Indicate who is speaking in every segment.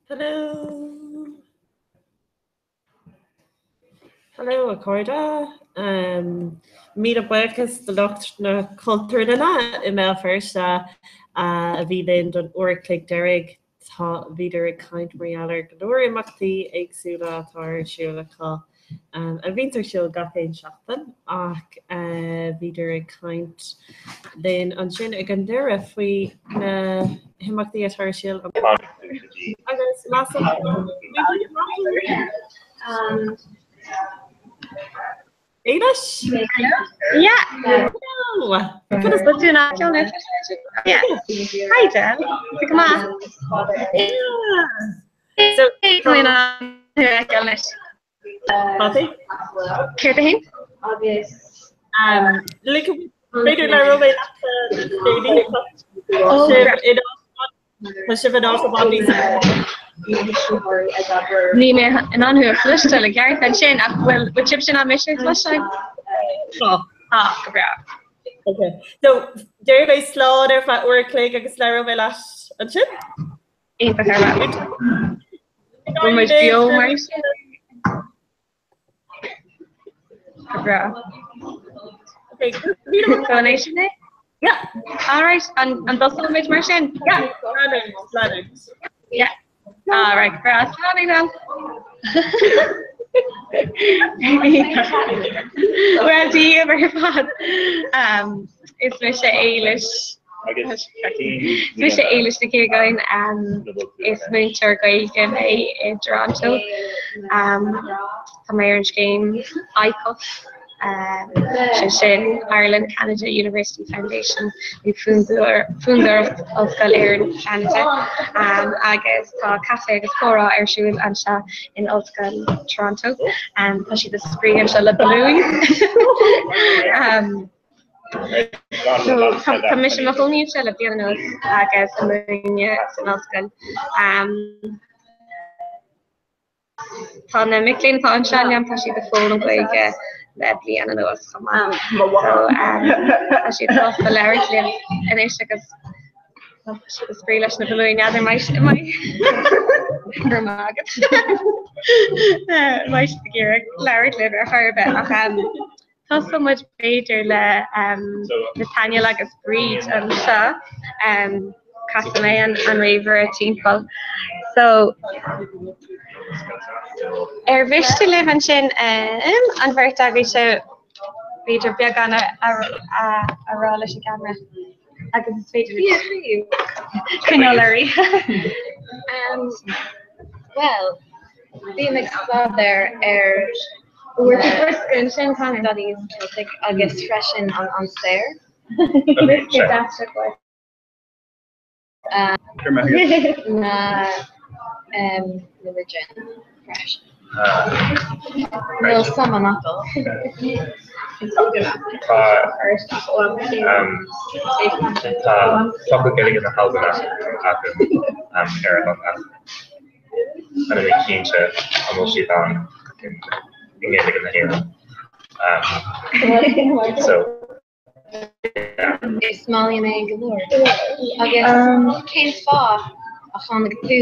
Speaker 1: Hello. Hello a chairde. Míle buíochas do lucht na Cultúrlainne i mBéal Feirste a bhí linn don uair a chloig deiridh. Tá, bhíodar ag caint mar gheall ar go leor imeachtaí éagsúla atá ar siúl acu, a bhíonns ar siúl gach aon seachtain, ach bhíodar ag caint linn ansin ag an deireadh faoi na himeachtaí atá ar siúl agus measaim Éilis?
Speaker 2: Yeah.
Speaker 1: Hello.
Speaker 2: Conas tá tú ná Yeah. Hi Jen. Go maith.
Speaker 1: So
Speaker 2: anois. Céard a haon?
Speaker 1: Agus b'fhéidir le rud Tá sibh in áit a níos
Speaker 2: Níl mé in ann thú a chloisteáil i gceart ansin ach bhfuil bhfuil sibh sin mise a chloisteáil?
Speaker 1: Tá.
Speaker 2: Ah, go breá.
Speaker 1: Okay. So déarfaidh mé slán ar feadh uair a chloig agus labhróidh mé leat ansin?
Speaker 2: Iontach ar fad. Bhfuil muid beo mar sin? Go breá.
Speaker 1: Okay.
Speaker 2: So an é sin é?
Speaker 1: Yeah.
Speaker 2: All right, an an dtosóimid mar sin?
Speaker 1: Yeah. Leanúint, leanúint.
Speaker 2: Yeah. All right, breá. Slán ag Well, Dia daoibh ar fad. Um, is mise Éilis.
Speaker 3: Agus
Speaker 2: Is mise Éilis Nic Aogáin, um, is múinteoir Gaeilge mé i dToronto. Um, tá mé ar an scéim ICUF, um, sé sin Ireland Canada University Foundation nó Fondúireacht Ollscoil Éireann Cheanada um, agus tá caife agus comhrá ar siúl anseo in Ollscoil Toronto. Um, tá siad ag spraoi anseo le balúin. um, So tá mise i mo chónaí anseo le bliain anuas agus ag múineadh san ollscoil. Tá na mic léinn atá anseo liom, tá siad ag foghlaim Gaeilge le bliain anuas chomh maith. So tá siad sásta labhairt linn anois agus tá siad ag spraoi leis na balúin n'fheadar maith go raibh maith agat. Beidh siad ag iarraidh labhairt libh ar chor ar bith ach Tosóidh muid b'fhéidir le Nathaniel agus Bríd anseo. Casfaidh mé an ríomhaire timpeall. So, ar mhiste libh ansin an bheirt agaibhse b'fhéidir beagán a rá leis an gceamara agus is féidir libh coinneáil uirthi.
Speaker 4: Bhuel, bím ag staidéar ar
Speaker 2: Bhfuair tú briosca ansin, Conor?
Speaker 4: Studies Celtic agus freisin an an stair.
Speaker 2: Briosca deas go.
Speaker 4: Na religion freisin. Níl suim an fhocal.
Speaker 3: Tá tá focal Gaeilge na hAlban agam ar an ach Níl mé cinnte an bhfuil siad ann i nGaeilge na hÉireann. So, yeah.
Speaker 4: Is maith liom é go leor. Agus cén fáth a tháinig tú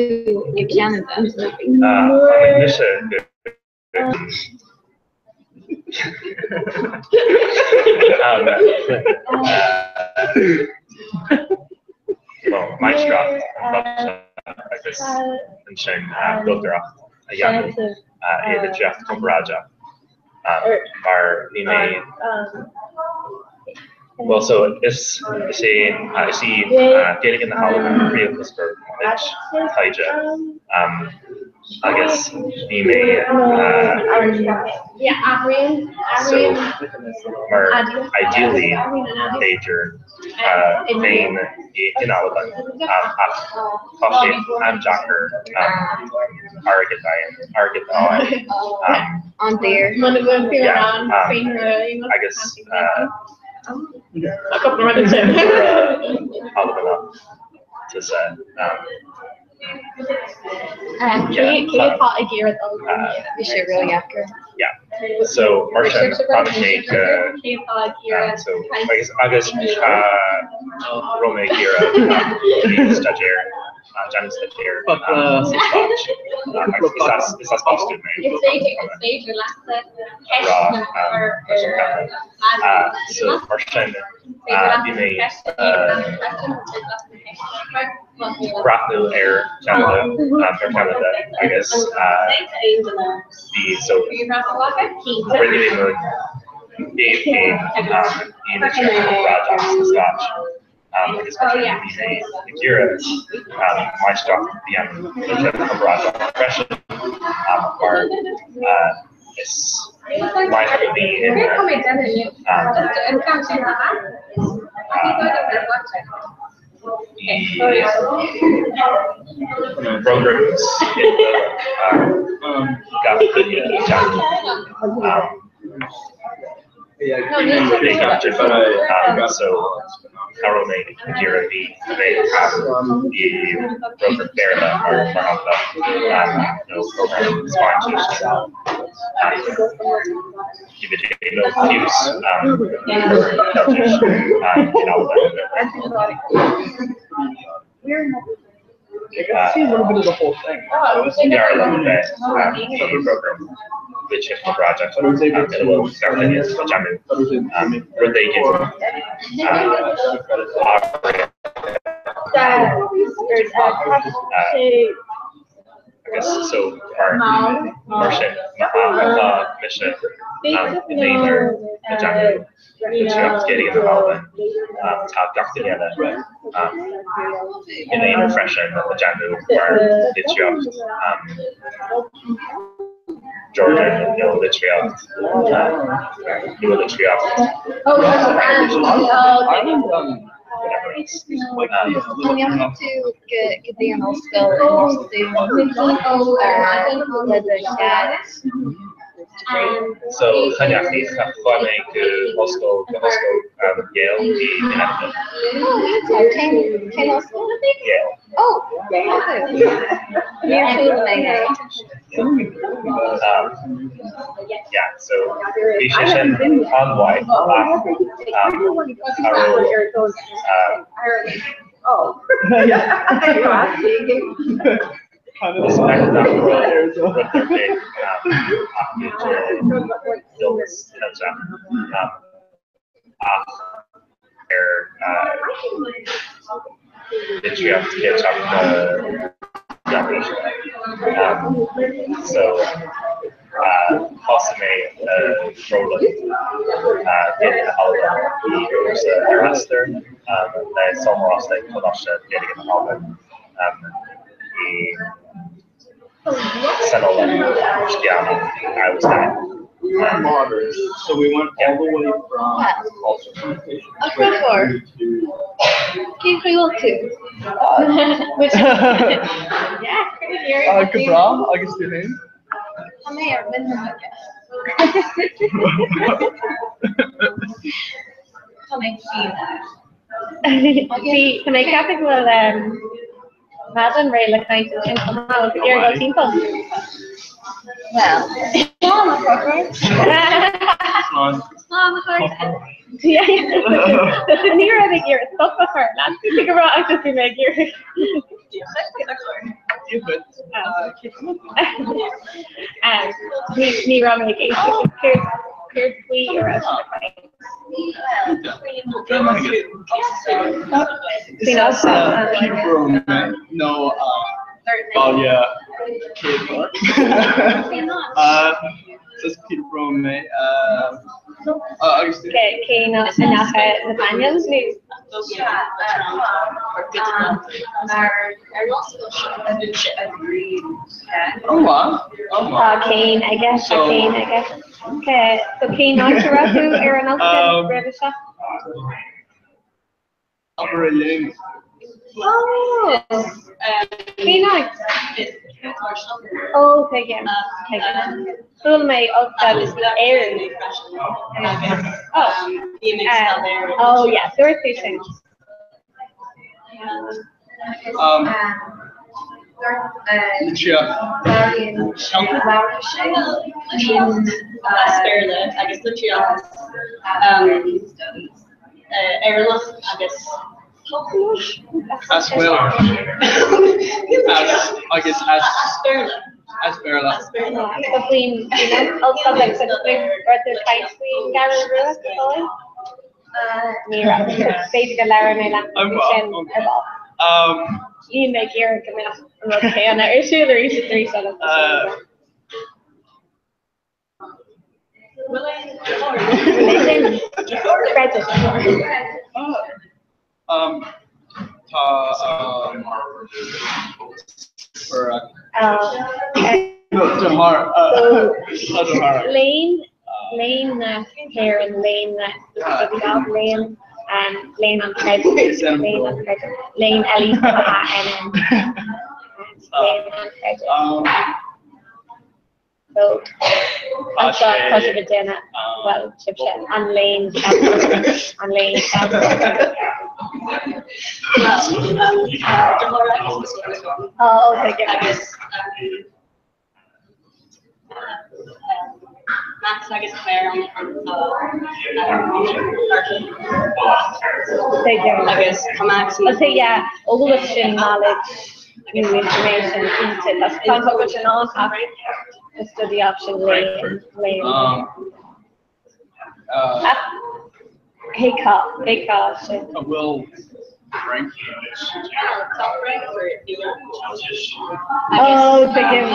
Speaker 4: go Ceanada?
Speaker 3: Tháinig mise go Well, máistreacht agus ansin dochtúireacht a dhéanamh i litríocht chomparáideach mar bhí mé Bhuel, so is is é is í Gaeilge na hAlban príomhchuspóir mo chuid taighde agus bhí mé so mar ideally b'fhéidir bheinn in Albain ach tá sé an-deacair airgead airgead a fháil.
Speaker 4: An-daor.
Speaker 3: Yeah, agus Albanach tusa.
Speaker 2: Cé atá ag iarraidh dul?
Speaker 4: Bhí sé ródheacair.
Speaker 3: Yeah. So mar sin tháinig mé go so agus agus raibh mé ag iarraidh staidéar. Déanamh staidéar sa Spáinnis agus is as Bostún mé. Rá leis an cheamara. So mar sin bhí mé breathnú ar Cheanada ar Cheanada agus bhí so rinne mé mo chéad chéim i litríocht chorparáideach sna Stáit. Agus mar sin bhí mé ag iarraidh máistreacht a dhéanamh i litríocht chorparáideach freisin mar is maith liom a bhí in i programs gach duine a dhéanamh. So cha raibh mé ag iarraidh bhí a bheith i bprogram Béarla mar shampla nó program Spáinnis nó fiú Ceiltis in Albain. B'fhearr liom bheith i bprogram litríocht chorparáideach ina bhfuil gach duine ag déanamh rud éigin agus so mar sin má tá mise in aonar ag déanamh litríocht Gaeilge na hAlban, tá gach duine eile in aonar freisin ag déanamh mar litríocht Jordan nó litríocht nua-litríocht whatever else.
Speaker 4: An ndeachaigh tú go dtí an ollscoil i mBostún le do chéad
Speaker 3: So cha ndeachaigh, chuaigh mé go ollscoil, go hollscoil Yale i Connecticut.
Speaker 4: Oh, iontach. Cén, cén ollscoil?
Speaker 3: Yale.
Speaker 4: Oh, níor chuala mé é.
Speaker 3: Yeah, so bhí sé sin an-mhaith ach cha raibh Is minic nach raibh rud ar bith acu de nós Ceilteach ach ar litríocht Cheilteach na Meánaoise. So thosaigh mé ag foghlaim Gaeilge na hAlban i gcúrsa Aistear le Somhairle Ostaig, Coláiste Gaeilge na hAlban. i San Sgitheanach I was that.
Speaker 5: So we went all the way from
Speaker 4: A Chonchúir, cén chaoi bhfuil tú?
Speaker 5: Go breá, agus tú féin?
Speaker 4: Tá mé ar mhuin na muice. Tá mé fiáin.
Speaker 2: Bhí, tá mé ag ceapadh go bhfuil Madeline réidh le caint ansin chomh maith, agus iarraidh dul timpeall.
Speaker 4: Bhuel, slán a Chonchúir.
Speaker 5: Slán.
Speaker 4: Slán a chairde.
Speaker 2: Ní raibh ag iarraidh stop a chur leat, go raibh agus bhí mé ag iarraidh.
Speaker 5: Dia dhuit, a Chonchúir. Dia dhuit.
Speaker 2: Ní raibh mé ag éisteacht. Céard faoi a raibh sibh ag caint?
Speaker 5: Is as Peterborough mé, nó Baile Céador. Is as Peterborough mé. Agus tú?
Speaker 2: Cén áit a ndeachaigh Nathaniel nó?
Speaker 5: Oh wow. Oh wow.
Speaker 2: Tá céim aige, tá céim aige. So cén áit a raibh tú ar an ollscoil roimhe seo?
Speaker 5: Abair linn.
Speaker 2: Oh! Cén áit? Oh, tuigim, tuigim. Chuala mé Ollscoil Éireann. Oh, oh yeah, dúirt tú sin.
Speaker 5: Litríocht.
Speaker 1: As Béarla agus litríocht Éireannach agus
Speaker 5: As Gaeilge. As agus as as Béarla.
Speaker 2: Tá faoin ollscoil raibh tú ag caint faoin gCeathrú Rua go fóill? Ní raibh. B'fhéidir go labhróidh mé leat faoi sin ar ball. Níl mé ag iarraidh go mbeadh an rud céanna ar siúl arís is arís eile.
Speaker 5: Tá
Speaker 2: Léann Léann na hÉireann Léann na Léann Léann an Chreidimh Léann an Chreidimh Léann L E A N N Léann an Chreidimh. So, anseo tá sibh ag déanamh, bhuel, sibhse, an léann Cheilteach, an léann Cheilteach. Oh, okay, yeah.
Speaker 6: Agus Max agus Claire agus tá Max
Speaker 2: Okay, yeah, eolas sin knowledge, new information, into, that's tá an sin an the study option léann, léann. Hey cá, hey cá sin.
Speaker 5: A bhfuil Fraincis.
Speaker 2: Oh, tuigim.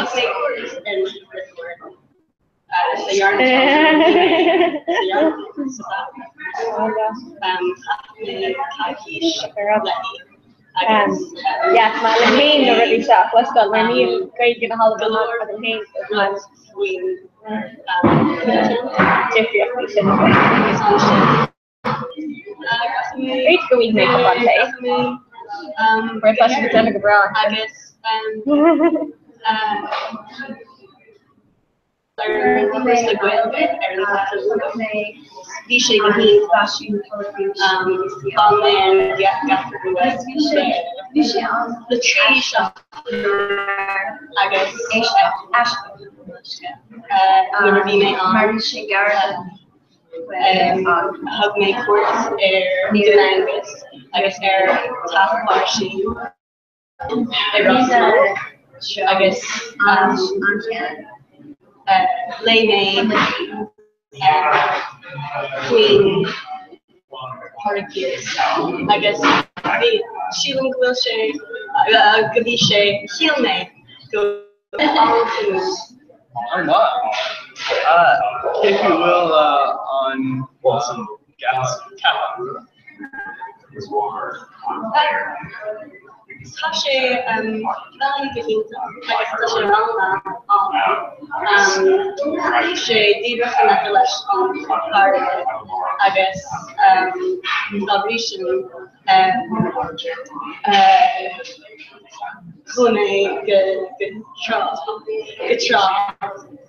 Speaker 2: Yeah, má le féin na rudaí seo a chloisteáil mar níl Gaeilge na hAlban agam féin so is maith difríochtaí sin a bheith. B'fhéidir go bhfaighidh mé cupán tae. Mar tá sibh ag déanamh go breá.
Speaker 6: Ar an gcúrsa Gaeilge ar an Cheathrú Rua. Bhí sé go hiontach. D'fhan mé ar an gCeathrú Rua le 3 seachtaine agus nuair a bhí mé ann thug mé cuairt ar Dún Aengus agus ar Teach Mháirtín i Ros Muc agus léigh mé faoin Pádraig Pearse agus bhí, sílim go bhfuil sé, go bhí sé, shíl mé go an-suimiúil.
Speaker 5: An-mhaith. Cé acu bhfuil an Ceathrú Rua?
Speaker 6: Tá sé bealaí go hiontach agus tá sé an-mhaith ann. Tá sé díreach in aice leis an bhfarraige agus dá bhrí sin chuaigh mé go trá go trá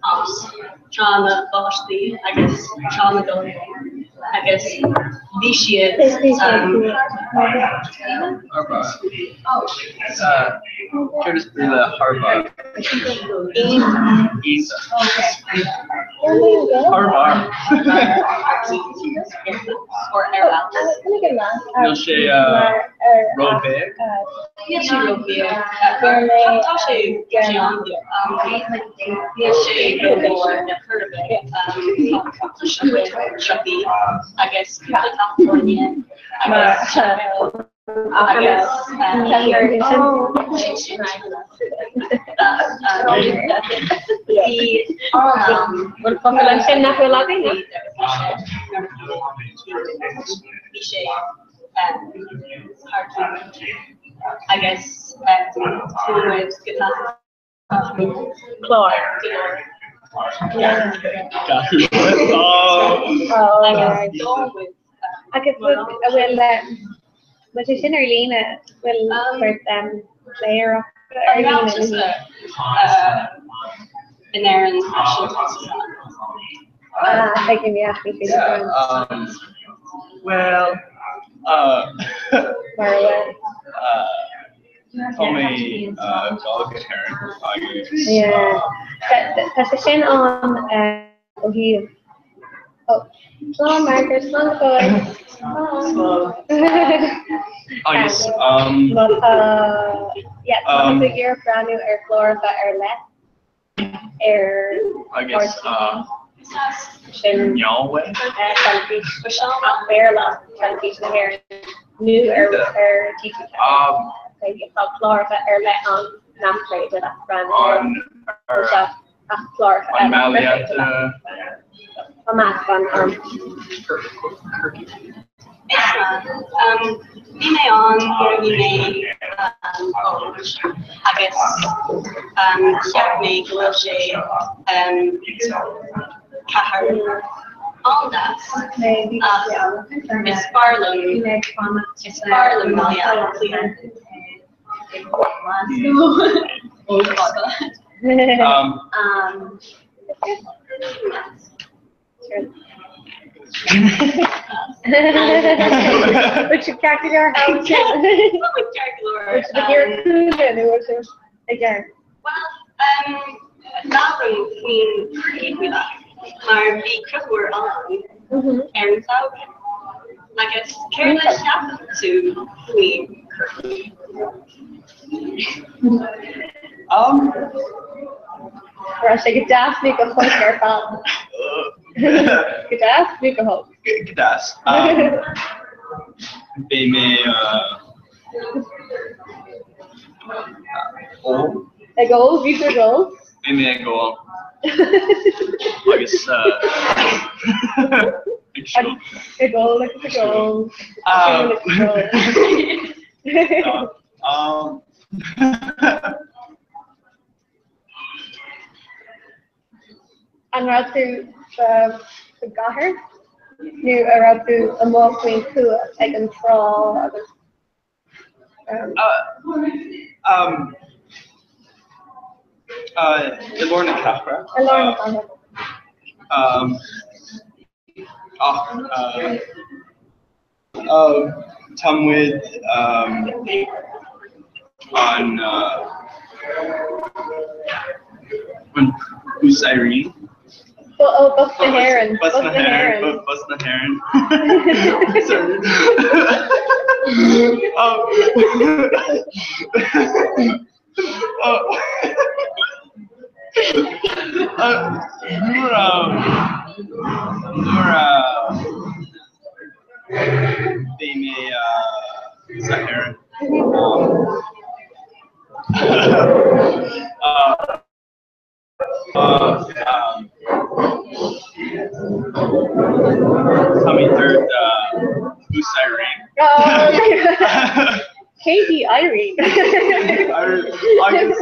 Speaker 6: ann, Trá na bPáistí agus Trá na gCopaí agus bhí siad
Speaker 5: Céard is brí le thar barr? Iontach. Thar barr. Níl sé ró-bheag?
Speaker 6: Níl sé ró-bheag. Tá sé tá sé an-bheag. Níl sé ró-mhór ar chor ar bith. Tá siopaí agus cúpla teach tábhairne agus agus bhí an-am.
Speaker 2: Bhfuil focal ansin nach bhfuil againn?
Speaker 6: Bhí sé thar cionn agus chuaigh muid go teach
Speaker 2: Clár. Agus bhfuil bhfuil sé sin ar líne bhfuil sort player ar líne?
Speaker 6: In Éirinn freisin.
Speaker 2: Ah, tuigim, yeah, bhí sé sin.
Speaker 5: Well,
Speaker 2: Mar a bhfuil.
Speaker 5: Tá mé ag dul go hÉirinn agus.
Speaker 2: Yeah. Tá sé sin ann ó thaobh. Oh, slán Margaret, slán go fóill.
Speaker 5: Slán. Agus
Speaker 2: Má tá, yeah, Yeah, tá tú ag iarraidh breathnú ar chláracha ar leith ar
Speaker 5: Agus
Speaker 2: sin
Speaker 5: Galway.
Speaker 2: Teilifís Béarla, teilifís na hÉireann nó ar ar TG4. Tá cláracha ar leith ann nach féidir leat breathnú air ach cláracha
Speaker 5: An
Speaker 2: eile gur
Speaker 5: mbealaí
Speaker 2: féidir leat. Tá meascán ann.
Speaker 6: Bhí mé ann nuair a bhí mé óg agus cheap mé go bhfuil sé cathair an-deas ach is fearr liom is fearr liom Baile Átha Cliath.
Speaker 2: Bhfuil sibh ceart go leor thall ansin?
Speaker 6: Bhfuil ceart go leor.
Speaker 2: Bhfuil sibh ag iarraidh cúnamh nó bhfuil sibh ag iarraidh?
Speaker 6: Bhuel, labhraim faoin Corcaigh faoi láthair mar bhí Conchúr ann ar an Samhain. Agus céard a cheapann tú faoin Corcaigh?
Speaker 2: Raibh sé go deas nó go holc ar fad? Go deas nó go holc?
Speaker 5: Go deas. Bhí mé ól.
Speaker 2: Ag ól? Bhí tú ag ól?
Speaker 5: Bhí mé ag ól. Agus ag siúl.
Speaker 2: Ag ól agus ag ól. Ag siúl agus ag ól. An raibh tú sa gcathair nó an raibh tú amuigh faoin tuath ag an trá agus
Speaker 5: I lár na cathrach.
Speaker 2: I lár na cathrach.
Speaker 5: Ach Tá muid an an Bus Éireann.
Speaker 2: Oh, Bus na hÉireann.
Speaker 5: Bus na hÉireann. Bus na hÉireann. Sorry. Nuair nuair a bhí mé sa hÉireann. Tá mé dúirt Bus Éireann.
Speaker 2: Cé hí Irene?
Speaker 5: Agus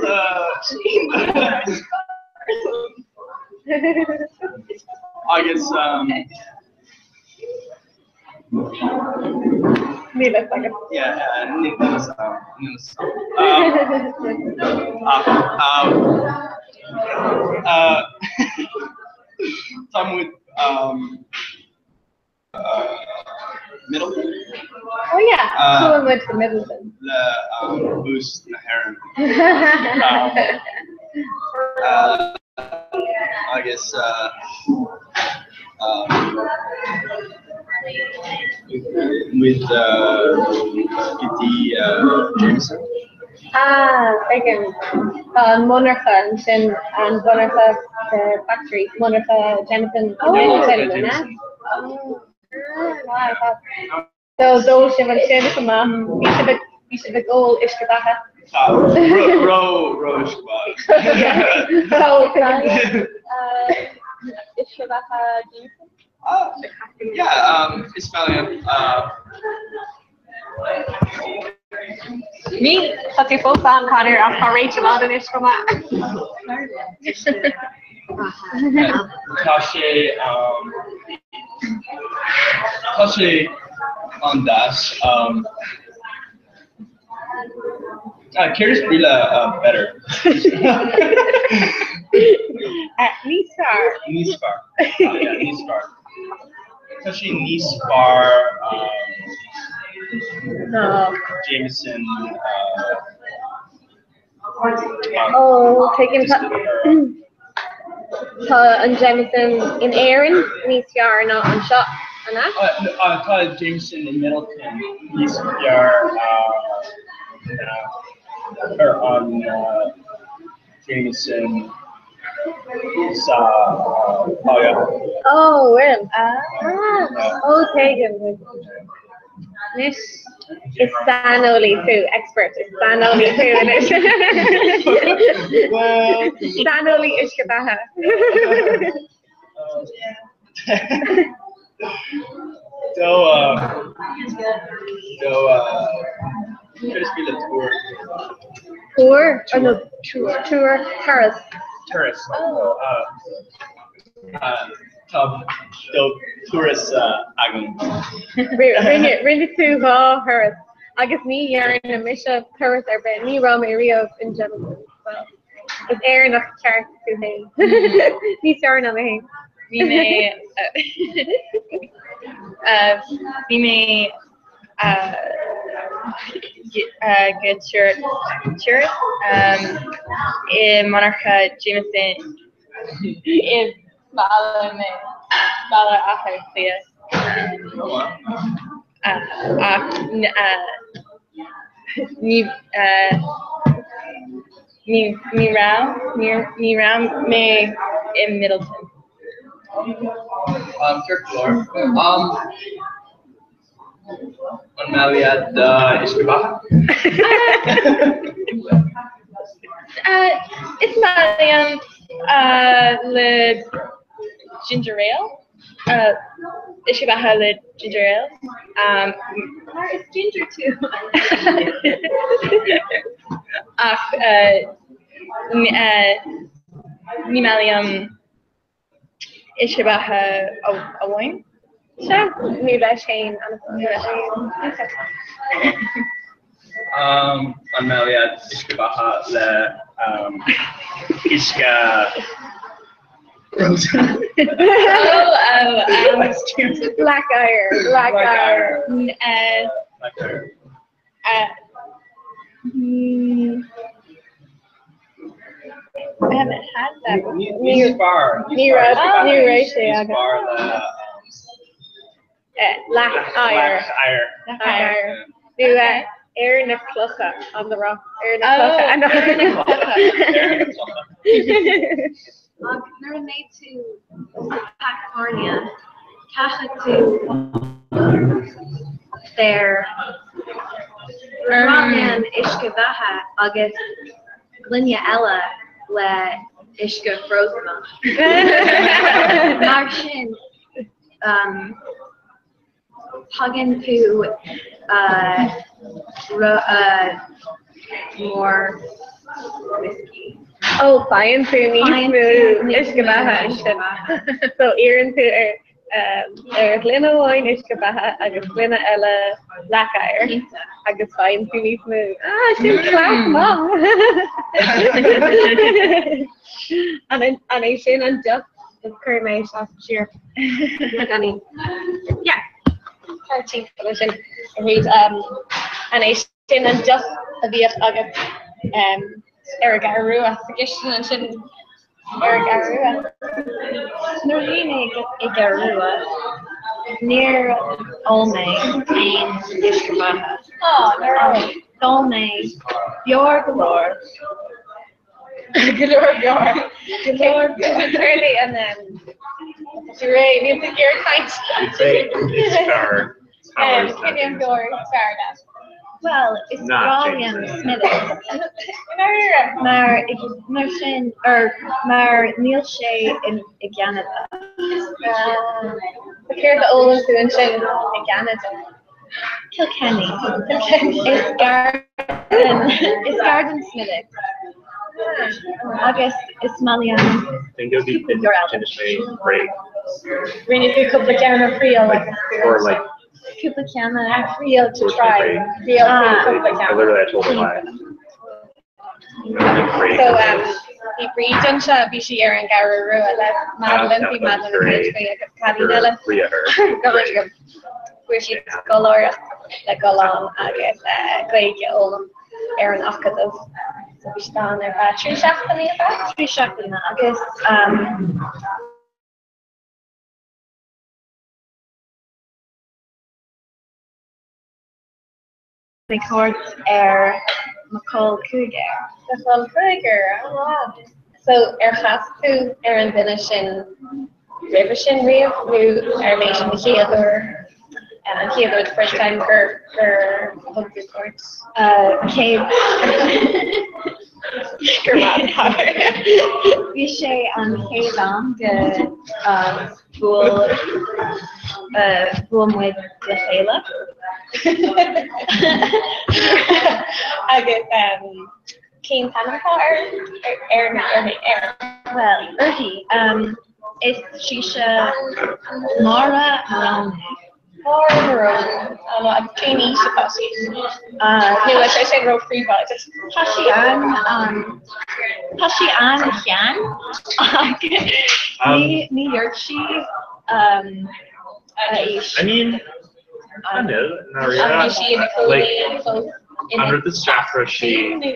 Speaker 5: agus
Speaker 2: Níl a fhios agam.
Speaker 5: Yeah, níl a fhios agam. Níl a fhios agam. Ach tá muid Midleton?
Speaker 2: Oh yeah, chuaigh muid go Midleton.
Speaker 5: Le Bus na hÉireann. Agus muid go dtí Jameson.
Speaker 2: Ah, tuigim. Tá an monarcha ansin, an mhonarcha the factory, monarcha Jameson in Midleton, an ea? Ah, wow. So d'ól sibh ansin chomh maith. Bhí sibh ag bhí sibh ag ól uisce beatha.
Speaker 5: Tá, ró ró uisce beatha.
Speaker 6: Uisce beatha Jameson?
Speaker 5: Ah, yeah, is maith liom.
Speaker 2: Ní, tá tú fós ann, Conor, ach tá Rachel ann anois chomh maith.
Speaker 5: Tá sé tá sé an-deas. Céard is brí le better?
Speaker 2: Níos fearr.
Speaker 5: Níos fearr. Yeah, níos fearr. Tá sé níos fearr
Speaker 2: ná
Speaker 5: Jameson.
Speaker 2: Ó, tuigim. Tá an Jameson in Éirinn níos fearr ná anseo, an ea?
Speaker 5: Tá Jameson in Midleton níos fearr ná. Ar an Jameson sa bhaile.
Speaker 2: Oh, bhfuil? Ah, ó tuigim. Anois is saineolaí tú, expert, is saineolaí tú anois. Saineolaí uisce beatha.
Speaker 5: Do do cad is brí le túr?
Speaker 2: Túr? Or no, túr, túr, turas.
Speaker 5: Turas. Tá do turas agam.
Speaker 2: Rinne rinne tú dhá thuras agus ní dhearna mise turas ar bith, ní raibh mé riamh in Jameson. Is Éireannach ceart tú féin. Níos fearr ná mé féin.
Speaker 7: Bhí mé bhí mé go turas i monarcha Jameson i Baile Átha Cliath ach ní Ní ní raibh ní raibh mé i Midleton.
Speaker 5: Um, ceart go leor. Um, an maith leat uisce beatha?
Speaker 7: Is maith liom le ginger ale. Uisce beatha le ginger ale.
Speaker 4: Mar is ginger tú.
Speaker 7: Ach ní maith liom uisce beatha amháin.
Speaker 2: Sea, ní leis féin.
Speaker 5: An maith leat uisce beatha le uisce
Speaker 2: Leac oighir, leac oighir.
Speaker 7: I haven't had that before.
Speaker 5: Níos fearr.
Speaker 2: Ní raibh ní raibh sé agam. Leac oighir.
Speaker 5: Leac oighir.
Speaker 2: Nó ar na clocha, on the rock, ar na clocha.
Speaker 7: Ar na clocha.
Speaker 5: Ar na clocha.
Speaker 4: Ach nuair a mbeidh tú sa California, caithfidh tú féar Roinneann uisce beatha agus gloine eile le uisce feosainach. Mar sin, Faigheann tú mór whiskey.
Speaker 2: Ó, faigheann tú níos mó uisce beatha ansin. So iarrann tú ar ar ghloine amháin uisce beatha agus gloine eile leac oighir agus faigheann tú níos mó. Ah, sin cleas maith! An é sin an deoch is cuirfidh mé isteach siar? Beagáinín. Yeah. Tá timpeall ansin arís. An é sin an deoch a bhíodh agat ar an gCeathrú Rua sa gcistin ansin ar an gCeathrú Rua?
Speaker 4: Nuair a bhí mé i gCeathrú Rua, níor ól mé aon uisce beatha.
Speaker 2: Nár ól?
Speaker 4: D'ól mé beoir go leor.
Speaker 2: Go leor beoir. Go leor beoir. Clearly an réidh níl tú ag iarraidh caint.
Speaker 3: You'd say is fearr
Speaker 2: Cén beoir is fearr leat?
Speaker 4: Bhuel, is breá liom Smithers. Mar mar sin or mar níl sé i gCeanada.
Speaker 2: Céard a ólann tú ansin i gCeanada?
Speaker 4: Kilkenny. Is gar is gar don Smithers. Agus is maith liom
Speaker 3: Think it would be
Speaker 4: cúpla beoir eile.
Speaker 3: d'inis mé bréag.
Speaker 2: Rinne tú cúpla ceann a thriail
Speaker 3: Like, or like
Speaker 4: Cúpla ceann
Speaker 2: a thriail to try. Thriail tú cúpla
Speaker 3: I
Speaker 2: ceann.
Speaker 3: literally I told a lie.
Speaker 2: So um, bhí Bríd anseo, bhí sí ar an gCeathrú Rua le Madeline, bhí Madeline ag caint faoi agus cailín eile. Go maith agam. Fuair siad scoláireacht le dul ann agus Gaeilge a fhoghlaim ar an Acadamh. So bhí siad ann ar feadh 3 seachtainí, ab ea?
Speaker 4: 3 seachtaine agus um, mé cuairt ar Mo chol cúigear.
Speaker 2: Do chol cúigear, an-mhaith. So ar chas tú ar an duine sin roimhe sin riamh nó arbh é sin an chéad uair, an chéad uair, the first time gur gur thug tú cuairt?
Speaker 4: Chéad.
Speaker 2: Gur maith.
Speaker 4: Bhí sé an chéad am go bhuail bhuail muid le chéile.
Speaker 2: Agus cén t-ainm atá ar ar ar ar?
Speaker 4: Bhuel, uirthi. Is sise Máire Moroney.
Speaker 2: Máire Moroney. Agus cén aois atá sí? Nó tá sé sin ró-phríobháideach.
Speaker 4: Tá sí an tá sí an-shean ach ní ní dúirt sí a aois.
Speaker 3: I mean, níl,
Speaker 2: Bhí sí ina cónaí fós
Speaker 3: An rud is deacra sí
Speaker 2: i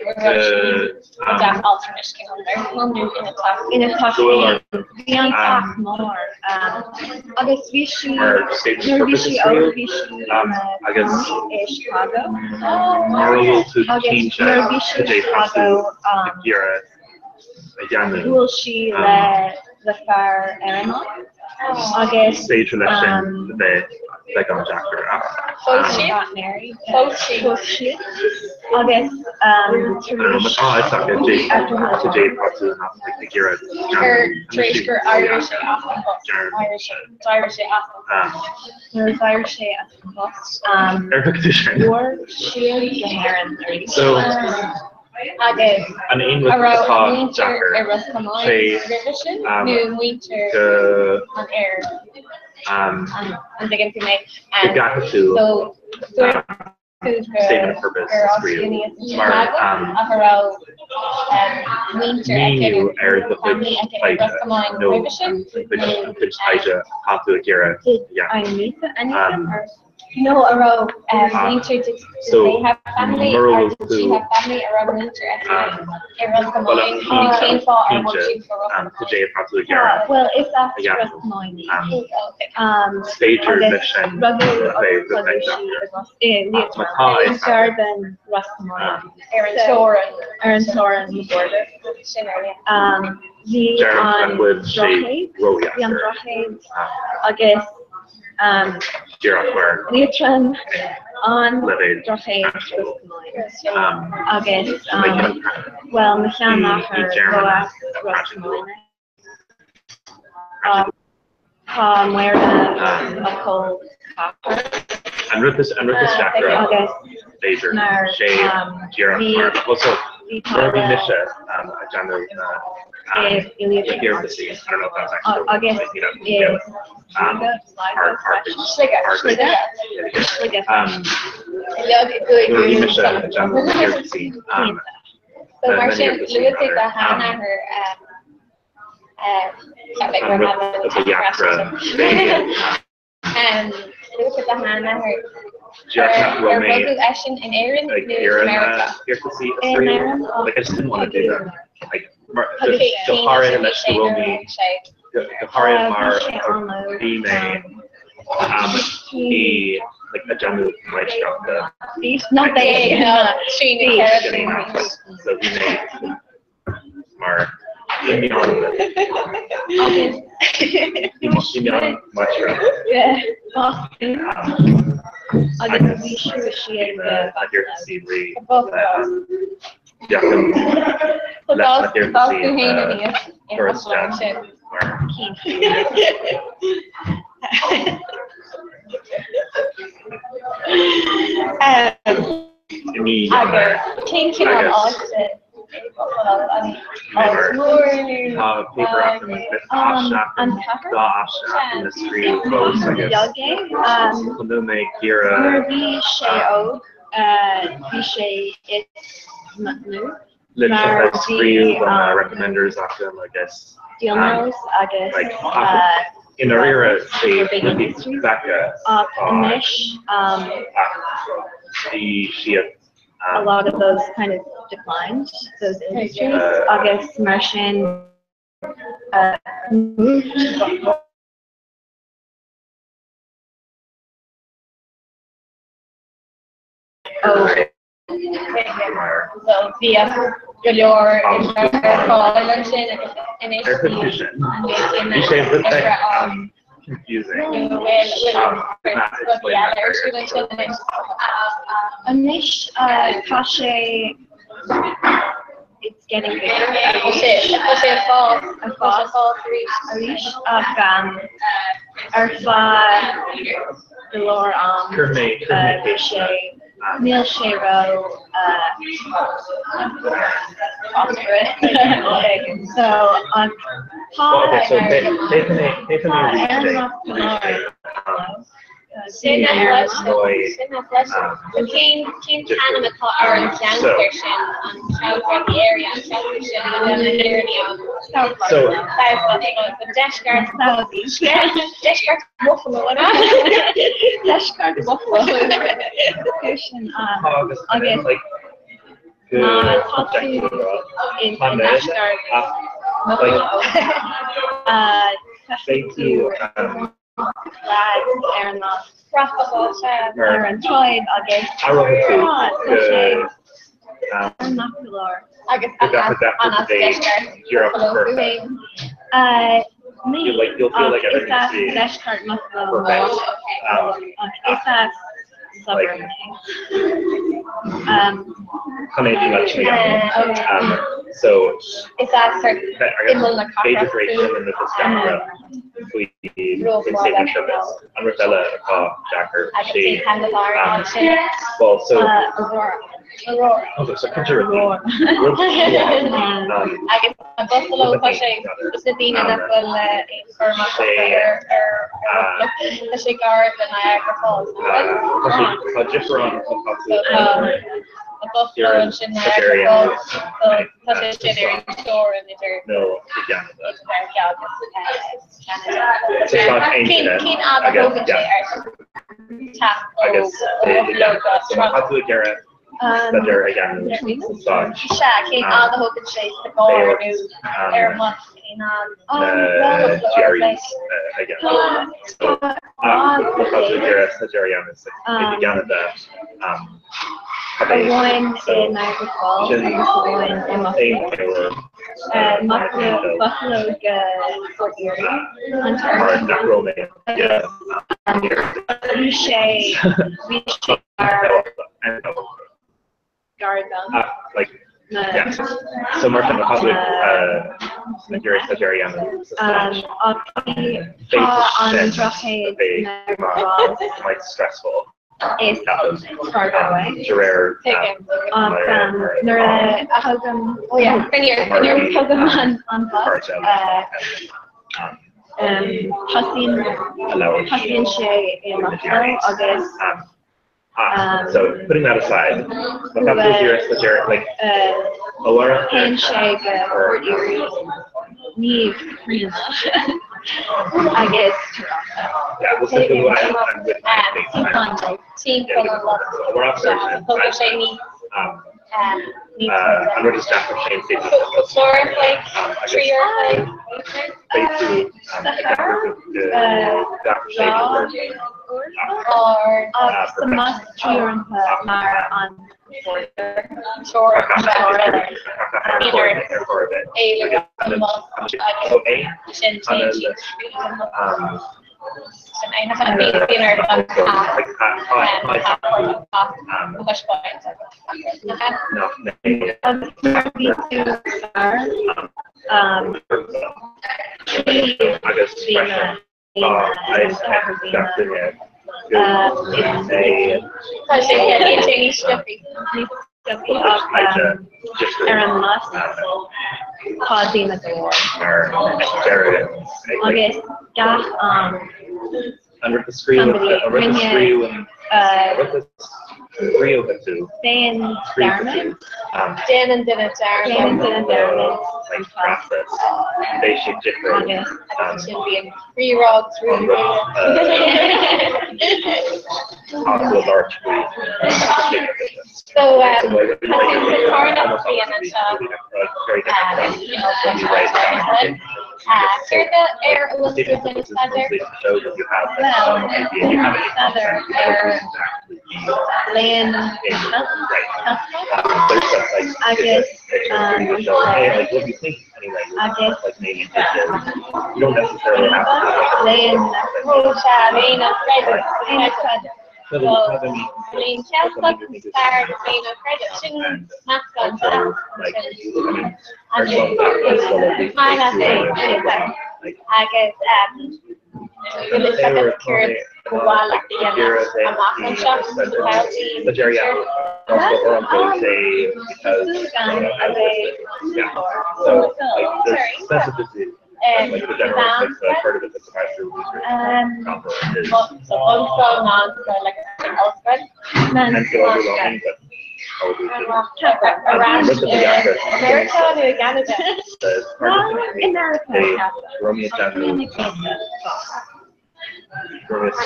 Speaker 2: dteach altranais nó ina teach.
Speaker 4: Ina teach
Speaker 3: Go bhfuil
Speaker 4: féin. Bhí an teach mór agus bhí sí
Speaker 3: mar statement
Speaker 4: nuair a bhí
Speaker 3: purpose
Speaker 4: sí
Speaker 3: is
Speaker 4: óg
Speaker 3: real
Speaker 4: bhí sí ina
Speaker 3: agus
Speaker 4: cónaí i Chicago
Speaker 3: mura bhfuil tú
Speaker 4: agus
Speaker 3: cinnte
Speaker 4: nuair a bhí sí
Speaker 3: cad
Speaker 4: i
Speaker 3: é tá tú
Speaker 4: Chicago
Speaker 3: ag iarraidh a dhéanamh
Speaker 4: bhuail sí le le fear Éireannach agus
Speaker 3: is féidir leis sin a bheith beagán deacair ach
Speaker 2: Phós sí?
Speaker 4: got married.
Speaker 2: Phós sí.
Speaker 4: Phós sí agus
Speaker 3: I
Speaker 4: tar
Speaker 3: don't know,
Speaker 4: éis
Speaker 3: má tá a fhios agat cad é tá tú ag iarraidh
Speaker 2: Gur
Speaker 3: déanamh
Speaker 2: tar éis gur éirigh sé as an bpost. Éirigh sé, d'éirigh sé as an post.
Speaker 4: Nuair a d'éirigh sé as an bpost
Speaker 3: Ar thug tú sin?
Speaker 4: fuair siad go hÉirinn arís.
Speaker 3: So
Speaker 2: Agus
Speaker 3: an aon
Speaker 2: a
Speaker 3: rud
Speaker 2: raibh
Speaker 3: atá
Speaker 2: a muintir
Speaker 3: deacair
Speaker 2: i Ros Comáin
Speaker 3: sé
Speaker 2: roimhe sin nó muintir
Speaker 3: go
Speaker 2: an fhir? An dtuigeann tú mé?
Speaker 3: go gcaithfidh tú
Speaker 2: So dúirt tú go
Speaker 3: statement of purpose
Speaker 2: gur
Speaker 3: a
Speaker 2: fhás sí
Speaker 3: scríobh
Speaker 2: aníos in
Speaker 3: mar
Speaker 2: Chicago ach a raibh muintir aici
Speaker 3: míniú
Speaker 2: nó
Speaker 3: ar do chuid
Speaker 2: family aici i
Speaker 3: taighde
Speaker 2: Ros Comáin
Speaker 3: nó
Speaker 2: roimhe sin
Speaker 3: an chuid
Speaker 2: nó
Speaker 3: an chuid taighde atá tú ag iarraidh a
Speaker 4: Did
Speaker 3: dhéanamh.
Speaker 4: I meet anyone or
Speaker 2: No, a raibh
Speaker 3: Ach
Speaker 2: muintir did
Speaker 3: so
Speaker 2: they have family
Speaker 3: mura
Speaker 2: or
Speaker 3: bhfuil
Speaker 2: did
Speaker 3: tú
Speaker 2: she have family a raibh muintir aici i Ros
Speaker 3: bhuel
Speaker 2: Comáin nó
Speaker 3: cinnte
Speaker 2: cén fáth ar bhog
Speaker 3: cinnte
Speaker 2: siad go Ros
Speaker 3: cad
Speaker 2: Comáin?
Speaker 3: é atá tú ag iarraidh
Speaker 4: Well, is
Speaker 3: a
Speaker 4: as Ros
Speaker 3: dhéanamh
Speaker 4: Comáin í.
Speaker 2: Okay.
Speaker 3: is féidir
Speaker 4: Agus
Speaker 3: leis sin
Speaker 4: rugadh
Speaker 3: a
Speaker 4: agus
Speaker 3: bheith rud
Speaker 4: tugadh
Speaker 3: beag
Speaker 4: sí
Speaker 3: deacair
Speaker 4: i Ros i
Speaker 3: ach má tá
Speaker 4: Liatroim.
Speaker 3: a fhios
Speaker 4: Gar
Speaker 3: agat
Speaker 4: don Ros Comáin.
Speaker 2: Ar an teorainn.
Speaker 4: Ar an teorainn, the border.
Speaker 2: Sin é, yeah.
Speaker 4: Bhí
Speaker 3: deirim
Speaker 4: an
Speaker 3: nach bhfuil sé
Speaker 4: droichead, bhí an
Speaker 3: ródheacair
Speaker 4: droichead
Speaker 3: ach
Speaker 4: agus
Speaker 3: díreach mar
Speaker 4: Liatroim an
Speaker 3: leibhéal
Speaker 4: droichead
Speaker 3: praiticiúil.
Speaker 4: Ros Comáin agus bhuel mo
Speaker 3: I
Speaker 4: sheanathair ba
Speaker 3: dtéarmaí
Speaker 4: as Ros
Speaker 3: praiticiúil.
Speaker 4: Comáin é. Tá Máire mo chol ceathar.
Speaker 3: An rud is an rud is deacra
Speaker 4: Agus
Speaker 3: b'fhéidir
Speaker 4: mar
Speaker 3: sé díreach
Speaker 4: bhí
Speaker 3: mar also
Speaker 4: bhí
Speaker 3: nuair a bhí
Speaker 4: tada
Speaker 3: mise ag déanamh na
Speaker 4: i
Speaker 3: na hiarrataisí I don't know if that's actually
Speaker 4: agus
Speaker 3: like, you know,
Speaker 4: i
Speaker 3: our our cuid
Speaker 2: Sligeach,
Speaker 3: our cuid
Speaker 2: Sligeach.
Speaker 4: Sligeach.
Speaker 2: Leag i gcúig
Speaker 3: nuair a bhí mise
Speaker 2: san.
Speaker 3: ag déanamh na hiarrataisí
Speaker 2: So
Speaker 3: na
Speaker 2: mar
Speaker 3: na
Speaker 2: sin
Speaker 3: hiarrataisí
Speaker 2: luaigh tú do
Speaker 3: rather
Speaker 2: sheanathair cheap mé
Speaker 3: an
Speaker 2: gur
Speaker 3: rud
Speaker 2: having
Speaker 3: a ba dheacra sé
Speaker 2: Luaigh tú do sheanathair
Speaker 3: díreach nach
Speaker 2: ar
Speaker 3: raibh mé
Speaker 2: rugadh eisean in Éirinn
Speaker 3: ag
Speaker 2: nó i
Speaker 3: iarraidh na
Speaker 2: Meiriceá?
Speaker 3: hiarrataisí a
Speaker 4: In
Speaker 3: scríobh
Speaker 4: Éirinn
Speaker 3: like I just didn't want to do that like mar
Speaker 2: Cén
Speaker 3: go
Speaker 2: aois
Speaker 3: háirithe
Speaker 2: a bhí
Speaker 3: leis
Speaker 2: sé
Speaker 3: go raibh
Speaker 2: nuair a
Speaker 3: mé
Speaker 2: rug sé?
Speaker 3: go háirithe
Speaker 4: Bhí
Speaker 3: mar
Speaker 4: sé
Speaker 3: a
Speaker 4: an-óg.
Speaker 3: bhí mé i like ag déanamh máistreachta
Speaker 4: Bhí not
Speaker 2: Déag
Speaker 4: big.
Speaker 2: nó trí nó
Speaker 4: Bhí.
Speaker 2: ceithre
Speaker 3: sin
Speaker 2: bliana
Speaker 3: maths so bhí mé mar i meán
Speaker 4: Agus
Speaker 3: i meán máistreachta
Speaker 4: yeah, Boston. Agus
Speaker 3: agus
Speaker 4: bhí sí
Speaker 3: bhí
Speaker 4: siad
Speaker 3: na
Speaker 4: go
Speaker 3: na hiarrataisí rí
Speaker 2: Buffalo.
Speaker 3: deacair
Speaker 2: So
Speaker 3: leis na
Speaker 2: d'fhás
Speaker 3: hiarrataisí
Speaker 2: tú féin
Speaker 3: a
Speaker 2: aníos in
Speaker 3: chur
Speaker 2: Buffalo
Speaker 3: isteach
Speaker 2: ansin.
Speaker 3: mar
Speaker 4: Cinnte.
Speaker 3: i mí Eanáir
Speaker 2: Agus cén cineál
Speaker 3: agus
Speaker 2: áite é Buffalo? An áit
Speaker 3: mar
Speaker 2: mhór nó
Speaker 3: tá paper agam
Speaker 4: Um,
Speaker 3: aiste
Speaker 4: an
Speaker 3: agam
Speaker 4: cathair?
Speaker 3: dá aiste agam le scríobh fós agus
Speaker 4: Beag é.
Speaker 3: chun mé ag
Speaker 4: Nuair a
Speaker 3: iarraidh
Speaker 4: bhí sé óg, bhí sé is nó
Speaker 3: litreacha
Speaker 4: mar
Speaker 3: a
Speaker 4: bhí
Speaker 3: scríobh do na recommenders agam agus
Speaker 4: steel mills agus
Speaker 3: like i ndáiríre sé
Speaker 4: were big
Speaker 3: rudaí
Speaker 4: industries.
Speaker 3: beaga
Speaker 4: Ach
Speaker 3: atá
Speaker 4: anois
Speaker 3: ach bhí siad
Speaker 4: a lot of those kind of declined, those industries, agus mar sin moved to Buffalo. Ó
Speaker 3: Mar
Speaker 2: Well bhíodh go leor oibre ar fáil ansin agus anois
Speaker 3: Ar chuid de sin, bhí sé rud beag confusing.
Speaker 2: Rudaí eile ar siúl ansin anois.
Speaker 4: Anois tá sé it's getting bigger.
Speaker 2: Tá sé tá sé ag fás
Speaker 4: Ag
Speaker 2: tá sé
Speaker 4: fás
Speaker 2: ag fás arís.
Speaker 4: arís ach ar feadh go leor am
Speaker 3: Chuir mé chuir mé
Speaker 4: bhí sé níl sé ró prosperous so ach tá
Speaker 3: Well, okay, so féadfaidh mé féadfaidh mé
Speaker 4: tá
Speaker 3: arís é
Speaker 4: Éireannach go
Speaker 3: arís
Speaker 4: leor
Speaker 3: é.
Speaker 2: Sin a
Speaker 3: Roy
Speaker 2: sin a So cén cén t-ainm atá ar an cheantar sin an ceantar the area an ceantar sin a bhfuil na hÉireannaigh ann?
Speaker 3: So
Speaker 2: South Buffalo deisceart deisceart
Speaker 4: Buffalo Deisceart Buffalo sin
Speaker 3: agus
Speaker 4: agus
Speaker 3: like
Speaker 4: má tá tú in
Speaker 3: Tá mé
Speaker 4: deisceart
Speaker 3: ach like
Speaker 4: feicfidh
Speaker 3: beidh tú
Speaker 4: tú flag Éireannach
Speaker 3: mar
Speaker 4: ar an tsráid agus
Speaker 3: aireoidh tú
Speaker 4: tá tá sé
Speaker 3: go
Speaker 4: Éireannach go leor.
Speaker 2: Agus
Speaker 3: go deacair
Speaker 2: an as
Speaker 3: bheith
Speaker 2: deisceart
Speaker 3: díreach
Speaker 2: Buffalo
Speaker 3: perfect.
Speaker 4: Ní
Speaker 3: You like you'll feel
Speaker 4: ach
Speaker 3: like
Speaker 4: is
Speaker 3: everything's
Speaker 4: as
Speaker 3: being
Speaker 4: deisceart Buffalo
Speaker 3: perfect.
Speaker 4: ach is as
Speaker 3: Like
Speaker 4: suburb mé.
Speaker 3: Chun é leis na so
Speaker 2: Is as
Speaker 3: I
Speaker 2: imeall na
Speaker 3: guess b'fhéidir
Speaker 2: cathrach
Speaker 3: gur éis sin an is deacra faoi faoin
Speaker 2: rófhada
Speaker 3: State an rud eile atá deacair
Speaker 2: agus
Speaker 3: sé
Speaker 2: cén t-ainm atá ar an áit sin?
Speaker 3: well so
Speaker 2: Aurora. Aurora.
Speaker 3: okay, so cúpla rudaí rud amháin
Speaker 2: Agus an Buffalo
Speaker 3: rud
Speaker 2: tá
Speaker 3: a
Speaker 2: sé is na daoine nach bhfuil aon chur amach
Speaker 3: sé
Speaker 2: acu ar ar ar Buffalo. Tá sé gar do Niagara Falls nach
Speaker 3: tá sé
Speaker 2: bhfuil?
Speaker 3: tá difear ann tá
Speaker 2: So
Speaker 3: tú
Speaker 2: tá an Buffalo
Speaker 3: Iarrann
Speaker 2: ansin Niagara
Speaker 3: Bulgaria
Speaker 2: Falls so tá sé sin ar an teorainn idir
Speaker 3: nó i gCeanada.
Speaker 2: idir Meiriceá agus Ceanada.
Speaker 3: Sa Stáit
Speaker 2: Cén
Speaker 3: Aontaithe
Speaker 2: cén fhad a
Speaker 3: agus
Speaker 2: thógann sé
Speaker 3: yeah
Speaker 2: ar teacht ó
Speaker 3: agus
Speaker 2: ó
Speaker 3: i
Speaker 2: Buffalo
Speaker 3: gCeanada.
Speaker 2: go
Speaker 3: So má tá
Speaker 2: Toronto?
Speaker 3: tú ag iarraidh staidéar a dhéanamh sa Stáit
Speaker 2: Sea, cén fhad a thógann sé sa gcarr
Speaker 3: beidh
Speaker 2: nó
Speaker 3: ort
Speaker 2: ar an mbus cén fhad
Speaker 3: na
Speaker 2: cúpla uair
Speaker 3: GREs
Speaker 2: a
Speaker 3: a dhéanamh. So ach má tá tú ag iarraidh staidéar a dhéanamh i gCeanada cad é
Speaker 4: Amháin
Speaker 3: so
Speaker 4: i Niagara Falls
Speaker 3: sin
Speaker 4: agus amháin i
Speaker 3: aon
Speaker 4: mBuffalo.
Speaker 3: leabhar
Speaker 4: Buffalo Buffalo go Fort Erie,
Speaker 3: mar
Speaker 4: Ontario.
Speaker 3: nach raibh mé
Speaker 4: Agus bhí sé bhí sé gar gar dom
Speaker 3: ach like
Speaker 4: na
Speaker 3: yeah so mar sin tá tú ag iarraidh staidéar a dhéanamh sa Stáit
Speaker 4: ach bhí tá
Speaker 3: b'fhéidir
Speaker 4: an
Speaker 3: sin a
Speaker 4: droichead
Speaker 3: bheidh
Speaker 4: Niagara Falls
Speaker 3: quite stressful
Speaker 4: is Fargo way.
Speaker 3: de réir
Speaker 2: Tuigim.
Speaker 4: Ach nuair a thugaim
Speaker 2: Oh yeah, nuair
Speaker 4: nuair a thugaim an an bus tosaíonn
Speaker 3: a labhairt
Speaker 4: tosaíonn sé i
Speaker 3: faoi na
Speaker 4: mBuffalo
Speaker 3: GREs.
Speaker 4: agus
Speaker 3: So putting that aside, má tá tú ag iarraidh staidéar like amárach
Speaker 4: Téann sé go Fort Erie ní Críonna agus Toronto.
Speaker 3: yeah, we'll simply I'm, I'm with my face.
Speaker 2: Timpeall an bus.
Speaker 3: Amárach
Speaker 2: Thógann sé níos níos
Speaker 3: an rud is deacra sé an state
Speaker 2: Cúpla uair a chloig,
Speaker 3: agus
Speaker 2: 3 uair a chloig.
Speaker 3: beidh tú
Speaker 4: Sa
Speaker 3: ag
Speaker 4: charr
Speaker 3: deacra sé
Speaker 2: Or
Speaker 4: ach sa mbus 3 uaireanta mar an border.
Speaker 2: teorainn idir an bus agus sin téann siad tríd an bus. Sin é nach bhíonn ar an push point.
Speaker 4: Agus nuair a bhí tú sa charr
Speaker 3: agus
Speaker 4: bhí na
Speaker 3: freisin gach duine
Speaker 2: Tá sé sé níos sciobtha.
Speaker 4: níos sciobtha ach ar an mbus tá daoine go leor.
Speaker 3: mar deireadh
Speaker 4: Agus gach am
Speaker 3: an rud a scríobh
Speaker 4: somebody
Speaker 3: an rud a
Speaker 4: rinne
Speaker 3: scríobhann an rud a scríobhann tú
Speaker 4: déan
Speaker 3: scríobhann
Speaker 4: dearmad
Speaker 3: tú
Speaker 2: Déanann duine
Speaker 4: déanann
Speaker 2: dearmad
Speaker 4: duine dearmad
Speaker 3: like process beidh sé difriúil
Speaker 4: agus
Speaker 2: agus ansin bíonn rírá
Speaker 3: an rud tá tú ag labhairt faoi
Speaker 2: So tá tú sa tarna bliain anseo
Speaker 3: very different from when you write down.
Speaker 2: Céard ar a bhfuil tú ag déanamh staidéir?
Speaker 4: Bhuel, staidéar ar léann Ceilteach agus an agus léann
Speaker 2: Léann an chreidimh. Léann Ceilteach, stair agus léann an chreidimh. Sin meascán deas ansin. Agus maith leat é. Agus bhfuil fhios agat céard ba mhaith leat a dhéanamh amach anseo sa todhchaí in the future?
Speaker 4: Tá súil agam a bheith múinteoir.
Speaker 2: So bunscoil, meánscoil agus ansin ollscoil.
Speaker 4: Meánscoil.
Speaker 2: Ar ais i Meiriceá nó i gCeanada?
Speaker 4: I Meiriceá, ceapaim.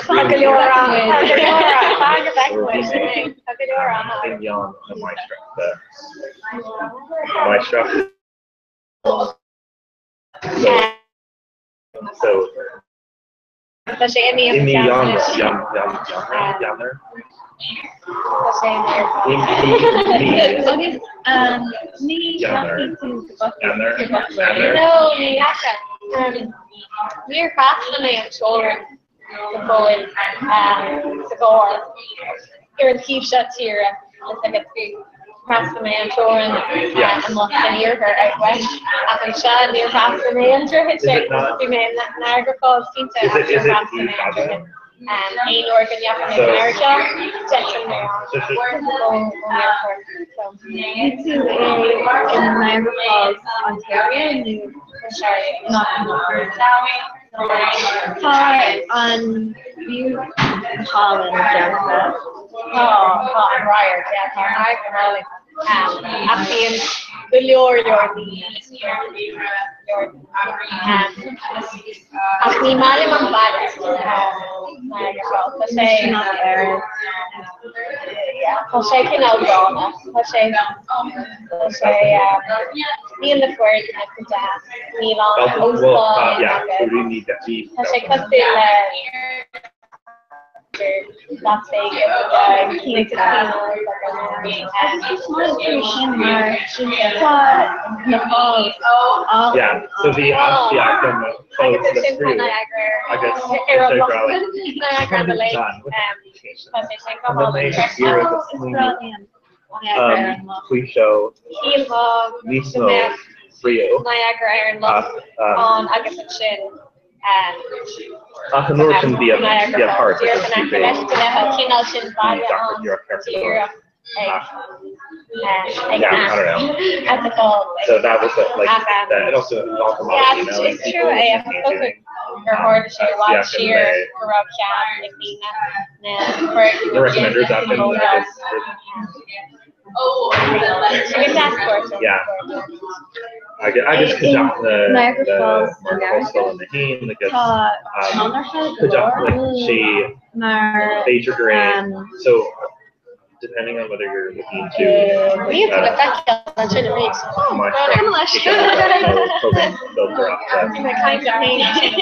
Speaker 2: Tá go leor ama. Tá go leor ama. Fan go bhfeicfidh muid. Tá go leor ama. Tá sé i mí an Tá sé i mí
Speaker 4: Agus ní dheachaigh tú go Buffalo?
Speaker 2: No, ní dheacha. Níor thrasnaigh mé an teorainn go fóill sa gcarr ar an taobh seo tíre is agat tú. Thrasnaigh mé an teorainn amuigh san iarthar out west ach anseo níor thrasnaigh mé an droichead sin. Bhí mé in Niagara Falls cinnte ach níor thrasnaigh mé an droichead. Aon uair go ndeachaigh mé go Meiriceá, d'eitil mé ón aerfort. So.
Speaker 4: Bhí tú i Niagara Falls, Ontario nó
Speaker 2: Ontario.
Speaker 4: Tá an view go hálainn déanta.
Speaker 2: Tá, tá an radharc, yeah, tá an radharc go hálainn. Ach bíonn go leor leor daoine, leor Ach ní maith liom an baile, Niagara Falls. Tá sé, yeah, tá sé cineál gránna. Tá sé, tá sé, níl na foirgnimh go deas, níl an óstán agus tá sé cosúil le Las Vegas agus casinos agus
Speaker 4: Is maith tú sin mar tá na falls
Speaker 3: Yeah, so bhí
Speaker 2: Agus ansin tá Niagara ar an loch, Niagara on the Lake, tá sé sin go hálainn freisin.
Speaker 4: Is breá liom Niagara ar an Loch.
Speaker 2: Shílfeá go mbeadh Niagara ar an Loch ann agus ansin
Speaker 3: Ach an uair sin bhí
Speaker 2: Niagara Falls díreach in aice leis, go mbeadh an cineál sin baile ann díreach ag ag at the falls. Ach yeah, is trua é ach is dócha gur tharla sé i bhfad siar go raibh cead ag daoine na foirgnimh sin a thógáil. Go deas cuairt.
Speaker 4: I Niagara Falls i Meiriceá, tá monarcha go leor ann mar
Speaker 2: Níl tú le feiceáil ansin arís. Bhí mé ag caint liom féin ansin.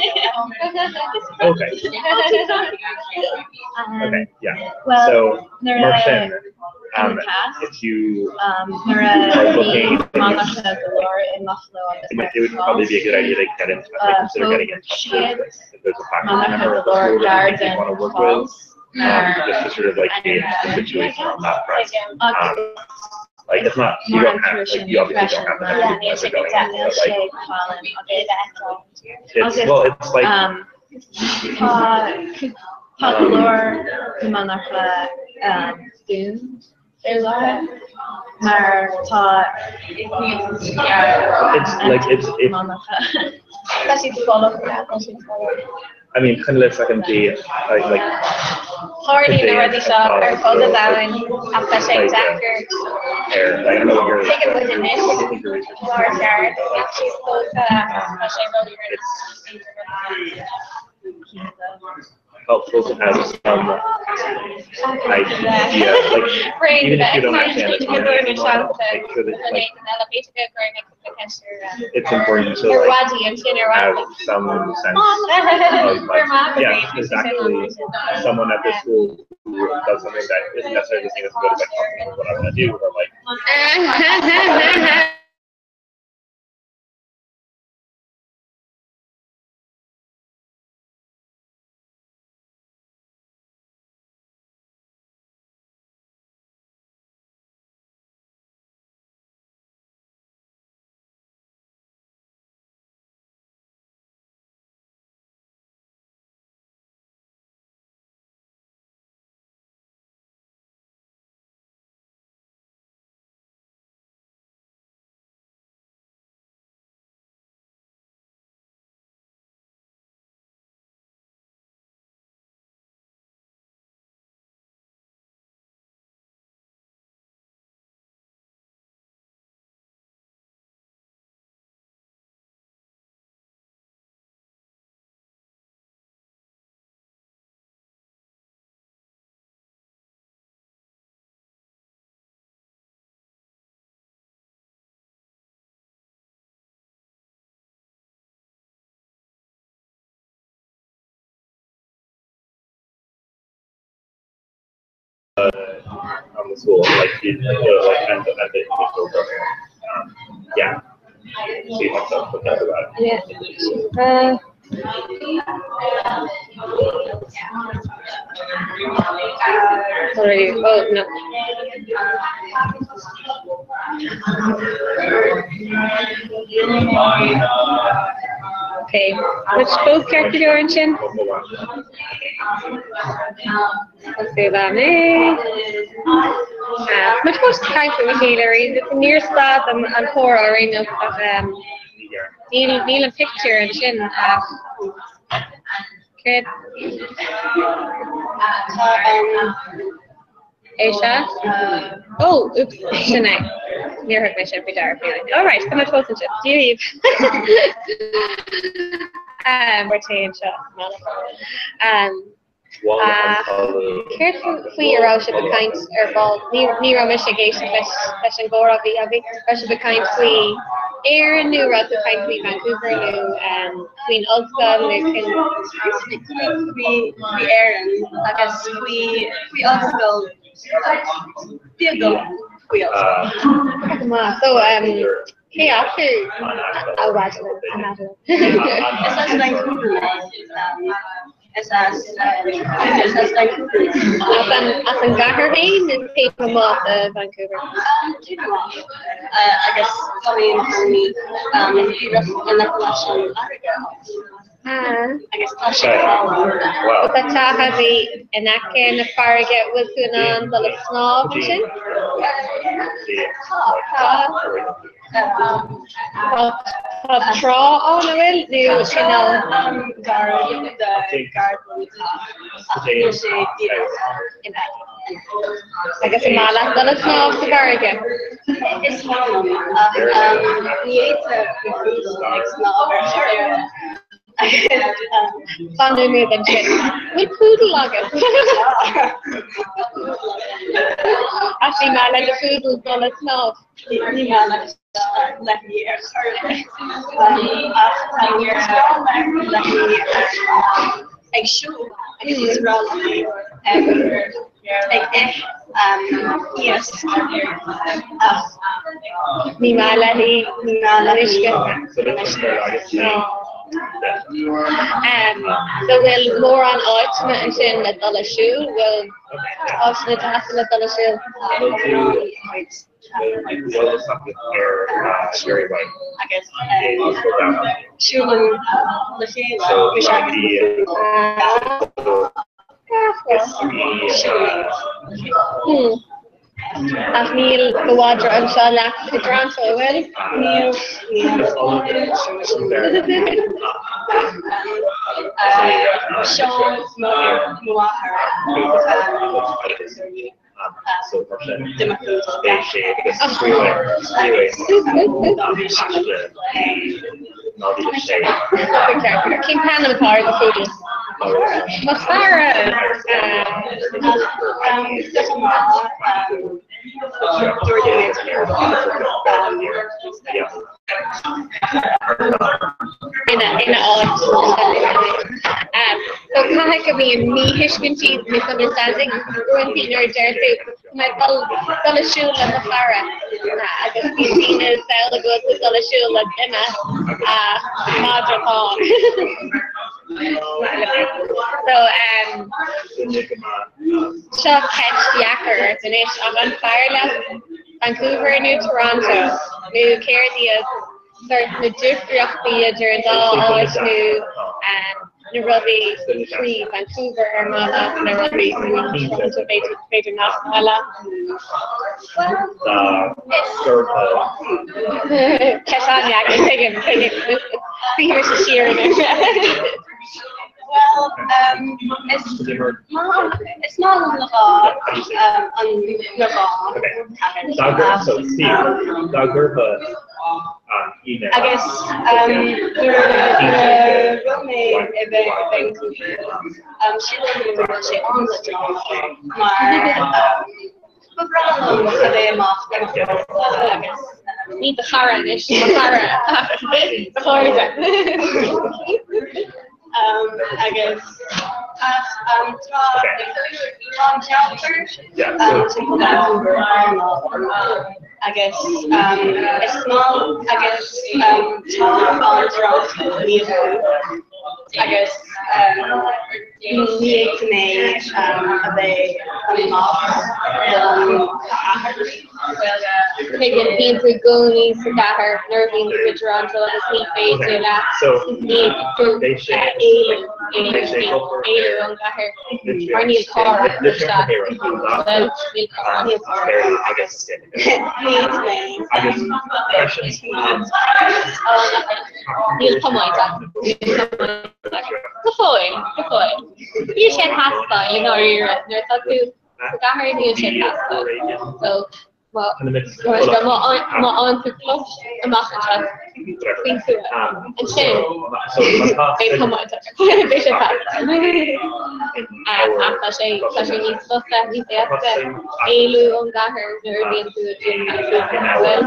Speaker 4: Bhuel, nuair a in the past, nuair a bhí monarcha go leor i mBuffalo agus Niagara Falls, thóg siad monarcha go leor gar den falls mar ainmhithe, I guess, agus mórán trua sin freisin mar níl sé go hálainn agus agus tá Tá go leor na monarcha dúnta ar láthair mar tá monarcha.
Speaker 2: Tá siad folamh, tá siad folamh.
Speaker 3: I mean, chun le second D, like.
Speaker 2: Tarlaíonn na rudaí seo ar fud an domhain ach tá sé deacair. Tuigeann muid anois nár cheart ach is dócha tá sé ródheireanach.
Speaker 3: Helpful to have some idea, like, even if you don't understand it, like, sure that, like, it's important to like have some sense of like, yeah, there's actually someone at this school who does something that isn't necessarily the same as go to my company or what I want to do, or like on the school, like you know, like and the and the individual program. Yeah. So you have to look into that.
Speaker 2: Yeah. Uh, what do I do? Oh, no. Okay. Which both character do ansin? Mé. Muid fós ag caint faoina chéile arís. Níor stad an comhrá ar aon nós ach níl níl an pictiúr ansin ach céard é seo? Oh, oops, sin é. Níor thug mé sin faoi deara faoi. All right, tá muid fós ansin. Dia dhaoibh. Mar téann seo. Céard faoi a raibh sibh ag caint ar ball? Ní raibh mise ag éisteacht leis an gcomhrá a bhí agaibh. Raibh sibh ag caint faoi Éirinn nó raibh tú ag caint faoi Vancouver nó faoin ollscoil nó cén.
Speaker 6: Faoi Éirinn agus faoi ollscoil beagán faoi ollscoil.
Speaker 2: Go maith. So cé acu a Mhadeline? A Madeline.
Speaker 6: Is as Vancouver mé. Is as is as Vancouver.
Speaker 2: As an as an gcathair féin nó taobh amuigh de Vancouver?
Speaker 6: Taobh amuigh. Agus tá mé i mo chónaí díreach in aice leis an fharraige. Agus tá sé go hálainn.
Speaker 2: Tá teach agaibh in aice na farraige, bhfuil tú in ann dul ag snámh ansin?
Speaker 6: Tá.
Speaker 2: Tá. Tá trá ann, an bhfuil? Nó cineál.
Speaker 6: Gar gar don ach níl sé díreach in aice.
Speaker 2: Agus an maith leat dul ag snámh sa bhfarraige?
Speaker 6: Is maith liom ach ní fhéadfadh mo phúdal ag snámh ar chor ar bith.
Speaker 2: Fan nóiméad ansin. Bhfuil púdal agat? Ach ní maith le do phúdal dul ag snámh.
Speaker 6: Ní maith leis léi ar chor ar bith. Ach tá is breá léi ag siúl agus is breá léi ag ithe iasc ach
Speaker 2: Ní maith léi
Speaker 6: ní maith
Speaker 2: an uisce.
Speaker 6: uisce.
Speaker 2: So bhfuil mórán áiteanna ansin le dul ag siúl? Bhfuil áiteanna deasa le dul ag siúl?
Speaker 6: Agus siúlann le chéile mise agus mo phúdal. Siúlaimid.
Speaker 2: Ach níl do mhadra anseo leat i dToronto, an bhfuil?
Speaker 6: Níl, níl. Seo mo mháthair. De mo phúdal.
Speaker 2: Cén t-ainm atá ar do phúdal? Mo chara!
Speaker 6: De ghnáth.
Speaker 2: Ina ina áit. So caithfidh go mbíonn míthuiscintí, misunderstanding, uaireanta nuair a deir tú tá mé ag dul dul ag siúl le mo chara agus bíonn daoine ag samhlú go bhfuil tú ag dul ag siúl le duine madra atá ann. So seo ceist dheacair ort anois ach an fearr leat Vancouver nó Toronto nó céard iad sort na difríochtaí idir an dá áit nó na rudaí faoi Vancouver ar maith leat, na rudaí faoi Toronto b'fhéidir nach maith leat? Ceist an-dheacair, tuigim, tuigim. Suífidh mise siar anois.
Speaker 6: Bhuel, is maith is maith liom na dhá an na dhá cathair. Agus nuair a raibh mé i Vancouver, sílim go raibh sé an-leadránach mar ba bhreá liom a bheith amach le mo chairde agus.
Speaker 2: Ní do chara anois, mo chara, do chairde.
Speaker 6: Agus ach tá tá an ceantar timpeall Vancouver an-álainn agus is maith agus tá an Toronto níos lú agus ní fhéadfaidh mé a bheith amach don chathair.
Speaker 2: Tuigim, bíonn tú i gcónaí sa gcathair nuair a bhíonn tú i dToronto agus ní féidir leat ní tú éalú éalú ón gcathair mar níl carr agat isteach. Bhuel, níl carr.
Speaker 6: Níl carr agus ní mé.
Speaker 2: Níl tiomáint agat. Go fóill, go fóill. Níl sé ag teastáil i ndáiríre nuair atá tú Sa gcathair níl sé ag teastáil. So má má fhaigheann tú post amach anseo faoin tuath, ansin beidh tiomáint agat. Beidh sé ag teastáil. Ach tá sé tá sé níos fusa, níos éasca éalú ón gcathair nuair a bhíonn tú i bhfuil.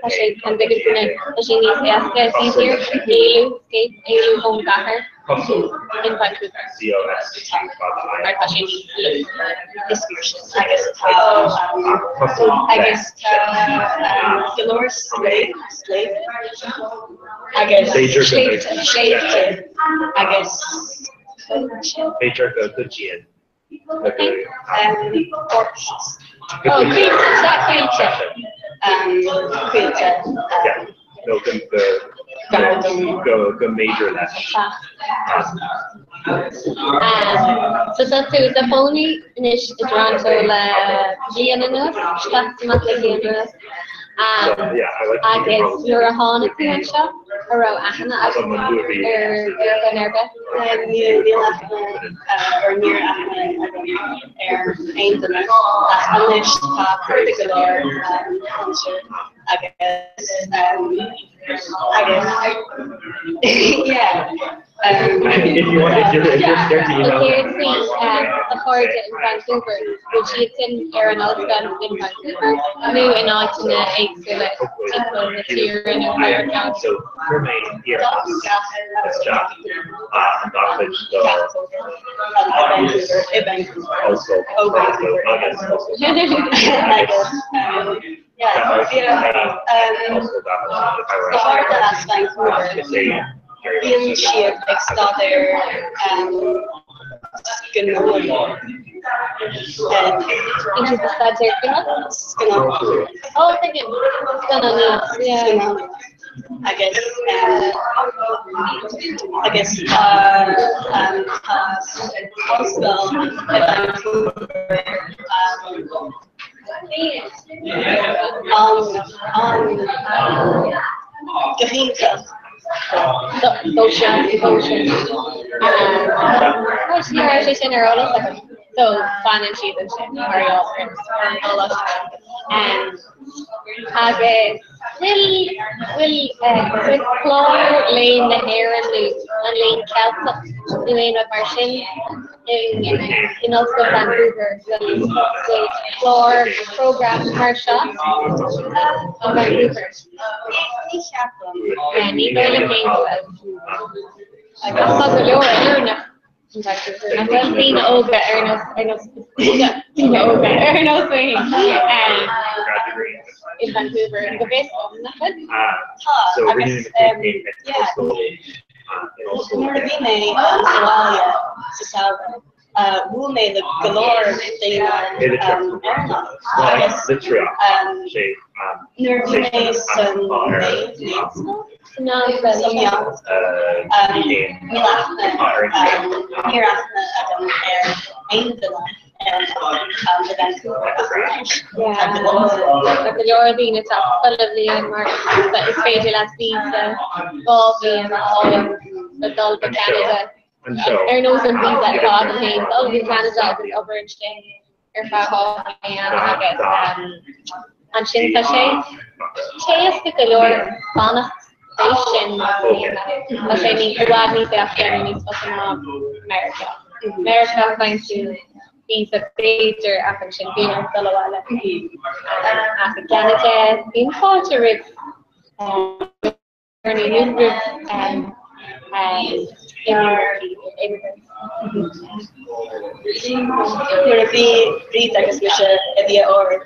Speaker 2: Tá sé an dtuigeann tú mé? Tá sé níos éasca, it's easier éalú, escape, éalú ón gcathair. in Vancouver mar tá sé níos lú.
Speaker 6: Is mar sin agus tá agus tá go leor sléibhte agus sléibhte sléibhte agus
Speaker 3: B'fhéidir go gcuidíonn
Speaker 2: Oh, coillte, sea, coillte.
Speaker 6: Coillte.
Speaker 3: Nó go go mb'fhéidir leis.
Speaker 2: So tá tú i do chónaí anois i dToronto le bliain anuas, seachtain amach le bliain anuas. Agus nuair a tháinig tú anseo, an raibh aithne agat ar dhuine ar bith?
Speaker 6: Níl aithne or níl aithne agam ar aon duine ach anois tá cairde go leor anseo agus agus yeah.
Speaker 3: If you want, if you're, if you're scared to email.
Speaker 2: Céard faoi do chairde in Vancouver? Bhfuil siadsan ar an ollscoil in Vancouver nó in áiteanna éagsúla timpeall na tíre nó Meiriceá?
Speaker 3: So chuir mé iarratas isteach an dá chuid do
Speaker 6: i Vancouver.
Speaker 3: Ollscoil
Speaker 6: Ó Vancouver.
Speaker 3: agus Ollscoil
Speaker 6: Agus yeah, cairde as Vancouver. Bíonn siad ag staidéar scannán.
Speaker 2: Bíonn siad ag staidéar gnó?
Speaker 6: Scannán.
Speaker 2: Oh, tuigim. Scannánaíocht, yeah.
Speaker 6: Scannánaíocht. Agus agus tá tá ollscoil i Vancouver an an go hiontach.
Speaker 2: Dó sin, dó sin. Ní raibh sé sin ar eolas agam. So fanann siad ansin mar gheall ar an gcoláiste. Agus bhfuil bhfuil bhfuil clár Léann na hÉireann nó an Léann Ceilteach nó aon rud mar sin in Ollscoil Vancouver bhfuil bhfuil clár program mar seo in Vancouver?
Speaker 6: Ní cheapaim.
Speaker 2: Ní dóigh liom féin go bhfuil. Agus tá go leor Éireannach in Vancouver. Nach bhfuil daoine óga ar nós ar nós daoine óga ar nós mé in Vancouver go bhfios dom, nach bhfuil?
Speaker 6: Tá agus yeah nuair a bhí mé sa bhaile sa samhradh bhuail mé le go leor daoine Éireannach agus nuair a bhí mé san meánscoil Sa meánscoil, níl aithne, níor aithne agam ar aon duine Éireannach i Vancouver ach anois tá go leor.
Speaker 2: Tá go leor daoine ag teacht chuile bhliain mar is féidir leat visa 2 bhliain a fháil le dul go Ceanada. Ar nós an visa atá agam féin, dul go Ceanada agus obair ansin ar feadh 2 bhliain agus ansin tá sé éasca go leor fanacht théis sin más mian leat. Tá sé i bhfad níos éasca nó níos fusa ná Meiriceá. Meiriceá faigheann tú visa b'fhéidir ach ansin bíonn ort dul abhaile. Ach i gCeanada bíonn fáilte roimh
Speaker 6: Nuair a bhí Bríd agus mise i bhFiodh Ard,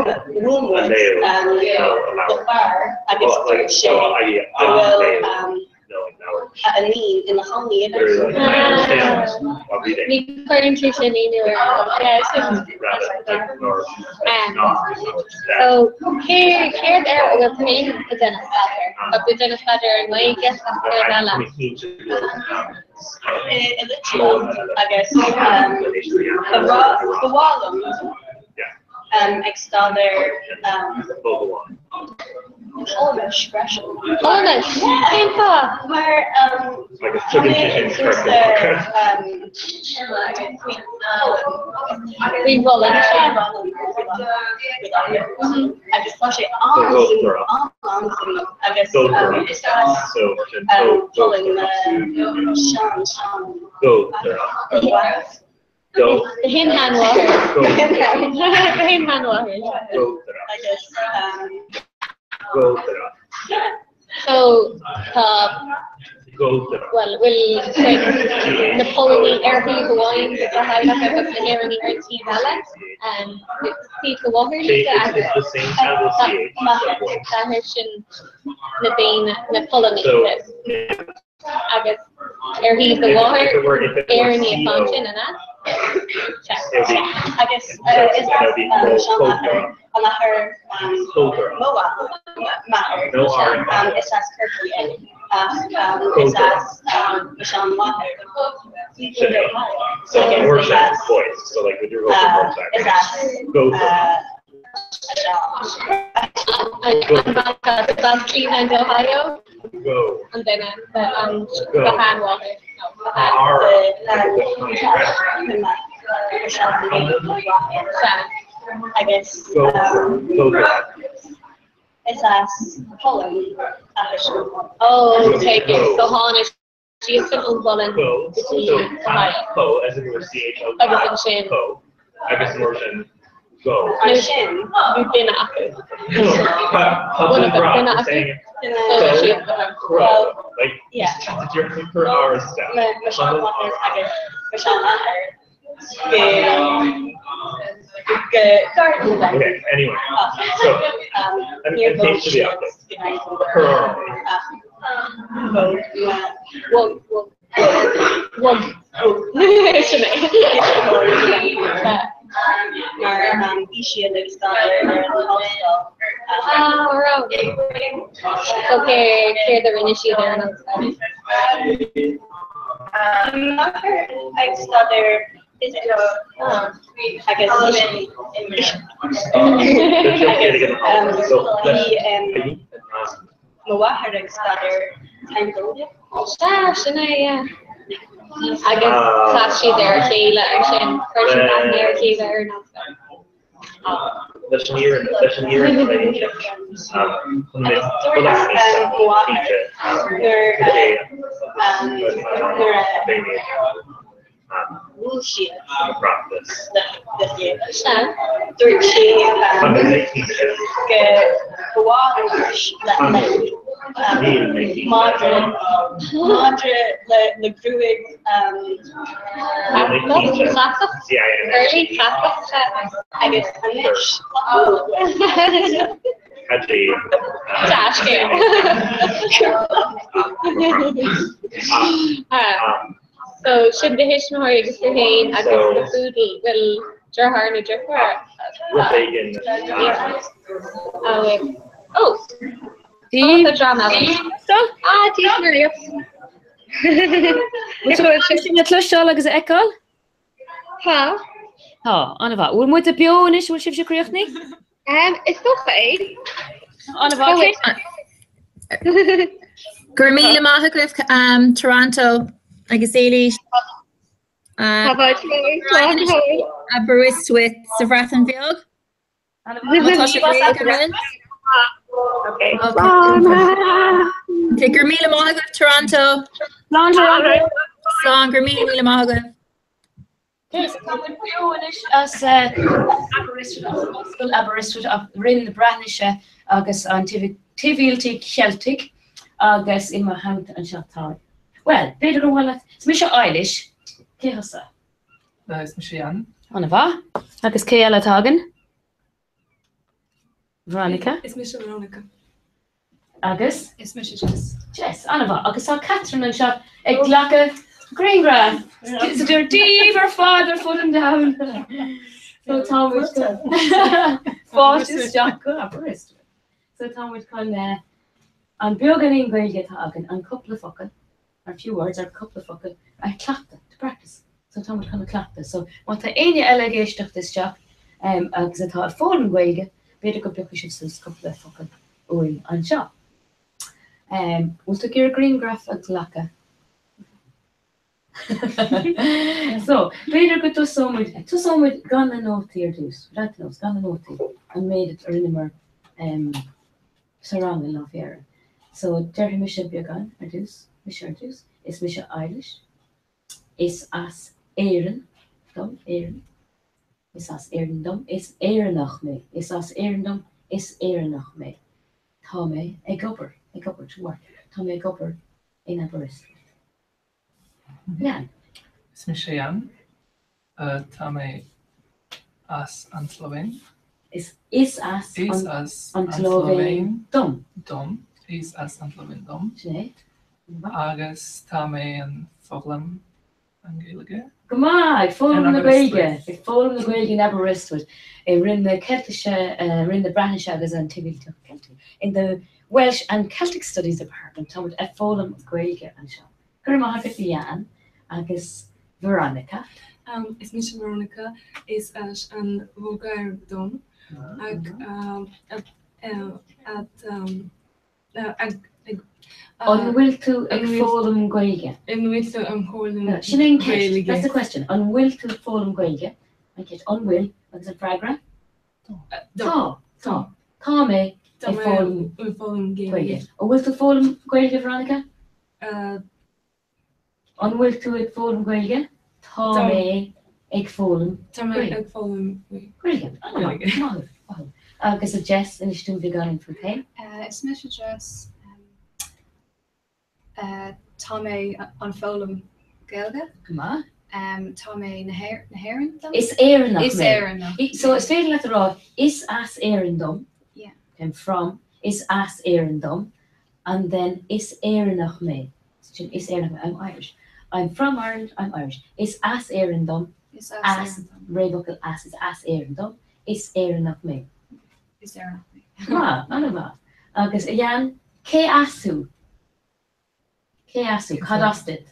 Speaker 6: bhuail muid le fear agus dúirt sé go bhfuil a iníon ina chónaí i Vancouver.
Speaker 2: Ní chuireann tú sin ionadh orm. So, céard air a bhfuil tú féin ag déanamh staidéir? Tá tú ag déanamh staidéir ar an nGaeilge ach céard eile?
Speaker 6: I litríocht agus ba mhaith liom ag staidéar Polainnis freisin.
Speaker 2: Polainnis? Cén fáth?
Speaker 6: Mar tá mé ag cúrsa faoi
Speaker 2: Faoi Pholainn, sea.
Speaker 6: Agus tá sé an-suimiúil, an-suimiúil agus is as Polainn mo shean-shean mháthair.
Speaker 2: Do shin-sheanmháthair. Do shin-sheanmháthair.
Speaker 6: Agus
Speaker 2: So tá bhuel bhfuil na Polannaigh ar thaobh amháin de do theaghlach agus na hÉireannaigh ar an taobh eile? Taobh do mháthar Lisa agus d'athair sin na daoine na Polannaigh. Agus ar thaobh do mháthar, Éireannaigh atá ansin, an ea? Sea.
Speaker 6: Agus is as seanathair, an athair mo mháthair, is as Corcaigh é, ach is as mo sheanmháthair, Cleveland, Ohio. Agus is as
Speaker 2: As Cleveland, Ohio? An duine an do sheanmháthair
Speaker 6: Agus is as Polainn athair.
Speaker 2: Oh, take it. So tháinig siadsan ón bPolainn go dtí Ohio. Agus ansin.
Speaker 6: Ansin.
Speaker 2: Bhí duine acu. One of them, duine acu.
Speaker 6: Well, yeah. Mo sheanmháthair agus mo seanathair go go gar do Vancouver. Ach níor bhog siad go Vancouver ach bhog mo
Speaker 2: Bhog, bhog, bhog. Sin é.
Speaker 6: Mar bhí siad ag staidéar ar an ollscoil.
Speaker 2: Ah, raibh. So céard a rinne siad ar an ollscoil?
Speaker 6: Máthair ag staidéar fisic agus bhí mo mháthair ag staidéar teangeolaíocht.
Speaker 2: Sea, sin é, yeah. Agus chas siad ar a chéile ansin, chuir siad aithne ar a chéile ar an ollscoil.
Speaker 3: Leis an fhírinne, leis an fhírinne chun mé
Speaker 6: Nuair a bhuail siad le chéile. Dúirt sí go ba mhaith léi madra, madra le gruaig
Speaker 2: Curly cleasach
Speaker 6: agus anois
Speaker 2: Dea-scéal. So sin do thuismitheoirí agus tú féin agus do phúdal, bhfuil deartháir nó deirfiúr?
Speaker 3: Rud éigin.
Speaker 2: Ó! Tá dream eile. Ah, Dia Maria.
Speaker 8: Bhfuil sibh le cloisteáil agus a fheiceáil?
Speaker 2: Tá.
Speaker 8: Tá, an-mhaith. Bhfuil muid beo anois, bhfuil sibhse críochnaithe?
Speaker 2: Is dócha é.
Speaker 8: An-mhaith.
Speaker 9: Go raibh míle maith agaibh Toronto agus Éilís. Aberystwyth sa Bhreatain Bheag. Tá sibh réidh againn?
Speaker 2: Okay.
Speaker 9: Okay, go raibh míle maith agaibh Toronto.
Speaker 8: Slán Toronto.
Speaker 9: Slán, go raibh míle míle maith agaibh.
Speaker 8: Okay, so tá muid beo anois as Aberystwyth, as Ollscoil Aberystwyth, as Roinn na Breatnaise agus an tSibhialtaigh Cheiltigh agus i mo theannta anseo tá, bhuel, b'fhéidir gur mhaith leat, is mise Eilish, cé thusa?
Speaker 10: Is mise Jan.
Speaker 8: An-mhaith. Agus cé eile atá againn? Veronica.
Speaker 10: Is mise Veronica.
Speaker 8: Agus?
Speaker 10: Is mise Jess.
Speaker 8: Jess, an-mhaith. Agus tá Catherine anseo ag glacadh grianghraf. So Dia daoibh ar fad ar fud an domhain. So tá muid fáilte isteach go Aberystwyth. So tá muid chun an beagáinín Gaeilge atá againn, an cúpla focal, our few words, our cúpla focal, a chleachtadh, to practice. So tá muid chun a chleachtadh. So má tá éinne eile ag éisteacht isteach agus atá ag foghlaim Gaeilge, b'fhéidir go bpiocfaidh sibh suas cúpla focal uainn anseo. Bhfuil tú ag iarraidh grianghraf a ghlacadh? So, b'fhéidir go dtosóidh muid, tosóidh muid gan na nótaí ar dtús, without the notes, gan na nótaí, an méid a rinneamar sa rang i Lá Féire. So, déarfaidh mise beagán ar dtús, mise ar dtús, is mise Eilish, is as Éirinn dom, Éirinn, is as Éirinn dom, is Éireannach mé, is as Éirinn dom, is Éireannach mé. Tá mé ag obair, ag obair, to work, tá mé ag obair in Aberystwyth. Jan.
Speaker 10: Is mise Jan. Tá mé as an tSlóivéin.
Speaker 8: Is is as
Speaker 10: Is as
Speaker 8: an tSlóivéin dom.
Speaker 10: Dom. Is as an tSlóivéin dom.
Speaker 8: Sin é.
Speaker 10: Agus tá mé an foghlaim an Ghaeilge.
Speaker 8: Go maith! Ag foghlaim na Gaeilge! Ag foghlaim na Gaeilge in Aberystwyth, i Roinn na Ceiltise, Roinn na Breatnaise agus an tSibhialtacht Cheiltigh. In the Welsh and Celtic Studies Department, tá muid ag foghlaim Gaeilge anseo. Go raibh maith agat Jan agus Veronica.
Speaker 10: Is mise Veronica, is as an Bhulgáir dom ag
Speaker 8: An bhfuil tú ag foghlaim Gaeilge?
Speaker 10: An bhfuil tú ag foghlaim
Speaker 8: Gaeilge? Sin é an ceist. That's the question. An bhfuil tú ag foghlaim Gaeilge? An ceist. An bhfuil agus an freagra? Tá. Tá. Tá mé ag foghlaim Gaeilge. An bhfuil tú ag foghlaim Gaeilge, Veronica? An bhfuil tú ag foghlaim Gaeilge? Tá mé ag foghlaim
Speaker 10: Tá mé ag foghlaim
Speaker 8: Gaeilge. Gaeilge. Maith thú. Maith thú. Agus a Jess, inis dúinn beagáinín fút féin.
Speaker 11: Is mise Jess. Tá mé an foghlaim Gaeilge.
Speaker 8: Go maith.
Speaker 11: Tá mé na hÉireann
Speaker 8: dom. Is Éireannach mé.
Speaker 11: Is Éireannach.
Speaker 8: So is féidir leat a rá is as Éirinn dom.
Speaker 11: Yeah.
Speaker 8: I'm from. Is as Éirinn dom. And then is Éireannach mé. Sin is Éireannach mé, I'm Irish. I'm from Ireland, I'm Irish. Is as Éirinn dom.
Speaker 11: Is as Éirinn dom.
Speaker 8: Réamhfhocal as, is as Éirinn dom. Is Éireannach mé.
Speaker 11: Is Éireannach mé.
Speaker 8: Maith, an-mhaith. Agus a Jan, cé as thú? Cé as thú? Cad as duit?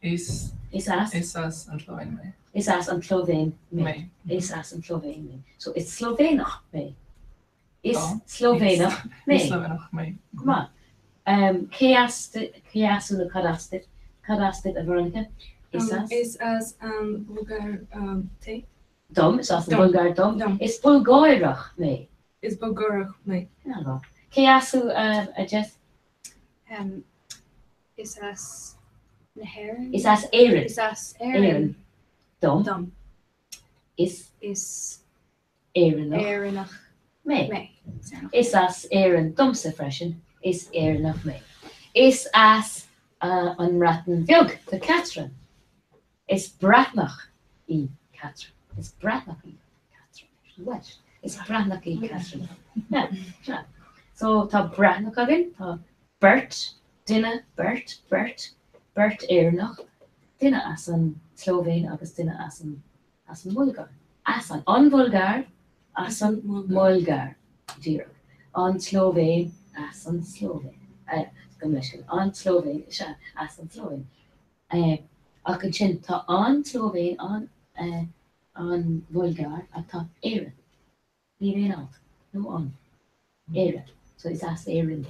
Speaker 10: Is
Speaker 8: Is as?
Speaker 10: Is as an tSlóivéin mé.
Speaker 8: Is as an tSlóivéin mé. Is as an tSlóivéin mé. So is Slóivéanach mé. Is Slóivéanach mé.
Speaker 10: Is Slóivéanach mé.
Speaker 8: Go maith. Cé as cé as thú nó cad as duit? Cad as duit, a Veronica? Is as.
Speaker 11: Is as an Bhulgáir mé.
Speaker 8: Dom, is as an Bhulgáir dom. Is Bulgáireach mé.
Speaker 11: Is Bulgáireach mé.
Speaker 8: An-mhaith. Cé as thú, a Jess?
Speaker 2: Is as na hÉireann.
Speaker 8: Is as Éirinn.
Speaker 2: Is as Éirinn.
Speaker 8: Dom.
Speaker 2: Dom.
Speaker 8: Is.
Speaker 2: Is.
Speaker 8: Éireannach.
Speaker 2: Éireannach.
Speaker 8: Mé.
Speaker 2: Mé.
Speaker 8: Is as Éirinn domsa freisin. Is Éireannach mé. Is as an mBreatain Bheag do Catherine. Is Breatnach í Catherine. Is Breatnach í Catherine. Welsh. Is Breatnach í Catherine. Yeah, yeah. So tá Breatnach againn, tá beirt, duine, beirt, beirt, beirt Éireannach, duine as an tSlóivéin agus duine as an as an mBulgáir. As an an Bhulgáir, as an mBulgáir. Díreach. An tSlóivéin, as an tSlóivéin. Gabh mo leithscéal. An tSlóivéin, is ea, as an tSlóivéin. Ach ansin tá an tSlóivéin, an an Bhulgáir ach tá Éire. Níl aon alt. No an. Éire. So is as Éirinn.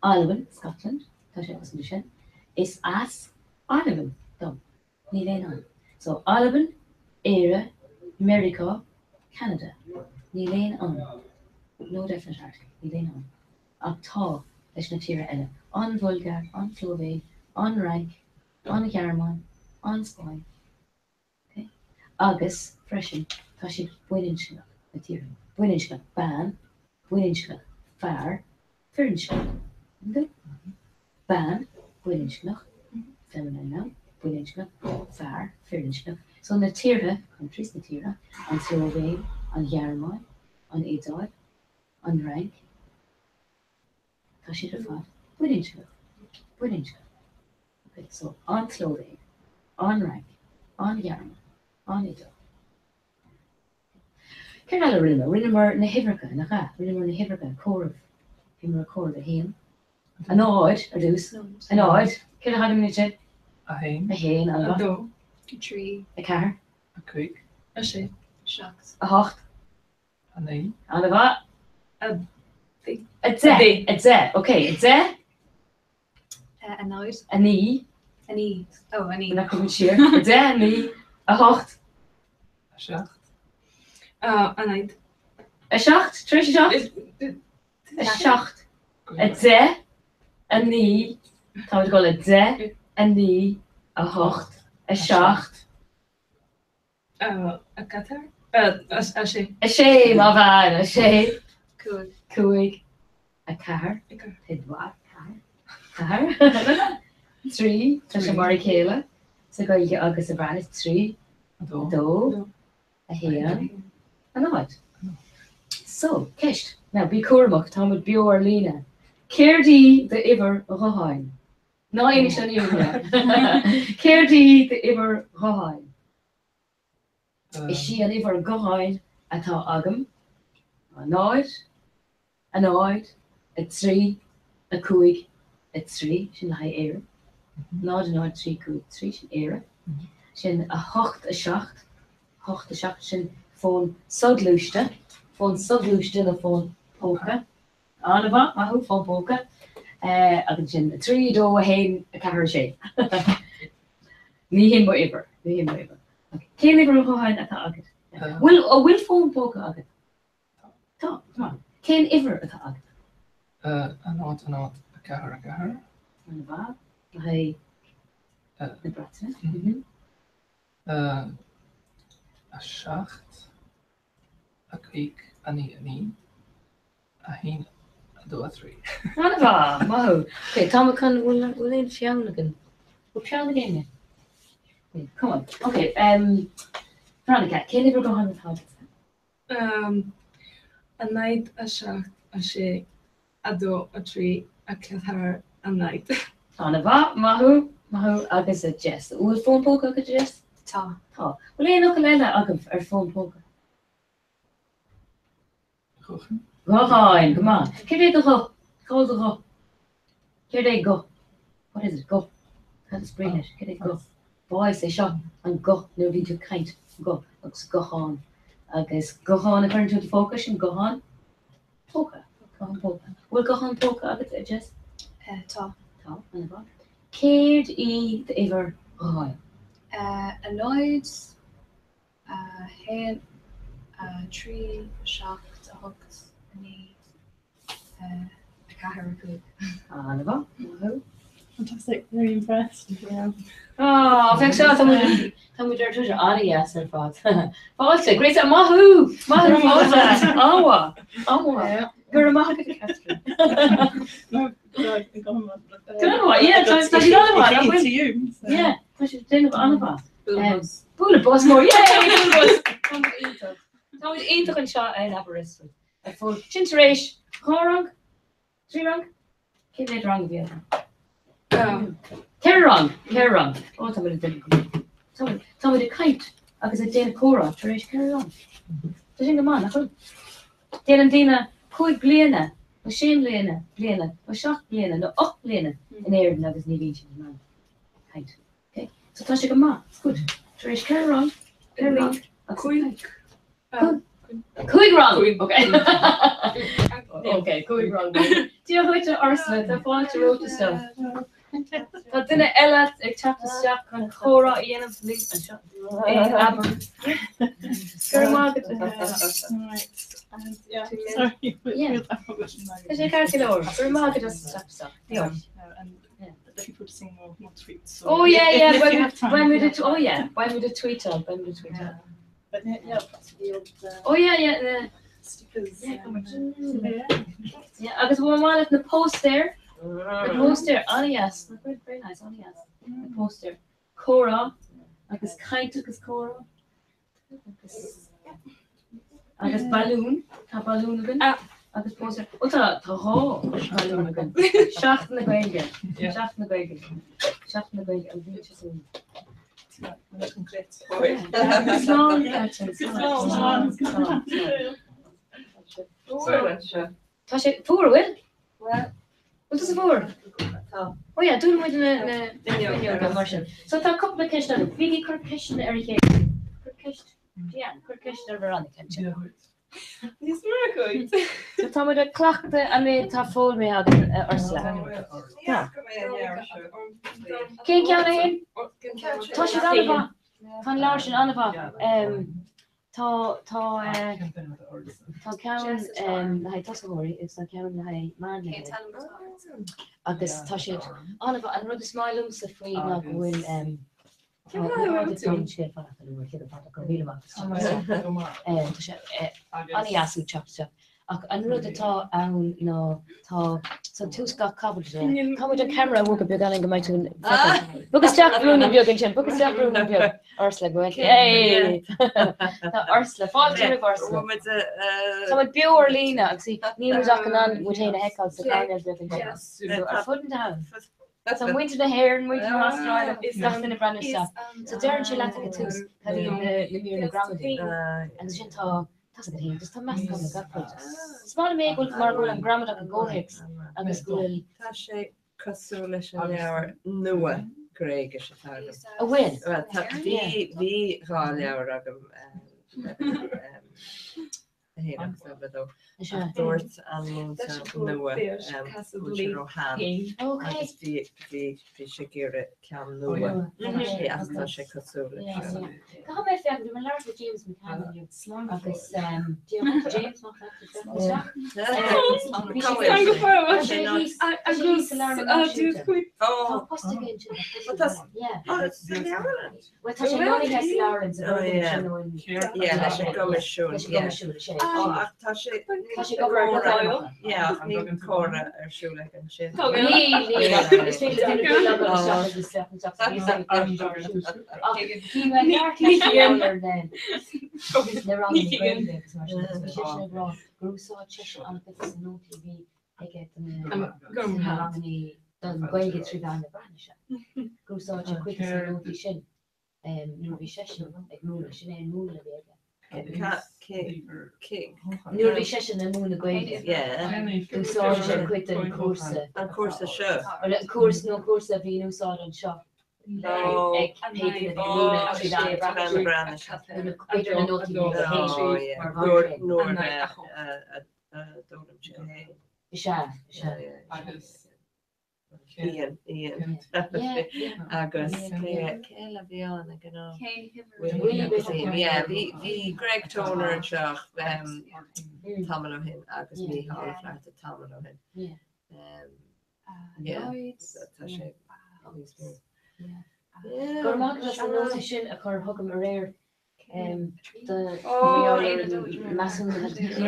Speaker 8: Albain, Scotland, tá sé cosúil leis sin. Is as Albain dom. Níl aon an. So Albain, Éire, Meiriceá, Ceanada. Níl aon an. No definite article. Níl aon an. Ach tá leis na tíortha eile. An Bhulgáir, an tSlóivéin, an Fhrainc, an Ghearmáin, an Spáinn. Ok. Agus, freisin, tá siad baininscneach, na tíortha. Baininscneach, bean, baininscneach, fear, firinscneach. An Bean, baininscneach, feminine noun, baininscneach, fear, firinscneach. So na tíortha, countries, na tíortha, an tSlóivéin, an Ghearmáin, an Iodáil, an Fhrainc, tá siad ar fad baininscneach. Baininscneach. Ok, so an tSlóivéin, an Fhrainc, an Ghearmáin, an Iodáil. Céard eile a rinneamar? Rinneamar na huimhreacha, nach ea? Rinneamar na huimhreacha, comhaireamh. Bhíomar ag comhaireamh 1, 0 ar dtús, 0, céard a thagann ansin?
Speaker 10: 1,
Speaker 8: 1, an
Speaker 11: 2,
Speaker 2: 3,
Speaker 8: 4,
Speaker 10: 5,
Speaker 11: 6,
Speaker 2: 7,
Speaker 8: 8,
Speaker 10: 9.
Speaker 8: An-mhaith.
Speaker 11: 10.
Speaker 8: 10, 10, ok, 10.
Speaker 11: 0.
Speaker 8: 9.
Speaker 11: 9, oh, 9.
Speaker 8: Nach raibh siar. 10, 9, 8.
Speaker 10: 7.
Speaker 11: 9.
Speaker 8: 7, tar éis 7? 7. 10, 9, táimid ag dul 10, 9, 8, 7.
Speaker 11: 4? 6.
Speaker 8: 6, my bad, 6.
Speaker 11: 5.
Speaker 8: 5, 4, 4, 4, 3, tá sé mar a chéile sa Ghaeilge agus sa Bhreatnais, 3, 2, 1, 0. So, ceist. Now, bí cúramach, táimid beo ar líne. Céard í d'uimhir ghutháin? Ná inis an fhírinne. Céard í d'uimhir ghutháin? Is í an uimhir ghutháin atá agam ná 0, 0, 3, 5, 3, sin le haghaidh Éire. 0, 0, 3, 5, 3, sin Éire. Sin 8, 7, 8, 7, sin fón soghluaiste, fón soghluaiste nó fón póca. An-mhaith, maith thú, fón póca. Agus ansin 3, 2, 1, 4, 6. Ní hin mo uimhir, ní hin mo uimhir. Cén uimhir ghutháin atá agat? Bhfuil, an bhfuil fón póca agat? Tá, tá. Cén uimhir atá agat?
Speaker 10: 0, 0, 4, 4.
Speaker 8: An-mhaith. Le haghaidh na Breataine.
Speaker 10: 7, 5, 9, 9. 1, 2, 3.
Speaker 8: An-mhaith, maith thú. Ok, tá mé chun, bhfuil bhfuil aon pheann againn? Bhfuil peann ag éinne? Come on. Ok, um, Veronica, cén uimhir ghutháin atá agatsa?
Speaker 11: Um, 0, 7, 6, 2, 3, 4, 0.
Speaker 8: An-mhaith, maith thú, maith thú agus a Jess. Bhfuil fón póca agat, a Jess?
Speaker 2: Tá.
Speaker 8: Tá. Bhfuil aon fhocal eile agaibh ar fón póca? Gutháin, go maith. Céard é do ghuth? Cá bhfuil do ghuth? Céard é guth? What is it? Guth. Cad is brí leis? Céard é guth? Voice é seo, an guth nuair a bhíonn tú ag caint. Guth agus guthán. Agus guthán a chuireann tú i do phóca, sin guthán póca. Guthán póca. Bhfuil guthán póca agat, a Jess?
Speaker 2: Tá.
Speaker 8: Tá, an-mhaith. Céard í d'uimhir gutháin? A
Speaker 11: 0, 1, 3, 7, 8, 9, 4, 5.
Speaker 8: An-mhaith. Maith thú.
Speaker 1: Fantastic, very impressed. Yeah.
Speaker 8: Oh, féach seo, tá muid tá muid ar Twitter an-dheas ar fad. Fáilte, Grace, maith thú! Maith thú, fáilte! An-mhaith, an-mhaith. Go raibh maith agat, Catherine.
Speaker 1: Go
Speaker 8: An-mhaith, yeah, tá tá siad an-mhaith, nach bhfuil? Yeah, tá siad déanamh an-mhaith. Bualadh bos mór, yay, bualadh bos! Tá muid iontach. Tá muid iontach anseo in Aberystwyth. Ar fud. Sin tar éis dhá rang? Trí rang? Cé mhéad rang a bhí againn? Ceithre rang, ceithre rang. Ó, tá muid ag déanamh go maith. Tá muid, tá muid ag caint agus ag déanamh comhrá tar éis ceithre rang. Tá sin go maith, nach bhfuil? Déanann daoine cúig bliana nó sé mbliana, bliana nó seacht mbliana nó ocht mbliana in Éirinn agus ní bhíonn siad in ann caint. Ok? So tá sé go maith. It's good. Tar éis ceithre rang, ceithre rang agus
Speaker 10: Cúig.
Speaker 8: Cúig rang! Ok. Ok, cúig rang. Dia dhuit a Ursula, tá fáilte romhat isteach. Tá duine eile ag teacht isteach chun comhrá a dhéanamh linn anseo. In Aberystwyth. Go raibh maith agat.
Speaker 1: Right. And yeah, sorry.
Speaker 8: Yeah. Tá sé ceart go leor. Go raibh maith agat as teacht isteach.
Speaker 1: Yeah. And looking forward to seeing more, more tweets. So
Speaker 8: Oh yeah,
Speaker 1: if-
Speaker 8: yeah,
Speaker 1: if you have time,
Speaker 8: beidh muid
Speaker 1: yeah.
Speaker 8: ag, oh yeah, beidh muid ag tweetáil, beidh muid ag tweetáil.
Speaker 1: But yeah, yeah, that's the old uh,
Speaker 8: Oh yeah, yeah, yeah.
Speaker 1: stickers.
Speaker 8: Yeah,
Speaker 1: and, uh,
Speaker 8: Yeah, agus bhfuil maith leat na póstaeir, na póstaeir an-dheas, na very, very nice, an-dheas, na póstaeir. Comhrá agus caint agus comhrá. Agus agus balún, tá balún againn. Agus póstaer. Ó tá tá dhá balún againn. Seachtain na Gaeilge. Seachtain na Gaeilge. Seachtain na Gaeilge an bhliain seo chugainn. Slán, Catherine, slán, slán, slán. Tá sé fuar, bhfuil? Bhfuil tusa fuar?
Speaker 6: Tá.
Speaker 8: Ó yeah, dúnfaidh muid na fuinneoga mar sin. So tá cúpla ceist agam. Bígí ag cur ceisteanna ar a chéile. Cuir ceist, Diane, cuir ceist ar Veronica ansin.
Speaker 7: Níos mó agat.
Speaker 8: So tá muid ag cleachtadh an méid atá foghlamtha againn, a Ursula. Cén ceann é sin? Tá siad an-mhaith. Tá an leabhar sin an-mhaith. Tá tá tá ceann le haghaidh tosaitheoirí agus tá ceann le haghaidh meánleibhéil. Agus tá siad an-mhaith. An rud is maith liomsa faoi ná go bhfuil An-dheas an teacht isteach. Ach an rud atá ann ná tá so tús gach caibidil tá muid an ceamara a bhogadh beagáinín go mbeidh tú feiceáil. Bog isteach blúinín beag ansin, bog isteach blúinín beag. Ursula go bhfuil. Tá Ursula, fáilte roimh Ursula. Tá muid beo ar líne agus níl muid ach in ann muid féin a fheiceáil sa choirnéal beag ansin. So ar fud an domhain. Tá muintir na hÉireann, muintir na hAstráile, gach duine ag breathnú isteach. So deireann sé leat ag an tús cad iad na míreanna gramadaí. Agus ansin tá, tá a fhios agat féin, just tá meascán de gach rud. Is maith liom é go bhfuil, mar go bhfuil an gramadach i gcomhthéacs agus go bhfuil.
Speaker 12: Tá sé cosúil leis an leabhar nua Gréigise atá agam.
Speaker 8: A bhfuil?
Speaker 12: Bhuel, tá, bhí, bhí dhá leabhar agam. Ach dúirt an múinteoir nua go bhfuil sé róshean agus bhí bhí sé ag iarraidh ceann nua ach tá sé cosúil leis seo.
Speaker 8: Caithfidh mé féachaint, bhí mé ag labhairt le James McCann inniu agus James Tá post aige ansin. Bhuel, tá sé lonnaithe sa leabharlann sa bhfoirgneamh sin nó in.
Speaker 12: Yeah, leis an gCoimisiún.
Speaker 8: Leis an gCoimisiún, is ea.
Speaker 12: Ach tá sé.
Speaker 8: Tá sé ag obair ar na
Speaker 12: Yeah, ach níl comhrá ar siúl aige ansin.
Speaker 8: Níl, níl. Is féidir le duine dul agam isteach agus isteach isteach sa Ach bhí mé ag labhairt leis ar na na ranganna Gaeilge agus mar sin agus bhí seisean ag rá gur úsáid seisean an-chuid de na nótaí a bhí aige do na ranganna don Ghaeilge trí mheán na Breatnaise. Gur úsáid sé cuid de na nótaí sin nuair a bhí seisean ag múineadh, sin é an múnla a bhí aige. Nuair a bhí seisean ag múineadh Gaeilge, d'úsáid sé cuid den chúrsa.
Speaker 12: An cúrsa seo?
Speaker 8: An cúrsa nó an cúrsa a bhí in úsáid anseo ag pé duine a bhí ag múineadh trí mheán na Breatnaise. B'fhéidir na nótaí a bhí aige féin mar mhac léinn.
Speaker 12: Nuair a d'fhoghlaim sé féin.
Speaker 8: Is ea, is ea.
Speaker 12: Ian, Ian. Agus cé eile a bhí ann ag an am? Willie agus Ian. Yeah, bhí bhí Greg Toner anseo tamall ó shin agus Mícheál Ó Flatharta tamall ó shin. Yeah, tá sé níos mó.
Speaker 8: Go raibh maith agat as na nótaí sin a chur chugam aréir. Ní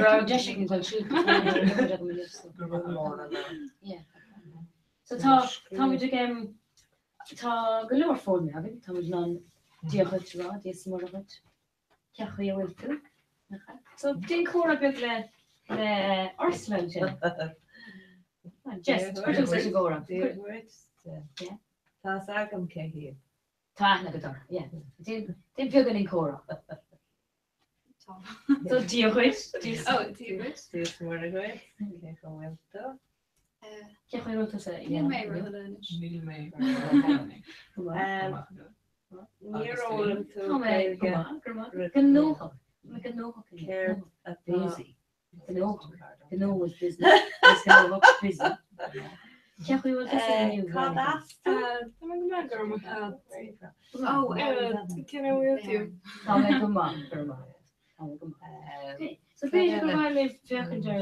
Speaker 8: raibh deis agam dul tríd So tá táimid ag tá go leor foghlaim againn, táimid in ann Dia dhuit a rá, Dia is Muire dhuit. Cén chaoi a bhfuil tú? So déan comhrá beag le le Ursula ansin. Jess, cuir tús leis an gcomhrá.
Speaker 12: Dia dhuit. Tá's agam cé hiad.
Speaker 8: Tá aithne agat orthu, yeah. Déan beagáinín comhrá. So Dia dhuit.
Speaker 11: Oh, Dia dhuit.
Speaker 12: Dia is Muire dhuit. Cén chaoi a bhfuil tú?
Speaker 8: Cén chaoi a bhfuil tusa?
Speaker 11: Níl mé ródhona anois.
Speaker 10: Níl mé ródhona.
Speaker 12: Níor fhoghlaim tú
Speaker 8: Tá mé go
Speaker 12: Gaeilge
Speaker 8: maith, go maith. Gnóthach. Tá mé gnóthach inniu.
Speaker 12: Céard atá
Speaker 8: Busy. Gnóthach. Gnó is business. Is gnóthach busy. Cén chaoi a bhfuil tusa inniu?
Speaker 12: Cad as tú?
Speaker 7: Tá mé go maith, go raibh maith agat. Ó, cén chaoi a bhfuil tú?
Speaker 8: Tá mé go maith, go raibh maith agat. Tá mé go maith. Okay, so b'fhéidir gur mhaith libh féachaint ar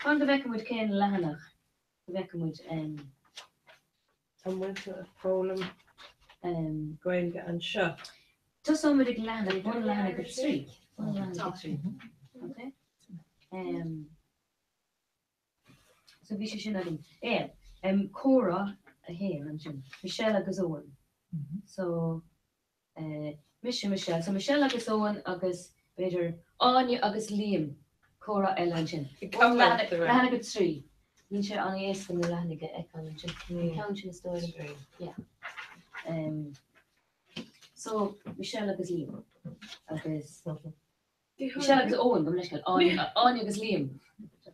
Speaker 8: fan go bhfeicfidh muid cén leathanach go bhfeicfidh muid.
Speaker 12: An bhfuil tú ag foghlaim Gaeilge anseo?
Speaker 8: Tosóidh muid ag leathanach, bun leathanach 3. Bun leathanach 3. Okay? So bhí sé sin agam. Yeah. Comhrá 1 ansin. Michelle agus Owen. So Mise Michelle. So Michelle agus Owen agus b'fhéidir Áine agus Liam. Comhrá eile ansin. Leathanach 3. Níl sé an-éasca na leathanaigh a fheiceáil ansin. An ceann sin is dóigh liom. Yeah. So Michelle agus Liam. Agus Michelle agus Owen, gabh mo leithscéal. Áine agus Liam.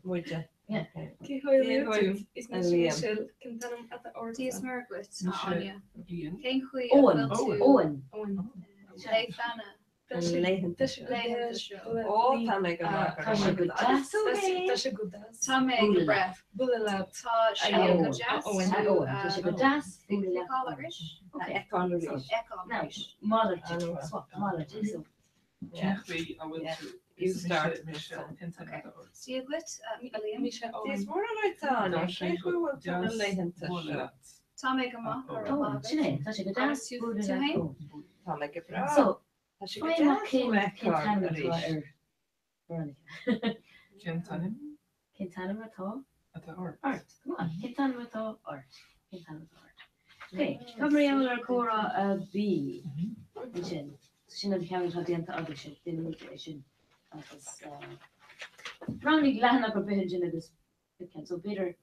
Speaker 12: Muide.
Speaker 8: Yeah.
Speaker 7: Cén chaoi a bhfuil tú? Is mise Michelle. Cén t-ainm atá ort?
Speaker 11: Dia is Muire dhuit, a Áine.
Speaker 10: Ian.
Speaker 11: Cén chaoi a
Speaker 8: Owen.
Speaker 11: bhfuil tú?
Speaker 8: Owen.
Speaker 7: Owen.
Speaker 11: Laethanta.
Speaker 12: Laethanta
Speaker 11: seo.
Speaker 12: Ó, tá mé go maith.
Speaker 8: Tá sé go deas.
Speaker 7: Tá sé go deas.
Speaker 11: Tá mé go breá.
Speaker 7: Bualadh leat.
Speaker 11: Tá sé go deas.
Speaker 7: Owen.
Speaker 8: Owen. Tá sé go deas. Bualadh leat.
Speaker 11: Feiceáil arís.
Speaker 8: Okay.
Speaker 12: Feiceáil arís.
Speaker 11: Feiceáil
Speaker 8: Now,
Speaker 11: arís.
Speaker 8: malairt. Swap. Malairt. So,
Speaker 10: Cén chaoi a bhfuil tú?
Speaker 12: You
Speaker 10: Is mise
Speaker 12: start.
Speaker 10: Michelle. Cén t-ainm atá ort?
Speaker 11: Dia dhuit, a Liam.
Speaker 7: Mise
Speaker 12: Dia
Speaker 7: Owen.
Speaker 12: is Muire dhuit, a Áine.
Speaker 10: Tá sé
Speaker 12: Cén chaoi
Speaker 10: go
Speaker 12: a bhfuil tú na
Speaker 10: deas
Speaker 12: laethanta
Speaker 10: bualadh
Speaker 12: seo?
Speaker 10: leat.
Speaker 11: Tá mé go maith, go raibh
Speaker 8: Owen.
Speaker 11: maith
Speaker 8: Sin
Speaker 11: agat.
Speaker 8: é. Tá sé go
Speaker 11: Agus
Speaker 8: deas.
Speaker 11: tú
Speaker 8: Bualadh
Speaker 11: tú
Speaker 8: leat.
Speaker 11: féin?
Speaker 8: Owen.
Speaker 12: Tá mé go breá.
Speaker 8: So,
Speaker 12: Tá sé go
Speaker 8: faigh amach
Speaker 12: deas thú
Speaker 8: cén
Speaker 12: a
Speaker 8: cén
Speaker 12: fheiceáil
Speaker 8: t-ainm atá
Speaker 12: arís.
Speaker 8: ar Veronica.
Speaker 10: Cén t-ainm
Speaker 8: Cén t-ainm atá
Speaker 10: atá ort?
Speaker 8: ort? Come on. Cén t-ainm atá ort? Cén t-ainm atá ort? Ok, cad mar gheall ar comhrá a B ansin? Sin an ceann atá déanta agaibhse, déanaimid é sin agus roghnaigh leathanach ar bith ansin agus pioc ceann. So b'fhéidir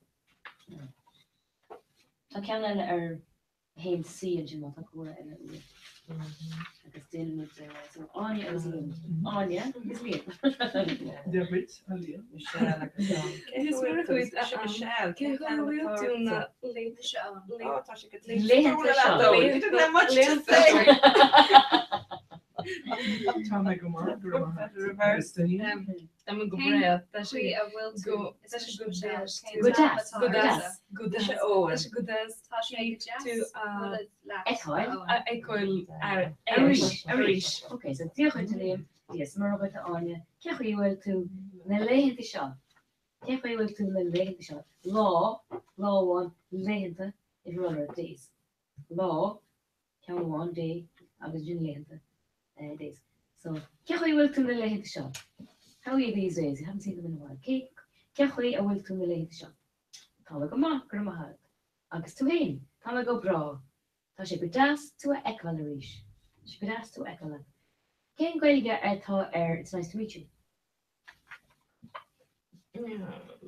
Speaker 8: tá ceann eile ar 1C ansin má tá comhrá eile uait. Agus déanaimid so Áine agus Liam. Áine agus Liam.
Speaker 10: Dia dhuit, a Liam.
Speaker 12: Michelle agus Owen. Cén
Speaker 7: Dia is
Speaker 12: chaoi a
Speaker 7: Muire
Speaker 12: bhfuil tú?
Speaker 7: dhuit, a
Speaker 12: Mise
Speaker 7: Ann.
Speaker 12: Michelle.
Speaker 7: Cén
Speaker 12: Cén
Speaker 7: chaoi a
Speaker 12: t-ainm
Speaker 7: bhfuil
Speaker 12: atá
Speaker 7: tú
Speaker 12: ortsa?
Speaker 7: na laethanta
Speaker 11: Mise Owen.
Speaker 12: Ó, tá sé go
Speaker 8: Laethanta seo.
Speaker 12: You don't have much to say.
Speaker 10: Tá mé go maith, go raibh maith agat. Agus tú féin?
Speaker 7: Tá mé go
Speaker 11: Cén
Speaker 7: breá. Tá sé
Speaker 11: chaoi a bhfuil tú?
Speaker 7: go
Speaker 11: Is
Speaker 7: tá sé
Speaker 11: mise
Speaker 7: go
Speaker 11: Michelle.
Speaker 7: deas.
Speaker 11: Cén
Speaker 8: Go
Speaker 11: t-ainm
Speaker 8: deas,
Speaker 11: atá
Speaker 8: go
Speaker 11: ortsa?
Speaker 8: deas.
Speaker 7: Go
Speaker 12: Mise
Speaker 7: deas.
Speaker 12: Owen.
Speaker 7: Tá sé go deas.
Speaker 11: Tá sé go deas.
Speaker 7: Tú a
Speaker 11: Bualadh leat,
Speaker 8: Fheiceáil.
Speaker 11: a Owen.
Speaker 7: a fheiceáil
Speaker 8: Arís,
Speaker 7: arís.
Speaker 8: arís. Ok, so Dia dhuit a Liam, Dia is Muire dhuit a Áine, cén chaoi a bhfuil tú na laethanta seo? Cén chaoi a bhfuil tú na laethanta seo? Lá, lá amháin, laethanta, if you rather, days. Lá, ceann amháin, day, agus ansin laethanta, days. So, cén chaoi a bhfuil tú na laethanta seo? How are you these days? You haven't seen them in a while. Cé, cén chaoi a bhfuil tú na laethanta seo? Tá mé go maith, go raibh maith agat. Agus tú féin? Tá mé go breá. Tá sé go deas tú a fheiceáil arís. Tá sé go deas tú a fheiceáil. Cén Gaeilge atá ar It's nice to meet you?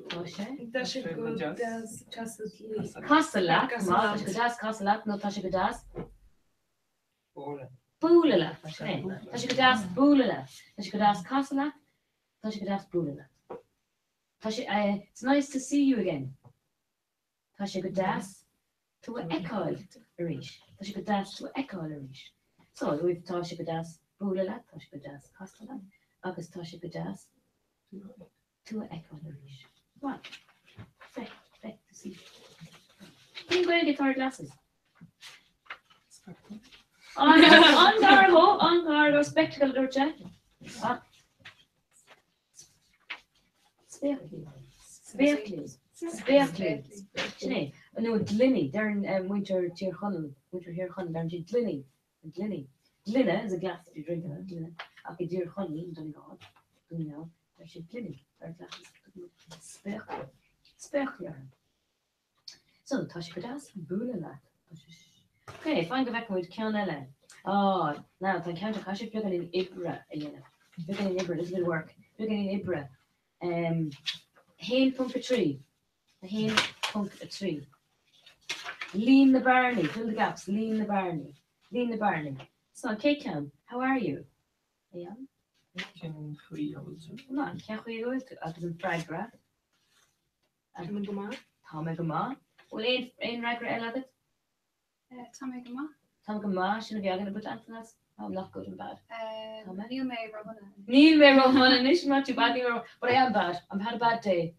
Speaker 8: Tá sé?
Speaker 7: Tá sé go deas casadh leat.
Speaker 8: Casadh leat, go maith. Tá sé go deas casadh leat nó tá sé go deas bualadh leat. Sin é. Tá sé go deas bualadh leat. Tá sé go deas casadh leat. Tá sé go deas bualadh leat. Tá sé, it's nice to see you again. Tá sé go deas tú a fheiceáil arís. Tá sé go deas tú a fheiceáil arís. So, we've tá sé go deas bualadh leat, tá sé go deas casadh leat, agus tá sé go deas tú a fheiceáil arís. Maith. Feic, feic. To see. Cén Gaeilge atá ar glasses? An-ghar dó, an-ghar dó, spectacle a dúirt sé. Ach spéaclaí. Spéaclaí. Spéaclaí. Sin é. Nó gloiní. Deireann muintir Tír Chonaill, muintir Thír Chonaill, deireann siad gloiní. Gloiní. Gloine is a glass that you drink out of, gloine. Ach i dTír Chonaill, in Donegal, Dún na nGall, deir siad gloiní ar glasses. Spéaclaí. Spéaclaí orthu. So, tá sé go deas bualadh leat. Tá sé Ok, fan go bhfeicfidh muid ceann eile. Ah, now, tá an ceann seo, caithfidh sibh beagáinín oibre a dhéanamh. Beagáinín oibre, little bit of work. Beagáinín oibre. Um, 1.3. 1.3. Líon na bearnaí, fill the gaps, líon na bearnaí. Líon na bearnaí. So, an chéad ceann, how are you? Aon?
Speaker 10: Cén chaoi a bhfuil tú?
Speaker 8: Maith, cén chaoi a bhfuil tú? Agus an freagra?
Speaker 11: Tá mé go maith.
Speaker 8: Tá mé go maith. Bhfuil aon aon fhreagra eile agat?
Speaker 11: Tá mé go maith.
Speaker 8: Tá mé go maith, sin a bhí againn, but anything else? No, I'm not good, I'm bad. Tá mé?
Speaker 11: Níl mé ródhona.
Speaker 8: Níl mé ródhona anois, I'm not too bad, níl mé ró, but I am bad. I've had a bad day.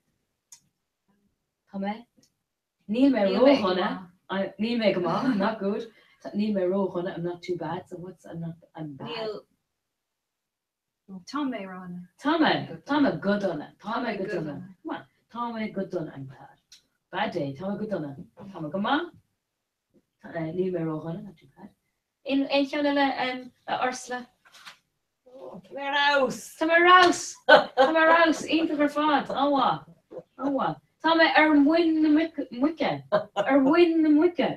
Speaker 8: Tá mé? Níl mé ródhona. Níl mé go maith, I'm not good. Níl mé ródhona, I'm not too bad, so what's I'm not, I'm bad.
Speaker 11: Níl Tá mé ródhona.
Speaker 8: Tá mé, tá mé go dona, tá mé go dona. Come on. Tá mé go dona, I'm bad. Bad day, tá mé go dona. Tá mé go maith. Níl mé ródhona, not too bad. Aon cheann eile, a Ursula?
Speaker 12: Tá mé ar fheabhas!
Speaker 8: Tá mé ar fheabhas! Tá mé ar fheabhas! Iontach ar fad! An-mhaith! An-mhaith. Tá mé ar mhuin na muice! Ar mhuin na muice!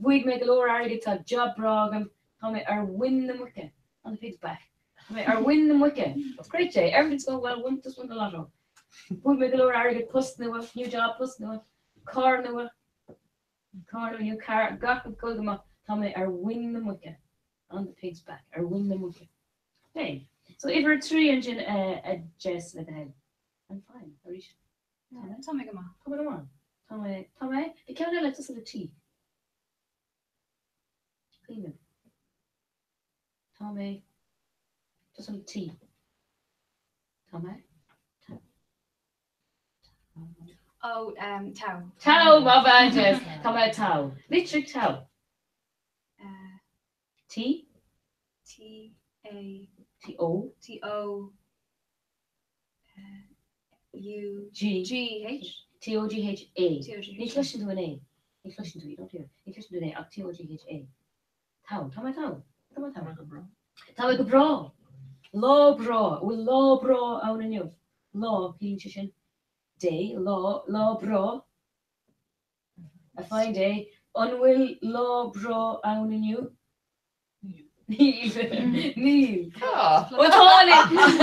Speaker 8: Bhuaigh mé go leor airgid, tá job breá agam, tá mé ar mhuin na muice! On the pig's back. Tá mé ar mhuin na muice! It's a great day, everything's going well, won, just won the lotto. Bhuaigh mé go leor airgid, post nua, new job, post nua, carr nua, carr nua, new car, gach rud ag dul go maith, tá mé ar mhuin na muice! On the pig's back, ar mhuin na muice. Hey, so uimhir 3 ansin a Jess le do thoil. I'm fine, arís.
Speaker 11: Tá mé. Tá mé go maith.
Speaker 8: Tá mé go maith. Tá mé, tá mé, bhí ceann eile tosaíonn le T. Cuimhnigh. Tá mé, tosaíonn le T. Tá mé, tá.
Speaker 11: Ó, um, togha.
Speaker 8: Togha, maith thú Jess. Tá mé togha. Litrigh togha. T?
Speaker 11: T A.
Speaker 8: T O.
Speaker 11: T O U.
Speaker 8: G.
Speaker 11: G H.
Speaker 8: T O G H A.
Speaker 11: T O G H.
Speaker 8: Ní chloiseann tú an A. Ní chloiseann tú, you don't hear. Ní chloiseann tú an A ach T O G H A. Togha. Tá mé togha. Tá mé togha.
Speaker 10: Tá mé go breá.
Speaker 8: Tá mé go breá. Lá breá. Bhfuil lá breá ann inniu? Lá, ciallaíonn sé sin day, lá, lá breá. A fine day. An bhfuil lá breá ann inniu? Níl. Níl.
Speaker 12: Tá.
Speaker 8: Bhuel tá anois.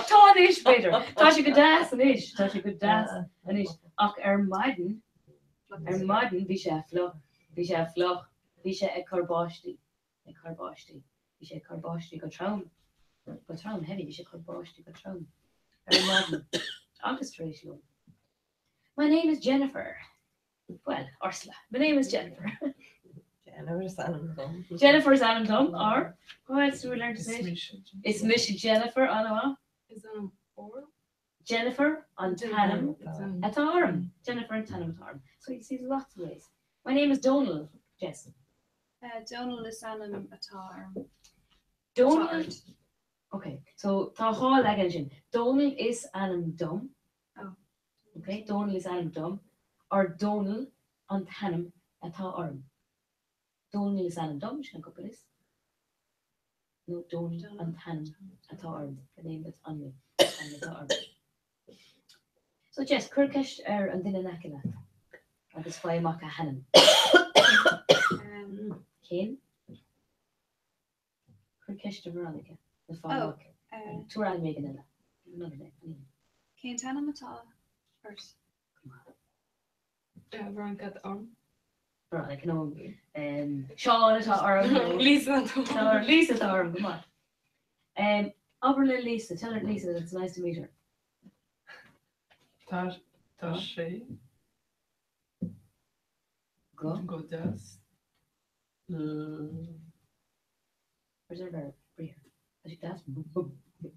Speaker 8: Tá anois, b'fhéidir. Tá sé go deas anois. Tá sé go deas anois. Ach ar maidin, ar maidin bhí sé fliuch, bhí sé fliuch, bhí sé ag cur báistí, ag cur báistí. Bhí sé ag cur báistí go trom, go trom, heavy, bhí sé ag cur báistí go trom ar maidin agus tar éis lóin. My name is Jennifer. Well, Ursula. My name is Jennifer.
Speaker 12: Jennifer is ainm dom.
Speaker 8: Jennifer is ainm dom, or how else do we learn to say it?
Speaker 10: Is mise
Speaker 8: Is mise Jennifer, an-mhaith.
Speaker 10: Is ainm orm?
Speaker 8: Jennifer an t-ainm atá orm. Jennifer an t-ainm atá orm. So you see there's lots of ways. My name is Donal, Jess.
Speaker 11: Donal is ainm atá orm.
Speaker 8: Donal. Ok, so tá dhá leagan ansin. Donal is ainm dom.
Speaker 11: Oh.
Speaker 8: Ok, Dónal is ainm dom, or Dónal an t-ainm atá orm. Dónal is ainm dom, sin an cúpla is. Nó Dónal an t-ainm atá orm, the name that's on me, an t-ainm atá orm. So Jess, cuir ceist ar an duine in aice leat agus faigh amach a hainm.
Speaker 11: Um,
Speaker 8: Cén? Cuir ceist ar Veronica. Le fáil
Speaker 11: Oh,
Speaker 8: amach.
Speaker 11: eh.
Speaker 8: Tabhair ainm éigin eile. Give another name. Any.
Speaker 11: Cén t-ainm atá ort?
Speaker 10: Eh, Veronica atá orm.
Speaker 8: Veronica nó um, Seán atá orm. nó-
Speaker 10: Lisa atá
Speaker 8: Tá orm. Lisa atá orm, go maith. Um, abair le Lisa, tell her Lisa that it's nice to meet her.
Speaker 10: Tá tá sé
Speaker 8: Go.
Speaker 10: go deas.
Speaker 8: Where's our verb? Briathar. Tá sé go deas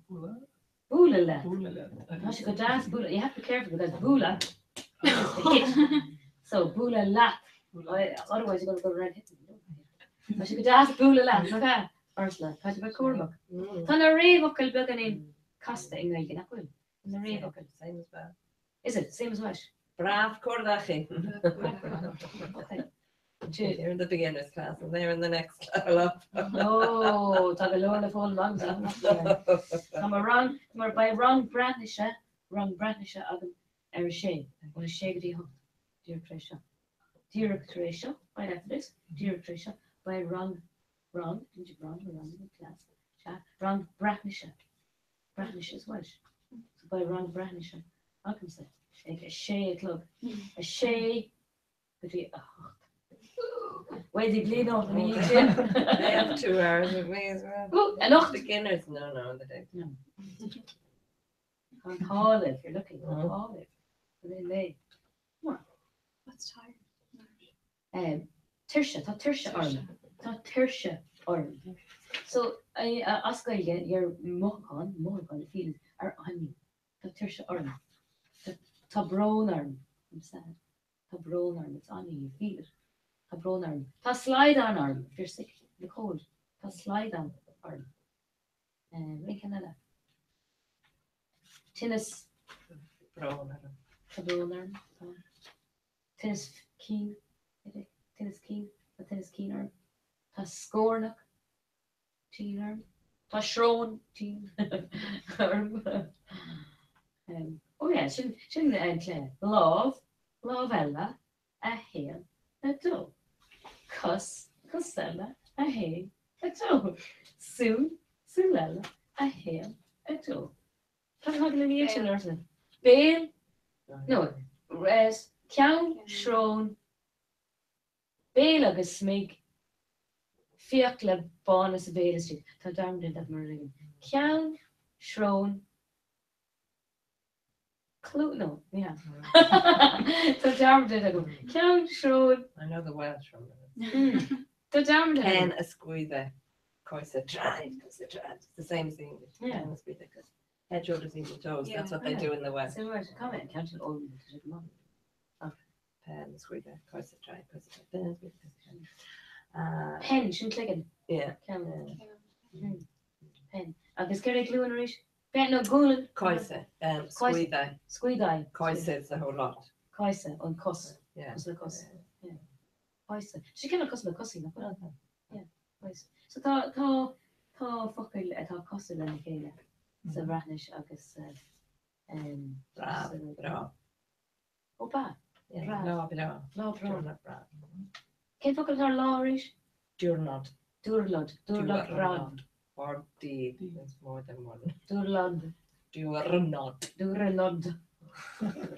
Speaker 10: Bualadh.
Speaker 8: bualadh leat.
Speaker 10: Bualadh leat.
Speaker 8: Tá sé go deas bualadh. You have to be careful because bualadh. Hit. So bualadh leat. Otherwise you're going to go around hitting. Tá sé go deas bualadh leat, nach ea? Ursula, tá sé bheith cúramach. Tá na réamhfhocail beagáinín casta i nGaeilge, nach bhfuil? Na réamhfhocail.
Speaker 12: Same as well.
Speaker 8: Is it? Same as Welsh?
Speaker 12: Braf cwrdd â chi.
Speaker 8: Okay.
Speaker 12: You're in the beginner's class and they're in the next level up.
Speaker 8: Oh, tá go leor le foghlaim agam. Tá mo rang, mar beidh rang Breatnaise, rang Breatnaise agam ar a sé, ón a sé go dtí a hocht, díreach tar éis seo. Díreach tar éis seo, right after this, díreach tar éis seo, beidh rang, rang, didn't you rang, rang, class, sea, rang Breatnaise. Breatnais is Welsh. So beidh rang Breatnaise agamsa ag a sé a chlog. A sé go dtí a hocht. Wedi blino ina dhiaidh sin.
Speaker 12: They have two hours with me as well.
Speaker 8: Ooh, anocht.
Speaker 12: Beginners, no, no, they don't.
Speaker 8: No. Tá an t-ádh libh, you're lucky, tá an t-ádh libh. Go léir.
Speaker 11: What's tired?
Speaker 8: Tuirse, tá tuirse orm. Tá tuirse orm. So, as Gaeilge, your mothúchán, mothúchán, feelings are on you. Tá tuirse orm. Tá brón orm. I'm sad. Tá brón orm. It's on you, you feel it. Tá brón orm. Tá slaghdán orm. If you're sick, the cold. Tá slaghdán orm. Aon cheann eile? Tinneas.
Speaker 12: Brón orm.
Speaker 8: Tá brón orm. Tá. Tinneas cinn, headache, tinneas cinn, tá tinneas cinn orm. Tá scornach tinn orm. Tá srón tinn orm. Oh yeah, sin, sin an cluiche. Lámh, lámh eile, 1, 2. Cos, cos eile, 1, 2. Súil, súil eile, 1, 2. Cad a thagann ina dhiaidh sin, Ursula? Béal? No, ceann, srón, béal agus smig, fiacla bána sa bhéal istigh. Tá dearmad déanta agam ar an leagan. Ceann, srón, clú, no, ní hea. Tá dearmad déanta agam. Ceann, srón.
Speaker 12: I know the Welsh one.
Speaker 8: Tá dearmad déanta agam.
Speaker 12: Pen ysgwyddau. Coesau traed, coesau traed. It's the same as the English.
Speaker 8: Yeah.
Speaker 12: Pen ysgwyddau, cos head, shoulders, knees and toes.
Speaker 11: Yeah.
Speaker 12: That's what they do in the West.
Speaker 8: Sin mar, cá mhéad ceann sin óg tá sé go maith.
Speaker 12: Pen ysgwyddau, coesau traed, coesau traed, pen ysgwyddau, coesau traed. Uh,
Speaker 8: Pen, sin cloigeann.
Speaker 12: yeah.
Speaker 8: Ceann. Pen. Agus céard é glúin arís? Pen nó gualainn?
Speaker 12: Coesau. Um,
Speaker 8: Coesau.
Speaker 12: sgwyddau.
Speaker 8: Sgwyddau.
Speaker 12: Coesau is the whole lot.
Speaker 8: Coesau, an cos.
Speaker 12: Yeah.
Speaker 8: Cos le cos. Yeah. Coesau. Sé cineál cosúil le cosaí, nach bhfuil? Yeah, coes. So tá, tá, tá focail atá cosúil lena chéile sa Bhreatnais agus sa, um,
Speaker 12: Braf,
Speaker 8: sa,
Speaker 12: breá.
Speaker 8: Ó ba,
Speaker 12: Yeah,
Speaker 8: Braf.
Speaker 12: Lá breá.
Speaker 8: lá breá.
Speaker 12: Diwrnod braf.
Speaker 8: Cén focal atá ar lá arís?
Speaker 12: Diwrnod.
Speaker 8: Diwrnod, diwrnod braf.
Speaker 12: Or dydd. There's more than one.
Speaker 8: Diwrnod,
Speaker 12: Diwrnod.
Speaker 8: diwrnod.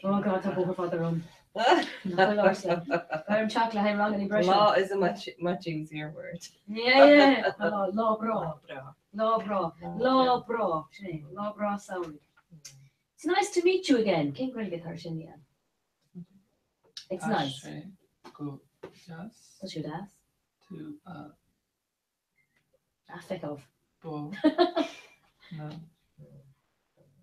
Speaker 8: Oh God, tá bóthar fada romham. Nach bhfuil Ursula? Gairm teach le haghaidh ranganna breise.
Speaker 12: Lá is a much, much easier word.
Speaker 8: Yeah, yeah. Lá, lá breá.
Speaker 12: Lá breá.
Speaker 8: Lá breá. Lá breá. Sin é. Lá breá samhraidh. It's nice to meet you again. Cén Ghaeilge atá ar sin, Leanne? It's
Speaker 10: Tá
Speaker 8: nice.
Speaker 10: sé go deas
Speaker 8: Tá sé deas.
Speaker 10: tú a
Speaker 8: A feiceáil.
Speaker 10: Bó. No.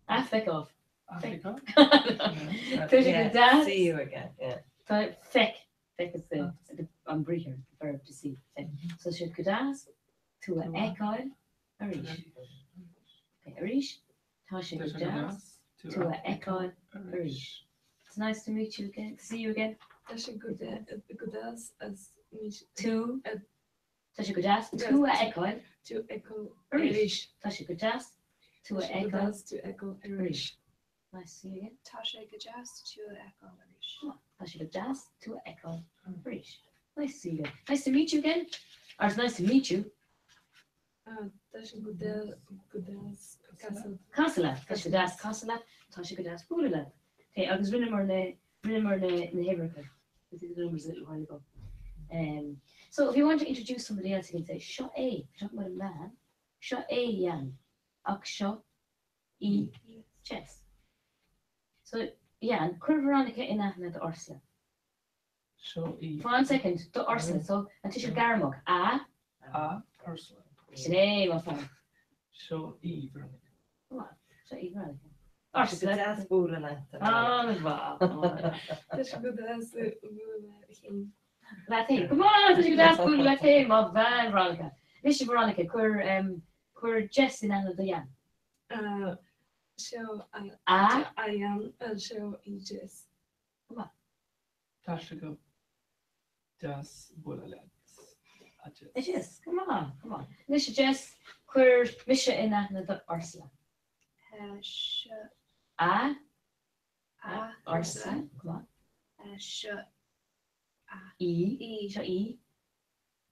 Speaker 8: A feiceáil.
Speaker 10: Africa?
Speaker 8: Tá sé go
Speaker 12: Yeah,
Speaker 8: deas.
Speaker 12: See you again. Yeah.
Speaker 8: Tá feic. Feic is the, the an briathar, the verb to see. Feic. So sé go deas tú a fheiceáil arís. Okay, arís. Tá sé
Speaker 10: Tá
Speaker 8: go
Speaker 10: sé go
Speaker 8: deas
Speaker 10: deas
Speaker 8: tú a fheiceáil arís. It's nice to meet you again. See you again.
Speaker 11: Tá sé go de- go deas as meet
Speaker 8: Tú.
Speaker 11: Uh,
Speaker 8: Tá sé go deas tú a fheiceáil
Speaker 11: tú fheiceáil
Speaker 8: arís.
Speaker 11: arís.
Speaker 8: Tá sé go deas tú a
Speaker 11: Tá sé go
Speaker 8: fheiceáil
Speaker 11: deas tú fheiceáil arís.
Speaker 8: arís. Nice to see you again.
Speaker 11: Tá sé go deas tú a fheiceáil arís.
Speaker 8: Tá sé go deas tú a fheiceáil arís. Nice to see you again. Nice to meet you again. Or it's nice to meet you.
Speaker 11: Ah, Tá sé go de- go deas casadh.
Speaker 8: Casadh leat. Tá sé go deas casadh leat. Tá sé go deas bualadh leat. Okay, agus rinneamar na rinneamar na na huimhreacha. We did the numbers a little while ago. Um, so if you want to introduce somebody else, you can say seo é. If you're talking about a man, seo é Jan. Ach seo í Jess. So Jan, cuir Veronica in aithne d'Ursula.
Speaker 10: Seo í
Speaker 8: Fan second, do Ursula. So an tuiseal gairmeach. A,
Speaker 10: a Ursula.
Speaker 8: sin é, má fan.
Speaker 10: Seo í Veronica.
Speaker 8: Seo í Veronica. Tá sé go
Speaker 12: deas bualadh leat.
Speaker 8: An-mhaith.
Speaker 11: Tá sé go deas bualadh leat féin.
Speaker 8: Leat féin. Go maith, tá sé go deas bualadh leat féin, maith bhean, Veronica. Anois a Veronica, cuir, cuir Jess in aithne do Jan.
Speaker 11: Seo a a Jan, seo í Jess.
Speaker 8: Go maith.
Speaker 10: Tá sé go deas bualadh leat, a Jess.
Speaker 8: A Jess, go maith, go maith. Anois a Jess, cuir mise in aithne do Ursula.
Speaker 2: Seo.
Speaker 8: A.
Speaker 2: A.
Speaker 8: Ursula. Go maith.
Speaker 2: Seo. A.
Speaker 8: Í.
Speaker 2: Í.
Speaker 8: Seo í.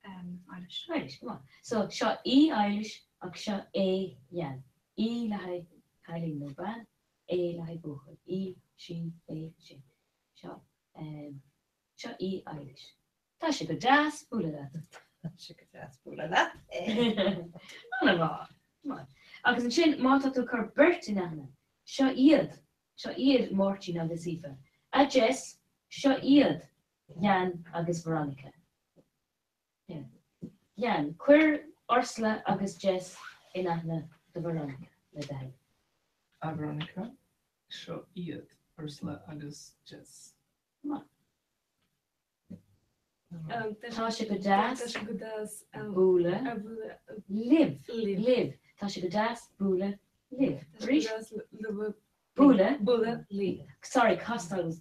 Speaker 2: Eilish.
Speaker 8: Eilish, go maith. So, seo í Eilish ach seo é Jan. Í le haghaidh cailín nó bean, é le haghaidh buachaill. Í, sí, é, sé. Seo, seo í Eilish. Tá sé go deas bualadh leat.
Speaker 12: Tá sé go deas bualadh leat.
Speaker 8: An-mhaith. Maith. Agus ansin, má tá tú ag cur beirt in aithne, seo iad, seo iad Máirtín agus Aoife. A Jess, seo iad Jan agus Veronica. Jan, cuir Ursula agus Jess in aithne do Veronica, le do thoil.
Speaker 10: A Veronica, seo iad Ursula agus Jess.
Speaker 8: Maith. Tá sé go deas bualadh libh. Libh. Tá sé go deas bualadh libh. Arís. Bualadh.
Speaker 11: Bualadh libh.
Speaker 8: Sorry, castáil was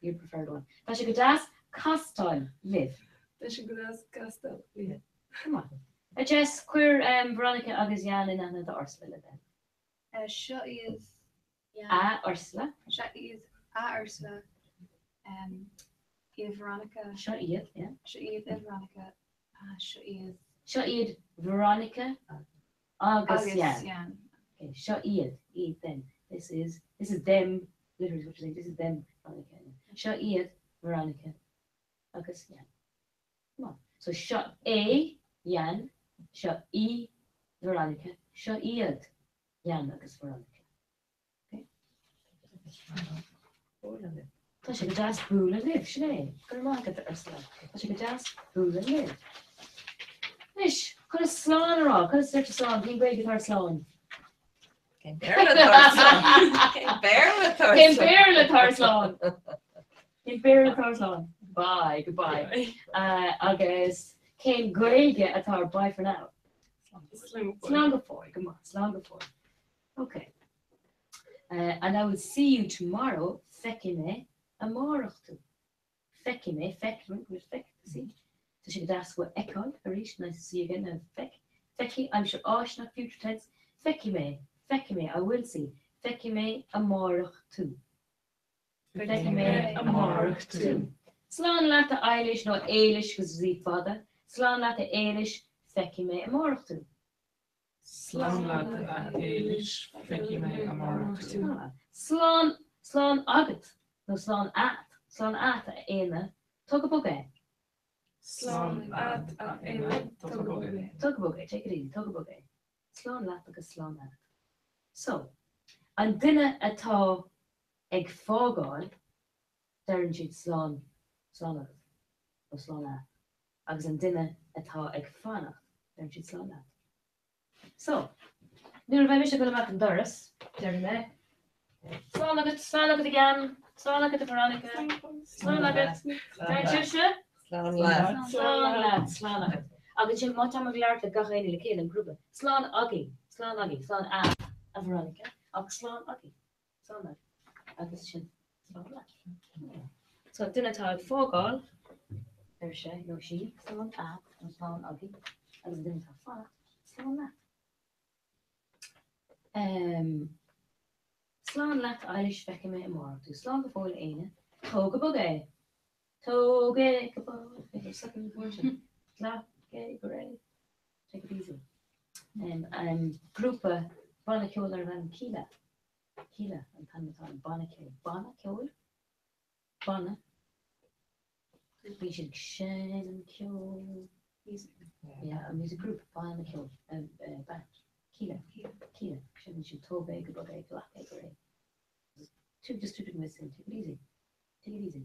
Speaker 8: your preferred one. Tá sé go deas castáil libh.
Speaker 11: Tá sé go deas castáil libh.
Speaker 8: Go maith. A Jess, cuir Veronica agus Jan in aithne do Ursula le do thoil.
Speaker 2: Seo iad
Speaker 8: A Ursula.
Speaker 2: Seo iad a Ursula. Iad Veronica.
Speaker 8: Seo iad, yeah.
Speaker 2: Seo iad a Veronica. Seo iad.
Speaker 8: Seo iad Veronica agus
Speaker 2: Jan. Jan.
Speaker 8: Okay, seo iad, iad them. This is, this is them, literally what you're saying, this is them, Veronica. Seo iad Veronica agus Jan. Come on. So seo é Jan, seo í Veronica, seo iad Jan agus Veronica. Tá sé go deas bualadh libh, sin é. Go raibh maith agat, a Ursula. Tá sé go deas bualadh libh. Anois, conas slán a rá? Conas a deirtear slán? Cén Gaeilge atá ar slán?
Speaker 12: Cén Béarla atá ar slán? Cén Béarla atá ar
Speaker 8: Cén Béarla atá ar slán? Cén Béarla atá ar slán? Bye, goodbye. Agus cén Gaeilge atá ar bye for now? Slán go fóill, go maith, slán go fóill. Ok. And I will see you tomorrow, feicfidh mé amárach tú. Feicfidh mé, feic, feic, to see. Tá sé go deas thú a fheiceáil arís, nice to see you again, now feic. Feicfidh, aimsir fháistineach, future tense, feicfidh mé, feicfidh mé, I will see, feicfidh mé amárach tú. Feicfidh mé amárach tú. Slán leat a Eilish nó Éilis agus í fada, slán leat a Éilis, feicfidh mé amárach tú.
Speaker 10: Slán leat a Éilis, feicfidh mé amárach tú.
Speaker 8: Slán, slán agat nó slán a't, slán a't a Éanna, tóg go bog é.
Speaker 10: Slán a't a Éanna, tóg go bog é.
Speaker 8: Tóg go bog é, take it easy, tóg go bog é. Slán leat agus slán a't. So, an duine atá ag fágáil, deireann siad slán, slán agat nó slán a't. agus an duine atá ag fanacht, deireann siad slán leat. So, nuair a bheidh mise ag dul amach an doras, déarfaidh mé, Slán agat, slán agat a Jan, slán agat a Veronica, slán agat, deir sibhse?
Speaker 12: Slán leat.
Speaker 8: Slán leat, slán agat. Agus sin má táim ag labhairt le gach éinne le chéile, an grúpa, slán agaibh, slán agaibh, slán a't, a Veronica, ach slán agaibh. Slán leat. Agus sin slán leat. So duine atá ag fágáil, deir sé nó sí, slán a't nó slán agaibh, agus an duine atá ag fanacht, slán leat. Um, slán leat Eilish feicfidh mé amárach tú. Slán go fóill a Éanna. Tóg go bog é. Tóg é go bog é. Glac é go réidh. Take it easy. Um, um, grúpa banna ceoil darb ainm Kíla. Kíla an t-ainm atá ar an banna ceoil. Banna ceoil? Banna? Bíonn siad ag seinm ceoil. Yeah, a music group, banna ceoil, band. Kíla. Kíla. Seinneann siad tóg é go bog é, glac é go réidh. Two, just two different ways of saying take it easy. Take it easy.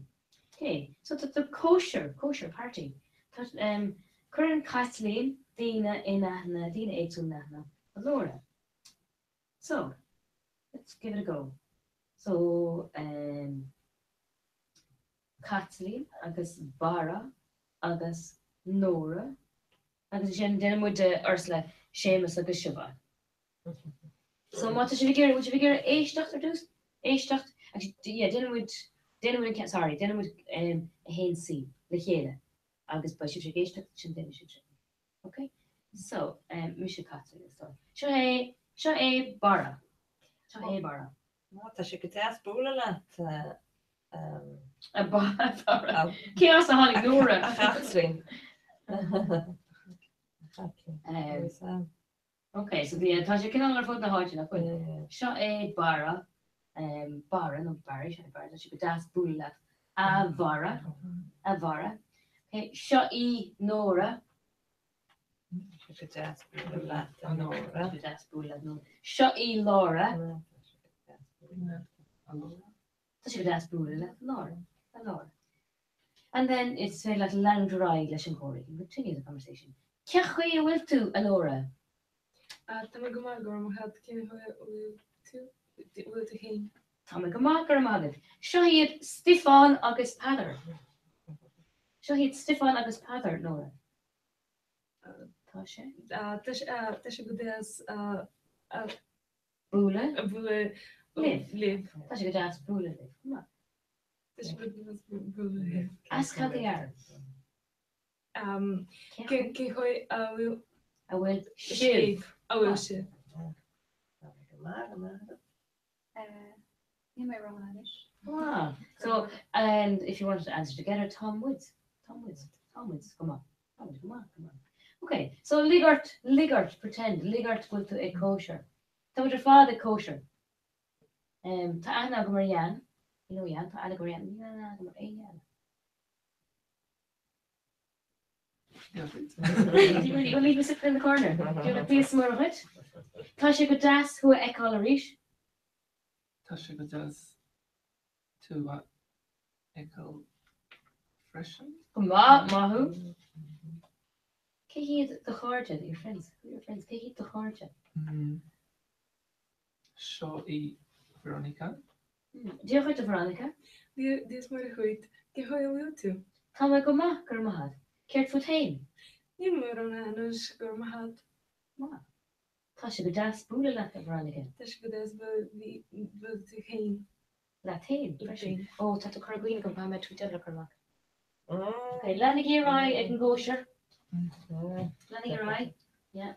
Speaker 8: Okay, so tá tá cóisir, cóisir, party. Tá um, cuireann Caitlín daoine in aithne, daoine éagsúla in aithne do Laura. So. Let's give it a go. So, um, Caitlín agus Barra agus Nóra agus ansin déanfaidh muid de Ursula, Séamus agus Siobhán. So má tá sibh ag iarraidh, bhfuil sibh ag iarraidh éisteacht ar dtús? Éisteacht? Actually, yeah, déanfaidh muid, déanfaidh muid an ceann, sorry, déanfaidh muid um, 1C le chéile agus beidh sibh ag éisteacht, sin déanfaidh sibh sin. Ok? So, um, mise Caitlín is dóigh. Seo é, seo é Barra. Seo é Barra.
Speaker 12: Ó, tá sé go deas bualadh leat.
Speaker 8: A Barra. Cé as a tháinig Nóra?
Speaker 12: A Chaitlín. A Chaitlín.
Speaker 8: Ok, so yeah, tá sé cineál ar fud na háite, nach bhfuil? Seo é Barra, Barra nó Barry, seo é Barra, tá sé go deas bualadh leat. A Bharra, a Bharra. Ok, seo í Nóra.
Speaker 12: Tá sé go deas bualadh leat, a Nóra.
Speaker 8: Tá sé go deas bualadh leat, Nóra. Seo í Lára. Tá sé go deas bualadh leat, Lára, a Lára. And then is féidir leat leanúint ar aghaidh leis an gcomhrá, you can continue the conversation. Cén chaoi a bhfuil tú, a Nóra?
Speaker 11: Tá mé go maith, go raibh maith agat. Cén chaoi a bhfuil tú? Bhfuil tú féin?
Speaker 8: Tá mé go maith, go raibh maith agat. Seo iad Stiofán agus Peadar. Seo iad Stiofán agus Peadar, Nóra. Tá sé?
Speaker 11: Tá sé go deas
Speaker 8: Bualadh.
Speaker 11: Bualadh
Speaker 8: libh. Tá sé go deas bualadh libh. Go maith.
Speaker 11: Tá sé go deas bualadh libh.
Speaker 8: Ask how they are.
Speaker 11: Cén chaoi a bhfuil.
Speaker 8: A bhfuil sibh.
Speaker 11: A bhfuil sibh.
Speaker 12: Go maith, go maith.
Speaker 4: Níl mé ró-mhaith anois.
Speaker 8: Ah, so, and if you wanted to answer together, tá muid, tá muid, tá muid, go maith, tá muid, go maith, go maith. Ok, so lig ort, lig ort, pretend, lig ort go bhfuil tú ag cóisir. Tá muid ar fad ag cóisir. Um, tá aithne agam ar Jan, you know Jan, tá aithne agam ar Jan, níl aithne agam ar éinne eile. Do you really, you leave me sitting in the corner? Do you want píosa mór dhuit? Tá sé go deas thú a fheiceáil arís.
Speaker 10: Tá sé go deas tú a fheiceáil freisin.
Speaker 8: Go maith, maith thú. Cé hiad do chairde, your friends? Who are your friends? Cé hiad do chairde?
Speaker 10: Seo í Veronica.
Speaker 8: Dia dhuit, a Veronica.
Speaker 11: Dia is Muire dhuit. Cén chaoi a bhfuil tú?
Speaker 8: Tá mé go maith, go raibh maith agat. Céard fút féin?
Speaker 11: Níl mé ró-mhaith anois, go raibh maith agat.
Speaker 8: Maith. Tá sé go deas bualadh leat, a Veronica.
Speaker 11: Tá sé go deas bualadh tú féin.
Speaker 8: Leat féin, freisin. Ó, tá tú ag cur i gcuimhne dom, caithfidh mé tweet eile a chur amach. Ok, leanaigí ar aghaidh ag an gcóisir. Leanaigí ar aghaidh. Yeah.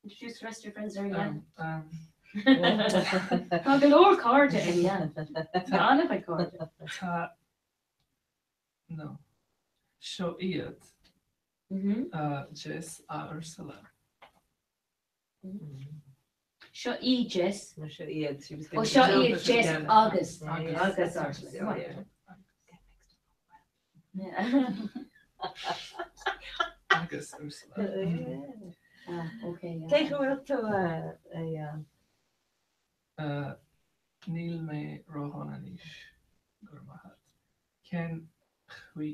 Speaker 8: Introduce the rest of your friends there, Jan. Tá go leor cairde ag Jan. Tá an-chuid cairde.
Speaker 10: Tá no. Seo iad Jess a Ursula.
Speaker 8: Seo í Jess.
Speaker 12: No, seo iad. She was
Speaker 8: Ó, seo iad Jess agus agus Ursula. Yeah.
Speaker 10: Agus Ursula.
Speaker 8: Ah, okay, yeah.
Speaker 12: Cén chaoi a bhfuil tú, a Jan?
Speaker 10: Níl mé ródhona anois, go raibh maith agat. Cén chaoi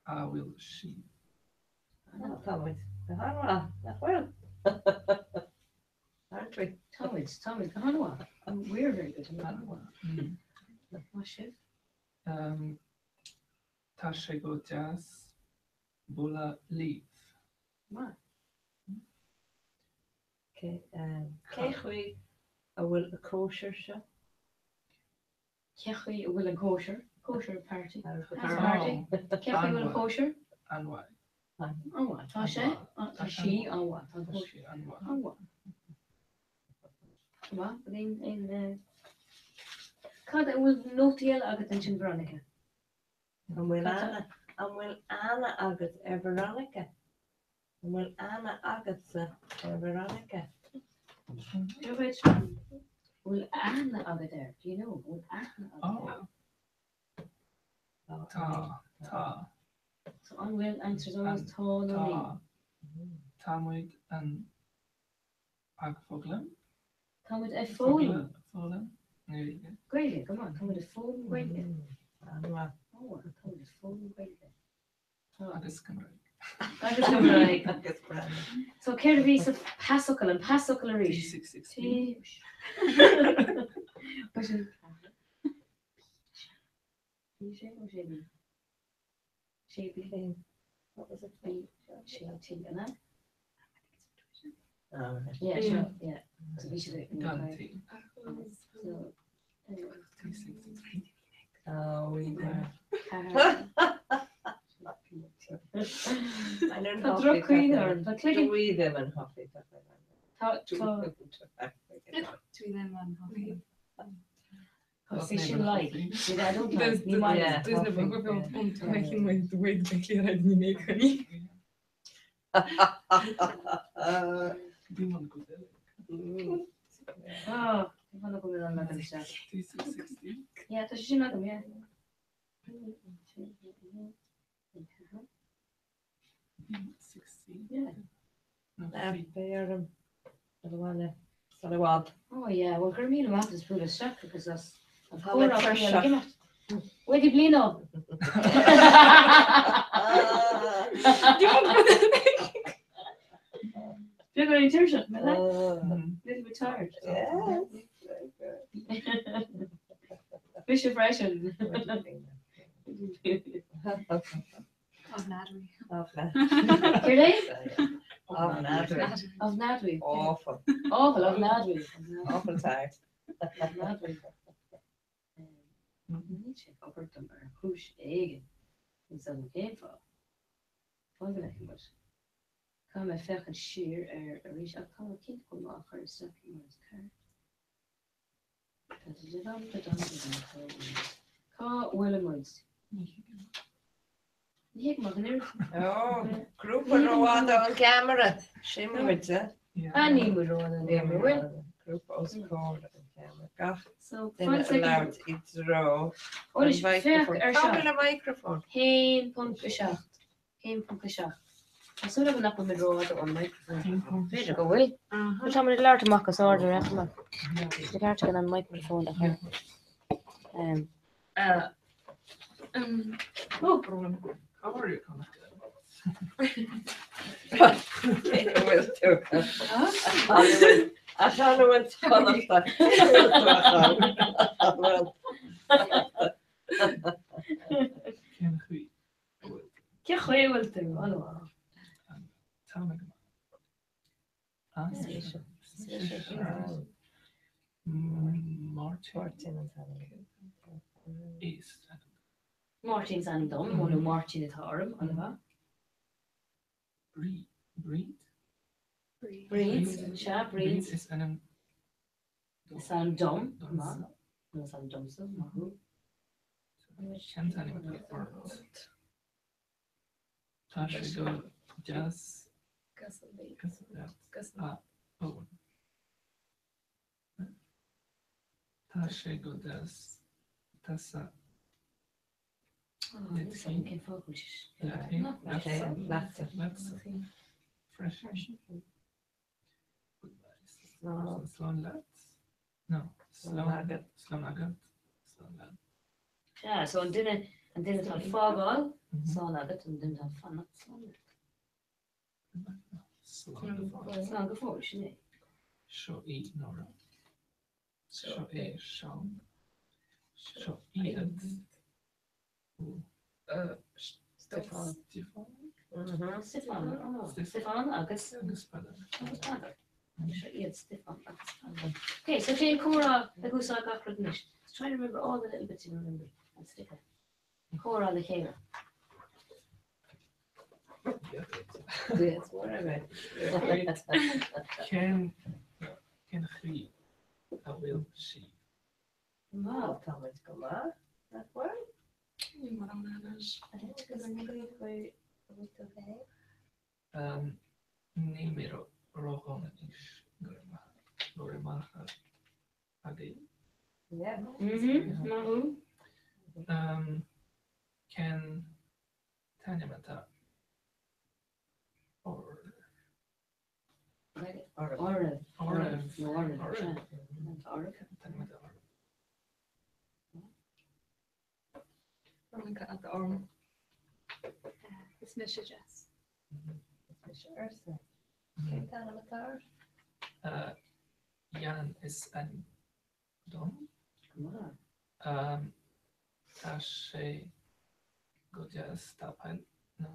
Speaker 10: a bhfuil sibh?
Speaker 12: Tá muid go han-mhaith, nach bhfuil? Aren't we?
Speaker 8: Tá muid, tá muid go han-mhaith. We're very good.
Speaker 10: An-mhaith.
Speaker 8: Maith sibh.
Speaker 10: Tá sé go deas bualadh libh.
Speaker 8: Maith.
Speaker 12: Cén chaoi a bhfuil an cóisir seo?
Speaker 8: Cén chaoi a bhfuil an cóisir? Cóisir party. House party. Cén chaoi a bhfuil an cóisir?
Speaker 10: An-mhaith.
Speaker 8: An-mhaith. Tá sé? Tá sí an-mhaith. Tá an cóisir
Speaker 10: an-mhaith.
Speaker 8: An-mhaith. Maith. Aon aon Cad an bhfuil nótaí eile agat ansin Veronica?
Speaker 12: An bhfuil aithne an bhfuil aithne agat ar Veronica? An bhfuil aithne agatsa ar Veronica?
Speaker 8: Dia dhuit. An bhfuil aithne agat air? Do you know? An bhfuil aithne agat air?
Speaker 10: Oh. Tá, tá.
Speaker 8: So an bhfuil answers always tá nó níl?
Speaker 10: Tá. Tá muid an Ag foghlaim.
Speaker 8: Tá muid ag foghlaim.
Speaker 10: Foghlaim Gaeilge.
Speaker 8: Gaeilge, go maith. Tá muid ag foghlaim Gaeilge.
Speaker 12: An-mhaith.
Speaker 8: An-mhaith. Tá muid ag foghlaim Gaeilge.
Speaker 10: Agus Cymraeg.
Speaker 8: Agus go mbeidh.
Speaker 12: Agus breathnú.
Speaker 8: So céard a bhí sa pasfhocal, an pasfhocal arís?
Speaker 10: T663.
Speaker 8: T. Bhí sin P sé nó sé B? Sé B.
Speaker 12: What was it?
Speaker 8: B sé T an ea?
Speaker 12: Oh, right.
Speaker 8: Yeah, sure, yeah. So bhí siad ag
Speaker 10: Gan T.
Speaker 8: So
Speaker 10: T663.
Speaker 12: Oh, we were.
Speaker 8: Tá droch-chuimhne orm. Tá cloigeann.
Speaker 12: Dwi ddim yn hoffi pethau fel
Speaker 8: Tá tá
Speaker 11: Dwi ddim yn hoffi.
Speaker 8: Oh, see, sin like. See, I don't like. Ní maith liom.
Speaker 11: There's no making my dweud felly rhaid i ni wneud hynny.
Speaker 10: Dim ond Gwyddeleg.
Speaker 8: Oh, dim ond Gwyddeleg yn isteach.
Speaker 10: T663.
Speaker 8: Yeah, tá sé sin agam, yeah.
Speaker 10: B6C.
Speaker 8: Yeah.
Speaker 10: No,
Speaker 12: Na,
Speaker 10: C.
Speaker 12: beidh orm dul abhaile sula i bhfad.
Speaker 8: Oh yeah, well go raibh míle maith agat as bualadh isteach agus as an
Speaker 12: Tá mé
Speaker 8: chomhrá faoi an
Speaker 12: tuirseach.
Speaker 8: imeacht. Wedi blino!
Speaker 11: Dim ond Gwyddeleg.
Speaker 8: Beagáinín tuirseach, mé le?
Speaker 12: Mm.
Speaker 8: Little bit tired.
Speaker 12: Yes, very good.
Speaker 8: Mise freisin.
Speaker 12: Wedi blino.
Speaker 11: Ofnadwy.
Speaker 8: Céard é?
Speaker 12: Ofnadwy.
Speaker 8: Ofnadwy.
Speaker 12: Awful.
Speaker 8: Awful, ofnadwy.
Speaker 12: Awful tired.
Speaker 8: Ofnadwy. Níl sé ag obair dom ar chúis éigin. Níl 's agam cén fáth. Fág go bhfeicfidh muid. Caithfidh mé féachaint siar air arís ach tá mé cinnte go bhfuil mé á chur isteach mar is ceart. Cá bhfuil muid?
Speaker 10: Ní thuigim.
Speaker 8: Ní thuigim ach an oiread.
Speaker 12: Ó, grúpa rófhada ón gceamara. Sin muid, eh?
Speaker 8: Ah, níl muid rófhada ón gceamara, bhfuil?
Speaker 12: Grúpa os comhair an cheamara. Gach
Speaker 8: So,
Speaker 12: duine
Speaker 8: five
Speaker 12: ag
Speaker 8: seconds.
Speaker 12: labhairt i dtreo
Speaker 8: Anois,
Speaker 12: an
Speaker 8: féach
Speaker 12: mhicreafóin.
Speaker 8: ar
Speaker 12: Cá
Speaker 8: seo.
Speaker 12: bhfuil an micreafón?
Speaker 8: 1.7. 1.7. Tá súil agam nach bhfuil muid rófhada ón micreafón. B'fhéidir go bhfuil. Bhuel, tá muid ag labhairt amach os ard ar aon chuma. Ba cheart againn an micreafón a chur.
Speaker 11: Oh, brón.
Speaker 10: How are you, Connachta?
Speaker 12: Cé go bhfuil tú? A chanúint Chonnachta.
Speaker 10: Cén chaoi a bhfuil tú?
Speaker 8: Cén chaoi a bhfuil tú? An-mhaith.
Speaker 10: Tá mé go maith. Máirtín
Speaker 12: an t-ainm.
Speaker 10: Is ainm.
Speaker 8: Máirtín is ainm dom, nó Máirtín atá orm, an-mhaith.
Speaker 10: Bríd. Bríd?
Speaker 8: Bríd, sea, Bríd.
Speaker 10: Bríd is ainm dom.
Speaker 8: Is ainm dom, maith. Nó is ainm domsa, maith thú.
Speaker 10: Cén t-ainm atá ort? Tá sé go deas leat, a Eoin. Tá sé go deas tusa leat féin, leat féin, leatsa, leatsa, freisin. Goodbye. Slán leat? No, slán agat, slán agat, slán leat.
Speaker 8: Sea, so an duine, an duine atá ag fágáil, slán agat, an duine atá ag fanacht, slán leat.
Speaker 10: Slán go fóill.
Speaker 8: Slán go fóill, sin é.
Speaker 10: Seo í Nóra. Seo é Seán. Seo iad.
Speaker 11: Stiofán.
Speaker 10: Stiofán?
Speaker 8: Stiofán, Stiofán agus
Speaker 10: Agus Peadar.
Speaker 8: Agus Peadar. Seo iad Stiofán agus Peadar. Ok, so déan comhrá ag úsáid gach rud anois. So try to remember all the little bits you remember and stick it. Comhrá le chéile.
Speaker 12: Yes, whatever.
Speaker 10: Cén cén chaoi a bhfuil sí?
Speaker 8: Maith.
Speaker 12: Tá muid go maith, nach bhfuil?
Speaker 11: Ní mar an anois.
Speaker 4: Agus cén chaoi a bhfuil tú féin?
Speaker 10: Níl mé ródhona anois, go raibh maith go raibh maith agaibh.
Speaker 12: Yeah.
Speaker 8: Mhm, maith thú.
Speaker 10: Cén t-ainm atá or
Speaker 8: Oraibh. Oraibh.
Speaker 10: Oraibh.
Speaker 8: Nó oraibh.
Speaker 10: Oraibh.
Speaker 8: Tá oraibh.
Speaker 10: Cén t-ainm atá oraibh?
Speaker 11: Veronica atá orm. Is mise Jess.
Speaker 12: Is mise Ursula. Cén t-ainm atá ort?
Speaker 10: Jan is ainm dom.
Speaker 8: Go maith.
Speaker 10: Tá sé go deas tapail nó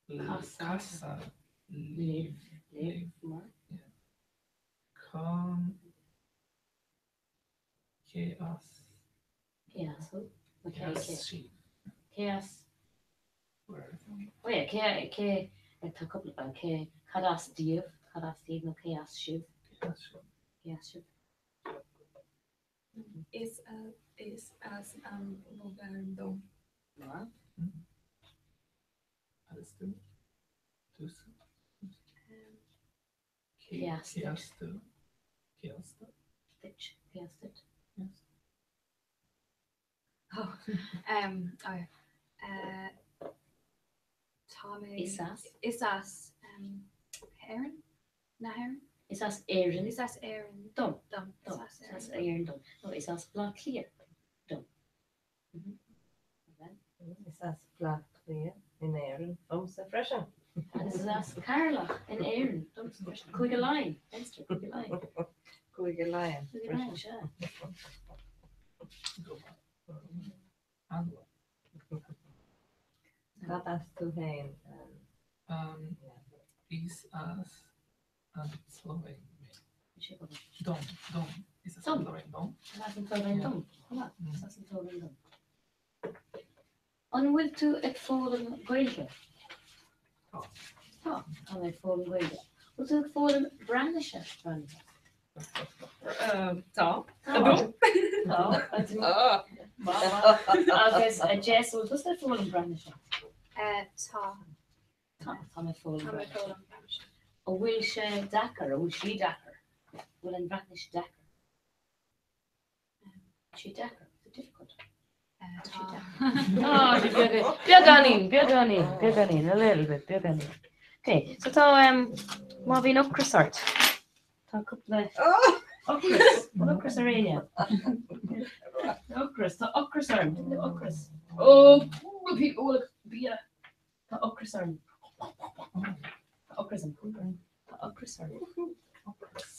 Speaker 10: casadh libh.
Speaker 8: Libh. Go maith.
Speaker 10: Cén cé as?
Speaker 8: Cé as thú? Nó
Speaker 10: Cé as sibh?
Speaker 8: Cé as? Oh yeah, cé, cé, tá cúpla bealach, cé, cad as daoibh, cad as daoibh nó cé as sibh?
Speaker 10: Cé as sibh?
Speaker 8: Cé as sibh?
Speaker 11: Is is as an mBulgáir dom.
Speaker 8: Maith.
Speaker 10: Agus tú? Tusa?
Speaker 8: Cé as
Speaker 10: Cé as tú? Cé as tú?
Speaker 8: Duit. Cé as duit?
Speaker 10: Yes.
Speaker 11: Oh, um, oh, uh, tá mé.
Speaker 8: Is as?
Speaker 11: Is as um, Éirinn? Na hÉireann?
Speaker 8: Is as Éirinn.
Speaker 11: Is as Éirinn.
Speaker 8: Dom.
Speaker 11: Dom.
Speaker 8: Dom.
Speaker 11: Is as
Speaker 8: Is as
Speaker 11: Éirinn.
Speaker 8: Éirinn dom. No, is as Bleá Cliath dom.
Speaker 12: Is as Bleá Cliath in Éirinn domsa freisin.
Speaker 8: Agus is as Ceatharlach in Éirinn domsa freisin. Cúige Laighean, Leinster, Cúige Laighean.
Speaker 12: Cúige Laighean
Speaker 8: Cúige Laighean, sea.
Speaker 12: Cad as tú féin?
Speaker 10: Is as an tSlóivéin mé. Dom, dom. Is as an tSlóivéin dom.
Speaker 8: Is as an tSlóivéin dom. Chomh maith. Is as an tSlóivéin dom. An bhfuil tú ag foghlaim Gaeilge?
Speaker 10: Tá.
Speaker 8: Tá. Tá mé ag foghlaim Gaeilge. Bhfuil tú ag foghlaim Breatnaise, Veronica?
Speaker 7: Tá.
Speaker 8: Tá. Tá. Agus a Jess, bhfuil tusa ag foghlaim Breatnaise?
Speaker 11: Tá.
Speaker 8: Tá, tá mé ag foghlaim
Speaker 11: Tá mé ag
Speaker 8: Breatnaise.
Speaker 11: foghlaim Breatnaise.
Speaker 8: An bhfuil sé deacair? An bhfuil sí deacair? Bhfuil an Bhreatnais deacair? Tá sí deacair. Is it difficult?
Speaker 11: Tá.
Speaker 8: Tá sé beagáinín, beagáinín, beagáinín, a little bit, beagáinín. Ok, so tá, um, má bhíonn ocras ort, tá cúpla ocras, bhfuil ocras ar éinne? Ocras, tá ocras orm, ocras. Ó, bhí bia. Tá ocras orm. Tá ocras orm. Tá ocras orm.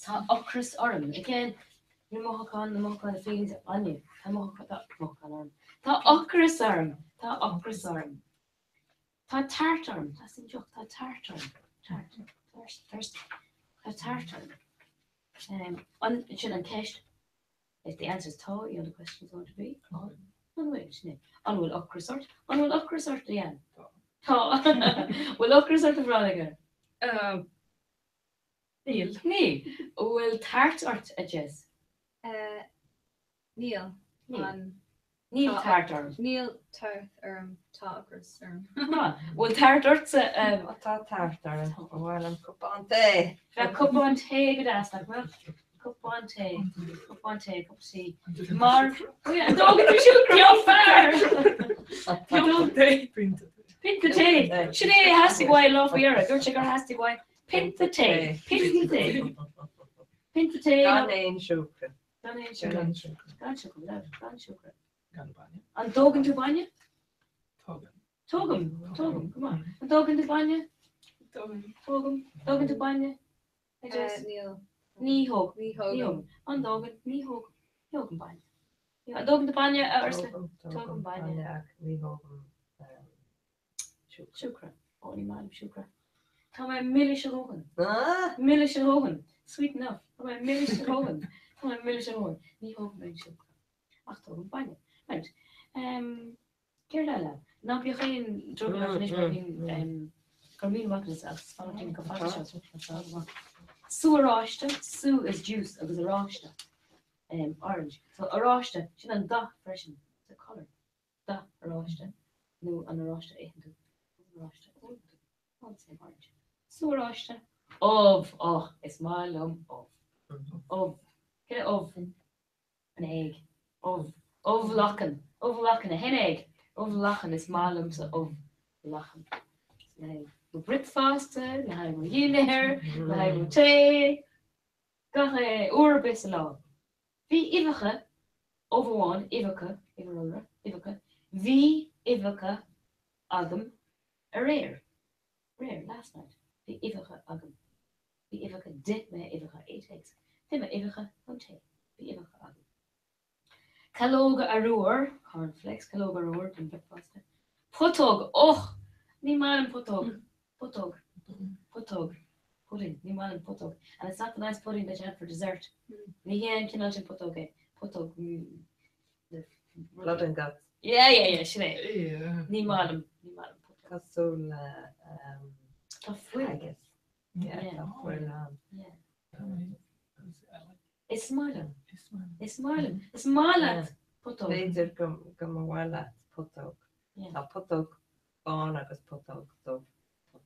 Speaker 8: Tá ocras orm. Again, na mothúcháin, na mothúcháin, the feelings on you. Tá mothúcháin, tá mothúcháin orm. Tá ocras orm. Tá ocras orm. Tá tart orm. Tá sin deoch, tá tart orm. Tart. Thirst, thirsty. Tá tart orm. Um, an, sin an ceist. If the answer is tá, you know the question is going to be? An bhfuil, sin é. An bhfuil ocras ort? An bhfuil ocras ort, Leanne? Tá. Bhfuil ocras ort, a Veronica?
Speaker 7: Níl.
Speaker 8: Níl. Bhfuil tart ort, a Jess?
Speaker 11: Níl.
Speaker 8: Níl. Níl tart orm.
Speaker 11: Níl tart orm, tá ocras orm.
Speaker 8: Bhfuil tart ortsa?
Speaker 12: Tá tart orm. Ba mhaith liom cupán tae.
Speaker 8: Bheadh cupán tae go deas, nach mbeadh? Cupán tae, cupán tae, cup of tea. Mar an dtógann tú siúcra ó fear! Pionta tae. Sin é a theastaigh uaidh lá faoi dheireadh. Dúirt sé gur theastaigh uaidh pionta tae. Pionta tae. Pionta tae.
Speaker 12: Gan aon siúcra.
Speaker 8: Gan aon siúcra. Gan siúcra, without, gan siúcra.
Speaker 10: Gan bainne.
Speaker 8: An dtógann tú bainne?
Speaker 10: Tógaim.
Speaker 8: Tógaim, tógaim, go maith. An dtógann tú bainne?
Speaker 11: Tógaim.
Speaker 8: Tógaim. Dtógann tú bainne?
Speaker 11: Níl.
Speaker 8: Ní thóg.
Speaker 11: Ní thógaim.
Speaker 8: An dtógann? Ní thógaim. Ní thógaim bainne. An dtógann tú bainne, a Ursula?
Speaker 12: Tógaim,
Speaker 8: Tógaim bainne.
Speaker 12: ach ní thógaim siúcra.
Speaker 8: Siúcra. Ó, ní maith liom siúcra. Tá mé milis a dhóthain. Milis a dhóthain. Sweet enough. Tá mé milis a dhóthain. Tá mé milis a dhóthain. Ní thógaim aon siúcra. Ach tógaim bainne. Right. Um, céard eile? Ná bíodh aon drogall ort anois mar bhíonn um, gur míle maith agat agus fanacht go fada seo. Sú oráiste, sú is juice agus oráiste. Um, orange. So oráiste, sin an dath freisin. It's a colour. Dath oráiste nó an oráiste a itheann tú. An oráiste a ólann tú. All the same orange. Sú oráiste. Ubh! Och, is maith liom ubh. Ubh. Cén ubh? An egg. Ubh. Ubh lachan. Ubh lachan. A hen egg. Ubh lachan. Is maith liomsa ubh lachan. Le haghaidh mo bricfeasta, le haghaidh mo dhinnéar, le haghaidh mo tae. Gach uair ar bith sa lá. Bhí uibheacha, ubh amháin, uibheacha, uimhir iolra, uibheacha, bhí uibheacha agam aréir. Aréir, last night, bhí uibheacha agam. Bhí uibheacha, d'ith mé uibheacha, ate eggs. D'ith mé uibheacha nó tae. Bhí uibheacha agam. Calóga arbhair, cornflakes, calóga arbhair don bhricfeasta. Putóg, och! Ní maith liom putóg. Putóg. Putóg. Pudding. Ní maith liom putóg. And it's not the nice pudding that you have for dessert. Ní hé an cineál sin putóg é. Putóg.
Speaker 12: Blood and guts.
Speaker 8: Yeah, yeah, yeah, sin é. Ní maith liom. Ní maith liom putóg.
Speaker 12: Cosúil le
Speaker 8: Tá fuil.
Speaker 12: Haggis. Yeah, tá fuil ann.
Speaker 8: Yeah. Is maith liom. Is maith liom. Is maith leat putóg.
Speaker 12: B'fhéidir go go mba mhaith leat putóg. Tá putóg bán agus putóg dubh.
Speaker 8: Tá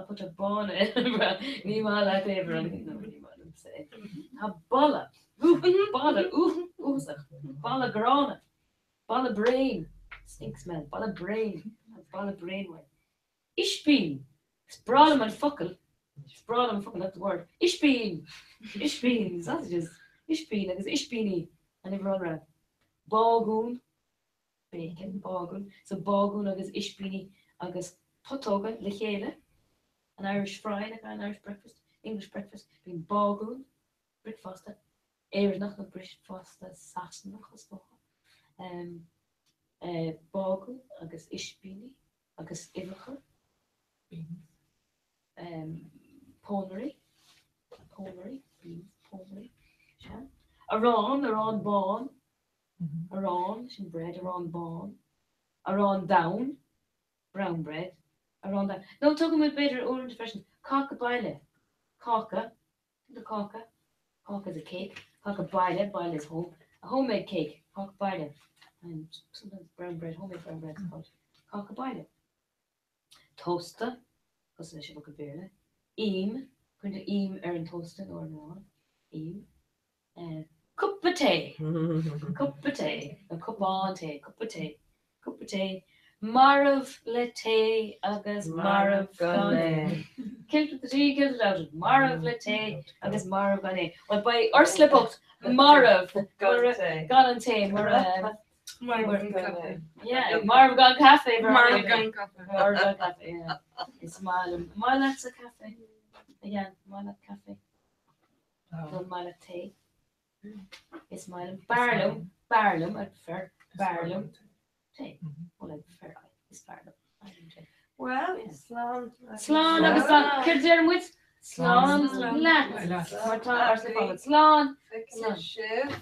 Speaker 8: putóg bán ní maith leat é Veronica nó ní maith liomsa é. Tá boladh boladh uafásach boladh gránna boladh bréan stink smell boladh bréan boladh bréan uaidh. Ispín! Is breá liom an focal. Is breá liom an focal, not the word. Ispín! Ispín! Sausages. Ispín agus ispíní. An uimhir iolra. Bágún. Bacon. Bágún. So bágún agus ispíní agus putóga le chéile. An Irish fry, like an Irish breakfast, English breakfast. Bíonn bágún, bricfeasta, Éireannach nó bricfeasta Sasanach is dócha. Bágún agus ispíní. agus uibheacha, pónairí, pónairí, beans, pónairí, sea. Arán, arán bán, arán, sin bread, arán bán, arán donn, brown bread, arán donn. Nó tugann muid b'fhéidir uaireanta freisin cáca baile, cáca, the cáca, cáca is a cake, cáca baile, baile is home, a homemade cake, cáca baile, and sometimes brown bread, homemade brown bread is called cáca baile. Tósta, cosúil leis an bhfocal Béarla, im, cuireann tú im ar an tósta nó ar an arán, im. Cupa tae, cupa tae, nó cupán tae, cupa tae, cupa tae, marbh le tae agus marbh gan é. Killed with the tea, killed without it. Marbh le tae agus marbh gan é. Bhuel, beidh Ursula bocht marbh gan an tae mura
Speaker 11: Marbh gan caife.
Speaker 8: Yeah, marbh gan caife.
Speaker 11: Marbh gan caife.
Speaker 8: Marbh gan caife, yeah. Is maith liom. Maith leatsa caife? Yeah, maith leat caife. Nó maith leat tae. Is maith liom. B'fhearr liom. B'fhearr liom. I prefer. B'fhearr liom. Tae. Well, I prefer. Is fearr liom. Maith liom tae.
Speaker 12: Well, slán.
Speaker 8: Slán agus slán. Céard a deir muid? Slán leat. Mar tá ár slán. Slán.
Speaker 12: Feicfidh sibh.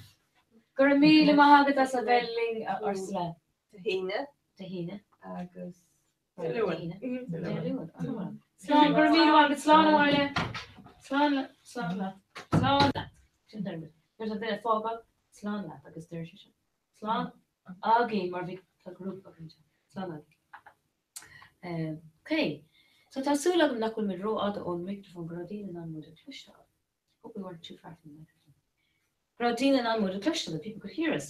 Speaker 8: Go raibh míle maith agat as a bheith linn, a Ursula.
Speaker 12: Dé hAoine.
Speaker 8: Dé hAoine.
Speaker 12: Agus Dé Luain.
Speaker 8: Dé Luain. Slán, go raibh míle maith agat, slán abhaile. Slán leat, slán leat, slán leat. Sin deir muid. Nuair atá duine ag fágáil, slán leat agus deir sé sin. Slán againn mar bhí tá grúpa againn anseo. Slán againn. Ok, so tá súil agam nach bhfuil muid rófhada ón micreafón go raibh daoine in ann muid a chloisteáil. Hope we weren't too far from the microphone. Go raibh daoine in ann muid a chloisteáil, that people could hear us.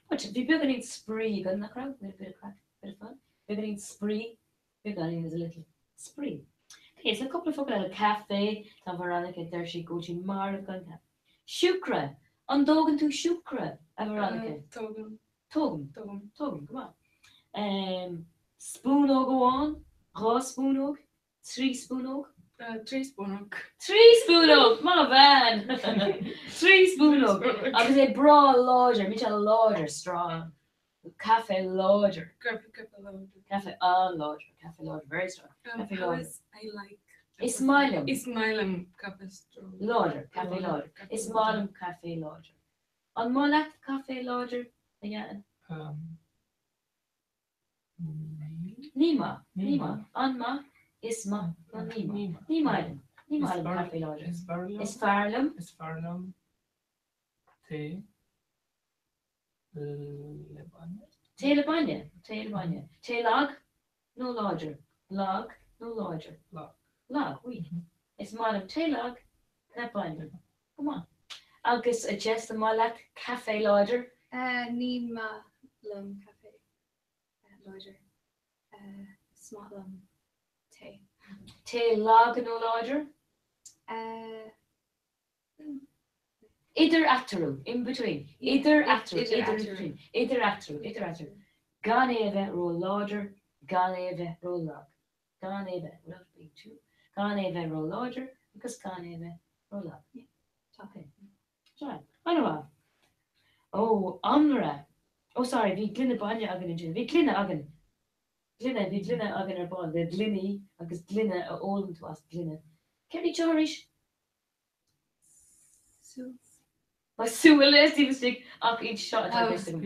Speaker 8: But bhí beagáinín spraoi againn, nach raibh? We had a bit of craic, bit of fun. Beagáinín spraoi, beagáinín is a little spraoi. Ok, so cúpla focal eile, caife, tá Veronica, deir sí go bhfuil sí marbh gan caife. Siúcra! An dtógann tú siúcra, a Veronica?
Speaker 11: Tógaim.
Speaker 8: Tógaim.
Speaker 11: Tógaim.
Speaker 8: Tógaim, go maith. Spúnóg amháin, 2 spúnóg, 3 spúnóg?
Speaker 11: 3 spúnóg.
Speaker 8: 3 spúnóg! Mo bhean! 3 spúnóg! Agus é breá láidir, bíonn sé láidir, strong. Caife láidir.
Speaker 11: Caife láidir.
Speaker 8: Caife an-láidir. Caife láidir, very strong. Caife láidir.
Speaker 11: I like.
Speaker 8: Is maith liom.
Speaker 11: Is maith liom caife strong.
Speaker 8: Láidir, caife láidir. Is maith liom caife láidir. An maith leat caife láidir, a Dhean? Ní maith. Ní maith. An maith? Is maith. Nó ní maith. Ní maith liom. Ní maith liom caife láidir.
Speaker 10: Is fearr liom.
Speaker 8: Is fearr liom.
Speaker 10: Is fearr liom tae le bainne.
Speaker 8: Tae le bainne. Tae le bainne. Tae lag nó láidir? Lag nó láidir?
Speaker 10: Lag.
Speaker 8: Lag, weak. Is maith liom tae lag le bainne. Go maith. Agus a Jess, an maith leat caife láidir?
Speaker 2: Ní maith liom caife láidir. Is maith liom tae.
Speaker 8: Tae lag nó láidir? Idir eatarthu, in between. Idir eatarthu, idir between. Idir eatarthu, idir eatarthu. Gan é a bheith ró-láidir. Gan é a bheith ró-lag. Gan é a bheith, without being too, gan é a bheith ró-láidir agus gan é a bheith ró-lag. Yeah. Okay. Sea. An-mhaith. Ó, anraith. Ó, sorry, bhí gloine bainne againn ansin. Bhí gloine againn. Gloine, bhí gloine againn ar ball. Le gloiní agus gloine a ólann tú as gloine. Céard iad seo arís?
Speaker 11: Súil.
Speaker 8: Tá súile taobh istigh ach iad seo atá i gceist agam.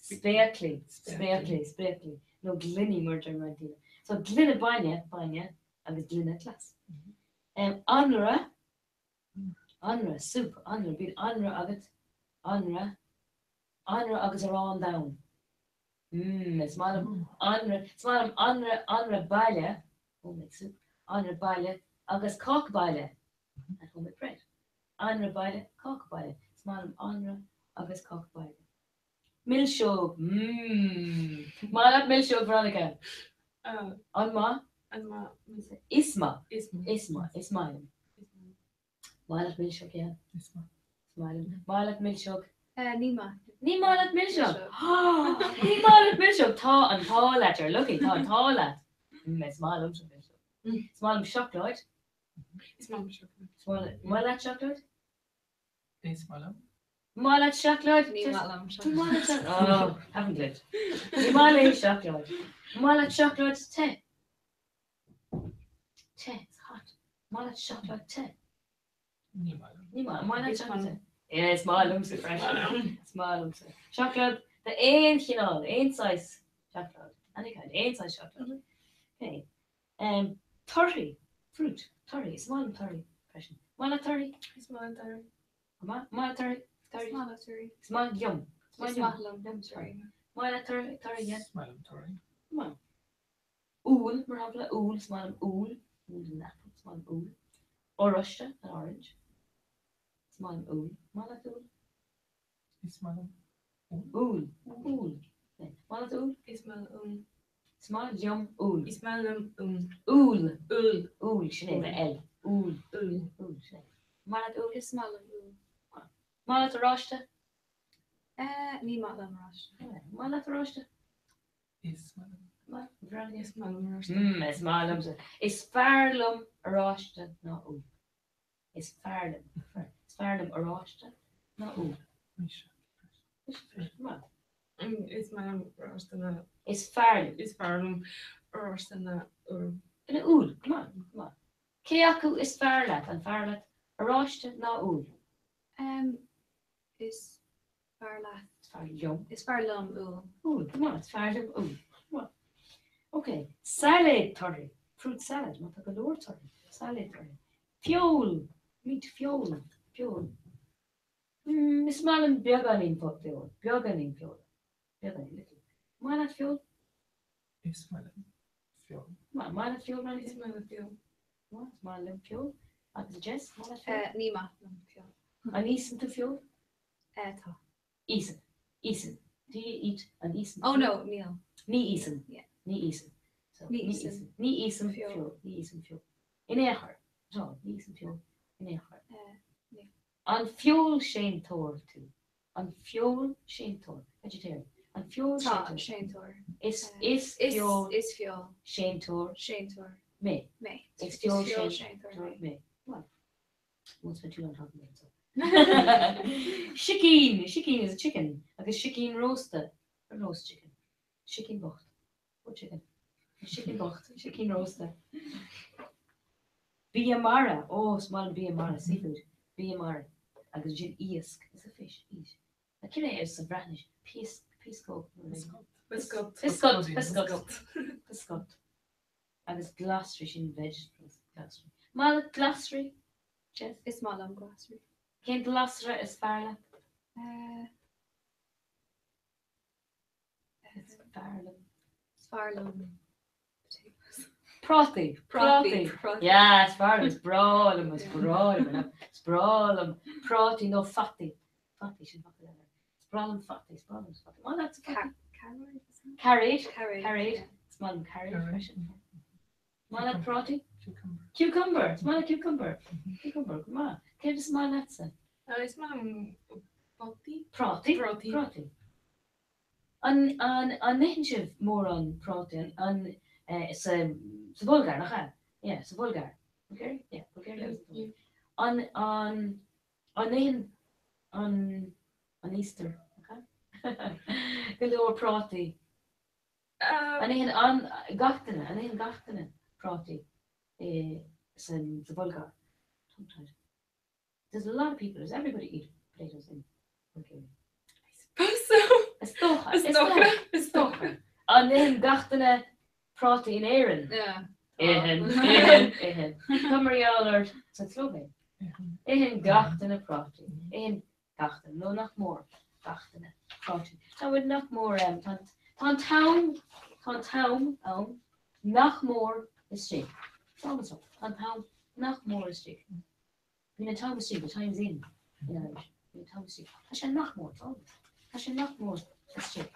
Speaker 8: Spéaclaí, spéaclaí, spéaclaí, nó gloiní mar a deir roinnt daoine. So gloine bainne, bainne, agus gloine glass. Anraith, anraith, soup, anraith, bíonn anraith agat, anraith, anraith agus arán donn. Mmm, is maith liom anraith, is maith liom anraith, anraith baile, homemade soup, anraith baile agus cáca baile, and homemade bread. Anraith baile, cáca baile, is maith liom anraith agus cáca baile. Milseog, mmm, maith leat milseog, Veronica? An maith?
Speaker 11: An maith.
Speaker 8: Is maith.
Speaker 11: Is maith.
Speaker 8: Is maith, is maith liom. Maith leat milseog, yeah?
Speaker 10: Is maith.
Speaker 8: Is maith liom. Maith leat milseog?
Speaker 4: Ní maith.
Speaker 8: Ní maith leat milseog? Ní maith leat milseog! Tá an t-ádh leat, you're lucky, tá an t-ádh leat. Is maith liomsa milseog. Is maith liom seacláid.
Speaker 11: Is maith liom seacláid.
Speaker 8: Is maith liom. Maith leat seacláid?
Speaker 10: Is maith liom.
Speaker 8: Maith leat seacláid?
Speaker 4: Ní maith liom
Speaker 8: seacláid. Maith leat seacláid? Oh, haven't lived. Ní maith léi seacláid. Maith leat seacláid te? Te, it's hot. Maith leat seacláid te?
Speaker 10: Ní maith liom.
Speaker 8: Ní maith. Maith leat seacláid te? Yeah, is maith liomsa freisin. Is maith liomsa. Seacláid d'aon chineál, aon saghas seacláid. Any kind, aon saghas seacláid. Okay. Um, torthaí, fruit, torthaí. Is maith liom torthaí freisin. Maith leat torthaí?
Speaker 11: Is maith liom torthaí.
Speaker 8: Maith, maith leat torthaí?
Speaker 4: Is maith liom torthaí.
Speaker 8: Is maith liom.
Speaker 4: Is maith liom torthaí.
Speaker 8: Maith leat torthaí, torthaí, yeah.
Speaker 10: Is maith liom torthaí.
Speaker 8: Maith. Úll, mar shampla, úll, is maith liom úll, úll is an apple, is maith liom úll. Oráiste, an orange. Is maith liom úll. Maith leat úll?
Speaker 10: Is maith liom úll.
Speaker 8: Úll, úll. Maith leat úll?
Speaker 11: Is maith liom úll.
Speaker 8: Is maith liom úll.
Speaker 11: Is maith liom úll.
Speaker 8: Úll.
Speaker 11: Úll.
Speaker 8: Úll, sin é, le L. Úll.
Speaker 11: Úll.
Speaker 8: Úll, sin é. Maith leat úll?
Speaker 4: Is maith liom úll.
Speaker 8: Maith leat oráiste?
Speaker 4: Ní maith liom oráiste.
Speaker 8: Maith leat oráiste?
Speaker 10: Is maith liom.
Speaker 8: Maith,
Speaker 11: Is maith liom oráiste.
Speaker 8: Mm, is maith liomsa. Is fearr liom oráiste ná úll. Is fearr liom, prefer. Is fearr liom oráiste ná úll.
Speaker 10: Mise.
Speaker 8: Mise freisin. Maith.
Speaker 11: Is maith liom oráiste ná.
Speaker 8: Is fearr liom.
Speaker 11: Is fearr liom oráiste ná úll.
Speaker 8: Ná úll, go maith, go maith. Cé acu is fearr leat, an fearr leat oráiste ná úll?
Speaker 4: Is fearr leat.
Speaker 8: Is fearr liom.
Speaker 4: Is fearr liom úll.
Speaker 8: Úll, go maith, is fearr liom úll. Go maith. Ok, sailéad torthaí, fruit salad, má tá go leor torthaí, sailéad torthaí. Feoil, meat, feoil, feoil. Mm, is maith liom beagáinín feoil, beagáinín feoil, beagáinín, little. Maith leat feoil?
Speaker 10: Is maith liom feoil.
Speaker 8: Maith, maith leat feoil, Ronnie?
Speaker 11: Is maith liom feoil.
Speaker 8: Maith, is maith liom feoil. Agus Jess, maith leat feoil?
Speaker 4: Ní maith liom feoil.
Speaker 8: An íosann tú feoil?
Speaker 4: Tá.
Speaker 8: Íosann. Íosann. Do you eat an íosann?
Speaker 4: Oh no, níl.
Speaker 8: Ní íosann.
Speaker 4: Yeah.
Speaker 8: Ní íosann. So,
Speaker 4: Ní íosann.
Speaker 8: Ní íosann
Speaker 4: Feoil.
Speaker 8: feoil. Ní íosann feoil. In aon chor. At all. Ní íosann feoil. In aon chor.
Speaker 4: Níl.
Speaker 8: An feoilséantóir tú? An feoilséantóir. Vegetarian. An
Speaker 4: Tá,
Speaker 8: feoilséantóir.
Speaker 4: séantóir.
Speaker 8: Is, is
Speaker 4: Is,
Speaker 8: feoil
Speaker 4: is feoil.
Speaker 8: séantóir
Speaker 4: Séantóir.
Speaker 8: mé.
Speaker 4: Mé.
Speaker 8: Is
Speaker 4: Is
Speaker 8: feoilséantóir
Speaker 4: feoilséantóir mé.
Speaker 8: mé. Well, won't spend too long talking about it, so. Sicín! Sicín is a chicken. Agus sicín rósta. A roast chicken. Sicín bocht. Poor chicken. Sicín bocht. Sicín rósta. Bia mara. Oh, is maith liom bia mara. Seafood. Bia mara. Agus ansin iasc. Is a fish. Eat. Now cén é sa Bhreatnais? Pias, piascóg.
Speaker 11: Pysgod.
Speaker 8: Pysgod. Pysgod. Pysgod. Agus glasraí, sin vegetables, glasraí. Maith leat glasraí, Jess?
Speaker 4: Is maith liom glasraí.
Speaker 8: Cén glasra is fearr leat? Is fearr liom.
Speaker 4: Is fearr liom potatoes.
Speaker 8: Prátaí.
Speaker 4: Prátaí. Prátaí.
Speaker 8: Yeah, is fearr liom, is breá liom, is breá liom, is breá liom prátaí nó fataí. Fataí, sin focal eile. Is breá liom fataí, is breá liom fataí. Maith leat fataí? Cairéid. Cairéid. Is maith liom cairéid freisin. Maith leat prátaí?
Speaker 10: Cucumber.
Speaker 8: Cucumber. Is maith leat cucumber. Cucumber, go maith. Céard is maith leatsa?
Speaker 11: Is maith liom prátaí.
Speaker 8: Prátaí.
Speaker 11: Prátaí.
Speaker 8: Prátaí. An an an n-itheann sibh mórán prátaí an an sa sa Bhulgáir, nach ea? Yeah, sa Bhulgáir. Bulgaria? Yeah, Bulgaria. An an an n-itheann an an Easter, nach ea? Go leor prátaí. An itheann an gach duine, an itheann gach duine prátaí i san sa Bhulgáir? Tongue-tied. Does a lot of people, does everybody eat potatoes in Bulgaria?
Speaker 11: I suppose so.
Speaker 8: Is dócha.
Speaker 11: Is dócha.
Speaker 8: Is dócha. An itheann gach duine prátaí in Éirinn?
Speaker 11: Yeah.
Speaker 8: Itheann, itheann, itheann. Cad mar gheall ort sa tSlóivéin? Itheann gach duine prátaí. Itheann gach duine, nó nach mór gach duine prátaí. Tá muid nach mór, tá an t-am, tá an t-am ann nach mór istigh. Tá an t-am nach mór istigh. Bíonn an t-am istigh, the time's in, in Irish. Bíonn an t-am istigh. Tá sé nach mór, tá Tá sé nach mór istigh.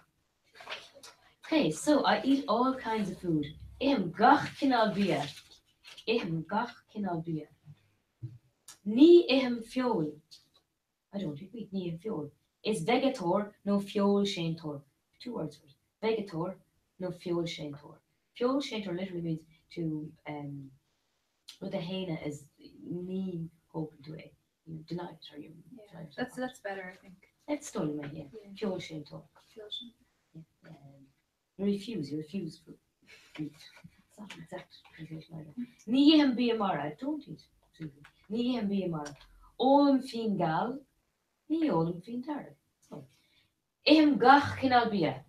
Speaker 8: Okay, so I eat all kinds of food. Ithim gach cineál bia. Ithim gach cineál bia. Ní ithim feoil. I don't eat meat. Ní ithim feoil. Is veigeatóir nó feoilséantóir. Two words for it. Veigeatóir nó feoilséantóir. Feoilséantóir literally means to um, rud a shéanadh is ní thógann tú é. You deny it or you
Speaker 11: Yeah, that's that's better I think.
Speaker 8: It's dóigh mé, yeah. Feoilséantóir.
Speaker 11: Feoilséantóir.
Speaker 8: Yeah. Um, you refuse, you refuse food. Meat. It's not an exact translation either. Ní ithim bia mara, I don't eat seafood. Ní ithim bia mara. Ólaim fíon geal, ní ólaim fíon dearg. So, ithim gach cineál bia.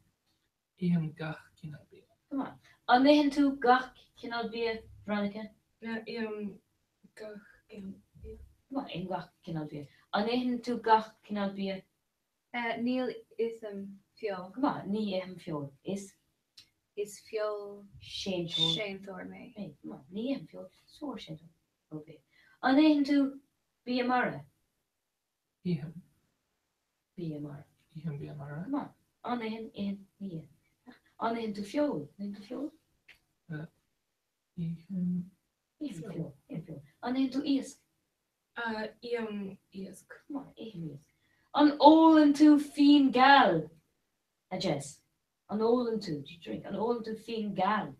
Speaker 10: Ithim gach cineál bia.
Speaker 8: Go maith. An itheann tú gach cineál bia, Veronica?
Speaker 11: Yeah, ithim gach cineál bia.
Speaker 8: Go maith, ithim gach cineál bia. An itheann tú gach cineál bia?
Speaker 4: Eh, níl ithim feoil.
Speaker 8: Go maith, ní ithim feoil. Is?
Speaker 4: Is feoil
Speaker 8: séantóir.
Speaker 4: séantóir mé.
Speaker 8: Mé. Go maith, ní ithim feoil. Feoilséantóir. Ok. An itheann tú bia mara?
Speaker 10: Ithim.
Speaker 8: Bia mara.
Speaker 10: Ithim bia mara.
Speaker 8: Go maith. An itheann, itheann, ní itheann. An itheann tú feoil? An itheann tú feoil?
Speaker 10: Ithim.
Speaker 8: Ithim feoil. Ithim feoil. An itheann tú iasc?
Speaker 11: Ithim iasc.
Speaker 8: Go maith. Ithim iasc. An ólann tú fíon geal, a Jess? An ólann tú, do you drink? An ólann tú fíon geal?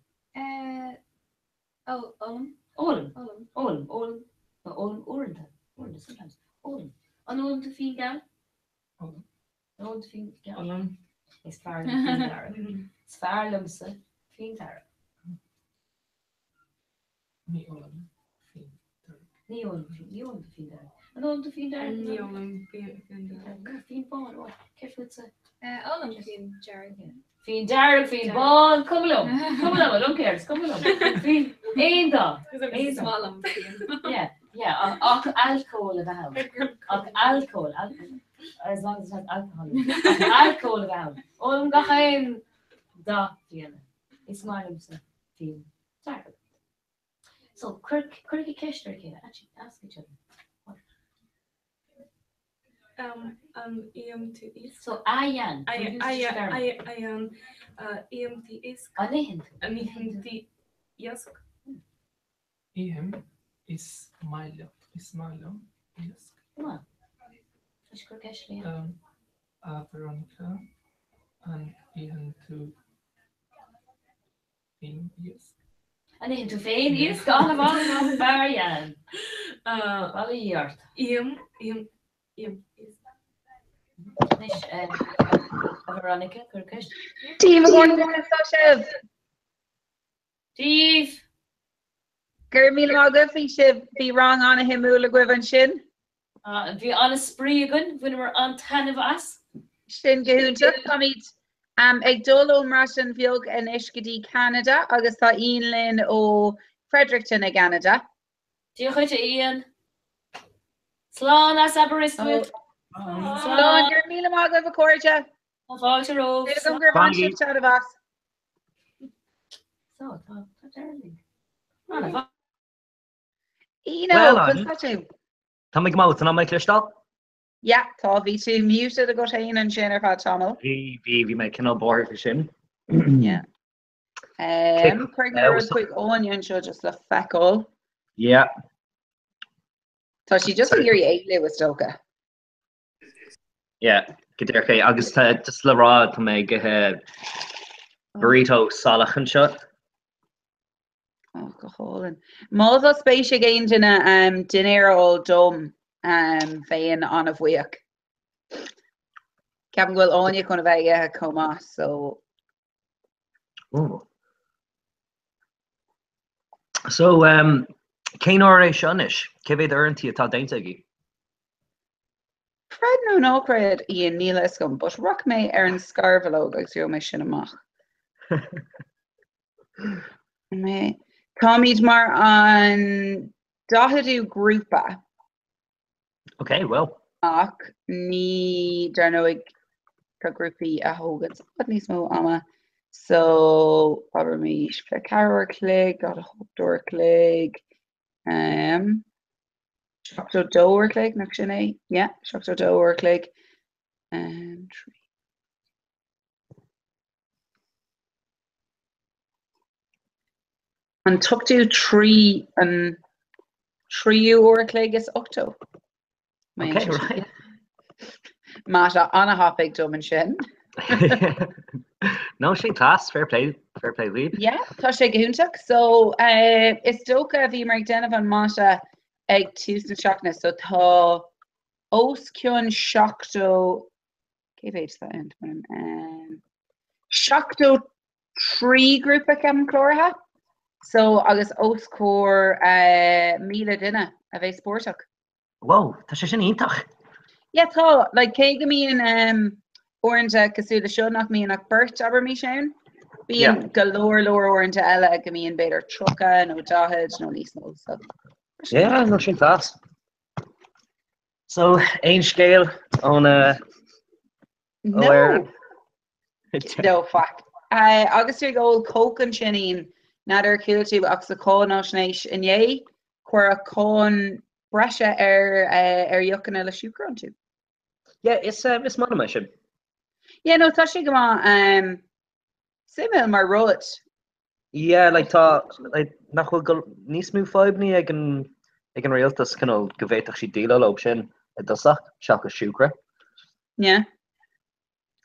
Speaker 4: Ó, ólaim.
Speaker 8: Ólaim.
Speaker 4: Ólaim.
Speaker 8: Ólaim. Ólaim. Nó ólaim uaireanta. Uaireanta, sometimes. Ólaim. An ólann tú fíon geal?
Speaker 10: Ólaim.
Speaker 8: An ólann tú fíon geal?
Speaker 10: Ólaim.
Speaker 8: Is fearr liom fíon dearg. Is fearr liomsa fíon dearg.
Speaker 10: Ní ólaim fíon dearg.
Speaker 8: Ní ólaim fíon, ní ólaim tú fíon dearg. An ólann tú fíon dearg?
Speaker 11: Ní ólaim fíon dearg.
Speaker 8: Fíon bán, ó, céard fútsa?
Speaker 4: Ólaim fíon dearg.
Speaker 8: Fíon dearg, fíon bán, cuma liom, cuma liom, I don't care, is cuma liom. Fíon, aon dath.
Speaker 11: Is maith liom fíon.
Speaker 8: Yeah, yeah, ach alcól a bheith ann. Ach alcól, as long as it has alcohol in it. Ach alcól a bheith ann. Ólaim gach aon dath fíona. Is maith liomsa fíon dearg. So, cuir, cuirigí ceist ar a chéile, actually, ask each other. What?
Speaker 11: Um, an itheann tú iasc?
Speaker 8: So, a Jan,
Speaker 11: A a Jan, itheann tú iasc?
Speaker 8: An itheann tú?
Speaker 11: An itheann tú iasc?
Speaker 10: Ithim, is maith liom, is maith liom iasc.
Speaker 8: Go maith. Anois cuir ceist le Jan.
Speaker 10: Um, a Veronica, an itheann tú féin iasc?
Speaker 8: An itheann tú féin iasc? An-mhaith, an-fhear, Jan. Bail ó Dhia ort.
Speaker 11: Ithim, ithim, ithim iasc.
Speaker 8: Anois, a Veronica, cuir ceist.
Speaker 13: Dia daoibh, conas tá sibh?
Speaker 8: Dia daoibh!
Speaker 13: Go raibh míle maith agaibh, bhí sibh, bhí rang an-shuimiúil agaibh ansin.
Speaker 8: Bhí an-spraoi againn, bhaineamar an-taitneamh as.
Speaker 13: Sin go hiontach. Táimid ag dul ón mBreatain Bheag anois go dtí Ceanada agus tá Ian linn ó Fredericton i gCeanada.
Speaker 8: Dia dhuit, a Ian. Slán as Aberystwyth.
Speaker 13: Slán, go raibh míle maith agaibh a chairde.
Speaker 8: Tá fáilte romhaibh.
Speaker 13: Súil agam gur bhain sibh taitneamh as.
Speaker 8: So, tá deireadh linn. An-mhaith.
Speaker 13: Ian,
Speaker 14: Well,
Speaker 13: conas tá tú?
Speaker 14: Tá mé go maith, an bhfuil mé le cloisteáil?
Speaker 13: Yeah, tá, bhí tú muted agat féin ansin ar feadh tamaill.
Speaker 14: Bhí, bhí, bhí mé cineál buartha faoi sin.
Speaker 13: Yeah. Um, cuirfidh mé rud chuig Áine anseo just le feiceáil.
Speaker 14: Yeah.
Speaker 13: Tá sí just ag iarraidh éalú is dócha.
Speaker 14: Yeah. Go díreach é agus tá just le rá tá mé ag ithe burrito salach anseo.
Speaker 13: Oh, go hálainn. Má tá spéis ag aon duine um, dinnéar a fháil dom um, bheinn an-bhuíoch. Ceapaim go bhfuil Áine chun a bheith ag ithe chomh maith, so
Speaker 14: Oh. So, um, cén uair é seo anois? Cé mhéad uaireantaí atá déanta agaibh?
Speaker 13: Creid nó ná creid, Ian, níl a fhios agam, but rachaidh mé ar an scarbhileog agus gheobhaidh mé sin amach. Mé. Táimid mar an 40ú grúpa.
Speaker 14: Ok, well.
Speaker 13: Ach ní, dar ndóigh, tá grúpaí a thógann i bhfad níos mó ama. So, abraimis 24 uair a chloig, 48 uair a chloig, um, 72 uair a chloig, nach sin é? Yeah, 72 uair a chloig. Um, 3. An t-ochtú trí an tríú uair a chloig is 80.
Speaker 14: Okay, right.
Speaker 13: Mata an-thapaidh dom ansin.
Speaker 14: No, sin class, fair play, fair play dhaoibh.
Speaker 13: Yeah, tá sé go hiontach. So, uh, is dócha bhíomar ag déanamh an mata ag tús na seachtaine, so tá os cionn 70 cé mhéad atá ann? Um, 73 grúpa ceapaim cláraithe. So agus os comhair uh, 1,000 duine a bheas páirteach.
Speaker 14: Wow, tá sé sin iontach.
Speaker 13: Yeah, tá, like, cé go mbíonn um, uaireanta cosúil le seo nach mbíonn ach beirt abraimis ann, bíonn yeah. go leor leor uaireanta eile go mbíonn b'fhéidir 30 nó 40 nó níos mó. So.
Speaker 14: Yeah, no sin class. So, aon scéal ón uh,
Speaker 13: No. No, faic. Uh, agus tú ag ól Coke ansin Ian, n'fheadar ar chuala tú ach sa cháinaisnéis inné, cuireadh cáin breise ar uh, ar dheochanna le siúcra iontu.
Speaker 14: Yeah, is, um, is maith liom é sin.
Speaker 13: Yeah, no, tá sé go maith. Um, suimiúil mar rud.
Speaker 14: Yeah, like tá, like, nach bhfuil go, níos mó fadhbanna ag an, ag an rialtas cineál go bhféadfadh siad déileáil leo sin i dtosach, seachas siúcra.
Speaker 13: Yeah.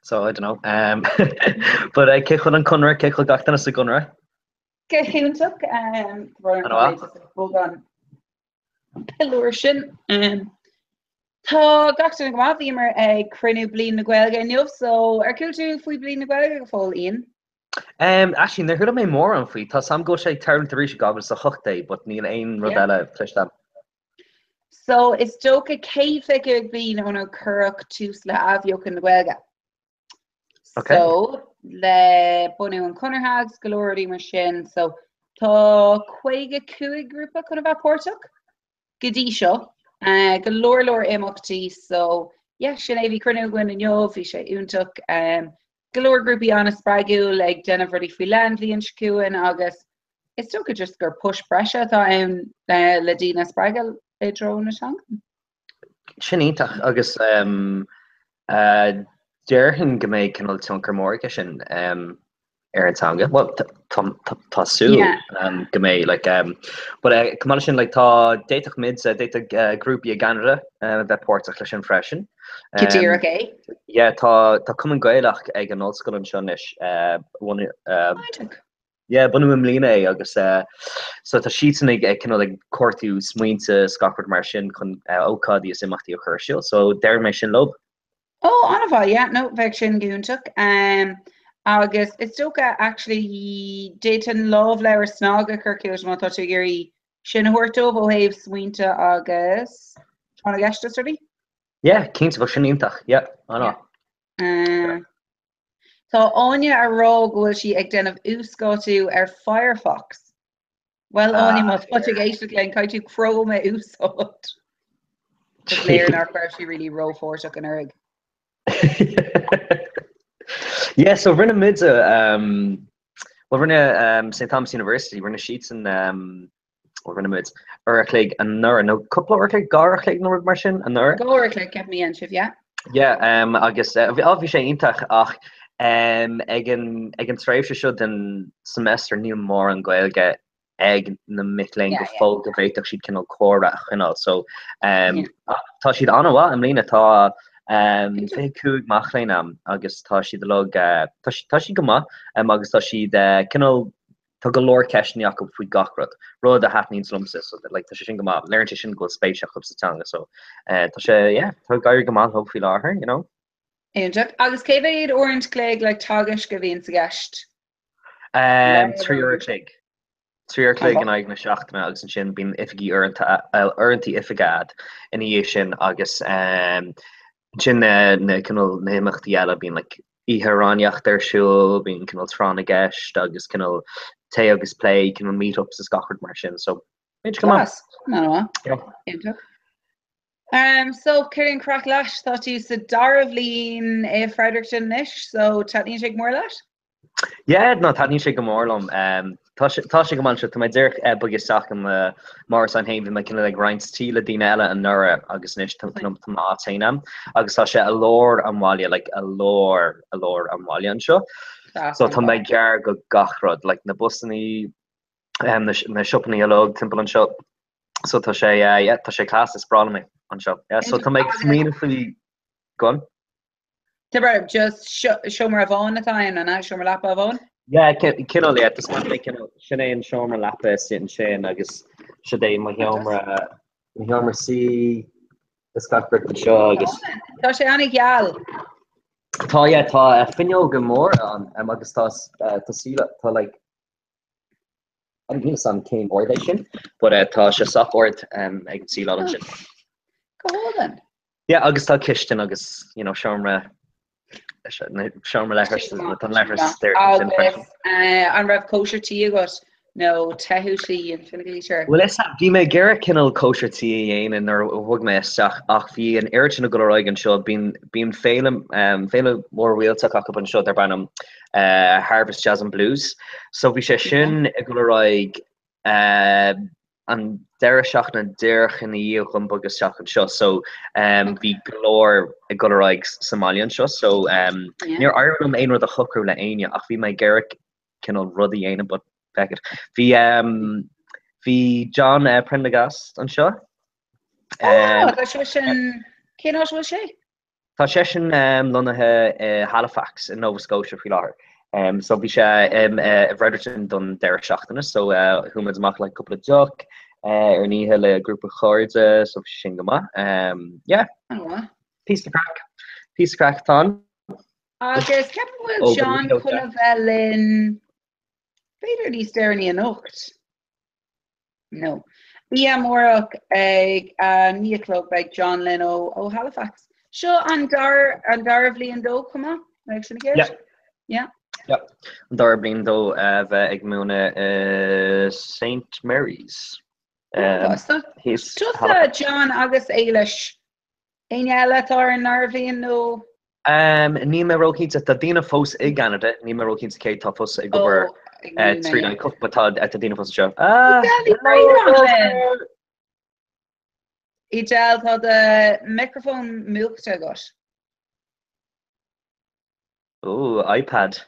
Speaker 14: So, I don't know. Um, but uh, cén chaoi a bhfuil an Conradh, cén chaoi a bhfuil gach duine sa gConradh?
Speaker 13: Go hiontach, um, an piliúr sin. Um, tá gach duine go maith, bhíomar ag cruinniú Bliain na Gaeilge inniu, so ar chuala tú faoi Bliain na Gaeilge go fóill, Ian?
Speaker 14: Um, actually, níor chuala mé mórán faoi. Tá a fhios agam go bhfuil sé ag tarlúint arís i 2018, but níl aon rud eile cloiste agam.
Speaker 13: So, is dócha 125 bliain ónar cuireadh tús le athbheochan na Gaeilge.
Speaker 14: Okay.
Speaker 13: So, le bunú an Chonartha agus go leor rudaí mar sin. So, tá 55 grúpa chun a bheith páirteach go dtí seo. Uh, go leor leor imeachtaí. So, yeah, sin é bhí cruinniú againn inniu, bhí sé iontach. Um, go leor grúpaí an-spreagúil ag déanamh rudaí faoi leith an bhliain seo chugainn agus is dócha just gur push breise atá ann uh, le daoine a spreagadh i dtreo na teanga.
Speaker 14: Sin iontach agus um, uh, déarfainn go mbeidh cineál tionchar mór aige sin um, ar an teanga. Well, tá súil um, go mbeidh like, um, but uh, chomh maith leis sin like, tá d'fhéadfadh muid uh, d'fhéadfadh uh, grúpaí i gCeanada uh, bheith páirteach leis sin freisin.
Speaker 13: Go díreach é.
Speaker 14: Yeah, tá tá Cumann Gaelach ag an ollscoil anseo anois. Uh, bhun, uh, yeah, bunaíodh i mbliana é agus uh, so tá siadsan ag ag cineál ag cuartú smaointe is gach rud mar sin chun uh, ócáidí is imeachtaí a chur ar siúl, so déarfaidh mé sin leo.
Speaker 13: Ó, an-mhaith, yeah, no, bheadh sin go hiontach. Um, agus is dócha, actually, d'fhéadfainn lámhleabhar SnaG a chur chugat má tá tú ag iarraidh sin a thabhairt dóibh ó thaobh smaointe agus tráth na gceist is rudaí.
Speaker 14: Yeah, cinnte, bheadh sin iontach, yeah, an-mhaith.
Speaker 13: Uh, Tá Áine a rá go bhfuil sí ag déanamh uasdátú ar Firefox. Well Áine má tá tú ag éisteacht linn caithfidh tú Chrome a úsáid. Is léir nach raibh sí really rópháirteach anuraidh.
Speaker 14: Yeah, so rinne muid um, well rinne um, St Thomas University, rinne siadsan um, Well, rinne muid uair a chloig anuraidh, nó cúpla uair a chloig, dhá uair a chloig nó rud mar sin anuraidh.
Speaker 13: Dhá uair a chloig, ceapaim a dhein sibh, yeah.
Speaker 14: Yeah, um, agus uh, bhí, oh, bhí sé iontach ach um, ag an, ag an tréimhse seo den semester níl mórán Gaeilge ag na mic léinn go fóill go bhféadfadh siad cineál comhrá a choinneáil. So um, yeah. tá siad an-mhaith i mbliana tá 25 mac léinn ann agus tá siad uilig, tá tá siad go maith agus tá siad cineál, tá go leor ceisteanna acu faoi gach rud, rud a thaitníonns liomsa so like tá sé sin go maith, léiríonn sé sin go bhfuil spéis acu sa teanga so tá sé yeah, tá ag éirí go maith leo faoi láthair, you know.
Speaker 13: Iontach. Agus cé mhéad uair an chloig like teagaisc a bhíonn sa gceist?
Speaker 14: 3 uair a chloig. 3 uair a chloig in aghaidh na seachtaine agus ansin bíonn oifigí uaireanta uaireanta oifige a'd ina dhiaidh sin agus ansin na na cineál na himeachtaí eile bíonn like oíche amhránaíochta ar siúl, bíonn cineál tráth na gceist agus cineál tae agus plé, cineál meet-ups is gach rud mar sin so bíonn sé go maith.
Speaker 13: Class. An-mhaith.
Speaker 14: Yeah.
Speaker 13: Iontach. Um, so céard é an craic leat? Tá tú sa dara bhliain i Fredericton anois, so taitníonn sé go mór leat?
Speaker 14: Yeah, no, taitníonn sé go mór liom. Tá sé, tá sé go maith anseo. Tá mé díreach ag bogadh isteach i m'árasán féin. Bhí mé cineál ag roinnt tí le daoine eile anuraidh agus anois tá tá m'áit féin a'm. Agus tá sé i lár an bhaile, like i lár, i lár an bhaile anseo. So tá mé gar go gach rud, like na busannaí, na, na siopannaí uilig timpeall anseo. So tá sé, yeah, tá sé class, is breá liom é anseo. Yeah, so tá mé ag smaoineamh faoi, go on.
Speaker 13: Tá just seomra amháin atá ann, an ea? Seomra leapa amháin?
Speaker 14: Yeah, cineál, yeah, just mar cineál, sin é an seomra leapa istigh ansin agus sin é mo sheomra, mo sheomra suí is gach rud anseo agus.
Speaker 13: Tá sé an-gheal.
Speaker 14: Tá, yeah, tá fuinneoga móra ann agus tá, tá síle, tá like, Níl fhios a'm cén ard é sin, but tá sé sách ard ag an tsíleáil ansin.
Speaker 13: Go hálainn.
Speaker 14: Yeah, agus tá cistin agus, you know, seomra, seomra leithris, tá an leithreas there ansin freisin.
Speaker 13: Agus an raibh cóisir tí agat nó teitheadh tí an sin a ghlaoitear?
Speaker 14: Bhuel, is ea, bhí mé ag iarraidh cineál cóisir tí a dhéanamh nuair a bhog mé isteach ach bhí an oiread sin ag dul ar aghaidh anseo, bíonn, bíonn féile, féile mhór mhillteach acu anseo darb ainm Harvest Jazz and Blues. So bhí sé sin ag dul ar aghaidh an deireadh seachtaine díreach ina dhiaidh dhom bogadh isteach anseo. So bhí go leor ag dul ar aghaidh sa mbaile anseo. So níor éirigh liom aon rud a shocrú le éinne ach bhí mé ag iarraidh cineál rud a dhéanamh but feck it. Bhí bhí John Prendergast anseo.
Speaker 13: Ó, tá sé sin, cén áit a bhfuil sé?
Speaker 14: Tá seisean lonnaithe i Halifax i Nova Scotia faoi láthair. So bhí sé i bhFredericton don deireadh seachtaine so chuaigh muid amach le cúpla deoch ar an oíche le grúpa cairde so bhí sé sin go maith. Yeah.
Speaker 13: An-mhaith.
Speaker 14: Píosa craic. Píosa craic atá ann.
Speaker 13: Agus ceapaim go bhfuil John chun a bheith linn b'fhéidir níos deireanaí anocht. No. Oíche amárach ag a 9 a chlog beidh John linn ó ó Halifax. Seo an dara an dara bhliain dó chomh maith? An sin
Speaker 14: ceart? Yeah.
Speaker 13: Yeah.
Speaker 14: Yeah. An dara bliain dó a bheith ag múineadh i St Mary's.
Speaker 13: Um, so, tusa John agus Éilish Éinne eile atá ar an ndara bhliain nó?
Speaker 14: Níl mé róchinnte. Tá daoine fós i gCeanada. Níl mé róchinnte cé tá fós ag obair tríd an ICUF, but tá daoine fós anseo.
Speaker 13: Edel, tá do micreafón múchta agat.
Speaker 14: Ó, iPad.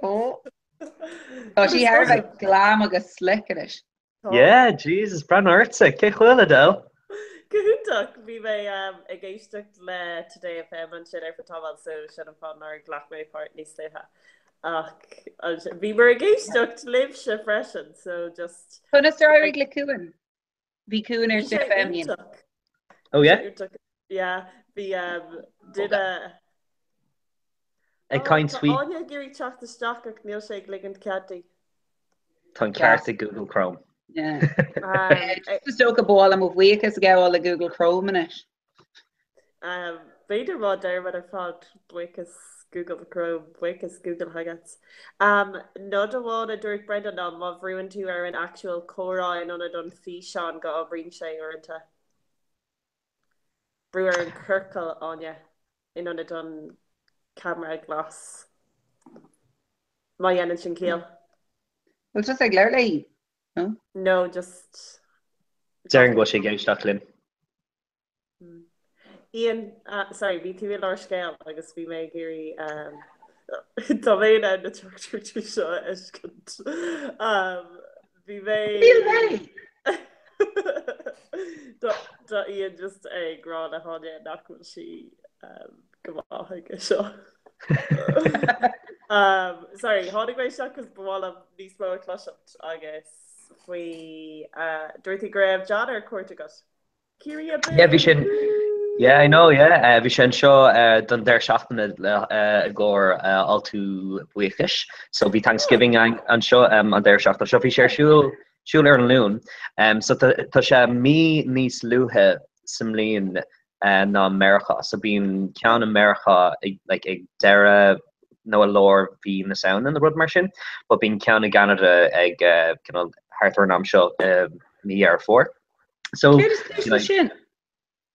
Speaker 13: Ó. Tá sí thar a bheith glam agus slick anois.
Speaker 14: Yeah, Jesus, breathnaigh ortsa. Cén chaoi a bhfuil, Edel?
Speaker 1: Go hiontach! Bhí mé ag éisteacht le Today FM ansin ar feadh tamaill so sin an fáth nár ghlac mé páirt níos luaithe. Ach bhíomar ag éisteacht libhse freisin so just.
Speaker 13: Conas ar éirigh le Cuan? Bhí Cuan ar Today FM.
Speaker 1: Iontach.
Speaker 14: Oh yeah?
Speaker 1: Iontach. Yeah, bhí duine
Speaker 14: Ag caint faoi.
Speaker 1: Tá Áine ag iarraidh teacht isteach ach níl sé ag ligint cead di.
Speaker 14: Tá an ceart ag Google Chrome.
Speaker 13: Is dócha ba mhaith liom mo bhuíochas a ghabháil le Google Chrome anois.
Speaker 1: B'fhéidir má deirimid ar fad buíochas Google Chrome, buíochas Google Hangouts. Nod amháin a dúirt Brendan ná má bhrúann tú ar an actual comhrá in ionad an físeán go oibríonn sé uaireanta. Brú ar an ciorcal, Áine, in ionad an ceamara glas. Má dhéanann sin ciall.
Speaker 13: Bhfuil tusa ag labhairt léi?
Speaker 1: No? No, just.
Speaker 14: Déarfainn go bhfuil sé ag éisteacht linn.
Speaker 1: Ian, sorry, bhí tú i lár scéil agus bhí mé ag iarraidh Tá mé in ann na teachtaireachtaí seo a fheiscint. Bhí mé.
Speaker 13: Níl mé!
Speaker 1: Tá Ian just ag rá le hÁine nach bhfuil sí. Go maith aige seo. Sorry, tháinig mé isteach cos ba mhaith liom níos mó a chloiseacht agus faoi dúirt tú go raibh John ar cuairt agat. Ciarraí abú!
Speaker 14: Yeah, bhí sin Yeah, I know, yeah. Bhí sé anseo don deireadh seachtaine i gcomhair altú buíochais. So bhí Thanksgiving anseo an deireadh seachtaine seo. Bhí sé ar siúl siúl ar an Luan. So tá sé mí níos luaithe sa mbliain ná Meiriceá. So bíonn ceann i Meiriceá ag like ag deireadh nó i lár mhí na Samhna nó rud mar sin, but bíonn ceann i gCeanada ag cineál thart ar an am seo i mí Dheireadh Fómhair. So
Speaker 13: Céard is cúis leis sin?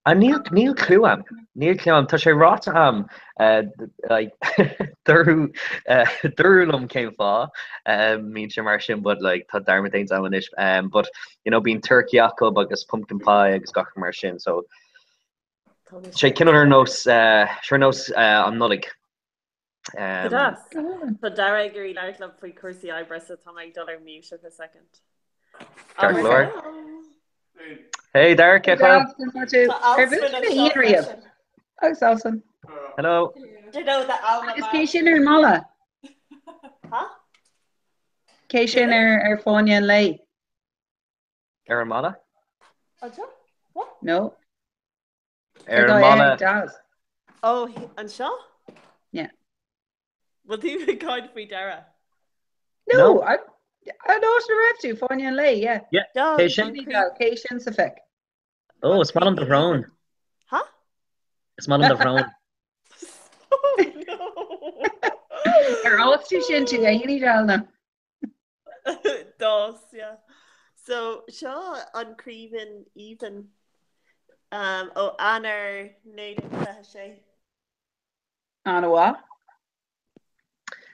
Speaker 14: Ah, níl níl clue a'm. Níl clue a'm. Tá sé ráite a'm like dúradh dúradh liom cén fáth mbíonn sé mar sin but like tá dearmad déanta a'm anois. But you know bíonn turkey acu agus pumpkin pie agus gach mar sin so sé cineál ar nós sé ar nós an Nollaig.
Speaker 1: Go deas. Tá Dara ag iarraidh labhairt liom faoi cúrsaí oibre so tá mé ag dul ar mute for a second.
Speaker 14: Ceart go leor. Hey Dara, cén chaoi?
Speaker 13: Ar bhuail tú le Ian riamh? Agus Alison.
Speaker 14: Hello.
Speaker 13: Agus cé sin ar an mballa? Cé sin ar ar fáinne an lae?
Speaker 14: Ar an mballa?
Speaker 1: Anseo?
Speaker 13: No.
Speaker 14: Ar an mballa.
Speaker 1: Ó, anseo?
Speaker 13: Yeah.
Speaker 1: Bhfuil tú ag caint faoi Dara?
Speaker 13: No, an áit a raibh tú, fáinne an lae, yeah.
Speaker 14: Yeah, cé sin?
Speaker 13: Cé sin sa phic?
Speaker 14: Oh, is maith liom do shrón.
Speaker 1: Ha?
Speaker 14: Is maith liom do shrón.
Speaker 1: Oh, no!
Speaker 13: Ar fhás tú sin tú féin, Delna?
Speaker 1: D'fhás, yeah. So, seo an Craoibhín Aoibhinn um, ó Eanáir 1926.
Speaker 13: An-mhaith.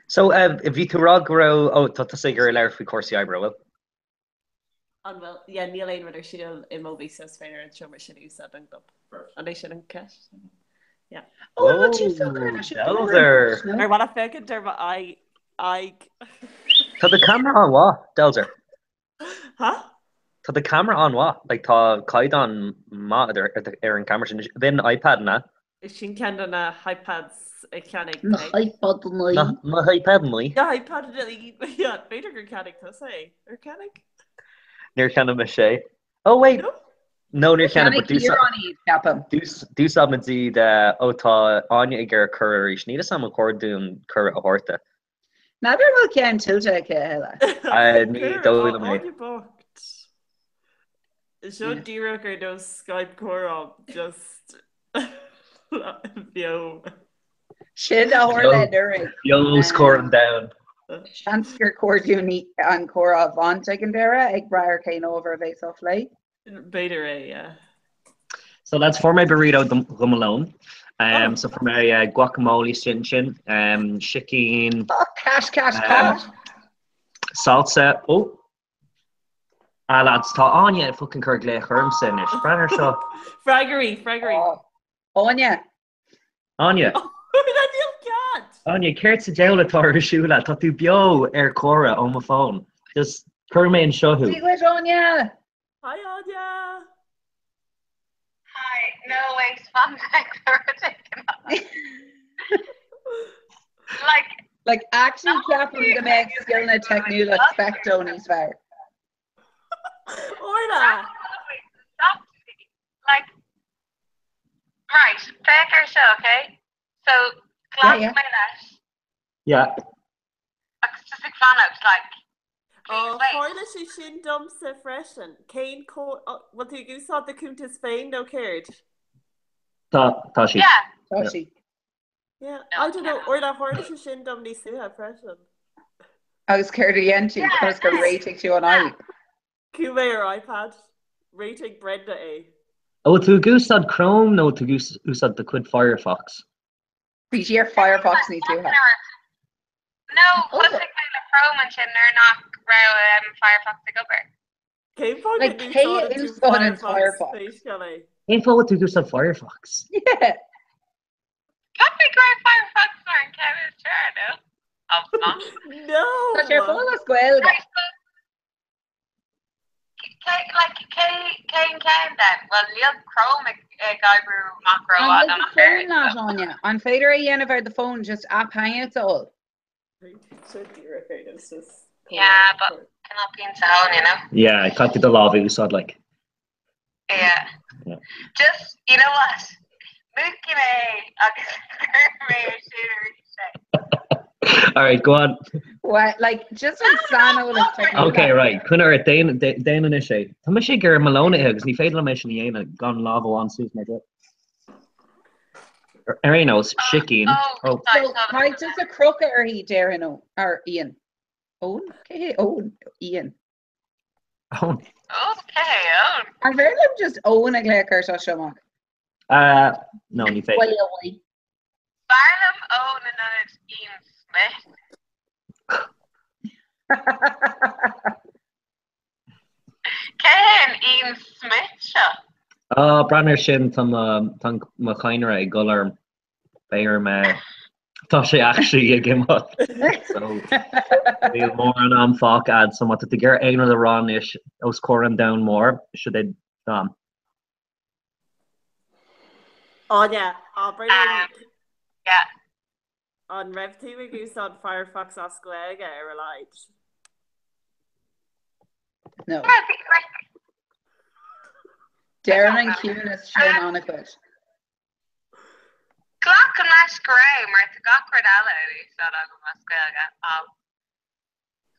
Speaker 14: So, uh, bhí tú ag rá go raibh, ó, tá tusa ag iarraidh labhairt faoi cúrsaí oibre, bhfuil?
Speaker 1: An bhfuil, yeah, níl aon rud ar siúl i Mobi so is féidir an seomra sin a úsáid don gclub. An é sin an ceist? Yeah.
Speaker 13: Oh, an bhfuil tú socair leis an
Speaker 14: Delzer!
Speaker 1: Ar mhaith leat féachaint ar m'aghaidh?
Speaker 14: Tá do camera an-mhaith, Delzer.
Speaker 1: Ha?
Speaker 14: Tá do camera an-mhaith, like tá caighdeán maith ar an camera sin. B'in iPad, an ea?
Speaker 1: Sin ceann de na hiPads a cheannaigh
Speaker 13: Na hiPadanna.
Speaker 14: Na hiPadanna.
Speaker 1: Na hiPadanna. Yeah, b'fhéidir gur cheannaigh tusa é. Ar cheannaigh?
Speaker 14: Níor cheannaigh mise é. Oh wait! No, níor cheannaigh, but
Speaker 13: Cheannaigh Ciarán iad, ceapaim.
Speaker 14: D'úsáid muid iad, ó tá Áine ag iarraidh cuireadh arís. Níl 'fhios a'm an chóir dúinn cuireadh a thabhairt di.
Speaker 13: N'fheadar an bhfuil ceann tuillte aici a
Speaker 14: thuilleadh. Ní dóigh liom é.
Speaker 1: Áine bocht. Seo díreach ar nós Skype comhrá, just beo.
Speaker 13: Sin a tharla anuraidh.
Speaker 14: Beo os comhair an domhain.
Speaker 13: Seans gur chóir dúinn an comhrá a bhaint ag an deireadh, ag brath ar cén ábhar a bheas á phlé.
Speaker 1: B'fhéidir é, yeah.
Speaker 14: So lads, fuair mé burrito do mo lón. Um, so fuair mé uh, guacamole sin sin, um, sicín.
Speaker 13: Oh, cash, cash, cash.
Speaker 14: Um, salsa. Oh. Ah lads, tá Áine ag fucking cur glaoch ormsa anois. Breathnaigh air seo.
Speaker 1: Freagair í, freagair í.
Speaker 13: Oh. Áine.
Speaker 14: Áine.
Speaker 1: Níl cead!
Speaker 14: Áine, céard sa diabhal atá ar siúl agat? Tá tú beo ar comhrá ó mo fón. Just cuirfidh mé anseo thú.
Speaker 13: Dia dhuit, Áine!
Speaker 1: Hi, Áine!
Speaker 15: Hi, no wait, fan sec, rud éigin eile. Like,
Speaker 13: Like, actually ceapaim go mbeadh scileanna teicniúla Specto níos fearr.
Speaker 1: Orla!
Speaker 15: Like, right, féach ar seo, okay? So, ghlac
Speaker 13: Yeah, yeah.
Speaker 15: mé leis,
Speaker 14: Yeah.
Speaker 15: agus just ag fanacht, like,
Speaker 1: Ó,
Speaker 15: please wait.
Speaker 1: tharla sé sin domsa freisin. Cén có... Bhfuil tú ag úsáid do cuntas féin nó céard?
Speaker 14: Tá, tá sí.
Speaker 15: Yeah.
Speaker 13: Tá sí.
Speaker 1: Yeah, I don't know, Orla, tharla sé sin dom níos luaithe freisin.
Speaker 13: Agus céard a dhein tú? Conas gur réitigh tú an fhadhb?
Speaker 1: Chuaigh mé ar iPad. Réitigh Brenda é.
Speaker 14: An bhfuil tú ag úsáid Chrome nó tú ag úsáid do chuid Firefox?
Speaker 13: Bhí sí ar Firefox níos luaithe.
Speaker 15: No, thosaigh mé le Chrome ansin nuair nach raibh Firefox ag obair.
Speaker 1: Cén fáth
Speaker 13: Like,
Speaker 1: go
Speaker 13: cé
Speaker 1: n-úsáideann tú
Speaker 13: úsáideann
Speaker 1: Firefox
Speaker 13: Firefox?
Speaker 1: pé scéal é?
Speaker 14: Cén fáth bhfuil tú ag úsáid Firefox?
Speaker 13: Yeah.
Speaker 15: Cheap mé go raibh Firefox mar an ceann is fearr, no? Oh, it's not.
Speaker 1: No!
Speaker 13: Tá sé ar fáil as Gaeilge.
Speaker 15: Right, so, cé, like, like cé cén ceann then? Well níl Chrome ag ag oibriú amach
Speaker 13: An
Speaker 15: rómhaith
Speaker 13: bhfuil
Speaker 15: dom
Speaker 13: do
Speaker 15: ach
Speaker 13: phone
Speaker 15: oiread
Speaker 13: leat,
Speaker 15: so.
Speaker 13: Áine? An féidir é a dhéanamh ar do phone just app Hangouts a fháil?
Speaker 15: Yeah but cannot be in town, you know?
Speaker 14: Yeah, caithfidh tú do lámh a úsáid like.
Speaker 15: Yeah.
Speaker 14: Yeah.
Speaker 15: Just, you know what? Múchfaidh mé agus cuirfidh mé ar siúl arís é.
Speaker 14: Alright, go on.
Speaker 13: Well, like, just an saineolas teicniúil.
Speaker 14: Okay, right. Coinnigh ort, déan déan anois é. Tá mise ag iarraidh mo lón a ithe agus ní féidir liom é sin a dhéanamh gan lámh amháin suas mar seo. Ar aon nós, sicín. Oh.
Speaker 13: So, caithfidh tusa crochadh uirthi, déarfainn, ó, ar Ian. Eoin? Cé hé Eoin? Ian.
Speaker 14: Eoin.
Speaker 15: Okay, Eoin.
Speaker 13: An féidir liom just Eoin a ghlaoch ort as seo amach?
Speaker 14: Uh, no, ní féidir.
Speaker 13: Buile uaidh.
Speaker 15: B'fhearr liom Eoin in ionad Ian Smith. Cé hé an Ian Smith seo?
Speaker 14: Ah, breathnaigh air sin, tá mo, tá mo chadhnra ag gol orm. Beidh orm é. Tá sé actually ag imeacht. So, níl mórán am fágtha a'd, so má tá tú ag iarraidh aon rud a rá anois os comhair an domhain mhóir, seo é d'am.
Speaker 1: Áine, abair linn,
Speaker 15: Yeah.
Speaker 1: an raibh tú ag úsáid Firefox as Gaeilge ar a laghad?
Speaker 13: No.
Speaker 15: Yeah, bhí, like,
Speaker 13: Deireann an ciúnas sin an-chuid.
Speaker 15: Glacaim leis go raibh, mar tá gach rud eile in úsáid agam as Gaeilge. Oh,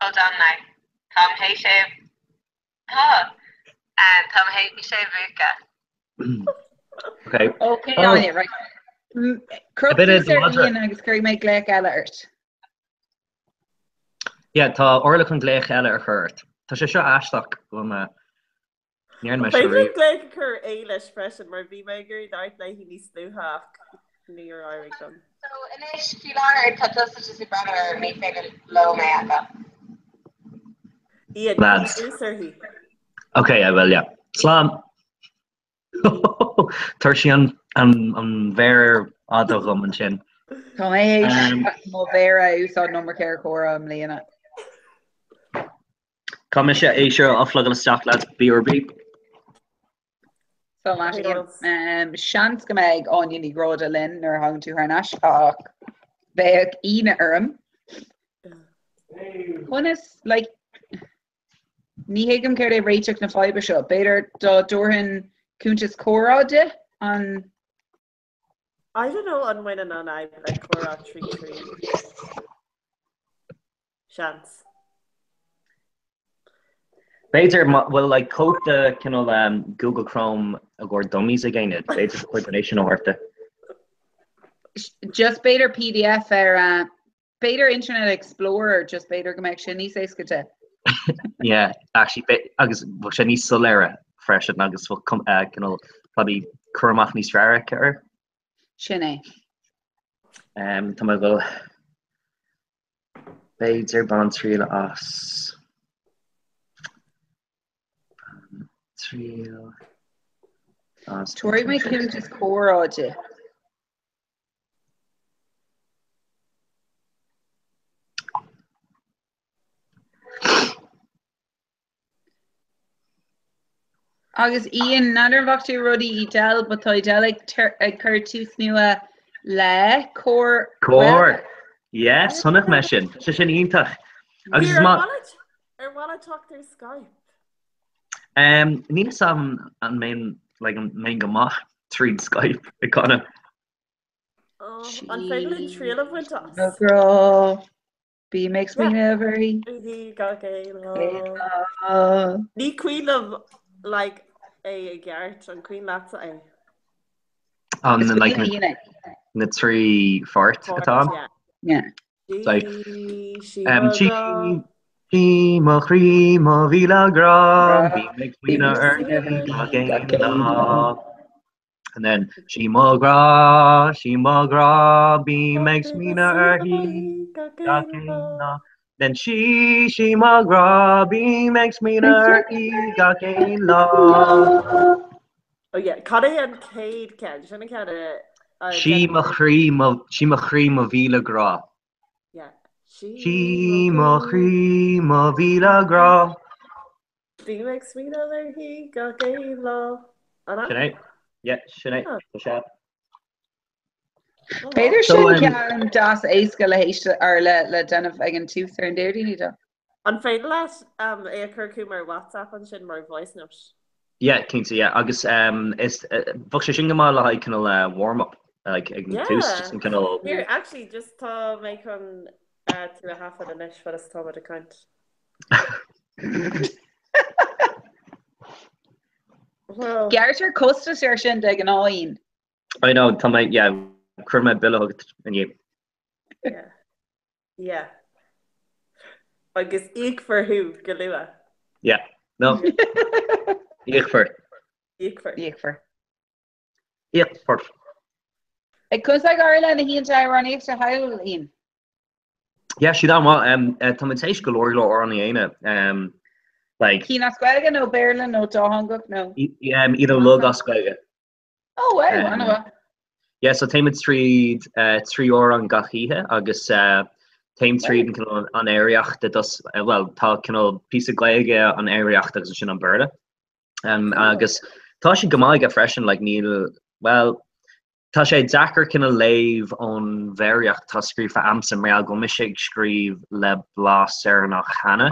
Speaker 15: hold on now. Táim théis é Tá. Táim théis é a mhúchadh.
Speaker 14: Okay.
Speaker 13: Okay, oh. Áine, right. Croch suas ar Ian agus cuirfidh mé glaoch eile ort.
Speaker 14: Yeah, tá Orla chun glaoch eile a chur ort. Tá sé seo aisteach go mé Ní dhearna mé seo
Speaker 1: Féidir
Speaker 14: riamh.
Speaker 1: glaoch a chur ar Éilis freisin mar bhí mé ag iarraidh labhairt léi níos luaithe ach níor éirigh liom.
Speaker 15: So anois faoi láthair tá tusa just ag breathnú orm, ní féidir leo mé a fheiceáil.
Speaker 1: Ian,
Speaker 14: Lads.
Speaker 1: coinnigh suas uirthi.
Speaker 14: Ok, I will, yeah. Slán! Tabhair sí an an mhéar fhada dhom ansin.
Speaker 13: Tá mé théis mo mhéar a úsáid an iomarca ar chomhrá i mbliana.
Speaker 14: Caithfidh mise é seo a phlugáil isteach lads, BRB.
Speaker 13: So leat Ian. Seans go mbeidh Áine Ní Ghráda linn nuair a thagann tú thar n-ais ach bheadh ionadh orm. Conas, like, ní thuigim céard é réiteach na faidhbe seo. B'fhéidir dá dtabharfainn cuntas comhrá di an
Speaker 1: I don't know an mbaineann an fhadhb le comhrá 3 3. Seans.
Speaker 14: B'fhéidir má bhfuil like cóip de cineál um, Google Chrome i gcomhair dummies ag éinne, b'fhéidir gur chóir é sin a thabhairt di.
Speaker 13: Just b'fhéidir PDF ar uh, b'fhéidir Internet Explorer just b'fhéidir go mbeadh sé níos éasca di.
Speaker 14: Yeah, actually b'é- agus bheadh sé níos soiléire freisin agus bheadh cum- eh, cineál probably cur amach níos fearr aici air.
Speaker 13: Sin é.
Speaker 14: Um, tá mé ag dul B'fhéidir bain triail as. Bain triail as.
Speaker 13: Tabharfaidh mé cuntas comhrá di. Agus Ian, n'fheadar an bhfaca tú rudaí Edel, but tá Edel ag ag cur tús nua le Comhar
Speaker 14: Comhar! Yes, chonaic mé sin. Tá sé sin iontach. Agus is
Speaker 1: Ar
Speaker 14: maith.
Speaker 1: mhaith ar mhaith leat teacht ar Skype?
Speaker 14: Um, níl a fhios agam an mbeinn like, an mbeinn go maith tríd Skype ag canadh.
Speaker 1: Oh, an féidir linn triail a bhaint as?
Speaker 13: Mo ghrá. Bím ag smaoineamh uirthi.
Speaker 1: Uirthi gach aon lá. Ní cuimhin liom like é i gceart, an cuimhin leatsa é?
Speaker 14: An like na na trí pháirt atá ann?
Speaker 13: Yeah.
Speaker 14: Like um, sí sí mo chroí mo mhíle grá bím ag smaoineamh uirthi gach aon lá. And then sí mo ghrá, sí mo ghrá, bím ag smaoineamh uirthi gach aon lá. Then sí, sí mo ghrá, bím ag smaoineamh uirthi gach aon lá.
Speaker 1: Oh yeah, cad é an chéad ceann? Sin an ceann a
Speaker 14: Sí mo chroí, mo, sí mo chroí mo mhíle grá.
Speaker 1: Yeah.
Speaker 14: Sí mo chroí mo mhíle grá.
Speaker 1: Bím ag smaoineamh uirthi gach aon lá. An ea?
Speaker 14: Sin é. Yeah, sin é. Tá sé.
Speaker 13: B'fhéidir
Speaker 14: So,
Speaker 13: sin ceann deas éasca le héisteacht or le le déanamh ag an tús ar an Déardaoin iad.
Speaker 1: An féidir leat um, é a chur chugam ar WhatsApp ansin mar voice note?
Speaker 14: Yeah, cinnte, yeah. Agus um, is, uh, bheadh sé sin go maith le haghaidh cineál uh, warm-up like, ag an tús, just an cineál...
Speaker 1: Here, actually, just tá mé chun uh, tú a thaifead anois fad is táimid ag caint. Well,
Speaker 13: Gearrtar costas air sin de ghnáth.
Speaker 14: I know, tá mé, yeah, chuir mé bille chugat inniu.
Speaker 1: yeah. Yeah. Agus íocfar thú go luath.
Speaker 14: Yeah. No. Íocfar.
Speaker 1: Íocfar.
Speaker 13: Íocfar.
Speaker 14: Íocfar.
Speaker 13: Ag conas ag éirí le na hoícheanta amhránaíochta thall, Ian?
Speaker 14: Yeah, siad an-mhaith. Um, eh, tá muid tar éis go leor go leor amhrán a dhéanamh. Um, like,
Speaker 13: Cinn as Gaeilge nó Béarla nó dátheangach nó?
Speaker 14: um, iad uilig as Gaeilge.
Speaker 13: Oh, wow, an-mhaith.
Speaker 14: Yeah, so téimid tríd uh, trí amhrán gach oíche agus uh, téim tríd an cineál an aeraíocht i dtús, uh, well, tá cineál píosa Gaeilge an aeraíocht agus ansin an Béarla. Um, agus tá sé go maith aige freisin, like, níl, well, tá sé deacair cineál léamh ón bhéaraíocht atá scríofa a'msa mar gheall go bhfuil mise ag scríobh le blas Éireannach cheana,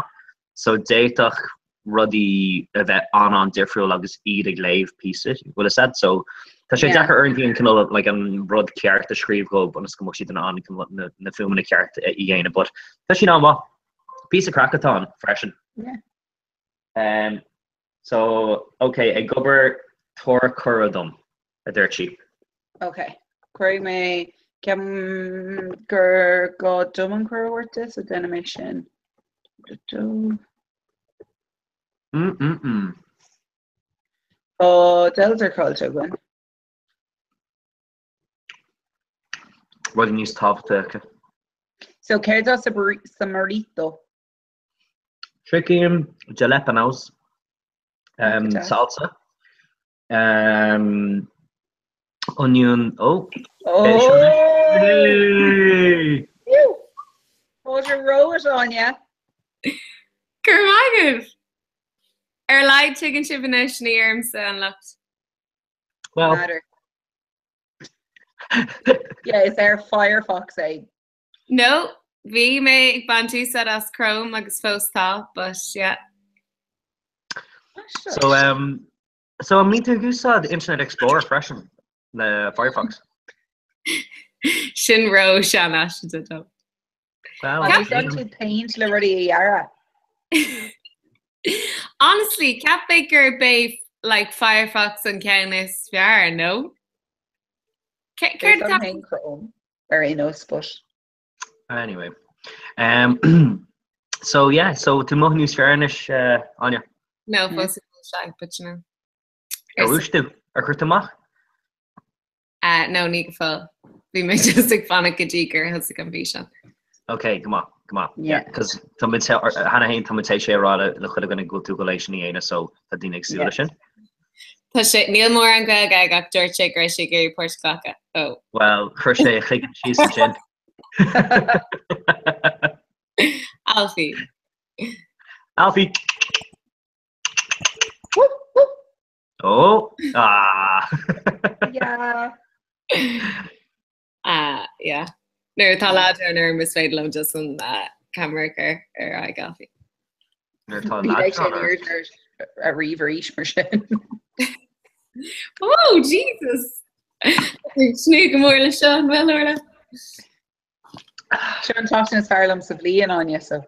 Speaker 14: so d'fhéadfadh rudaí a bheith an-an-difriúil agus iad ag léamh píosa, bhfuil fhios a'd? So tá sé deacair uaireanta an cineál like an rud ceart a scríobh dhóibh ionas go mbeadh siad in ann cineál na, na fuaimeanna ceart a dhéanamh, but tá siad an-mhaith. Píosa craic atá ann freisin.
Speaker 13: Yeah.
Speaker 14: Um, so, ok, ag obair tabhair cuireadh dom, a dúirt sí.
Speaker 13: Ok, cuirfidh mé ceapaim gur gá dom an cuireadh a thabhairt di, so déanfaidh mé sin. Do.
Speaker 14: Mm mm mm.
Speaker 13: Tá Delzer caillte againn.
Speaker 14: Rudaí níos tábhachtaí acu.
Speaker 13: So céard atá sa sa mburrito?
Speaker 14: Chicken, jalapenos, um, salsa, um, onion, oh,
Speaker 13: Oh! Fáilte romhat, Áine.
Speaker 7: Go raibh maith agaibh! Ar a laghad tuigeann sibh anois ní ormsa an locht.
Speaker 14: Well,
Speaker 13: Matter. Yeah, is ar Firefox é.
Speaker 7: No, bhí mé ag baint úsáid as Chrome agus fós tá, but yeah.
Speaker 14: So, um, so an mbíonn tú ag úsáid Internet Explorer freisin le Firefox?
Speaker 7: Sin ró seanfhaiseanta dom.
Speaker 14: Well,
Speaker 13: An úsáideann tú Paint le rudaí a dhearadh?
Speaker 7: Honestly, cheap mé gurb é like Firefox an ceann is fearr, no?
Speaker 13: Céard atá Chrome ar aon nós, but.
Speaker 14: Anyway. Um, so yeah, so tú amuigh níos fearr anois, uh, Áine?
Speaker 7: No, fós sé, but you know.
Speaker 14: Ar dhúisigh tú? Ar chuir tú amach?
Speaker 7: Uh, no, ní go fóill. Bhí mé just ag fanacht go dtí gur thosaigh an físeán.
Speaker 14: Ok, go maith, go maith. Yeah, cos tá muid cheana féin tá muid tar éis é a rá le le chuile dhuine go bhfuil tú ag dul é sin a dhéanamh, so tá daoine ag súil leis sin.
Speaker 7: Tá sé, níl mórán Gaeilge aige ach dúirt sé go raibh sé ag iarraidh páirt a ghlacadh. Oh.
Speaker 14: Well, chuir sé a chloigeann síos ansin.
Speaker 7: Alfie.
Speaker 14: Alfie! Oh! Ah!
Speaker 13: Yeah.
Speaker 7: Ah, yeah. Nuair atá leadrán orm is féidir liom just an uh, camera a chur ar aghaidh Alfie.
Speaker 14: Nuair atá
Speaker 13: Ní bheidh sé
Speaker 14: leadrán ort.
Speaker 13: ar ar ríomh arís mar sin.
Speaker 7: Oh, Jesus! Tnúth go mór le seo an bhfuil Orla?
Speaker 13: Seo an tseachtain is fearr liom sa bhliain, Áine, so.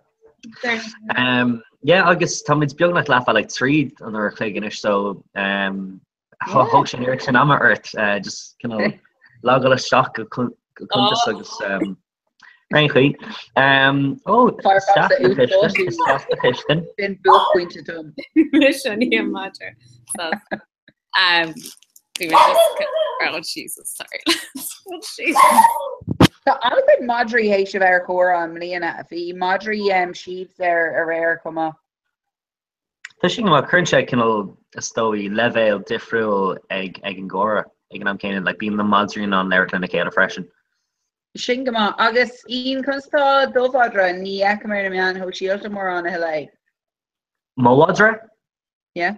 Speaker 14: Um, yeah, agus táimid beagnach leathbhealaigh tríd an uair a chloig anois, so um, thóg sé an oiread sin ama ort uh, just cineál logáil isteach go cuntas agus um, ar aon chaoi. Um, ó,
Speaker 13: Firefox a
Speaker 14: isteach
Speaker 13: úsáid.
Speaker 14: isteach sa chistin.
Speaker 13: Sin buaicphointe dom.
Speaker 7: Mise an hí madra. Um, bhí mé just oh Jesus, sorry. Oh Jesus.
Speaker 13: Tá an-chuid madraí théis a bheith ar Chomhrá i mbliana. Bhí madraí um, Sheebs ar aréir chomh maith.
Speaker 14: Tá sin go maith, cuireann sé cineál, is dóigh, leibhéal difriúil ag ag an gcomhrá ag an am céanna, like bíonn na madraí in ann labhairt lena chéile freisin.
Speaker 13: Sin go maith. Agus Ian, conas tá do mhadra? Ní fheicim ar na meáin shóisialta mórán a thuilleadh é.
Speaker 14: Mo mhadra?
Speaker 13: Yeah.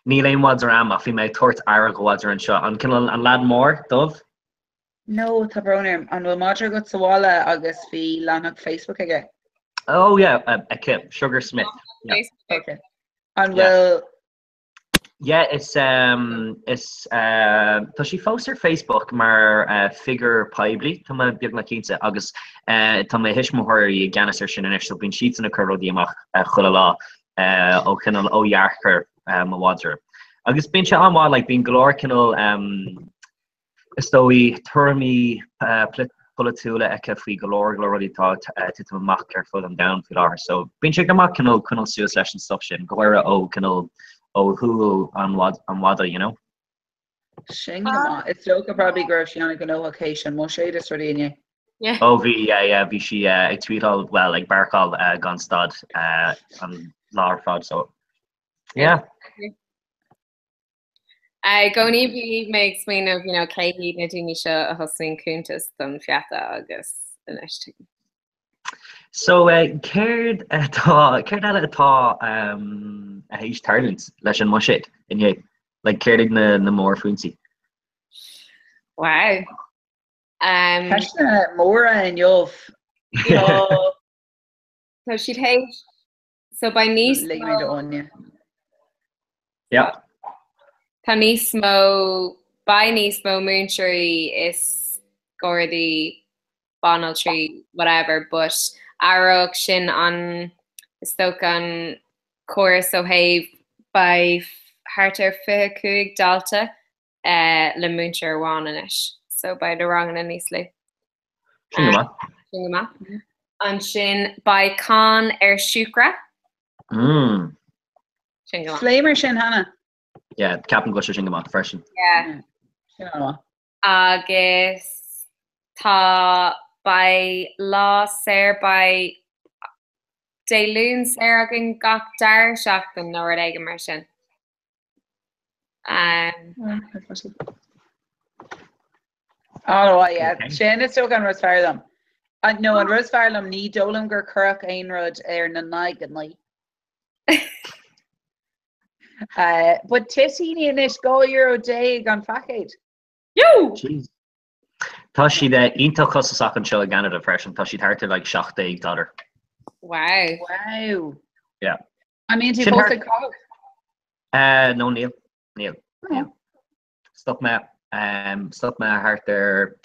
Speaker 14: Níl aon mhadra a'm ach bhí mé ag tabhairt aire do mhadra anseo. An cineál an leaid mór, dubh?
Speaker 13: No, tá brón orm. An bhfuil madra agat sa bhaile agus bhí leathanach Facebook aige?
Speaker 14: Oh yeah, aici, Sugar Smith. Yeah.
Speaker 13: Okay. An bhfuil
Speaker 14: Yeah, is um, is uh, tá sí fós ar Facebook mar uh, figiúr poiblí, tá mé beagnach cinnte, agus uh, tá mo thuismitheoirí i gceannas ar sin anois, so bíonn siadsan ag cur rudaí amach uh, chuile lá uh, ó chineál ó dhearcadh uh, mo mhadra. Agus bíonn sé an-mhaith, like, bíonn go leor cineál um, Is dóigh, tuairimí polaitiúla aici faoi go leor go leor rudaí atá ag titim amach ar fud an domhain faoi láthair. So bíonn sé go maith cineál coinneáil suas leis an stuff sin, go háirithe ó cineál ó shúil an mhada, you know.
Speaker 13: Sin go maith. Is dócha probably go raibh sí an-ghnóthach théis an mbuiséad is rudaí inné.
Speaker 14: Ó bhí, yeah, yeah, bhí sí ag tweetáil, well, ag barcáil gan stad an lá ar fad, so yeah.
Speaker 7: I gcónaí bhí mé ag smaoineamh, you know, cé hiad na daoine seo a thosnaíonn cuntas don pheata agus anois tuigim.
Speaker 14: So céard atá, céard eile atá um, théis tarlúint leis an mbuiséad inné? Like, céard iad na, na mórphointí?
Speaker 7: Wow.
Speaker 13: Um, Ceisteanna móra inniu.
Speaker 7: Tá siad théis So beidh níos
Speaker 13: Lig mé d'Áine.
Speaker 14: Yeah.
Speaker 7: Tá níos mó, beidh níos mó múinteoirí is gardaí, banaltraí, whatever, but athróidh sin an, is dócha an córas ó thaobh beidh thart ar 25 dalta le múinteoir amháin anois, so beidh na ranganna níos lú.
Speaker 14: Sin go maith.
Speaker 7: Sin go maith. Ansin beidh cáin ar siúcra.
Speaker 14: Mm.
Speaker 7: Sin go maith.
Speaker 13: Phléamar sin cheana.
Speaker 14: Yeah, ceapaim go bhfuil sé sin go maith freisin.
Speaker 7: Yeah.
Speaker 13: Sin an-mhaith.
Speaker 7: Agus tá beidh lá saor beidh Dé Luain saor againn gach dara seachtain nó rud éigin mar sin.
Speaker 13: Oh, yeah. Sin is dócha an rud is fearr liom. No, an rud is fearr liom ní dóigh liom gur cuireadh aon rud ar na n-aghaidheanna. Uh, but toitíní anois €12 euro an phaicéad.
Speaker 14: Jeez. Tá siad eh, iontach costasach anseo i gCanada freisin, tá siad thart ar like 17 dollar.
Speaker 7: Wow.
Speaker 13: Wow.
Speaker 14: Yeah.
Speaker 13: An mbíonn tú fós ag caitheamh?
Speaker 14: Uh, no, níl. Níl. Níl. Stop mé, um, stop mé thart ar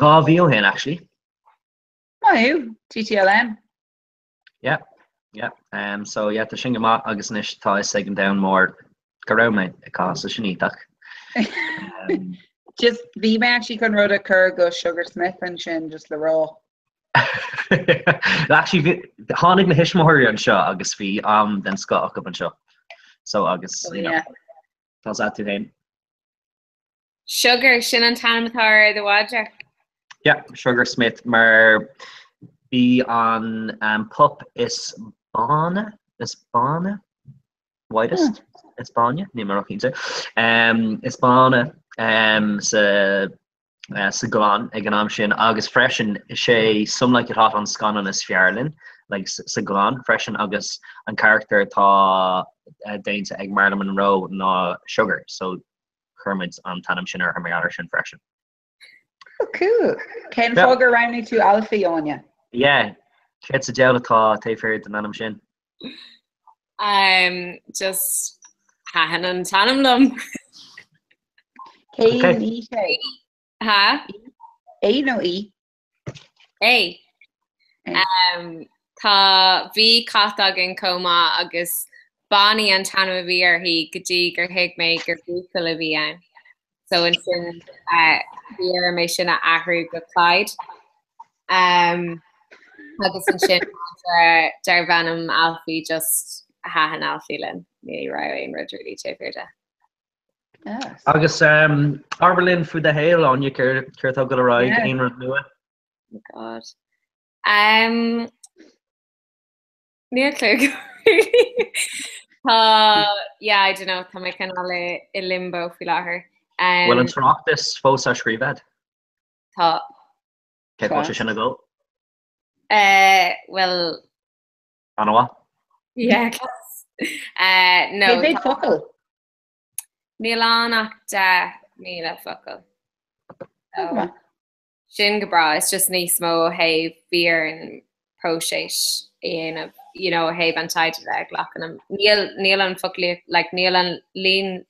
Speaker 14: 2 mhí ó shin, actually.
Speaker 13: Maith thú, TTLM.
Speaker 14: Yeah, yeah. Um, so, yeah, tá sin go maith agus anois tá fhios ag an domhan mór go raibh mé ag caitheamh, so sin iontach.
Speaker 13: Um, Just bhí mé actually chun rud a chur go Sugar Smith ansin just le rá.
Speaker 14: Actually, tháinig na thuismitheoirí anseo agus bhí am den scoth acu anseo. So agus oh, you know, tá tú féin.
Speaker 7: Sugar sin an t-ainm atá ar do mhadra?
Speaker 14: Yeah, Sugar Smith mar bhí an um, pup is báine is báine whitest hmm. is báine níl mé cinnte um, is báine um, sa sa gclann ag an am sin agus freisin is é Some Like It Hot an scannán is fearr linn like, sa gclann freisin agus an carachtar atá déanta ag Marilyn Monroe ná Sugar so chuir muid an t-ainm sin uirthi mar gheall air sin freisin.
Speaker 13: Oh, cool. Cén fáth gur roghnaigh tú Alfie, Áine?
Speaker 14: Yeah, céard sa diabhal atá taobh thiar den ainm sin?
Speaker 7: Um, just thaitin an t-ainm liom.
Speaker 13: Cén aois é?
Speaker 7: Ha?
Speaker 13: É nó í?
Speaker 7: É. Um, tá bhí cat againn chomh maith agus Bonnie an t-ainm a bhí uirthi go dtí gur thuig mé gur buachaill a bhí ann. So ansin bhí orm é sin a athrú go Clyde. Um, agus ansin darbh ainm Alfie just thaitin Alfie linn. Ní raibh aon rud really taobh thiar de.
Speaker 14: Yes. Agus um, abair linn faoi do shaol Áine céard atá ag dul ar aghaidh aon rud nua?
Speaker 7: Oh God. Um, Níl clue really. Tá, yeah, I don't know, tá mé cineál i, i limbo faoi láthair.
Speaker 14: Um, Bhfuil an tráchtas fós á scríobh agat?
Speaker 7: Tá.
Speaker 14: Cén chaoi bhfuil sé sin ag dul?
Speaker 7: Uh, well...
Speaker 14: An-mhaith?
Speaker 7: Yeah, class. No.
Speaker 13: Cé mhéad focal?
Speaker 7: Níl ann ach 10,000 focal.
Speaker 13: So,
Speaker 7: sin go breá, it's just níos mó ó thaobh bhí orainn próiseas a dhéanamh, you know, ó thaobh an taighde de, glacann an, níl, níl an foclaíocht, like, níl an líon,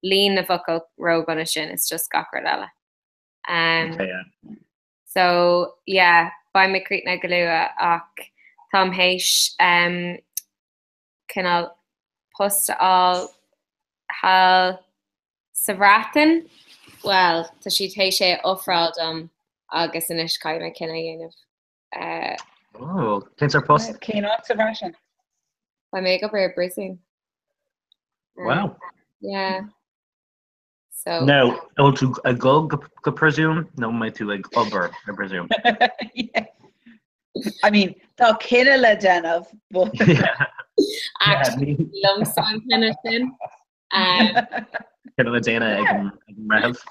Speaker 7: líon na bhfocal ródhona sin, it's just gach rud eile. Um,
Speaker 3: Okay, yeah.
Speaker 7: So, yeah, beidh mé críochnaithe go luath ach táim théis um, cineál post a fháil thall sa Bhreatain. Bhuel, tá siad théis é a ofráil dom agus anois caithfidh mé cinneadh a dhéanamh. Uh,
Speaker 14: Oh, cén sórt post?
Speaker 13: Cén áit sa Bhreatain?
Speaker 7: Beidh mé ag obair i bpríosún.
Speaker 14: Wow.
Speaker 7: Yeah. So.
Speaker 14: Now, an bhfuil tú ag dul go príosún nó an mbeidh tú ag obair i bpríosún?
Speaker 13: I mean, tá cinneadh le déanamh, but...
Speaker 7: Actually, liomsa an cinneadh sin. Um,
Speaker 14: Cinneadh le déanamh ag an mbreitheamh.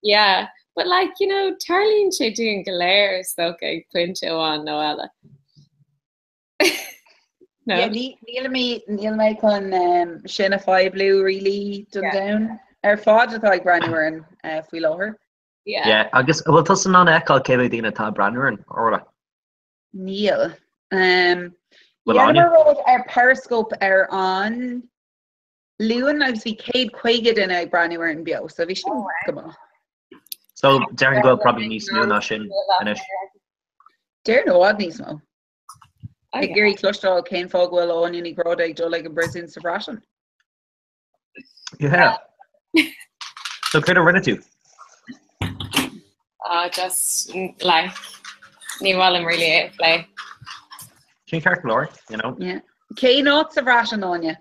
Speaker 7: Yeah, but like, you know, tarlaíonn sé dúinn go léir is dócha ag pointe amháin nó eile. No.
Speaker 13: Yeah, níl mé níl mé chun um, sin a phoibliú really don domhan ar fad atá ag breathnú orainn uh, faoi láthair.
Speaker 7: Yeah.
Speaker 14: Yeah, agus an bhfuil tusa in ann a fheiceáil cé mhéad daoine atá ag breathnú orainn, Orla?
Speaker 13: Níl. Um,
Speaker 14: Bhfuil Áine?
Speaker 13: Dhéanamar rud ar Periscope ar an Luan agus bhí 150 duine ag breathnú orainn beo, so bhí sin go maith.
Speaker 14: So, déarfainn go bhfuil probably níos mó ná sin anois.
Speaker 13: Déarfainn i bhfad níos mó. Ag iarraidh cloisteáil cén fáth go bhfuil Áine Ní Ghráda ag dul ag an bpríosún sa Bhreatain.
Speaker 14: Yeah. So céard a rinne tú?
Speaker 7: Ah, just like ní mhaith liom really é a phlé.
Speaker 14: Sin ceart go leor, you know.
Speaker 13: Yeah. Cén áit sa Bhreatain, Áine?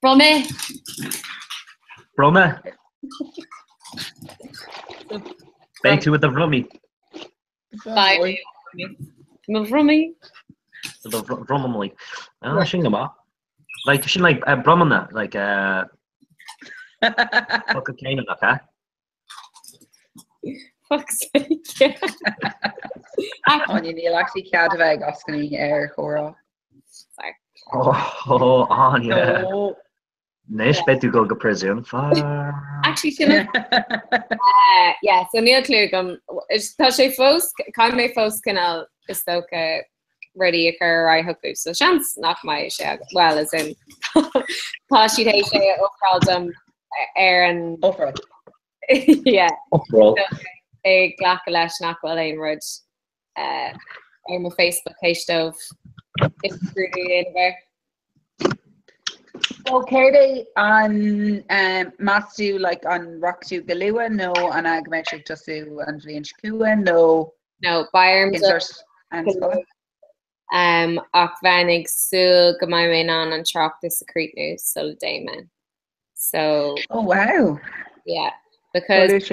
Speaker 7: Brummie.
Speaker 14: Brummie. Beidh tú i do Bhrummie.
Speaker 7: Beidh Mo Bhrummie.
Speaker 14: Do Bhrummie. Ah, sin go maith. Like, sin like uh, Brumanna, like uh, focal céanna nach ea?
Speaker 7: Fuck's sake.
Speaker 13: Áine, níl actually cead a bheith ag eascainí ar chomhrá.
Speaker 7: Sorry.
Speaker 14: Oh, Áine.
Speaker 13: No.
Speaker 14: Anois beidh tú ag dul go príosún. Fuck.
Speaker 7: Actually, sin uh, yeah, so níl clue agam. Tá sé fós, caithfidh mé fós cineál is dócha rudaí a chur ar aghaidh chucu, so seans nach mbeidh sé agam. Well, as in, tá siad théis é a ofráil dom ar an...
Speaker 13: Ofráil.
Speaker 7: Yeah.
Speaker 14: Ofráil.
Speaker 7: Ag glacadh leis nach bhfuil aon rud uh, ar mo Facebook théis dóibh imscrúdú a dhéanamh air.
Speaker 13: So céard é an um, meas tú like, an rachaidh tú go luath nó an ea go mbeidh sé ag tosú an bhliain seo chugainn nó
Speaker 7: No, beidh orm
Speaker 13: an scoil?
Speaker 7: Um, ach bheinn ag súil go mbeidh mé in ann an tráchtas a chríochnú sula dtéim ann. So
Speaker 13: Oh wow.
Speaker 7: Yeah, because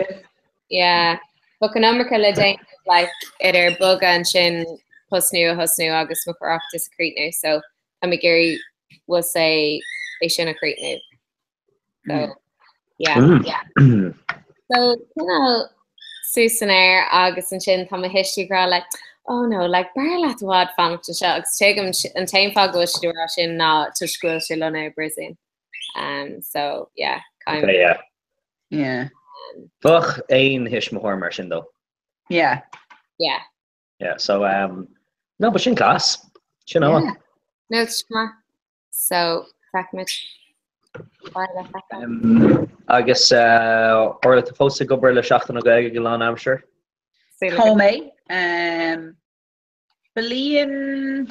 Speaker 7: yeah, bheadh an iomarca le déanamh like idir bogadh ansin post nua a thosnú agus mo thráchtas a chríochnú, so táim ag iarraidh we'll say é sin a chríochnú. So yeah.
Speaker 14: Mm.
Speaker 7: So cineál suas san aer agus ansin tá mo thuistí ag rá like oh no like b'fhearr leat i bhfad fanacht anseo agus tuigim an t-aon fáth go bhfuil siad ag rá sin ná toisc go bhfuil sé lonnaithe i bpríosún. Um, so yeah, kind
Speaker 14: Okay, yeah.
Speaker 13: Yeah.
Speaker 14: Bheadh aon thuismitheoir mar sin though.
Speaker 13: Yeah.
Speaker 7: Yeah.
Speaker 14: Yeah, so um, no, but sin class. Sin
Speaker 7: yeah. No, it's maith. So feicfimid.
Speaker 14: Um, agus uh, Orla tú fós ag obair le Seachtain na Gaeilge go lánaimseartha?
Speaker 13: Tá mé. Um, bliain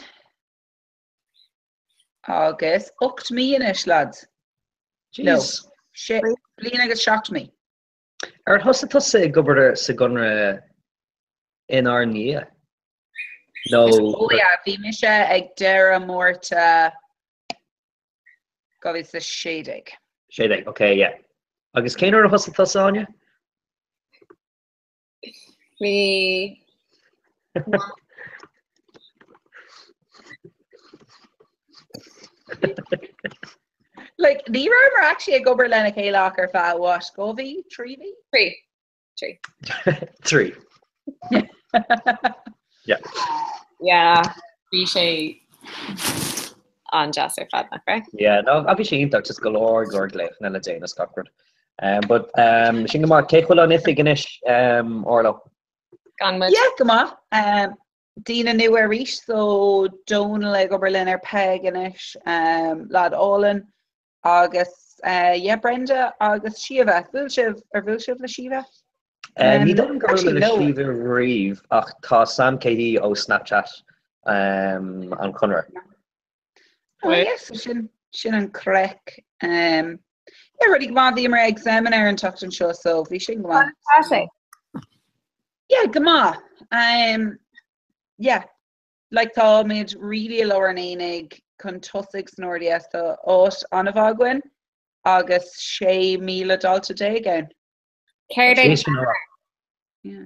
Speaker 13: Agus 8 mí anois, lads. No,
Speaker 14: Jeez.
Speaker 13: sé, bliain agus 7 mí.
Speaker 14: Ar thosaigh tusa ag obair sa gConradh inár ndiaidh? Nó
Speaker 13: Oh yeah, bhí mise ag deireadh Márta 2016.
Speaker 14: 16, ok, yeah. Agus cén uair a thosaigh tusa, Áine?
Speaker 7: Bhí
Speaker 13: Like, ní rabhamar actually ag obair lena chéile ach ar feadh what, 2 mhí? 3 mhí?
Speaker 7: 3. 3.
Speaker 14: 3. Yeah.
Speaker 7: Yeah, bhí sé. an-deas ar fad, nach raibh?
Speaker 14: Yeah, no, bhí sé iontach, just go leor go leor glaochanna le déanamh is gach rud. Um, but um, sin go maith, cén chaoi a bhfuil an oifig anois, um, Orla?
Speaker 7: Gan muid.
Speaker 13: Yeah, go maith. Um, daoine nua arís, so Dónal ag obair linn ar Peig anois, um, lad álainn, agus uh, yeah, Brenda agus Síomha. Bhuail sibh, ar bhuail sibh le Síomha?
Speaker 14: Uh, ní dóigh liom gur bhuail mé le Síomha riamh ach tá Sam céhí ó Snapchat um, an Chonradh.
Speaker 13: Oh, yes, so sin, sin an craic. Um, yeah, rudaí go maith bhíomar ag seimineár an tseachtain seo, so bhí sin go maith.
Speaker 7: Tá sé.
Speaker 13: Yeah, go maith. Um, yeah, like táimid really i lár an aonaigh chun tosaigh san RDS tá áit an-mhaith againn agus 16,000 dalta ann.
Speaker 7: Céard é
Speaker 13: Yeah.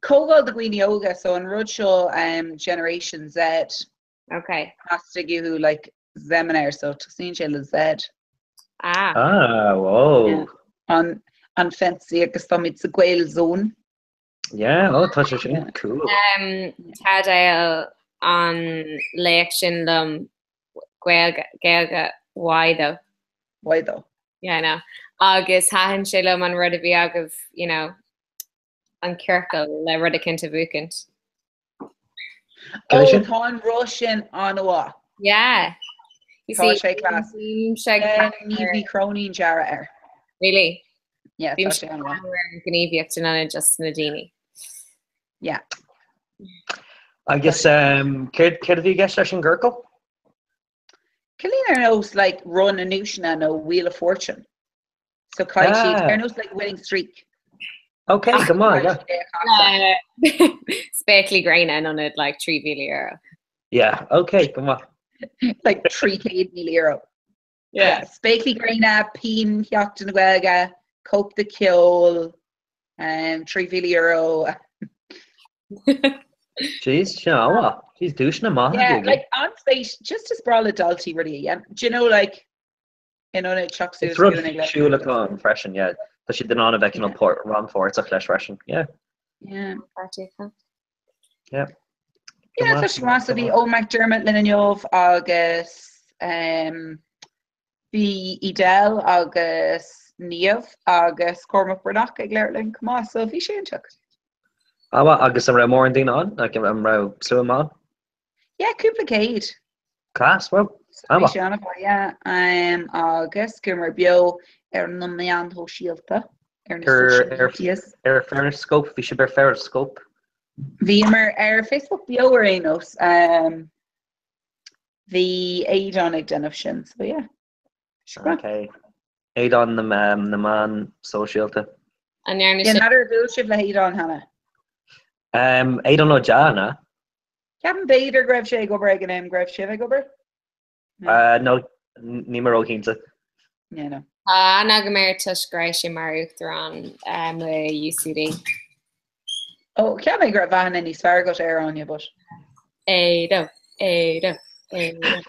Speaker 13: Comhdháil do dhaoine óga, so an rud seo um, Generation Z.
Speaker 7: Okay.
Speaker 13: Theastaigh uathu like seimineár, so tosaíonn sé le Z.
Speaker 7: Ah.
Speaker 14: Ah, whoa.
Speaker 13: Yeah. An, an fancy agus táimid sa Gael Zone.
Speaker 14: Yeah, oh, tá sé sin cool.
Speaker 7: Um, Tadéil an léacht sin liom Gaeilge, Gaeilge, why though?
Speaker 13: Why though?
Speaker 7: Yeah, I know. Agus thaitin sé liom an rud a bhí agaibh, you know, an ciorcal le rud eicínt a bhuachaint.
Speaker 13: Oh, tá an rud sin an-mhaith.
Speaker 7: Yeah. You
Speaker 13: Tá
Speaker 7: see,
Speaker 13: sé class.
Speaker 7: bím sé
Speaker 13: Ní bhí Cronín dearadh air.
Speaker 7: Really?
Speaker 13: Yeah,
Speaker 7: Bím
Speaker 13: tá sé an-mhaith.
Speaker 7: ar an gníomhaíocht in ionad just na daoine.
Speaker 13: Yeah.
Speaker 14: Agus um, céard céard a bhí i gceist leis an gciorcal?
Speaker 13: Cineál ar nós like run na nduaiseanna nó Wheel of Fortune. So caithfidh siad
Speaker 14: Ah.
Speaker 13: ar nós like winning streak.
Speaker 14: Ok, go maith, yeah.
Speaker 7: Spéaclaí gréine in ionad like €3,000.
Speaker 14: Yeah, ok, go maith.
Speaker 13: Like €300,000.
Speaker 7: Yeah.
Speaker 13: Spéaclaí gréine, pinn Sheachtain na Gaeilge, cóip de ceol, um, €3,000.
Speaker 14: Jeez, sin an-mhaith. Jeez, duaiseanna maithe
Speaker 13: Yeah,
Speaker 14: agaibh.
Speaker 13: like an-spéis, just is breá le daltaí rudaí a dhéanamh. Do you know, like, in ionad teacht suas
Speaker 14: Is rud
Speaker 13: go ag
Speaker 14: físiúil atá ann freisin, yeah. Tá siad in ann a bheith cineál páirt- rannpháirteach leis freisin, yeah.
Speaker 13: Yeah.
Speaker 14: Yeah.
Speaker 13: Yeah, tá sé go maith. So bhí Eoghan McDermott linn inniu agus um, bhí Edel agus Niamh agus Cormac Breathnach ag labhairt linn chomh maith, so bhí sé iontach.
Speaker 14: Ah, well, agus an raibh mórán daoine ann? Like, an raibh slua maith ann?
Speaker 13: Yeah, cúpla céad.
Speaker 14: Class, well,
Speaker 13: So bhí
Speaker 14: an-mhaith.
Speaker 13: sé an-mhaith, yeah. Um, agus chuamar beo ar na meáin shóisialta, ar na
Speaker 14: Ar,
Speaker 13: social
Speaker 14: ar,
Speaker 13: medias.
Speaker 14: ar Periscope, bhí sibh ar Periscope.
Speaker 13: Bhíomar ar Facebook beo ar aon nós. Um, bhí Aidan ag déanamh sin, so yeah.
Speaker 14: Ok. Aidan na, na meán sóisialta.
Speaker 7: An ndearna
Speaker 13: Yeah,
Speaker 7: sé
Speaker 13: n'fheadar ar bhuail sibh le hAidan cheana?
Speaker 14: Um, Aidan Ó Deá, na?
Speaker 13: Ceapaim b'fhéidir go raibh sé ag obair ag an am go raibh sibh ag obair?
Speaker 14: Uh, no, níl mé róchinnte.
Speaker 13: Yeah, no.
Speaker 7: Tá aithne agam air toisc go raibh sé mar uachtarán um, le UCD.
Speaker 13: Ó, cheap mé go raibh aithne níos fearr agat air, Áine, but.
Speaker 7: Ado, Ado, Ado.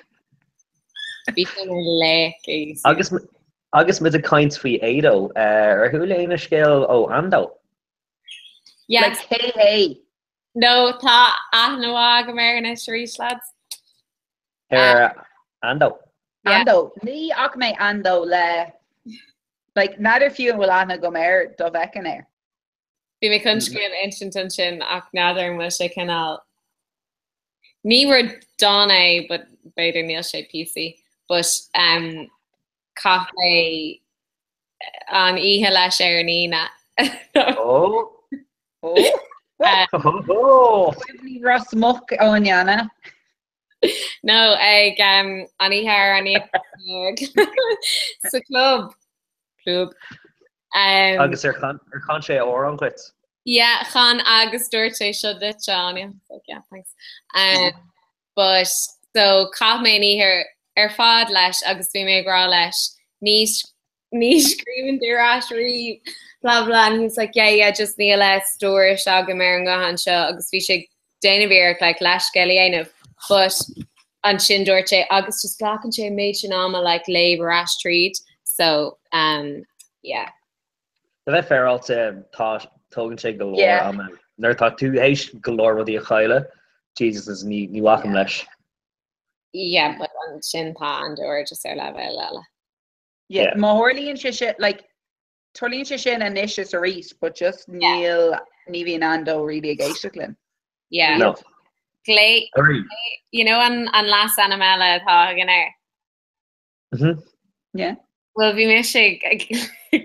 Speaker 7: Bhí sé mar laoch i UCD.
Speaker 14: Agus, agus muid ag caint faoi Ado, uh, ar chuala éinne scéal ó Ando?
Speaker 7: Yes.
Speaker 13: Like, hey, hey.
Speaker 7: No, tá aithne mhaith agam air anois arís, lads.
Speaker 14: Ar Ando.
Speaker 7: Yeah.
Speaker 13: Ando. Ní fhaca mé Ando le like n'fheadar fiú an bhfuil aithne agam air dá bhfeicfinn é.
Speaker 7: Bhí mé chun scéal a insint ansin ach n'fheadar an bhfuil sé cineál Ní rud dona é but b'fhéidir níl sé PC but um, chaith mé an oíche leis ar an Aoine.
Speaker 14: Oh!
Speaker 13: Oh! Cuimhní Ros Muc ó Anna.
Speaker 7: No, ag um, an oíche ar an Aoine sa club. Club. Um,
Speaker 14: Agus ar chan ar chan sé amhrán dhuit?
Speaker 7: Yeah, chan agus dúirt sé seo duit, Áine. Like, yeah, thanks. Um, but so chaith mé an oíche ar fad leis agus bhí mé ag rá leis ní ní scríobhann tú ar ais riamh blah blah and he was like yeah yeah just níl a stórais agam ar an nguthán seo agus bhí sé ag déanamh iarracht like leithscéal a dhéanamh but ansin dúirt sé agus just glacann sé an méid sin ama like léamh ar ais tríd so um yeah.
Speaker 14: Le bheith féaráilte tá tógann sé go leor
Speaker 13: Yeah.
Speaker 14: ama. Nuair atá tú théis go leor rudaí a chailleadh, Jesus ní ní bhacaim leis.
Speaker 7: Yeah, but ansin tá Ando just ar leibhéal eile.
Speaker 13: Yeah, má tharlaíonn sé sin, like, tarlaíonn sé sin anois is arís, but just níl, ní bhíonn Ando really ag éisteacht linn.
Speaker 7: Yeah.
Speaker 14: No.
Speaker 7: Glaoigh, you know an, an leasainm eile atá againn air?
Speaker 14: Mhm.
Speaker 13: Yeah.
Speaker 7: Well, bhí mise ag ag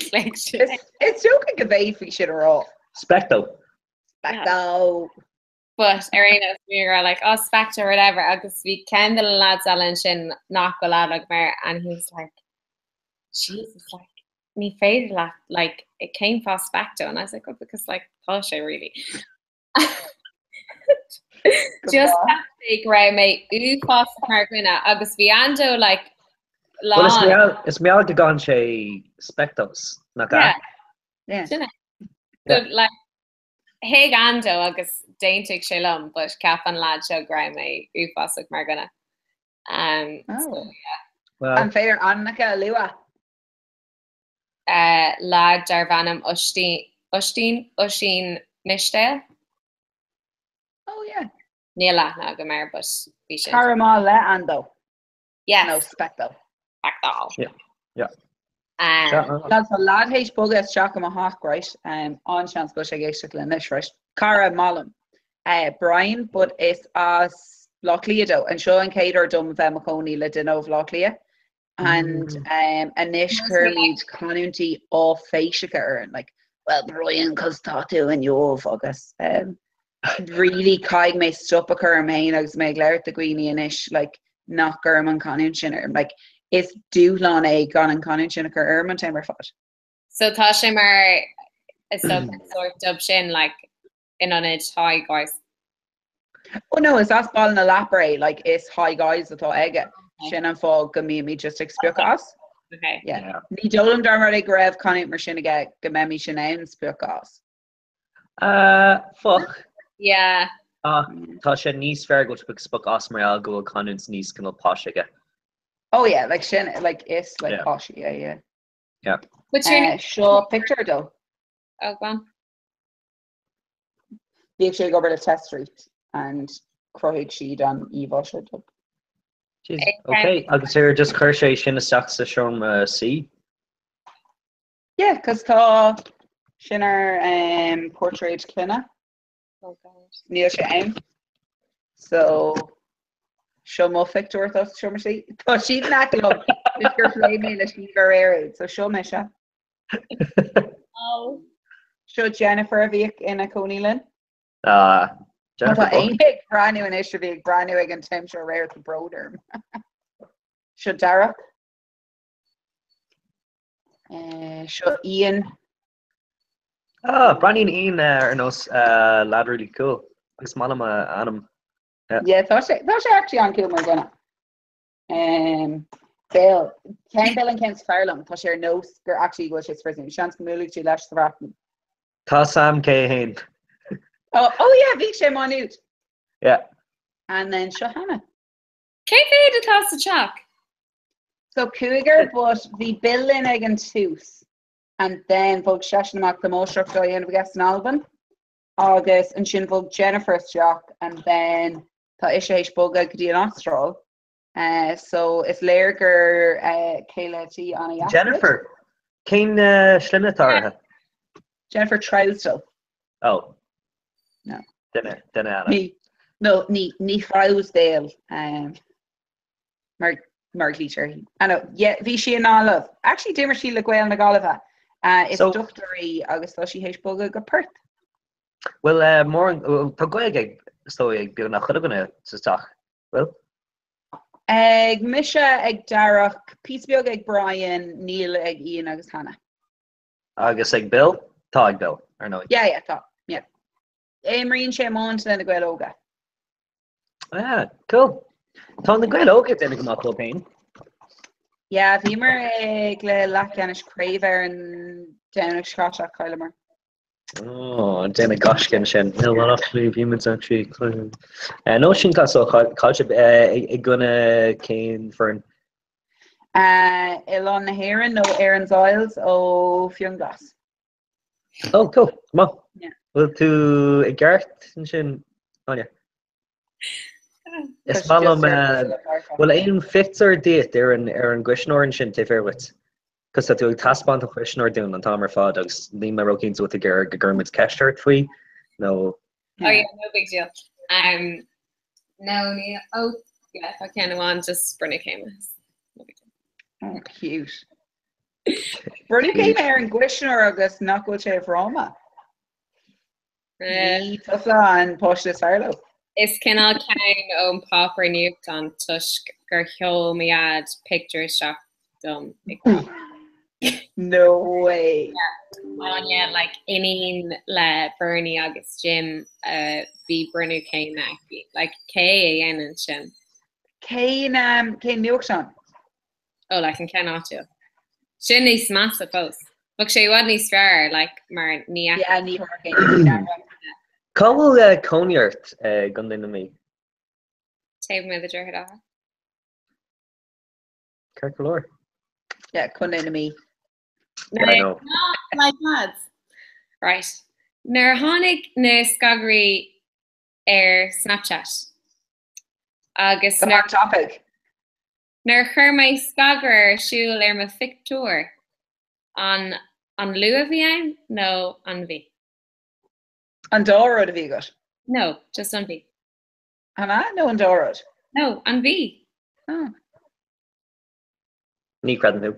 Speaker 7: glaoch sin.
Speaker 13: Is dócha go bhféadfaí sin a rá.
Speaker 14: Specto.
Speaker 13: Specto.
Speaker 7: But ar aon nós bhí mé ag rá like oh Specto or whatever agus bhí ceann de na lads eile ansin nach bhfuil aithne agam air and he was like Jesus like ní féidir leat like cén fáth Specto and I was like oh because like tá sé really. Just go raibh mé uafásach mar dhuine agus bhí Ando like
Speaker 14: Well is mar gheall is mar gheall go gcaitheann sé spectos nach ea?
Speaker 7: Yeah. Sin é. So like Thuig Ando agus d'aontaigh sé liom but cheap an lad seo go raibh mé uafásach mar dhuine. Um,
Speaker 13: oh.
Speaker 7: so, yeah.
Speaker 14: Well,
Speaker 13: An féidir ainmneacha a lua?
Speaker 7: Uh, lad darbh ainm Oisín, Oisín, Oisín Mistéil.
Speaker 13: Oh yeah.
Speaker 7: Níl aithne agam air but bhí sin.
Speaker 13: Cara maith le Ando.
Speaker 7: Yes.
Speaker 13: No, Specto.
Speaker 7: Specto.
Speaker 14: Yeah. Yeah.
Speaker 7: Um,
Speaker 13: Lads, tá lad théis bogadh isteach i mo theach, right? Um, an-seans go bhfuil sé ag éisteacht linn anois, right? Cara maith liom. Uh, Brian, but is as Bleá Cliath dó. And seo an chéad uair dom bheith i mo chónaí le duine ó Bhleá Cliath. And um, anois cuirimid canúintí áiféiseacha orainn, like, well, Brian, cos tá tú inniu agus um, really caithfidh mé stop a chur orm féin agus mé ag labhairt do dhaoine anois like nach gcuirim an canúint sin orm. Like is dúshlán é gan an canúint sin a chur orm an t-am ar fad.
Speaker 7: So tá sé mar is sórt dub sin like in ionad hi guys.
Speaker 13: Oh no, is as Baile na Lapar é, like is hi guys atá aige. Sin an fáth go mbímid just ag spochadh as.
Speaker 7: Okay.
Speaker 13: Yeah. Ní dóigh liom dá mba rud é go raibh canúint mar sin aige go mbeimis in ann spochadh as.
Speaker 14: Uh, fuck.
Speaker 7: Yeah.
Speaker 14: Ach tá sé níos fearr go bhfuil tú ag spochadh as mar gheall go bhfuil canúint níos cineál posh aige.
Speaker 13: Oh yeah, like sin, like is like
Speaker 14: Yeah.
Speaker 13: posh, yeah, yeah.
Speaker 14: Yeah.
Speaker 7: But you're
Speaker 13: Uh, seo picture dó.
Speaker 7: Oh, go on.
Speaker 13: Bhíodh sé ag obair le Test Street and chruthaigh siad an íomhá seo dó.
Speaker 14: Jeez, okay, agus ar just chuir sé sin isteach sa seomra suí?
Speaker 13: Yeah, cos tá sin ar um, portrait clainne.
Speaker 7: Oh God.
Speaker 13: Níl sé ann. So seo mo phictiúr atá sa seomra suí. Tá siad in aice liom is gur phléigh mé le Síomha aréir é, so seo mise.
Speaker 7: Oh.
Speaker 13: Seo Jennifer a bhíodh ina cónaí linn.
Speaker 14: Ah, Jennifer
Speaker 13: Tá
Speaker 14: Buck.
Speaker 13: éinne ag breathnú anois a bhí ag breathnú ag an t-am seo aréir tá brón orm. Seo Darach. Eh, seo Ian.
Speaker 14: Ah, breathnaíonn Ian eh, ar nós eh, lad really cool. Agus maith liom a ainm. Yeah.
Speaker 13: Yeah, tá sé tá sé actually an-cool mar dhuine. Um, Bill, ceann Bill an ceann is fearr liom, tá sé ar nós gur actually go bhfuil sé sa phríosún. Seans go mbuailfidh tú leis sa Bhreatain.
Speaker 14: Tá Sam cé féin.
Speaker 13: Oh, oh yeah, bhí sé Maigh Nuad.
Speaker 14: Yeah.
Speaker 13: And then seo Hannah.
Speaker 7: Cé mhéad atá sa teach?
Speaker 13: So cúigear, but bhí Bill linn ag an tús and then bhog seisean amach le máistreacht á dhéanamh aige san Albain agus ansin bhog Jennifer isteach and then tá ise théis bogadh go dtí an Astráil. Uh, so is léir gur uh, céile tí an-dheas.
Speaker 14: Jennifer, cén uh, sloinne atá uirthi?
Speaker 13: Jennifer Trousdale.
Speaker 14: Oh.
Speaker 13: No.
Speaker 14: Duine, duine eile.
Speaker 13: Ní, no, ní, ní Trousdale. Um, mar mar glaoitear uirthi. I know, yeah, bhí sí i nGaillimh. Actually, d'imir sí le Gaeil na Gaillimhe. Uh, is
Speaker 14: So-
Speaker 13: dochtúir í agus tá sí théis bogadh go Perth.
Speaker 14: Well, uh, mór, well, tá Gaeilge ag, is dóigh ag beagnach chuile dhuine sa teach. Bhfuil?
Speaker 13: Ag mise, ag Darach, píosa beag ag Brian, níl ag Ian agus Hannah.
Speaker 14: Agus ag Bill? Tá ag Bill, ar ndóigh.
Speaker 13: Yeah, yeah, tá. Yeah. Imríonn sé iomáint le na Gaeil Óga.
Speaker 14: Ah, cool. Tá na Gaeil Óga ag déanamh go maith dóibh féin.
Speaker 13: Yeah, bhíomar ag cluiche leathcheannais Craobh Éireann Domhnach seo caite ach chailleamar.
Speaker 14: Oh, déanamh gaisce ansin. No, well, actually, bhí muid actually cluiche. Eh, no, sin class ó chaill sibh eh, i gcoinne cén foireann?
Speaker 13: Eh, Oileán na hÉireann nó Erin's Isles ó Fionnghlas.
Speaker 14: Oh, cool. Maith.
Speaker 13: Yeah.
Speaker 14: Bhfuil tú i gceart ansin, Áine? Is maith liom bhfuil aon phictiúr díot ar an ar an gcuisneoir ansin taobh thiar dhuit? Cos tá tú ag taispeáint an chuisneoir dúinn an t-am ar fad agus níl mé róchinnte bhfuil tú ag iarraidh go gcuirfidh muid ceist ort faoi nó
Speaker 7: Oh yeah, no big deal. Um, no, ní, oh, yeah, tá ceann amháin just bronnadh céime. No big deal.
Speaker 13: Oh, cute. Bronnadh céime ar an gcuisneoir agus nach bhfuil sé i bhfráma. Ní tusa an páiste is fearr leo.
Speaker 7: Is cineál ceann ón páipéar nuachtán toisc gur sheol mo dhaid pictiúr isteach dom ag rá.
Speaker 13: No way!
Speaker 7: Áine, like iníon le Bernie agus Jim a bhí bronnadh céime aici. Like cé a dhéanann sin?
Speaker 13: Cén cén nuachtán?
Speaker 7: Oh, like an ceann áitiúil. Sin níos measa fós. Bheadh sé i bhfad níos fearr, like, mar ní
Speaker 13: Yeah, ní thabharfainn
Speaker 14: Cá bhfuil eh, cónaí ort eh, i gContae na Mí?
Speaker 7: Taobh amuigh de Droichead Átha.
Speaker 14: Ceart go leor.
Speaker 13: Yeah, Contae na Mí.
Speaker 14: Yeah, I know.
Speaker 7: Like lads. Right. Nuair a tháinig na scagairí ar Snapchat agus
Speaker 13: Go
Speaker 7: nuair
Speaker 13: han-tapaidh.
Speaker 7: Nuair a chuir mé scagaire ar siúl ar mo phictiúr, an an Lú a bhí ann nó an Mhí?
Speaker 13: An dá rud a bhí agat?
Speaker 7: No, just an Mhí.
Speaker 13: An ea nó an dá rud?
Speaker 7: No, an Mhí.
Speaker 13: Oh.
Speaker 14: Ní chreidim thú.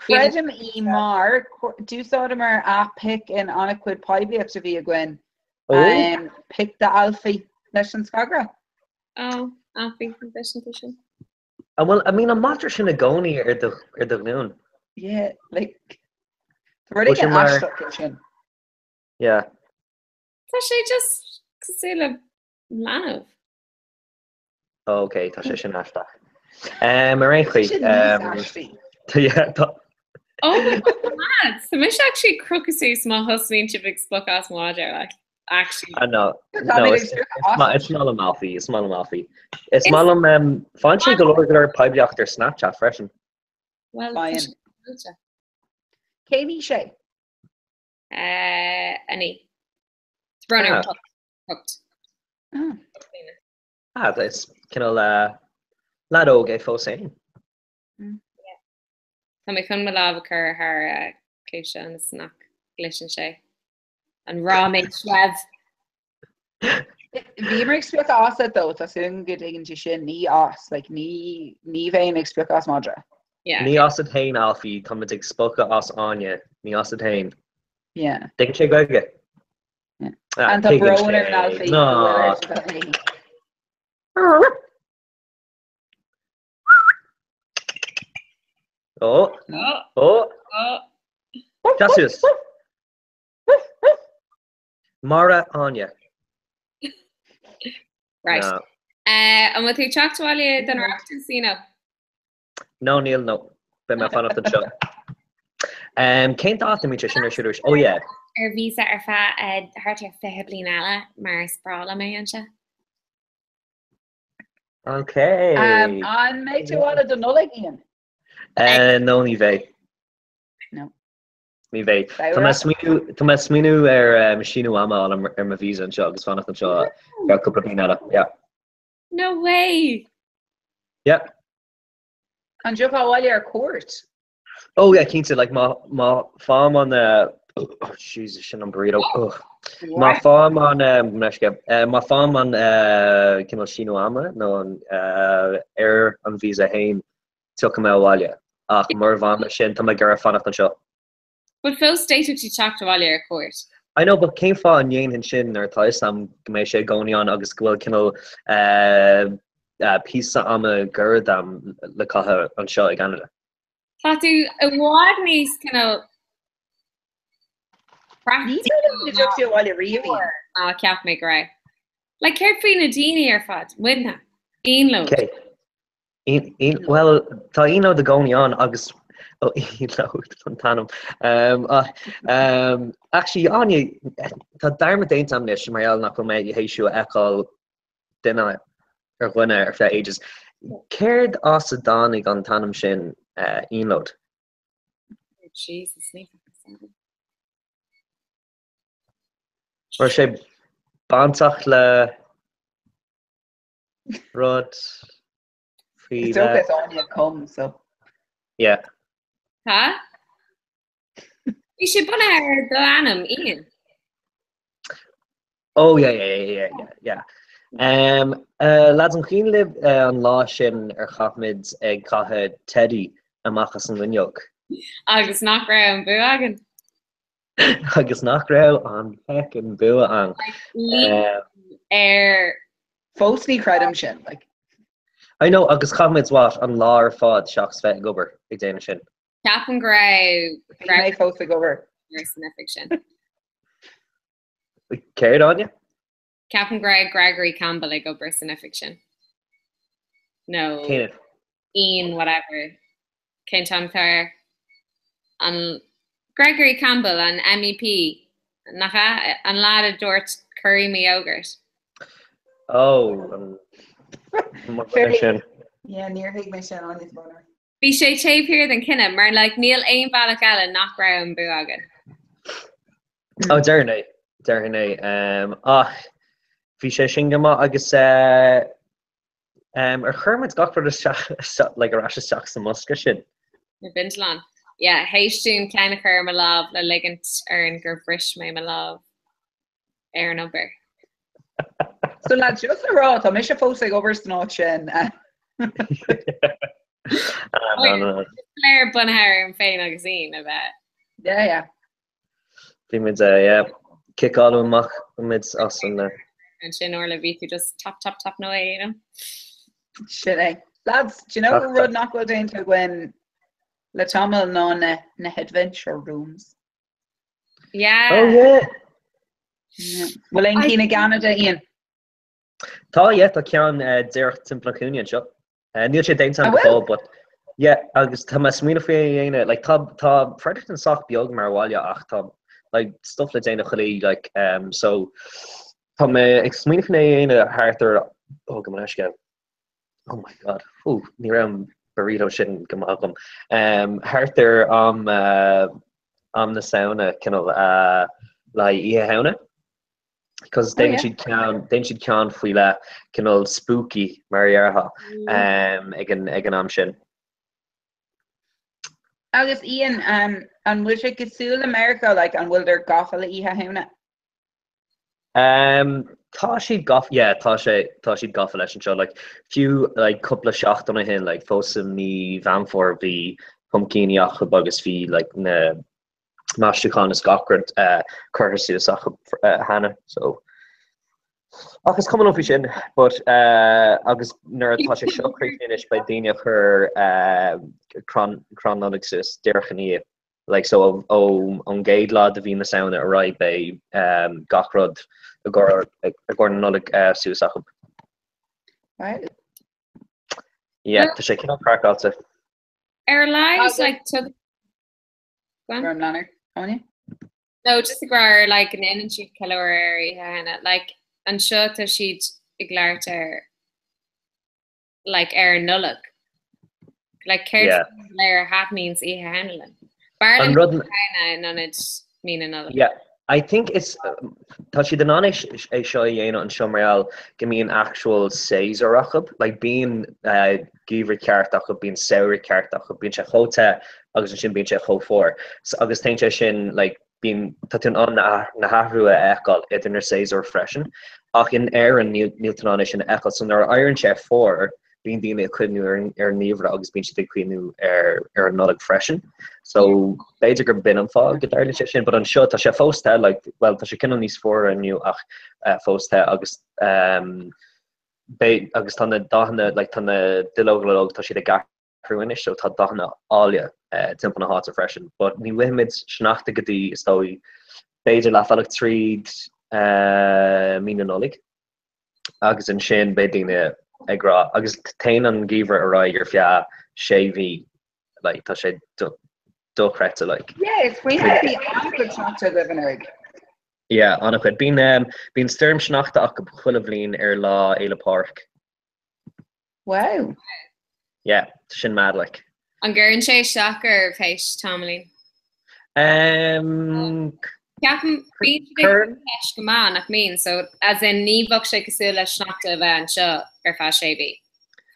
Speaker 13: Creidim í mar d'úsáideamar app pic in an-chuid poiblíocht a bhí againn.
Speaker 14: Oh.
Speaker 13: Pic d'Alfie leis an scagaire.
Speaker 7: Oh, Alfie, an bhfeiceann tú sin?
Speaker 14: An bhfuil, I mean, an madra sin i gcónaí ar do, ar do ghlúin?
Speaker 13: Yeah, like, tá rud éigin aisteach ansin.
Speaker 14: Yeah.
Speaker 7: Tá sé just cosúil le leanbh.
Speaker 14: Ok, tá sé sin aisteach. Um, ar aon chaoi.
Speaker 13: Um,
Speaker 14: yeah, tá...
Speaker 7: Oh my God, lads! Tá mise actually ag crochadh suas má thosnaíonn sibh ag spochadh as mo mhadra, like, actually.
Speaker 14: Ah, no, no, is maith liom Alfie, is maith liom Alfie. Is maith liom, um, faigheann sé go leor go leor poiblíocht ar Snapchat freisin.
Speaker 7: Well,
Speaker 13: Faigheann. Cén aois é?
Speaker 7: Uh, 9. Bronnadh ah. hocht.
Speaker 13: Ah.
Speaker 14: Ah, is cineál leaid óg é fós féin.
Speaker 7: Tá mé chun mo lámh a chur thar a chluaise ionas nach gcloiseann sé an ráiméis sreabh.
Speaker 13: Bhíomar ag spochadh asat though, tá súil agam go dtuigeann tú sin, ní as, like, ní, ní bheinn ag spochadh as madra.
Speaker 7: Yeah.
Speaker 14: Ní asat féin, Alfie, táimid ag spochadh as Áine, ní asat féin.
Speaker 13: Yeah.
Speaker 14: Tuigeann sé Gaeilge?
Speaker 13: Ah, An tá brón ar an Alfie
Speaker 14: No. Ó. Ó. Seas. Mara Áine.
Speaker 7: Right.
Speaker 14: No.
Speaker 7: Uh, an bhfuil tú ag teacht abhaile don Oireachtas, Ian?
Speaker 14: No, níl, no. Beidh mé ag fanacht anseo. Um, cén dáta a mbíonn sé sin ar siúl arís? Oh yeah.
Speaker 7: Ar víosa ar feadh eh, thart ar 20 bliain eile mar is breá liom é anseo.
Speaker 14: Okay.
Speaker 13: Um, an mbeidh tú abhaile don Nollaig, Ian?
Speaker 14: Uh, no, ní bheidh.
Speaker 13: No.
Speaker 14: Ní bheidh. Tá mé ag smaoineamh tá mé ag smaoineamh ar um, síneadh ama a fháil ar mo visa anseo agus fanacht anseo ar feadh cúpla bliain eile. Yeah.
Speaker 7: No way!
Speaker 14: Yeah.
Speaker 13: An dtiocfá
Speaker 14: abhaile
Speaker 13: ar cuairt?
Speaker 14: Oh yeah, cinnte, like má má fhaighim an eh, oh Jesus, sin an burrito. Ugh. Má fhaighim an eh, meisce, eh, má fhaighim an eh, cineál síneadh ama nó an eh, ar an visa féin, tiocfaidh mé abhaile. Ach mura bhfaighim é sin, tá mé ag iarraidh fanacht anseo.
Speaker 7: But fós d'fhéadfadh tú teacht abhaile ar cuairt.
Speaker 14: I know, but cén fáth a ndéanfainn sin nuair atá fhios a'm go mbeidh sé i gcónaí ann agus go bhfuil cineál píosa ama gairid a'm le caitheamh anseo i gCeanada?
Speaker 7: Tá tú i bhfad níos cineál
Speaker 13: Ní dóigh liom go dtiocfaidh tú abhaile riamh, Ian.
Speaker 7: ná cheap mé go raibh. Like céard faoi na daoine ar fad? Muidne. Éanlóid.
Speaker 14: Cé? Bhuel, tá éanlóid i gcónaí ann agus ó éanlóid an t-ainm. Actually, Áine, tá dearmad déanta agam anois mar gheall nach bhfuil mé théis thú a fheiceáil duine ar dhuine ar feadh ages. Céard as a dtáinig an t-ainm sin éanlóid?
Speaker 7: Jesus, ní
Speaker 14: Raibh sé bainteach le. Rud faoi
Speaker 13: Is dócha is Áine a chum, so.
Speaker 14: Yeah.
Speaker 7: Tá? Bhí sé bunaithe ar do ainm, Ian.
Speaker 14: Oh yeah, yeah, yeah, yeah, yeah. Um, uh, lads an cuimhin libh uh, an lá sin ar chaith muid ag caitheamh teddy amach as an bhfuinneog?
Speaker 7: Agus nach raibh an bua againn.
Speaker 14: Agus nach raibh an feckin bua againn.
Speaker 7: Um, ar
Speaker 13: Fós ní chreidim sin, like.
Speaker 14: I know, agus chaith muid what, an lá ar fad seachas bheith ag obair ag déanamh sin.
Speaker 7: Ceapaim go raibh
Speaker 13: Bhí mé fós ag obair.
Speaker 7: san oifig sin.
Speaker 14: Céard, Áine?
Speaker 7: Ceapaim go raibh Gregory Campbell ag obair san oifig sin. No.
Speaker 14: Cén?
Speaker 7: Ian whatever. Cén t-ainm atá air? An Gregory Campbell, an MEP, nach ea? An lad a dúirt Curry me yogurt.
Speaker 14: Oh, an
Speaker 13: mar sin. Yeah, níor thuig mé sin, Áine, is bónar.
Speaker 7: Bhí sé taobh thiar den chinneadh mar like níl aon bhealach eile nach raibh an bua againn.
Speaker 14: Ó déarfainn é, déarfainn é. Um, ach bhí sé sin go maith agus uh, um, ar chuir muid gach rud isteach, isteach, like, ar ais isteach sa mbosca sin.
Speaker 7: Na bindealáin. Yeah, théis dúinn ceann a chur ar mo lámh le ligint orainn gur bhris mé mo lámh ar an obair.
Speaker 13: So lads, just le rá, tá mise fós ag obair san áit sin.
Speaker 7: Léir bunaithe ar an féin agus Ian a bheith.
Speaker 13: Yeah, yeah.
Speaker 14: Bhí muid, uh, yeah, ciceáladh amach muid as an... Uh,
Speaker 7: Ansin Orla bhí tú just tap tap tap no way, you know?
Speaker 13: Sin é. Lads, do you know rud nach bhfuil déanta againn le tamall ná na, na adventure rooms.
Speaker 7: Yeah.
Speaker 14: Oh yeah.
Speaker 13: Bhfuil aon cinn i gCeanada, Ian?
Speaker 14: Tá, yeah, tá ceann uh, díreach timpeall an chúinne anseo. Uh, níl sé déanta go fóill, but yeah, agus tá mé ag smaoineamh faoi a dhéanamh, like, tá, tá Fredericton sách beag mar bhaile ach tá like, stuff le déanamh chuile like, um, so tá mé ag smaoineamh faoi a dhéanamh thart ar oh, gabh mo leithscéal. Oh my god, Ooh, ní raibh an burrito sin go maith agam. Um, thart ar am, uh, am na Samhna cineál uh, le haghaidh Oíche Shamhna. Because oh, déanann siad ceann, déanann siad ceann faoi leith cineál spooky mar a déarfá um, ag an, ag an am sin.
Speaker 13: Agus Ian, um, an bhfuil sé cosúil le Meiriceá, like, an bhfuil gafa le Oíche Shamhna?
Speaker 14: Um, tá siad gafa, yeah, tá sé, tá siad gafa leis anseo, like, fiú, like, cúpla seachtain ó shin, like, fós i mí Mheán Fómhair bhí pumpkíní acu agus bhí, like, na maisiúcháin is gach rud uh, curtha suas acu uh, cheana, so. Ach is cuma liom faoi sin, but, uh, agus nuair atá sé seo críochnaithe anois beidh daoine ag cur uh, crann, crann Nollag suas díreach ina dhiaidh. Like so ó ón gcéad lá de mhí na Samhna ar aghaidh beidh um, gach rud i gcomhair i gcomhair na Nollag uh, suas acu.
Speaker 13: Right.
Speaker 14: Yeah, tá sé cineál craiceáilte.
Speaker 7: Ar a laghad like tug
Speaker 13: Go on Áine?
Speaker 7: No, just ag rá ar like go ndéanann siad ceiliúradh ar Oíche Shamhna. Like anseo tá siad ag labhairt ar like ar an Nollaig. Like céard
Speaker 14: Yeah.
Speaker 7: léir a thaitníonns Oíche Shamhna linn. B'fhearr
Speaker 14: An
Speaker 7: linn
Speaker 14: rud-
Speaker 7: Oíche Shamhna in ionad mí na Nollag.
Speaker 14: Yeah, I think it's tá siad in ann é é seo a dhéanamh anseo mar gheall go mbíonn actual séasúr acu, like bíonn uh, geimhreadh ceart acu, bíonn samhradh ceart acu, bíonn sé chomh te agus ansin bíonn sé chomh fuar. So, agus téann sé sin like bíonn tá tú in ann na na hathruithe a fheiceáil idir na séasúir freisin. Ach in Éirinn níl níl tú in ann é sin a fheiceáil. So nuair a éiríonn sé fuar, bíonn daoine ag cuimhniú ar an ar an ngeimhreadh agus bíonn siad ag cuimhniú ar ar an Nollaig freisin. So b'fhéidir gur b'in an fáth go dtarlaíonn sé sin, but anseo tá sé fós te, like, well tá sé cineál níos fuaire inniu ach uh, fós te agus um, beidh agus tá na dathanna like tá na duilleoga uilig tá siad ag athrú anois so tá dathanna áille timpeall na háite freisin. But ní bhfaighimid sneachta go dtí is dóigh b'fhéidir leathbhealach tríd mí na Nollag agus ansin beidh daoine ag rá agus téann an geimhreadh ar aghaidh ar feadh sé mhí like tá sé dochreidte like.
Speaker 13: Yeah, is faoi bhí an-chuid sneachta agaibh anuraidh.
Speaker 14: Yeah, an-chuid. Bíonn bíonn stoirm sneachta acu chuile bhliain ar Lá Fhéile Pádraig.
Speaker 13: Wow.
Speaker 14: Yeah, tá sin mad like.
Speaker 7: An gcuireann sé isteach oraibh théis tamaillín?
Speaker 14: Um,
Speaker 7: Ceapaim bíonn siad ag leis go maith nach mbíonn, so as in ní bheadh sé cosúil le sneachta a bheith anseo ar feadh sé mhí.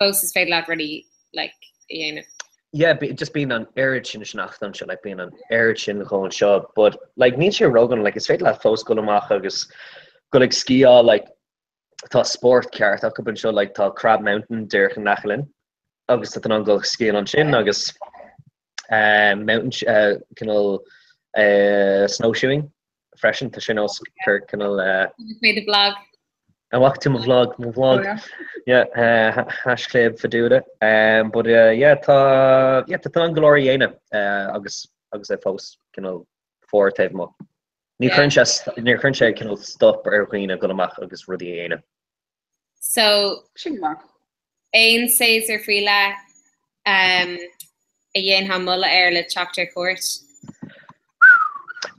Speaker 7: Fós is féidir leat rudaí like a dhéanamh.
Speaker 14: Yeah, just bíonn an oiread sin sneachta anseo, like bíonn an oiread sin dhó anseo, but like níl sé ródhona, like is féidir leat fós dul amach agus dul ag sciáil, like tá spórt ceart acu anseo, like tá Crab Mountain díreach in aice linn agus tá tú in ann dul ag sciáil ansin agus mountain cineál snowshoeing freisin, tá sin os cineál.
Speaker 7: Chonaic mé do bhlag.
Speaker 14: An bhfaca tú mo bhlag, mo bhlag? Yeah, haischlib faduda. But yeah, tá yeah, tá tú in ann go leor a dhéanamh agus agus é fós cineál fuar taobh amuigh. Ní chuireann sé ní chuireann sé cineál stop ar dhaoine dul amach agus rudaí a dhéanamh.
Speaker 7: So,
Speaker 13: Sin go maith.
Speaker 7: aon séasúr faoi leith um, a dhéanfá moladh air le teacht ar cuairt?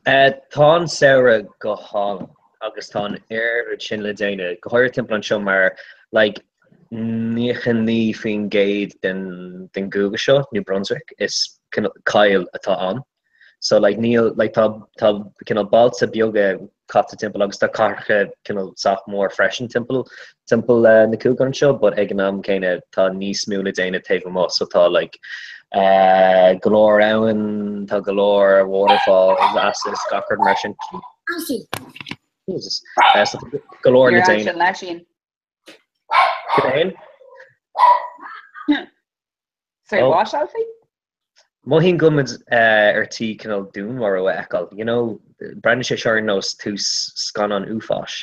Speaker 14: Uh, tá an samhradh go hálainn agus tá an oiread sin le déanamh, go háirithe timpeall anseo mar like, 99% den, den gcúige seo, New Brunswick, is coill atá ann. So like níl like tá tá cineál bailte beaga caite timpeall agus tá cathracha cineál sách mór freisin timpeall timpeall eh, na cúige anseo, but ag an am céanna tá níos mó le déanamh taobh amuigh so tá like eh, go leor abhann, tá go leor waterfalls easa gach rud mar sin.
Speaker 7: Alfie!
Speaker 14: Jesus. Eh, so tá go leor le
Speaker 13: Níor
Speaker 14: déanamh.
Speaker 13: ansin leis Ian.
Speaker 14: Cad é?
Speaker 13: Sorry,
Speaker 14: Oh.
Speaker 13: what, Alfie?
Speaker 14: Mothaím go bhfuil muid ar tí cineál dúnmharú a fheiceáil, you know, breathnaíonn sé seo ar nós tús scannán uafáis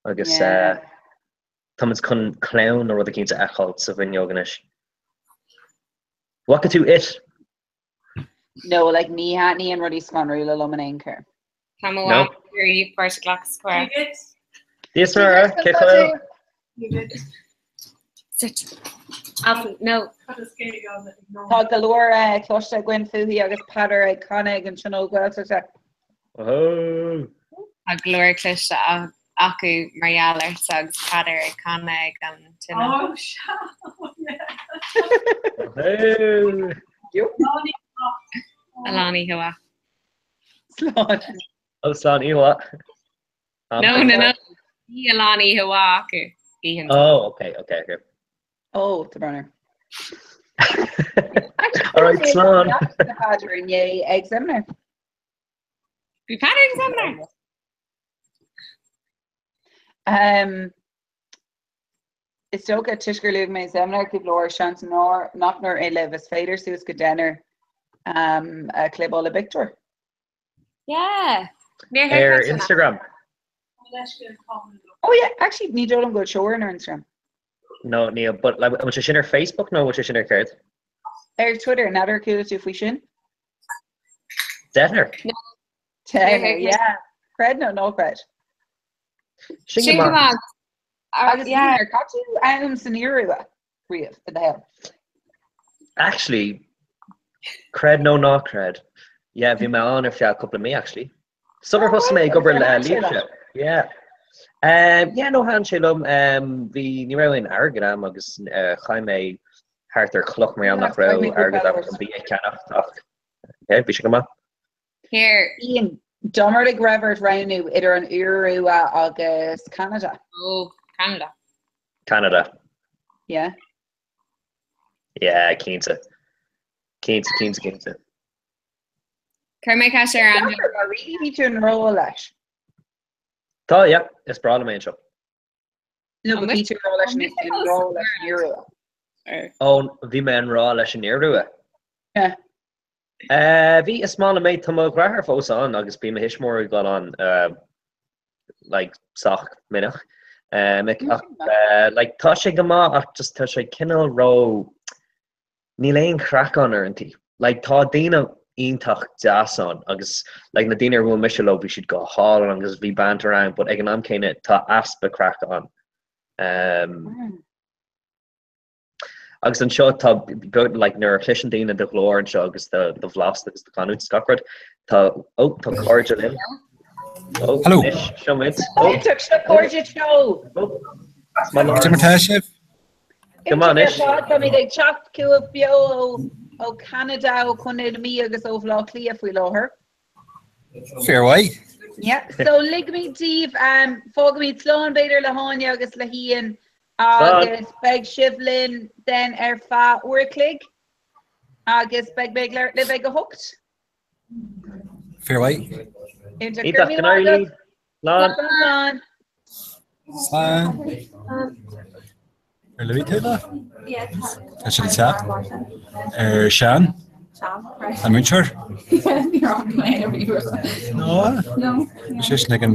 Speaker 14: agus tá muid chun clown nó rud eicínt a fheiceáil sa bhfuinneog anois. Bhfaca tú It?
Speaker 13: No, like ní thaitníonn rudaí scanrúla liom in aon chor.
Speaker 7: Tá mo mham ag iarraidh páirt a ghlacadh sa chomhrá.
Speaker 14: Dia 's Muire, cén chaoi a bhfuil?
Speaker 7: Sit. Alfie, no.
Speaker 13: Tá go leor cloiste againn fúithi agus Peadar ag canadh ag an Tionól Gaeltachta.
Speaker 7: Tá go leor cloiste acu mar gheall ort agus Peadar ag canadh ag an Tionól.
Speaker 6: Oh, sea.
Speaker 7: A lán oíche mhaith.
Speaker 13: Slán.
Speaker 14: Ó slán oíche mhaith.
Speaker 7: No, no, no. Bhí a lán oíche mhaith acu. Oícheanta.
Speaker 14: Oh, okay, okay, okay.
Speaker 13: Oh, tá brón orm.
Speaker 14: All right, slán.
Speaker 13: Peadar inné ag seminar.
Speaker 7: Bhí Peadar ag seminar.
Speaker 13: Um, Is dócha, toisc gur luaigh mé seminar cúpla uair, seans nár, nach ndúirt mé libh, is féidir suas go deichniúr a chlibeáil i bpictiúr.
Speaker 7: Yeah!
Speaker 14: Ar Instagram.
Speaker 13: Oh yeah, actually ní dóigh liom go bhfuil teorainn ar Instagram.
Speaker 14: No, níl, but like, an bhfuil sé sin ar Facebook nó an bhfuil sé sin ar céard?
Speaker 13: Ar Twitter, n'fheadar ar chuala tú faoi sin?
Speaker 14: Deichniúr?
Speaker 13: Deichniúr, yeah. Creid nó ná creid.
Speaker 14: Sin go maith.
Speaker 13: Agus yeah. ar chaith tú am san Iorua riamh i do shaol?
Speaker 14: Actually, creid nó ná creid, yeah, bhí mé ann ar feadh cúpla mí actually. Sular thosaigh mé ag obair le Libse. Yeah. Um, yeah, no thaitin sé liom, um, bhí ní raibh aon airgead agam agus uh, chaith mé thart ar chloch mar gheall nach raibh airgead agam chun bia a cheannacht ach yeah, bhí sé go maith.
Speaker 7: Here.
Speaker 13: Ian, dá mba rud é go raibh ort roghnú idir an Iorua agus Ceanada.
Speaker 7: Oh, Canada.
Speaker 14: Canada.
Speaker 13: Yeah.
Speaker 14: Yeah, cinnte. Cinnte, cinnte, cinnte.
Speaker 7: Cuir mé ceist ar Andrew.
Speaker 13: Mar really bhí tú i ngrá leis.
Speaker 14: Tá, yeah, is breá liom é anseo.
Speaker 13: No, but bhí tú i ngrá leis an i ngrá leis an Iorua.
Speaker 14: Ó, bhí mé i ngrá leis an Iorua.
Speaker 13: Yeah.
Speaker 14: Bhí, is maith liom é. Tá mo dheartháir fós ann agus bíonn mo thuismitheoirí ag dul ann like sách minic. Ach like tá sé go maith ach just tá sé cineál ró, níl aon chraic ann uaireantaí. Like tá daoine iontach deas ann agus like na daoine ar bhuail mise leo bhí siad go hálainn agus bhí banter ann but ag an am céanna tá easpa craic ann. Agus anseo tá beag like nuair a chloiseann daoine do ghlór anseo agus do do bhlas agus do chanúint is gach rud tá ó tá cairde linn. Ó
Speaker 16: Hello.
Speaker 14: anois seo muid. Ó
Speaker 13: Iontach seo cairde teo.
Speaker 16: Cad é mar tá sibh?
Speaker 14: Go maith anois.
Speaker 13: Táimid ag teacht chugaibh beo ó ó Cheanada, ó Chontae na Mí agus ó Bhaile Átha Cliath faoi láthair.
Speaker 16: Fíormhaith.
Speaker 13: Yeah, so ligimid daoibh, fágaimid slán b'fhéidir le hÁine agus le hIan agus beidh sibh linn then ar feadh uair a chloig agus beidh mé ag labhairt libh ag a hocht.
Speaker 16: Fair way.
Speaker 13: Iontach, go raibh míle maith agat.
Speaker 14: Slán.
Speaker 13: Slán.
Speaker 16: Slán. Ar luaigh tú le? Tá siad ag teacht. Ar Seán? An múinteoir? No. Bhí sé sin ag an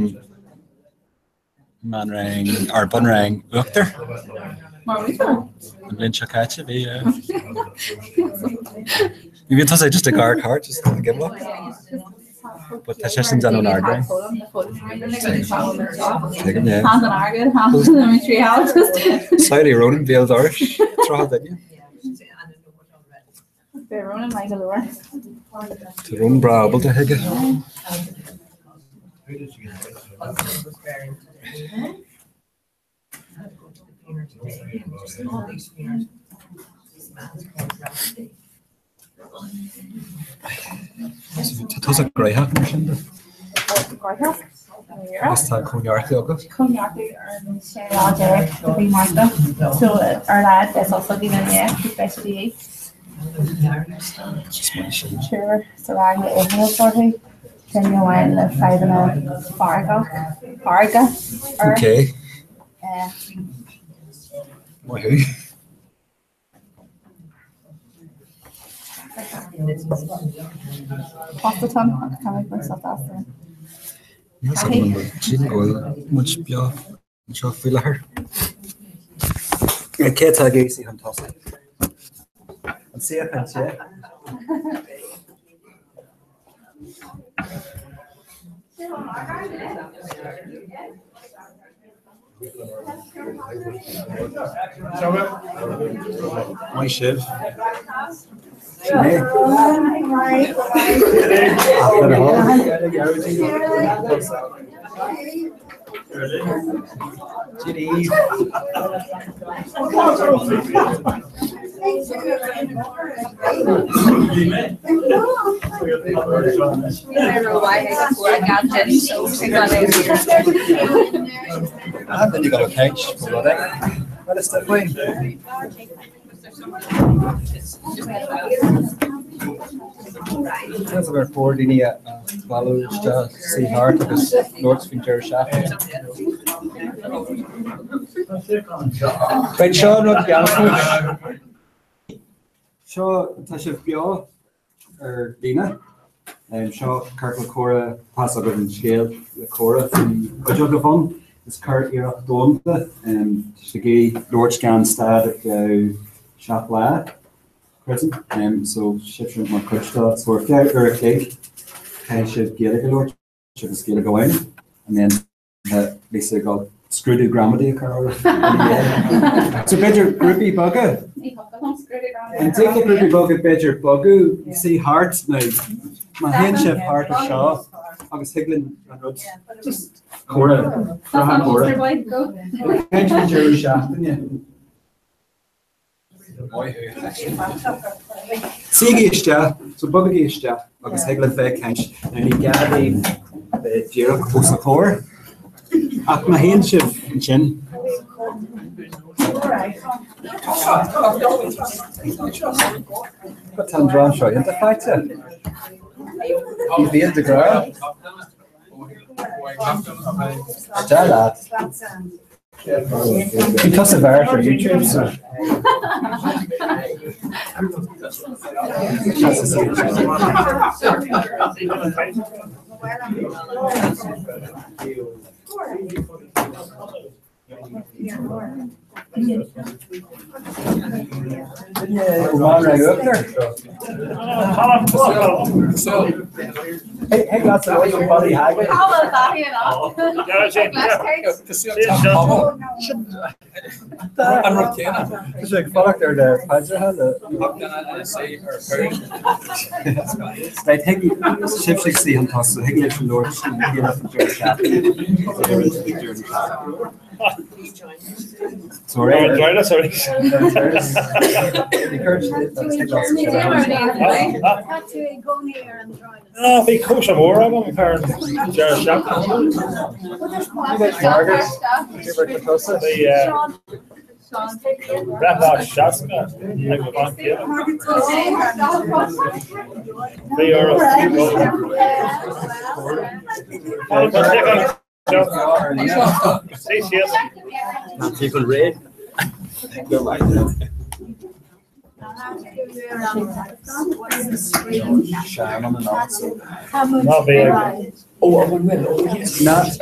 Speaker 16: meánrang ar bunrang uachtar. An bhliain seo caite bhí. Ní bhíonn tusa just ag amharc thart just ag gimleach. But tá sé sin déanamh an ardrang. Tuigim, yeah. Samhlaigh Ronan béal dorais 30 duine. Tá Ronan breá ábalta chuige. Tá tusa gnóthach mar sin de.
Speaker 17: Gnóthach?
Speaker 16: Agus tá cóineartú agat?
Speaker 17: Cóineartú ar an 16 lá de mhí Márta. So ar a laghad beidh sos againn inné agus beidh sé de dhíth. Triúr sa rang le éigean orthu. Duine amháin le fadhbanna fearga.
Speaker 16: Ok. Maith thú.
Speaker 17: Pósta Tom ach tá mé ag baint sult as.
Speaker 16: Níl 's agam an bhfuil sílim go bhfuil muid beo anseo faoi láthair. Cé atá ag suí chun tosaigh? An suíochán te? Maith sibh. Sin é. Then you got a couch for what Well, it's that way. Tá ar fór daoine a bhailiú isteach suí thart agus labhairt faoin deireadh seachtaine. Beidh seo an rud a dhéanfaidh muid. Seo, tá sibh beo ar líne. Seo ciorcal comhrá, tá's agaibh an scéal le comhrá faoi chuid agaibh ann. Is curiarracht domhanda. Tá sibh ag iarraidh labhairt gan stad ar feadh 7 lá. Creidim. So sibhse mar chuid de. So ar feadh uair a chloig caithfidh sibh Gaeilge a labhairt agus Gaeilge amháin and then tá Lisa ag dul scrúdú gramadaí a chur oraibh ina dhiaidh. So b'fhéidir grúpaí beaga. An dtig le grúpaí beaga b'fhéidir bogadh suí thart nó má théann sibh thart ar seo agus thig linn an rud just comhrá, rogha comhrá. Caint faoin deireadh seachtaine. Suígí isteach, so bogaigí isteach agus thig libh bheith ag caint. Now ní gá daoibh bheith díreach os a chomhair, ach má théann sibh ansin. Tá an dream seo iontach faighte. Ní bhíonn de ghnáth. Deá leat. Bhí tusa bheart ar YouTube so. An rud céanna. Tá sé ag fanacht ar na paidreacha le Right, thig sibhse ag suí chun tosaigh, thig libhse labhairt le chéile faoin deireadh seachtaine. Sorry.
Speaker 3: Sorry.
Speaker 16: Bhí
Speaker 18: Cóisir mhór agam ar an deireadh seachtaine.
Speaker 16: Margaret, tusa?
Speaker 18: Bhí breithlá 60 ag mo bhean chéile. Bhí orm Suigh síos.
Speaker 14: Tá chun réidh.
Speaker 18: Ná bí ag.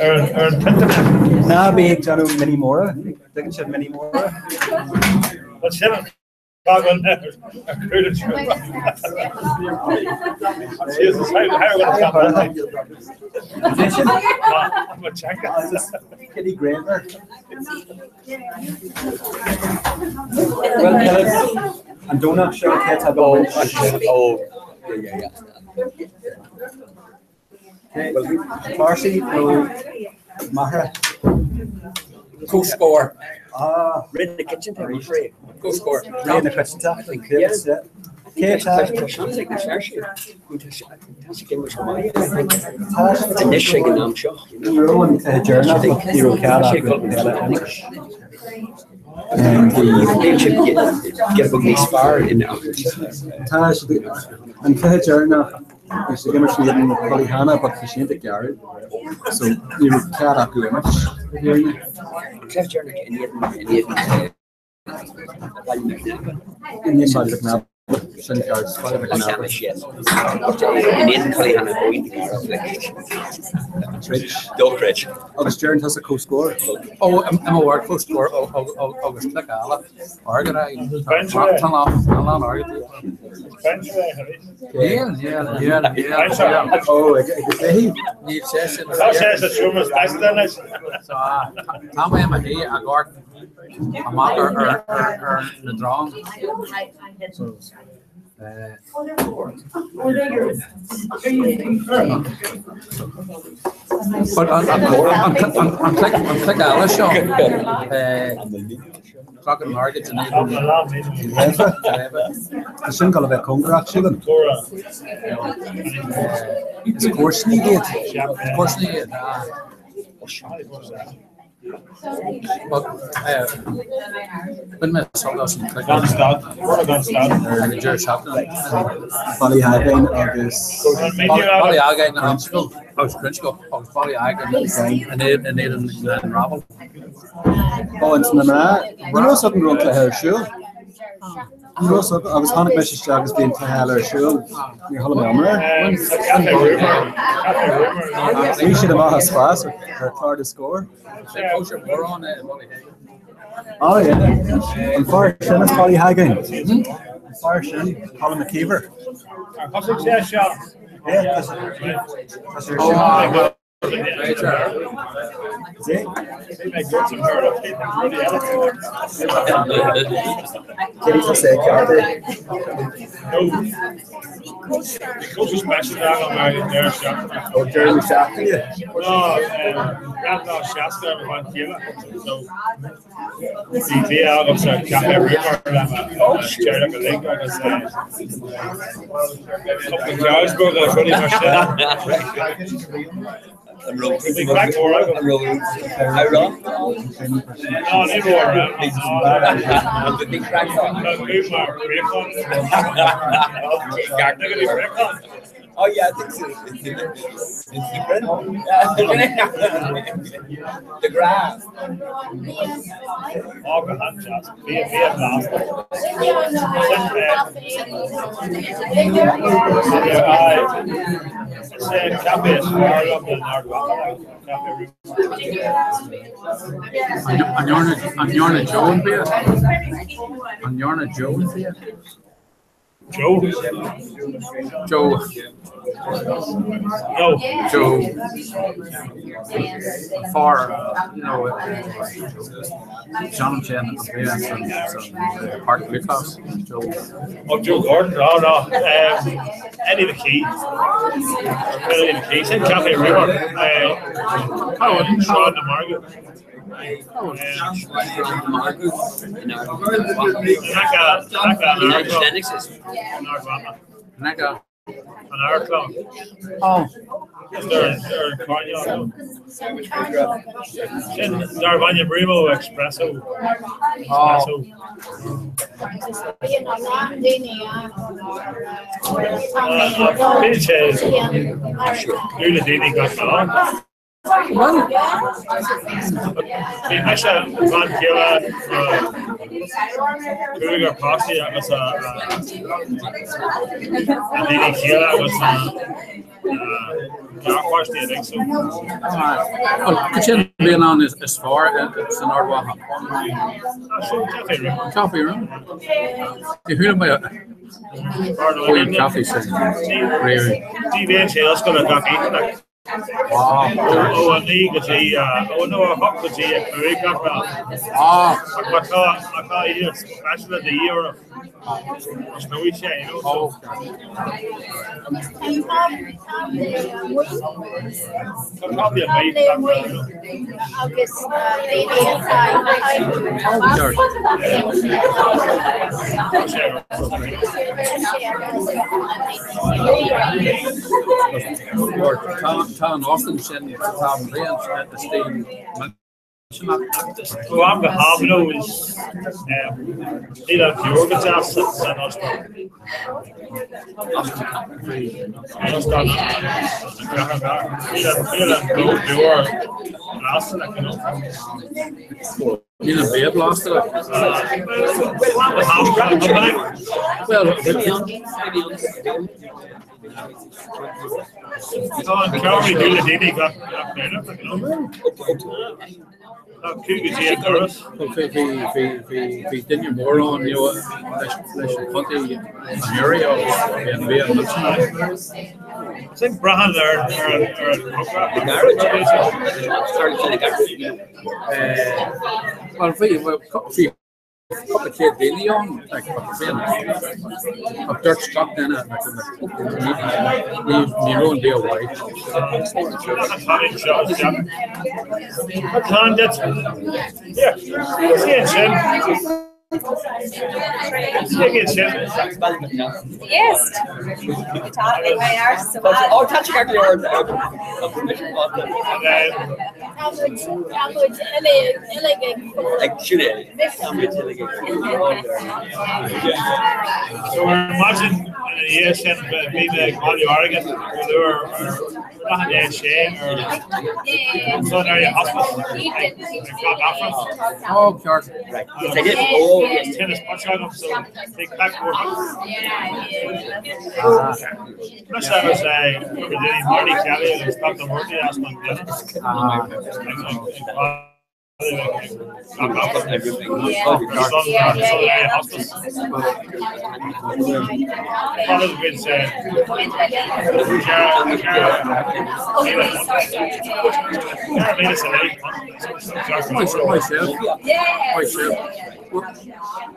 Speaker 18: Ar an t-internet.
Speaker 16: Ná bí ag déanamh mionnaí móra. Tuigeann sibh mionnaí móra?
Speaker 18: Bhuel sin an fáth ar chúl an tseomra. Jesus, how how would that Mo teanga.
Speaker 16: Kitty Graver. Well, Philip, an Domhnach seo cé tá
Speaker 14: Oh, yeah, yeah, yeah.
Speaker 16: Cláirsigh nó Machaire?
Speaker 19: Comhscór.
Speaker 16: Ah.
Speaker 19: Ré na coitianta. Comhscór.
Speaker 16: Ré na coitianta. Cé atá?
Speaker 19: Tá seans ag na Cláirsigh. Tá sé ag imirt go maith. Anois ag an am seo.
Speaker 16: Ní raibh an cluiche deireanach ach ní raibh cead acu eile imirt.
Speaker 19: Níl siad giota beag níos fearr in
Speaker 16: Tá siad an cluiche deireanach bhí siad ag imirt in éadan Cullyhanna but bhí siad ag gearradh so ní raibh cead acu imirt i bhfírinne.
Speaker 19: An cluiche deireanach in éadan in éadan Baile Mhic Cnáibe.
Speaker 16: In éadan Baile Mhic Cnáibe sin ceart Baile Mhic Cnáibe.
Speaker 19: In éadan Cullyhanna ó iontach garbh like.
Speaker 16: Troid.
Speaker 19: Dochreidte.
Speaker 16: Agus deireann tusa comhscór?
Speaker 20: Ó, i mo bharr comhscór agus clic eile. Airgead é. Tá lán airgead. Níl, níl, níl, níl.
Speaker 16: Ó, ag ag cluichí?
Speaker 20: Níl sé sin.
Speaker 18: Tá sé sa seomra staiste anois.
Speaker 20: Tá mé i mo shuí ag amharc amach ar ar na drong. But an clic eile seo, Cloch an Airgid in éadan
Speaker 16: Tá sin ag gabháil a bheith cóngarach, sílim. Is comharsana iad.
Speaker 20: Comharsana iad, Bhain mé sult as an chluiche.
Speaker 18: Gan stad, gan stad.
Speaker 20: Ag an deireadh seachtaine.
Speaker 16: Ballyhagan agus.
Speaker 20: Ballyhagan agus Grinchco agus Ballyhagan in éadan Glenravel.
Speaker 16: Ó, ins na mná, ní raibh fhios agam go raibh an cluiche ar siúl. Ní raibh fhios agam agus tháinig mise isteach agus bhí an cluiche eile ar siúl. Níor chuala mé iomrá air. Bhí siad amach as spás ar chlár de scór. Oh yeah. An fear sin as Ballyhagan. An fear sin, Colin McKeever.
Speaker 18: Thosaigh sé seo.
Speaker 16: Yeah, tá sé ar siúl.
Speaker 18: Bhí bia agamsa café Rumour le deireadh uilig agus cúpla Carlsberg agus rudaí mar sin. Bhí craic mhór agam.
Speaker 19: Amhrán?
Speaker 18: No, ní raibh amhrán.
Speaker 19: Bhí craic ann.
Speaker 18: Tá cúpla préachán. Bhí préachán.
Speaker 19: Oh yeah, I think so. It's the, it's the grin. The grass.
Speaker 18: Á go han-deas. Bhí bhí an blasta. Is é an caife is fearr liom in Ard Mhacha, Café Rumour.
Speaker 20: An ndearna Joe an bia? An ndearna Joe an bia?
Speaker 18: Joe?
Speaker 20: Joe.
Speaker 18: No.
Speaker 20: Joe. Fear, you know, John Chen an bia san Páirc Lúthchleas. Joe.
Speaker 18: Oh, Joe Gordon. Oh, no. Eddie McKee. Eddie McKee. Sin Café Rumour. Sráid na Margaret. An Amharclann.
Speaker 20: Oh.
Speaker 18: Just ar ar an choirnéal. Sin darb ainm Remo Expresso. Espresso. Bíonn sé dúil le daoine gach lá. Bhí mise bean chéile cúigear páistí agus a daoine céile agus a garpháistí uilig so.
Speaker 20: Bhuel, cad é an bialann is fearr san Ard Mhacha?
Speaker 18: Café Room.
Speaker 20: Café Room. Ní chuala mé faoin café sin riamh.
Speaker 18: Ní bhíonn sé oscailte gach oíche. Ó 9 go dtí, ó nó 8 go dtí 5 gach lá. Ach má tá, má tá oíche speisialta de dhíth oraibh, osclóidh sé, you know, so. Tá caife amuigh gach lá, you know. Tá sé
Speaker 20: Tá an óstán sin tá an bhliain istigh millteanach.
Speaker 18: Ó am go ham nó is níl an fior go deas san óstán. An óstán níl an leor blasta le you know.
Speaker 20: Níl an bia blasta le. Well,
Speaker 18: Tá an ceamaraí dúil le daoine gach duine, you know. Tá cúig dtí an doras.
Speaker 20: Bhí duine mór ann you know, leis leis an chontae anuraidh agus bhí an bia millteanach.
Speaker 18: Sin braitheann ar ar an ar an
Speaker 20: Bhuel bhí bhí cúpla céad daoine ann like ach bhí an ach dúirt gach duine like ní ní raibh an bia mhaith.
Speaker 18: Tá duit. Yeah, sí ansin. Sí ansin.
Speaker 7: Yes.
Speaker 19: Ó tá sé go leor. Ag siúl é.
Speaker 18: So ar maidin ina dhiaidh sin bhí mé ag bailiú airgid go leor ar nach an é sé ar son Area Hospice ag gach Aifreann.
Speaker 20: Ó ceart.
Speaker 18: Tinneas poite agam so bhí craic mhór Mise agus daoine Marty Kelly agus Dr. Murphy as an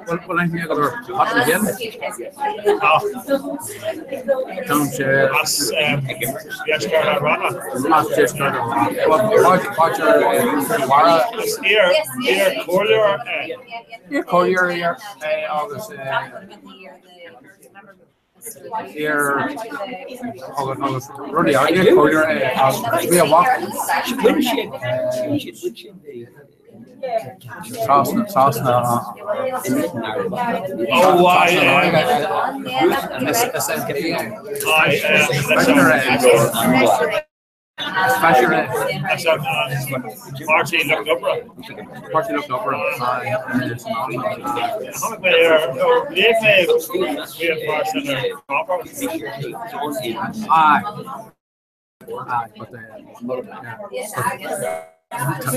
Speaker 20: Bhfuil aithne agat ar Pat McGinn? Tá sé
Speaker 18: as Deisceart an Rana.
Speaker 20: As Deisceart an Rana. Páidir Mhara.
Speaker 18: Is iar-chomhairleoir é.
Speaker 20: Iar-chomhairleoir é agus iar agus rudaí iar-chomhairleoir é agus bhí a mhac. Trasna trasna
Speaker 18: Ó Páirtí Lucht Oibre.
Speaker 20: Páirtí Lucht Oibre.
Speaker 18: Tháinig mé ar léigh mé faoi an fear sin ar páipéar.
Speaker 20: Aye.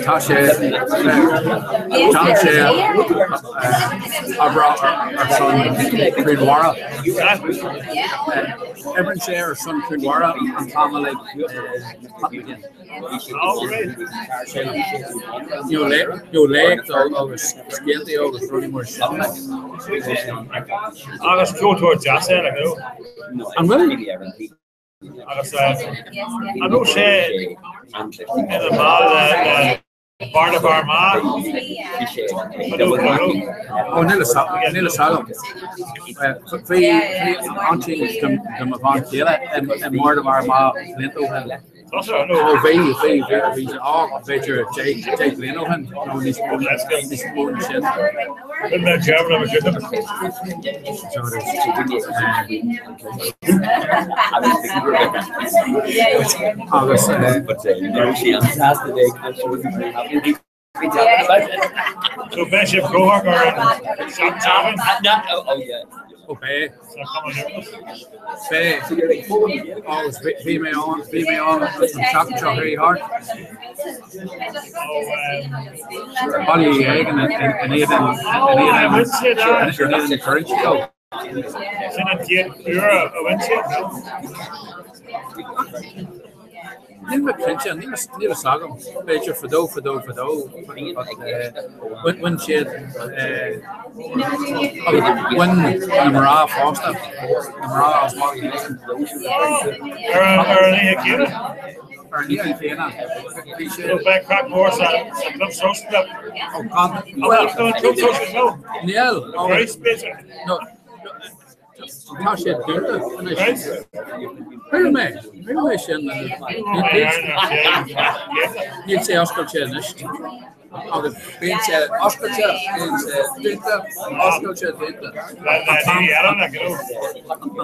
Speaker 20: Tá sé tá sé ag obair ar son Chluain Mhara. Oibríonn sé ar son Chluain Mhara an t-am uilig Pat McGinn. Nó léacht agus scéaltaí agus rudaí mar sin.
Speaker 18: Agus ceoltóir deas é le go.
Speaker 20: An bhfuil?
Speaker 18: Agus an raibh sé ina bhall le. Bard of Armagh.
Speaker 20: Ó níl a fhios agam. Bhí aintín de mo bhean chéile i mBord of Armagh blianta ó shin. Ó bhí, bhí, bhí, bhí sé, á, b'fhéidir 10 bliana ó shin nó níos mó níos mó ná sin. Agus
Speaker 18: So beidh sibh gnóthach ar an seachtain?
Speaker 20: Ó beidh. Beidh. Agus bhí mé ann, bhí mé ann an tseachtain seo chuaigh thart. Baile Uí Aodhagáin in éadan in éadan Toronto.
Speaker 18: Sin an chéad uair a bhain siad, no?
Speaker 20: Níl mé cinnte, níl a fhios agam. B'fhéidir fadó, fadó, fadó, bhain siad, bhain na mná fosta, na mná as Baile Uí
Speaker 18: Aodhagáin. Ar an oíche chéanna?
Speaker 20: Ar an oíche chéanna. Bhí siad.
Speaker 18: So beidh craic mhór sa Club Social.
Speaker 20: Ó, gan.
Speaker 18: Bhuel, Club Social, no?
Speaker 20: Níl.
Speaker 18: Grace, b'fhéidir.
Speaker 20: No. Tá sé dúnta anois. Chuir mé, chuir mé sin Níl sé oscailte anois. Agus bíonn sé oscailte, bíonn sé dúnta, oscailte, dúnta. An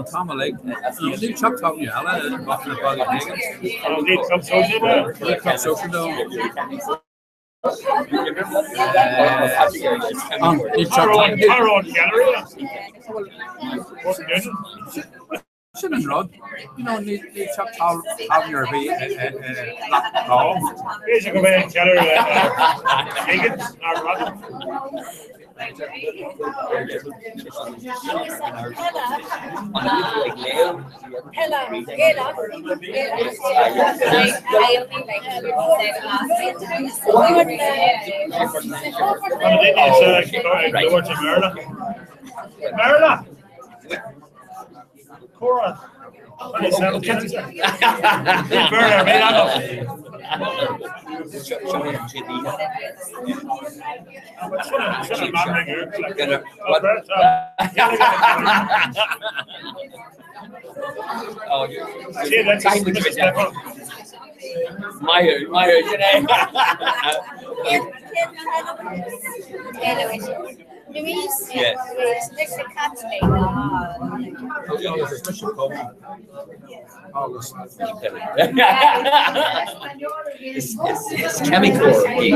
Speaker 20: t-am uilig. Níl teach tábhairne eile i mBaile Uí Aodhagáin.
Speaker 18: Níl Club Sóisialta.
Speaker 20: Níl Club Sóisialta ann. Sin an rud, you know, níl teach tábhairne ar bith i Leac Dá.
Speaker 18: B'fhéidir go mbeidh an ceiliúradh Higgins mar rud.
Speaker 21: Louise?
Speaker 22: Yes.
Speaker 21: Mise Kathleen.
Speaker 20: Agus is mise Colm. Agus.
Speaker 22: Is ceimiceoir í i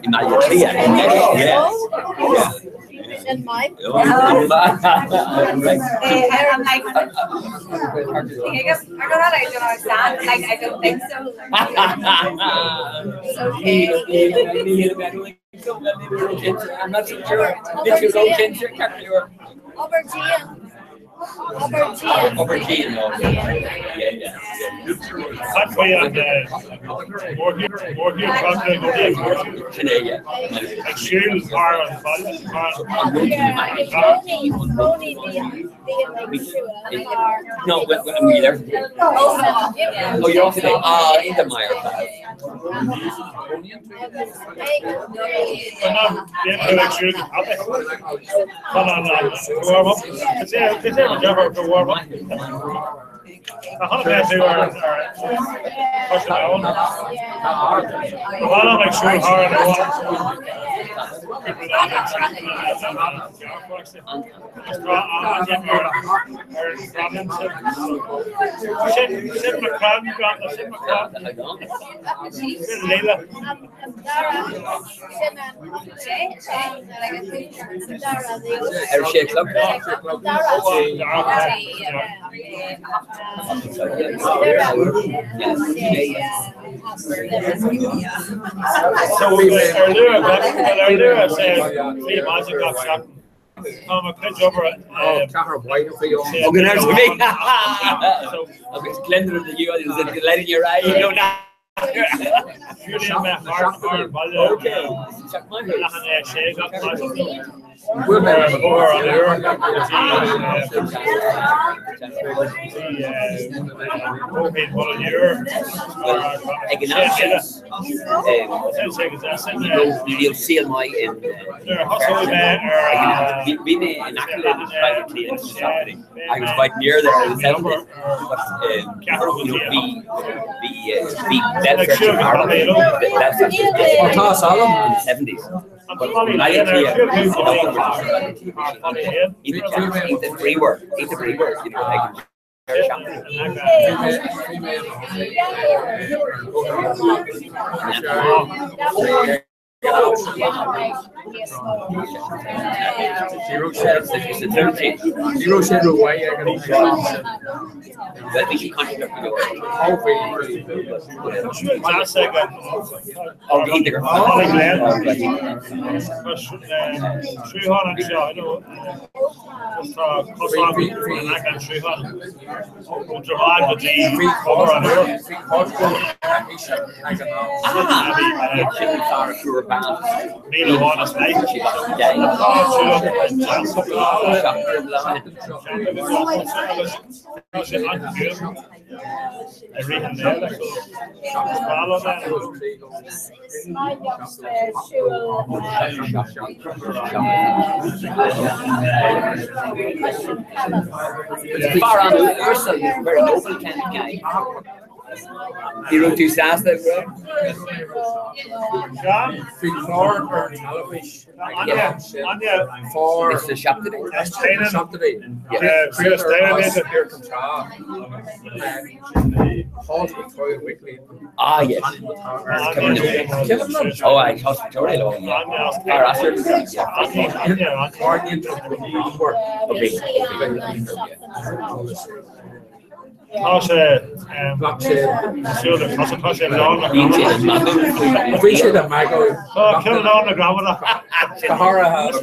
Speaker 22: mBaile Átha Cliath. Yes. Yeah.
Speaker 21: In my
Speaker 22: I'm
Speaker 15: like, I don't know, I don't understand. Like, I don't think so.
Speaker 21: It's okay.
Speaker 19: I'm not so sure.
Speaker 21: Obair dian. Obair dian.
Speaker 22: Obair dian, no. Yeah, yeah.
Speaker 18: Cad faoi an mórthír fada go dtí
Speaker 22: Sin é, yeah.
Speaker 18: Ag siúl thar an bhaile thar
Speaker 22: No, when, when I'm there. Oh, you're off today. Ah, in the mire. Ar sé club?
Speaker 18: So ar luath ar luath sé bhí maidin gach seachtain. Tá mo chuid obair
Speaker 20: Ceathair bhaile faoi
Speaker 22: Oh, good afternoon. Agus glitter in the you, is it letting your eye? You know, now. Ag an am sin, ní raibh saol maith in Bhí mé in aice le Baile Átha Cliath sna seachtóidí. I was quite near there in the 70s, but you know, bhí bhí bhí Béal Feirste Béal Feirste
Speaker 20: Tá salam
Speaker 22: in the 70s. But Baile Átha Cliath, iontach bríomhar, iontach bríomhar, you know, ag an deireadh seachtaine.
Speaker 20: Ní raibh sé rómhaith ag an
Speaker 22: Fear an-uasal, very noble kind of guy. Ní raibh tú sásta, raibh?
Speaker 20: Bhí clár ar an teilifís ag an am sin for
Speaker 22: It's the seachtóidí.
Speaker 20: seachtóidí. Halt Victoria Weekly.
Speaker 22: Ah, yes. Oh, I Halt Victoria Law, yeah. Fear Asser, yeah. Okay.
Speaker 18: Tá sé tá sé lán na
Speaker 20: Bhí sé le magadh.
Speaker 18: Tá cill lán na gramadach.
Speaker 20: Go háirithe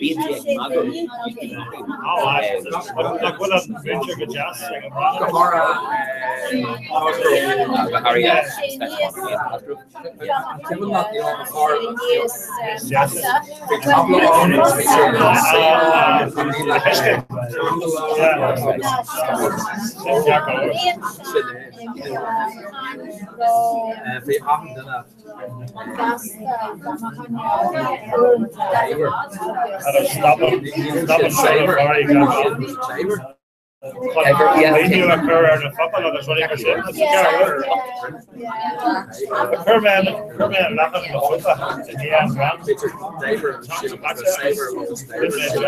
Speaker 20: Bhí achan duine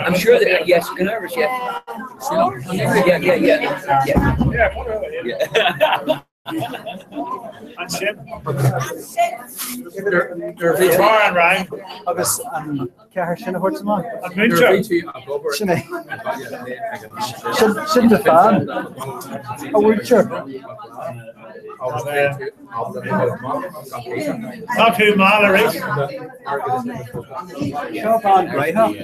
Speaker 22: I'm sure that yes, you can Irish, yeah. Yeah, yeah, yeah, yeah. Yeah.
Speaker 16: Agus an ceathair sin a thabhairt amach? Sin é. Sin do fan, a mhúinteoir.
Speaker 18: Tá tú mal arís.
Speaker 16: Seo bean ghnoitheach.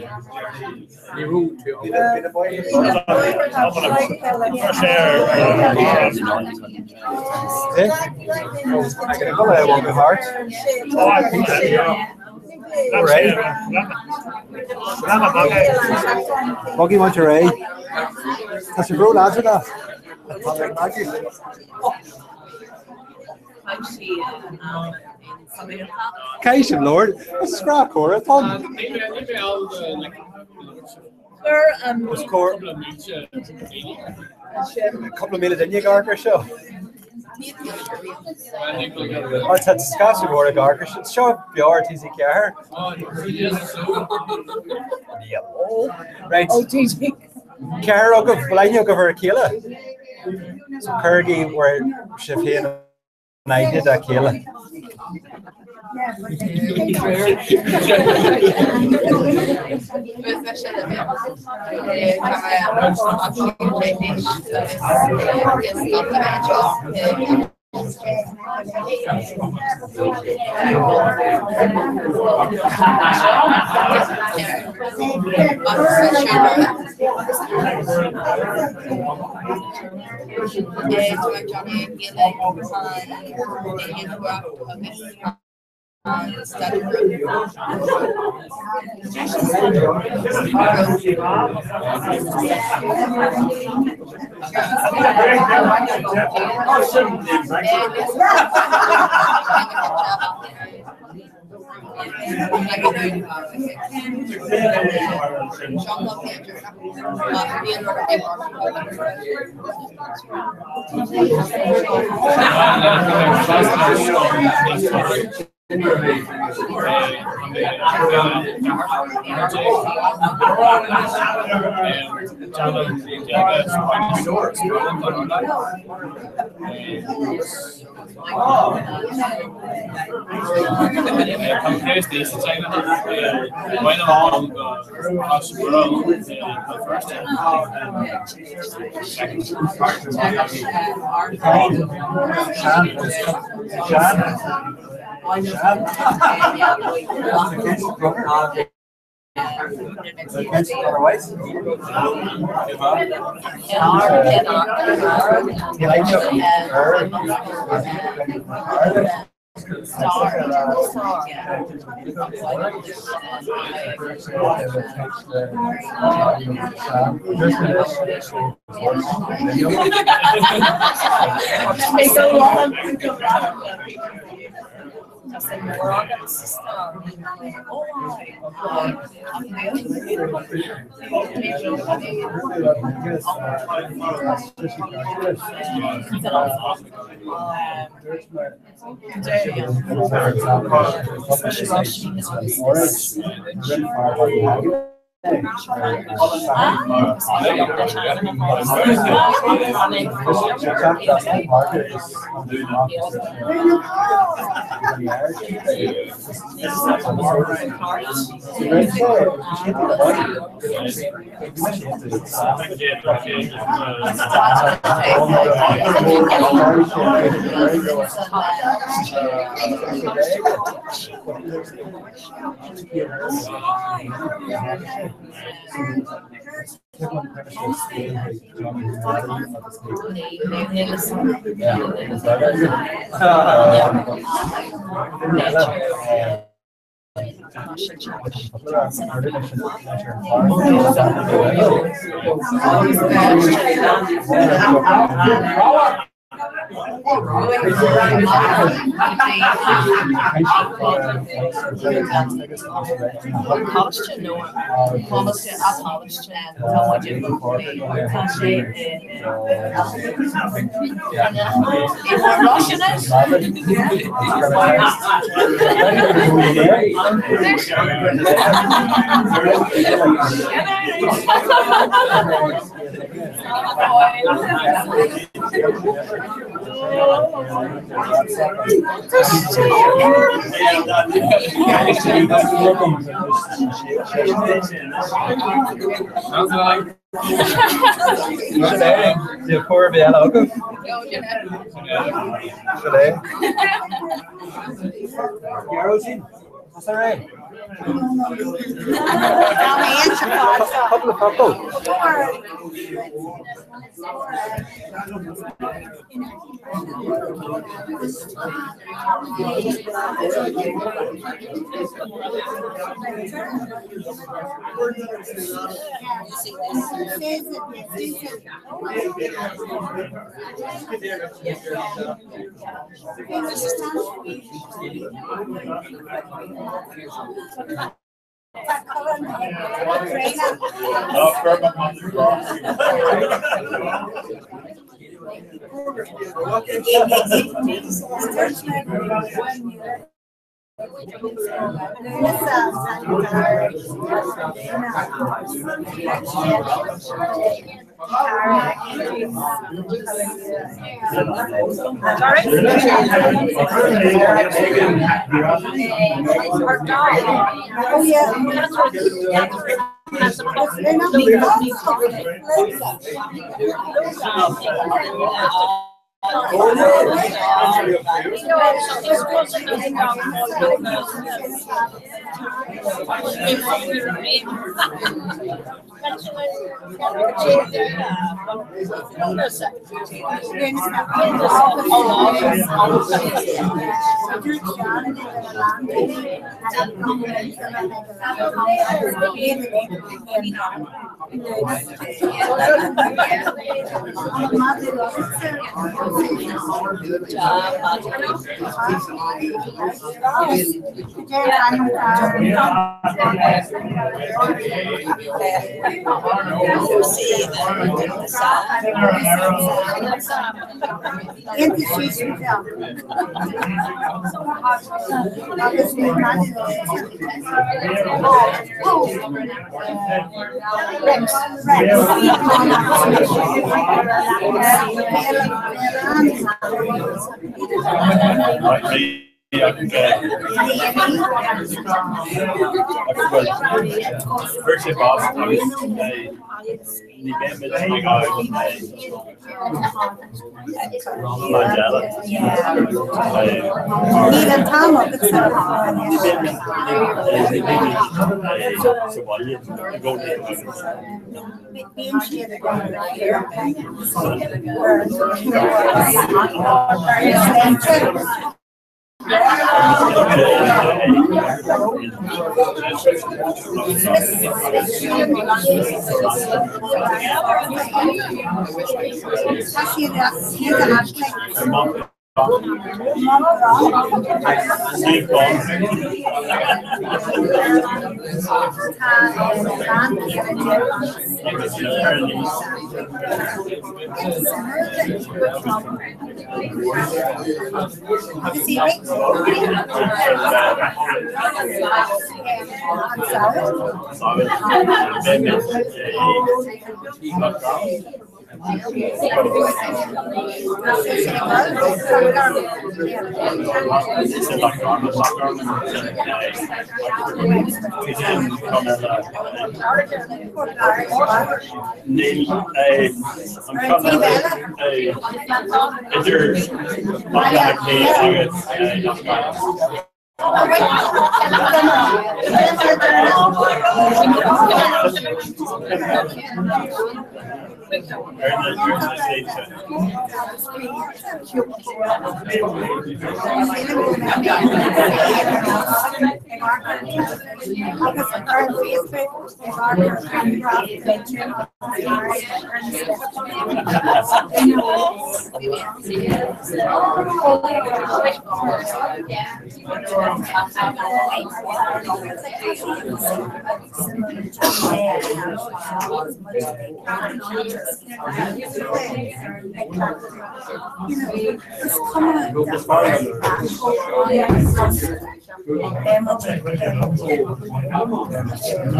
Speaker 16: Boggy Monterey. Tá sé bro láidir leat. Caithfidh sibh labhairt. Is breá comhrá atá ann. Os comhair cúpla míle duine ag amharc air seo. Mar tá scata mór ag amharc air seo. Seo beo ar TG4. Right. Ceathrar agaibh, bhfuil aithne agaibh ar a chéile? So cuirigí bhur sibh féin in aithne dá chéile.
Speaker 18: Fuair sé bás agus ní bheidh muid ag gabháil Mandela.
Speaker 21: Níl an t-am agatsa.
Speaker 18: Ní bheidh muid ní bheidh muid sa bhaile i gcónaí agus
Speaker 21: Bíonn siad ag
Speaker 18: Níl an ceann eile idir Baile Átha Cliath agus Loch Garman. Ar na sléibhte.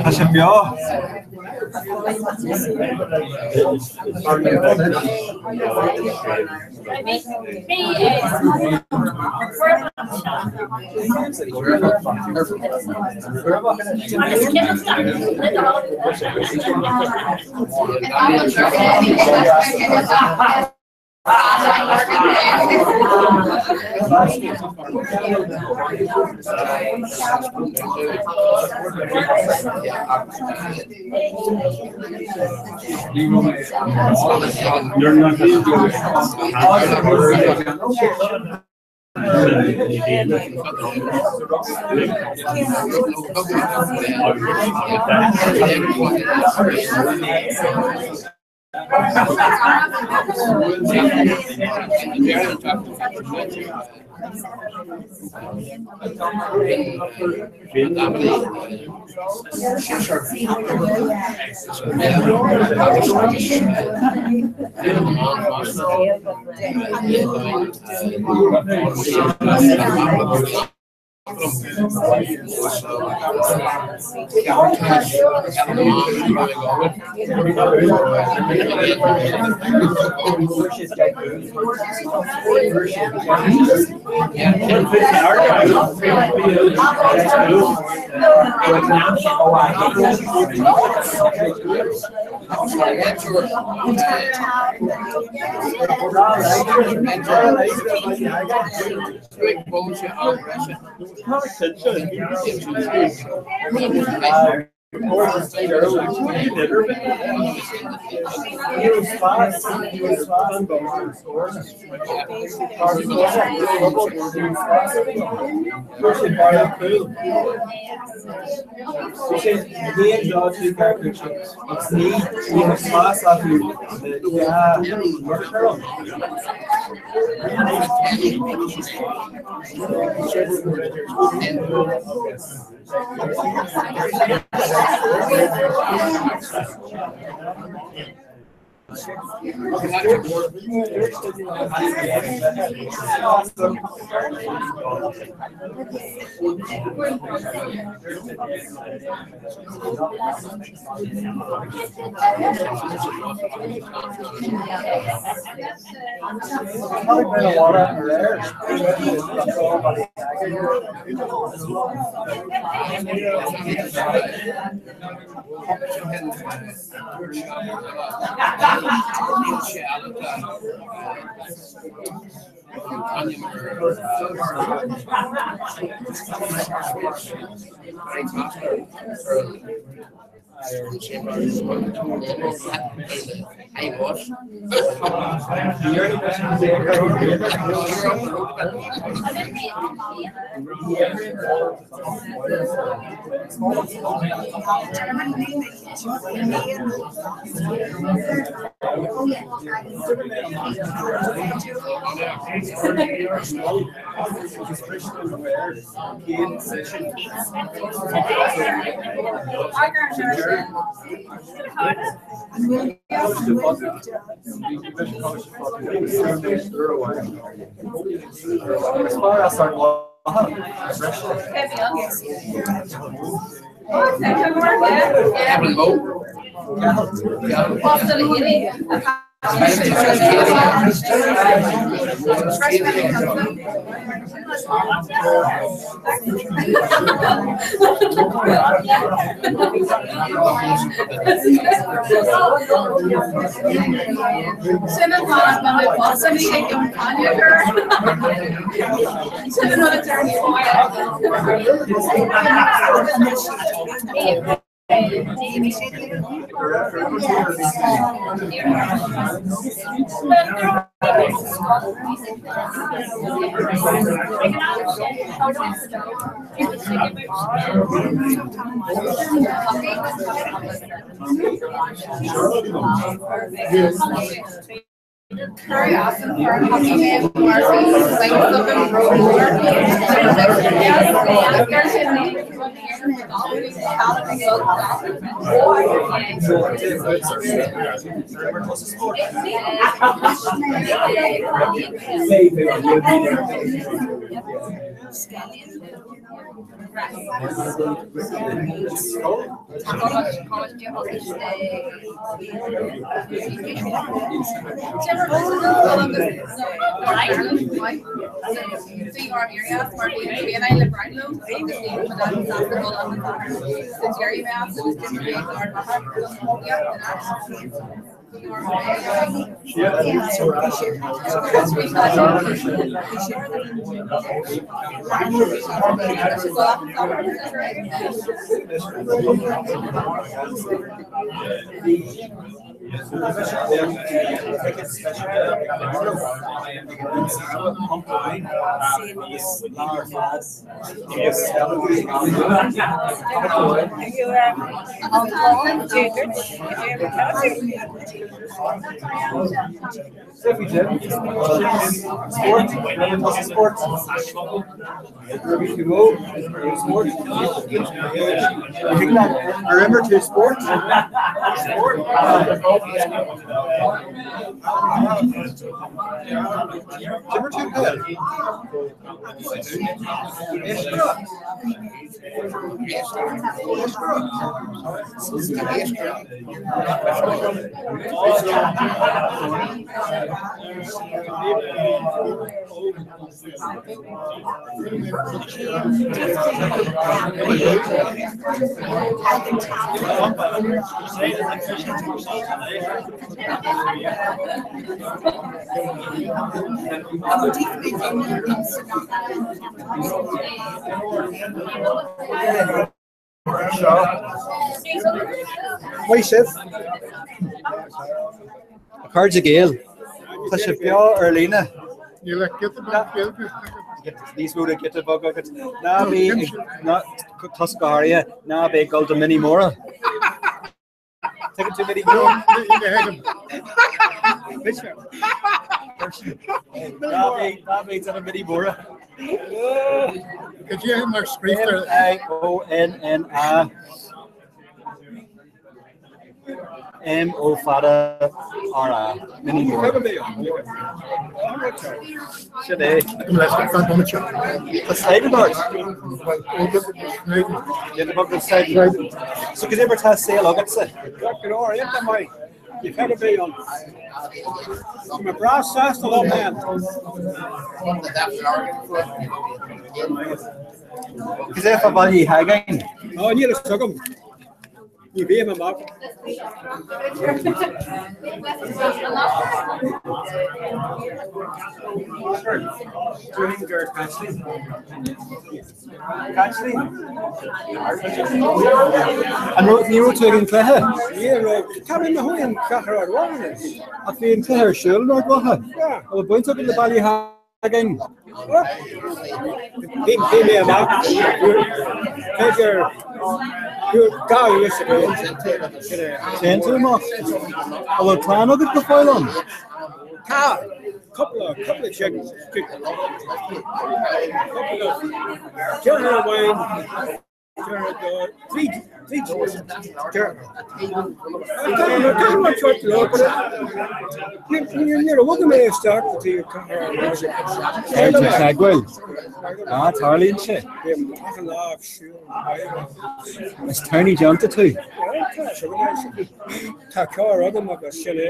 Speaker 16: Tá sé beo. Seo. Maith sibh. A chairde Gael, tá sibh beo ar líne.
Speaker 5: Níl ach giota beag Gaeilge agat.
Speaker 16: Níos mó ná giota beag agat. Ná bí tusa go háirithe, ná bí ag dul do Mionnaí Móra. Tuigeann tú Mionnaí Móra? Ná bí ag déanamh Mionnaí Móra.
Speaker 5: Cad é mar scríobhtar?
Speaker 16: M-I-O-N-N-A M O fada R A. Mionnaí Móra. Sin é. Tá Snædon ort. So cad é mar tá saol agatsa?
Speaker 9: Go leor, iontach maith. Ní feadh bith ann. Tá mé breá sásta liom féin.
Speaker 16: Cad é fá Bhaile Uí hAgáin?
Speaker 9: Ó, níl a fhios agam. Ní bhím amach.
Speaker 16: Doing gur Caitlín. Caitlín? An raibh, ní raibh tú ag an cluiche?
Speaker 9: Ní raibh. Tá mé i mo shuí in Cathair Ard Mhacha anois.
Speaker 16: Ach bhí an cluiche ar siúl in Ard Mhacha.
Speaker 9: Yeah.
Speaker 16: An bhfuil baint agat le Baile Uí Hagáin?
Speaker 9: Bhí bhí mé amach. B'fhéidir 2 uair sa bhliain. Sin é.
Speaker 16: Téann tú amach? An bhfuil clann agat go fóill ann?
Speaker 9: Tá. Cúpla, cúpla chick, chick, cúpla deartháir amháin, deartháir dó, trí, trí deartháir. Tá mar seo leo, but ní raibh mé isteach go dtí cathair an Mhacha.
Speaker 16: Tá tú teagmháil. Ah, tarlaíonn sé.
Speaker 9: Bím achan lá ag siúl na baile.
Speaker 16: Is tairní déanta tú.
Speaker 9: Tá carr agam agus sin é.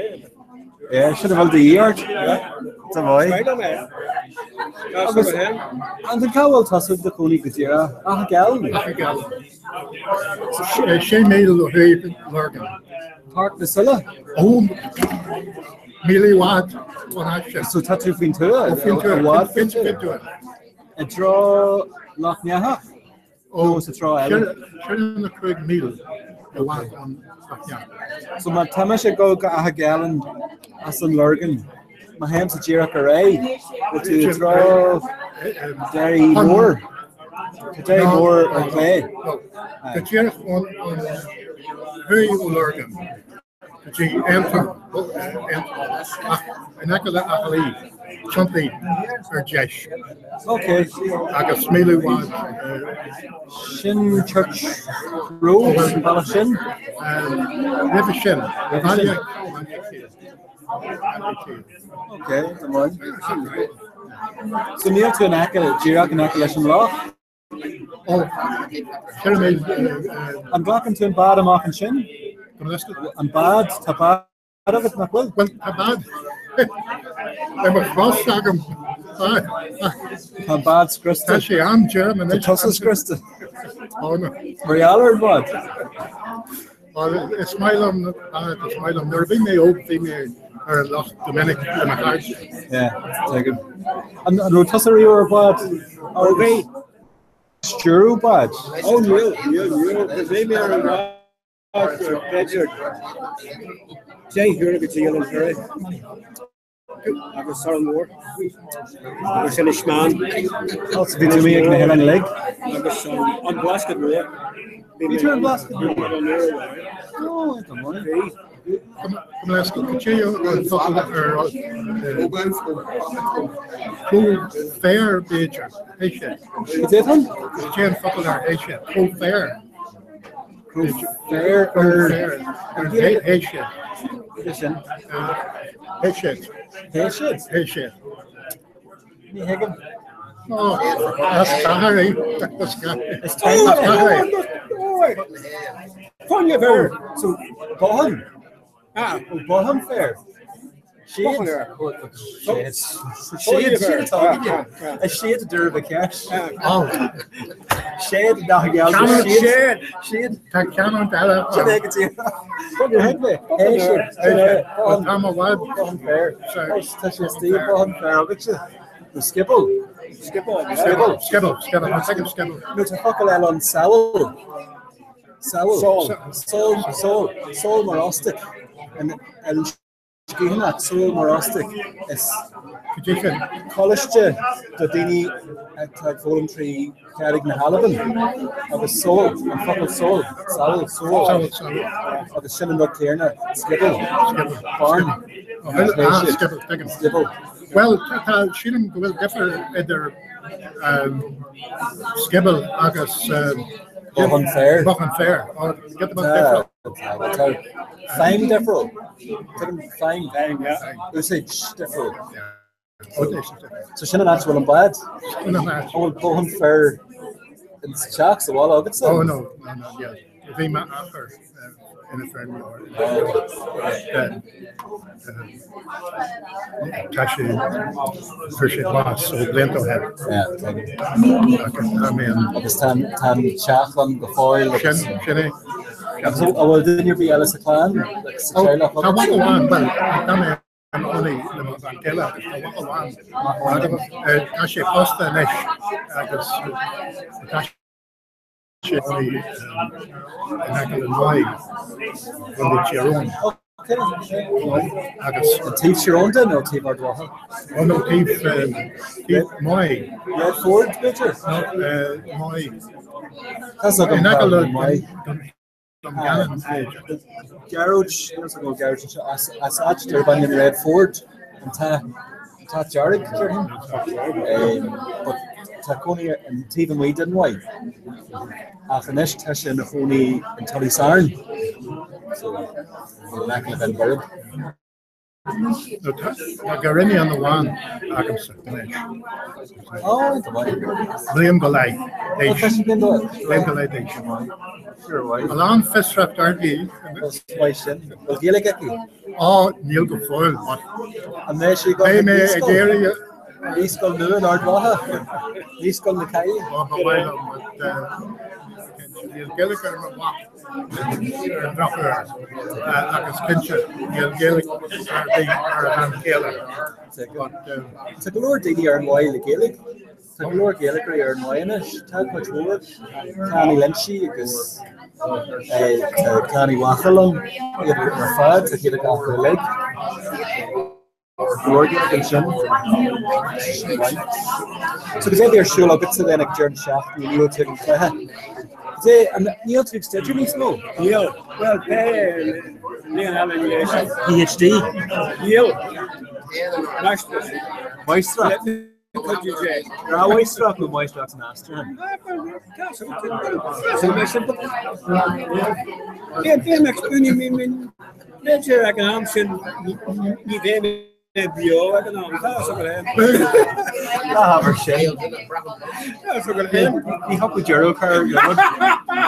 Speaker 16: Yeah, sin a bhfuil de dhíth ort. Tá maith. Agus Antain cá bhfuil tusa i do chónaí go díreach? Áth Geal?
Speaker 5: Áth Geal. Sé míle ó thaobh Lurgan.
Speaker 16: Páirc na Sile?
Speaker 5: Ó, míle i bhfad ón áit sin.
Speaker 16: So tá tú faoin tuath?
Speaker 5: Ó, faoin tuath.
Speaker 16: I bhfad faoin tuath. I dtreo Loch nEathach? Ó, sa treo eile.
Speaker 5: Sin na 5 míle i bhfad ón Loch Neathach.
Speaker 16: So má tá mise ag dul go Áth Gealain as an Lurgan, má théimse díreach ar aghaidh, bhfuil tú i dtreo Derry Mór? Tá Derry Mór ar clé.
Speaker 5: Go díreach ón thuaidh ó Lurgan. Go dtí Aontroim, ach in aice le Achadh Lao, tiontaigh ar deis.
Speaker 16: Ok.
Speaker 5: Agus míle i bhfad.
Speaker 16: Sin Church Road, an bealach sin?
Speaker 5: Roimhe sin.
Speaker 16: Roimhe sin.
Speaker 5: Baile Chéad.
Speaker 16: Ok, go maith. So níl tú in aice, díreach in aice leis an loch? An nglacann tú an bád amach ansin? An bád? Tá bád agat nach bhfuil?
Speaker 5: Bhuel, tá bád ar mo chros agam.
Speaker 16: Tá an bád scriosta.
Speaker 5: Tá sé an-tirim anois.
Speaker 16: Tá tusa scriosta. Mar gheall ar an bhád.
Speaker 5: Is maith liom bád, is maith liom. Nuair a bhí mé óg bhí mé ar an loch go minic le mo chairde.
Speaker 16: Yeah, tuigim. An raibh tusa riamh ar bhád?
Speaker 9: Ó bhí.
Speaker 16: Stiúradh báid?
Speaker 9: Ó níl, níl, níl. Bhí mé ar an bhád b'fhéidir 10 huaire go dtí Oileán Thoraí agus Árainn Mhór agus Inis Meáin.
Speaker 16: So bhí tú ag na hoileáin uilig?
Speaker 9: Agus an Blascaod Mór.
Speaker 16: Bhí tú ar an Blascaod Mór? Ó, go maith.
Speaker 9: Bhí.
Speaker 5: Cad é an focal ar chomh féar b'fhéidir, é sin.
Speaker 16: Cad é an?
Speaker 5: Cad é an focal ar é sin? Chomh féar.
Speaker 16: Chomh féar ar
Speaker 5: é sin.
Speaker 16: É sin.
Speaker 5: É sin.
Speaker 16: É sin.
Speaker 5: É sin.
Speaker 16: Ní thuigim.
Speaker 5: Ó, as cathair é. As cathair.
Speaker 16: Is cathair
Speaker 9: é. Fáinne féir.
Speaker 16: So, bothán?
Speaker 9: Ah.
Speaker 16: Ó bothán féir. Séad atá againne. Is séad a dúradh ba cheart. Séad nach gheall
Speaker 5: Séad.
Speaker 16: Séad.
Speaker 5: Tá ceann eile.
Speaker 16: Sin é go dtí. Níor thuig mé. Hé sin.
Speaker 5: Tá mo bhad.
Speaker 16: Tá sé istigh bothán féir agatsa. Nó scioból.
Speaker 5: Scioból. Scioból. Scioból. Tá tuigim scioból.
Speaker 16: Nó tá focal eile ann samhail. Samhail. Sól. Sól. Sól mar ostaig. Sciathanach, Sabhal Mòr Ostaig, is coláiste do daoine atá ag foghlaim trí Ghaeilge na hAlban agus sabhal, an focal sabhal, sabhal, sabhal, agus sin an rud céanna, scioból, barn,
Speaker 5: scioból. Bhuel, tá, sílim go bhfuil difear idir scioból agus
Speaker 16: Bothán féir.
Speaker 5: Bothán féir.
Speaker 16: Tá feidhm difriúil. Tuigim feidhm. Úsáid difriúil. So sin an áit a bhfuil an bád?
Speaker 5: Sin an áit.
Speaker 16: An bhfuil bothán féir sa teach sa bhaile agatsa?
Speaker 5: Oh no, no, no, yeah. Bhí m'athair ina feirmeoir. Tá sé fuair sé bás ó blianta ó shin.
Speaker 16: Agus tá an teach ann go fóill agus.
Speaker 5: Sin sin é.
Speaker 16: Agus an bhfuil duine ar bith eile sa chlann? Sa teaghlach
Speaker 5: Tá mac amháin, bhuel, tá mé i mo chónaí le mo bhean chéile agus tá mac amháin agam. Tá sé pósta anois agus tá sé i gcónaí in aice le Maigh, Contae Tír Eoghain. Agus
Speaker 16: An taobh Tír Eoghain de nó taobh Ard Mhacha?
Speaker 5: Ó nó taobh taobh Maigh.
Speaker 16: Redford, b'fhéidir?
Speaker 5: No, Maigh.
Speaker 16: Tá a fhios agam
Speaker 5: In aice le
Speaker 16: Maigh.
Speaker 5: Dungannon, b'fhéidir.
Speaker 16: Gearóid, níl a fhios agam go bhfuil Gearóid anseo, as áit darb ainm Redford, an t-áth dearg, déarfainn. But tá cónaí an taobh amuigh den Mhaigh. Ach anois tá sé ina chónaí in Tullysaran. So, in aice le Binn Bhorb.
Speaker 5: Tá gariníon amháin agamsa anois.
Speaker 16: Ó, go maith.
Speaker 5: Bliain go leith
Speaker 16: Ó, tá sí bliain go leith.
Speaker 5: Bliain go leith d'aois. A lán fiosracht uirthi.
Speaker 16: Is maith sin. Bhfuil Gaeilge aici?
Speaker 5: Á, níl go fóill, but
Speaker 16: An mbeidh sí
Speaker 5: beidh mé ag iarraidh
Speaker 16: Naíscoil nua in Ard Mhacha? Naíscoil na Caille?
Speaker 5: Ó, ba mhaith liom, but níl Gaeilge ar mo mhac. Ar an drochuair, agus cinnte níl Gaeilge ar bith ar a bhean chéile.
Speaker 16: Tá go leor daoine ar an Mhaigh le Gaeilge. Tá go leor Gaeilgeoirí ar an Mhaigh anois. Tá cuid mhór. Clann Uí Loinsigh agus tá Clann Uí Bhuachaill ann iad ar fad, tá Gaeilge acu uilig. Go leor Gaeilge ansin. So cad é a bhí ar siúl agatsa then ag deireadh na seachtaine níl tú ag an chluiche? Cad é, an, níl tú ag staidéar níos mó?
Speaker 9: Níl. Bhuel, pé bliain eile ní é sin.
Speaker 16: PhD?
Speaker 9: Níl. Máistreacht.
Speaker 16: Máistreacht? Gnáthmháistreacht nó máistreacht san aistriúchán?
Speaker 9: B'fhéidir ag an am sin ní bheidh mé beo ag an am. Tá a fhios agat.
Speaker 16: Ná habair sin.
Speaker 9: Tá a fhios agat.
Speaker 16: Ní thiocfaidh deireadh a chur le rud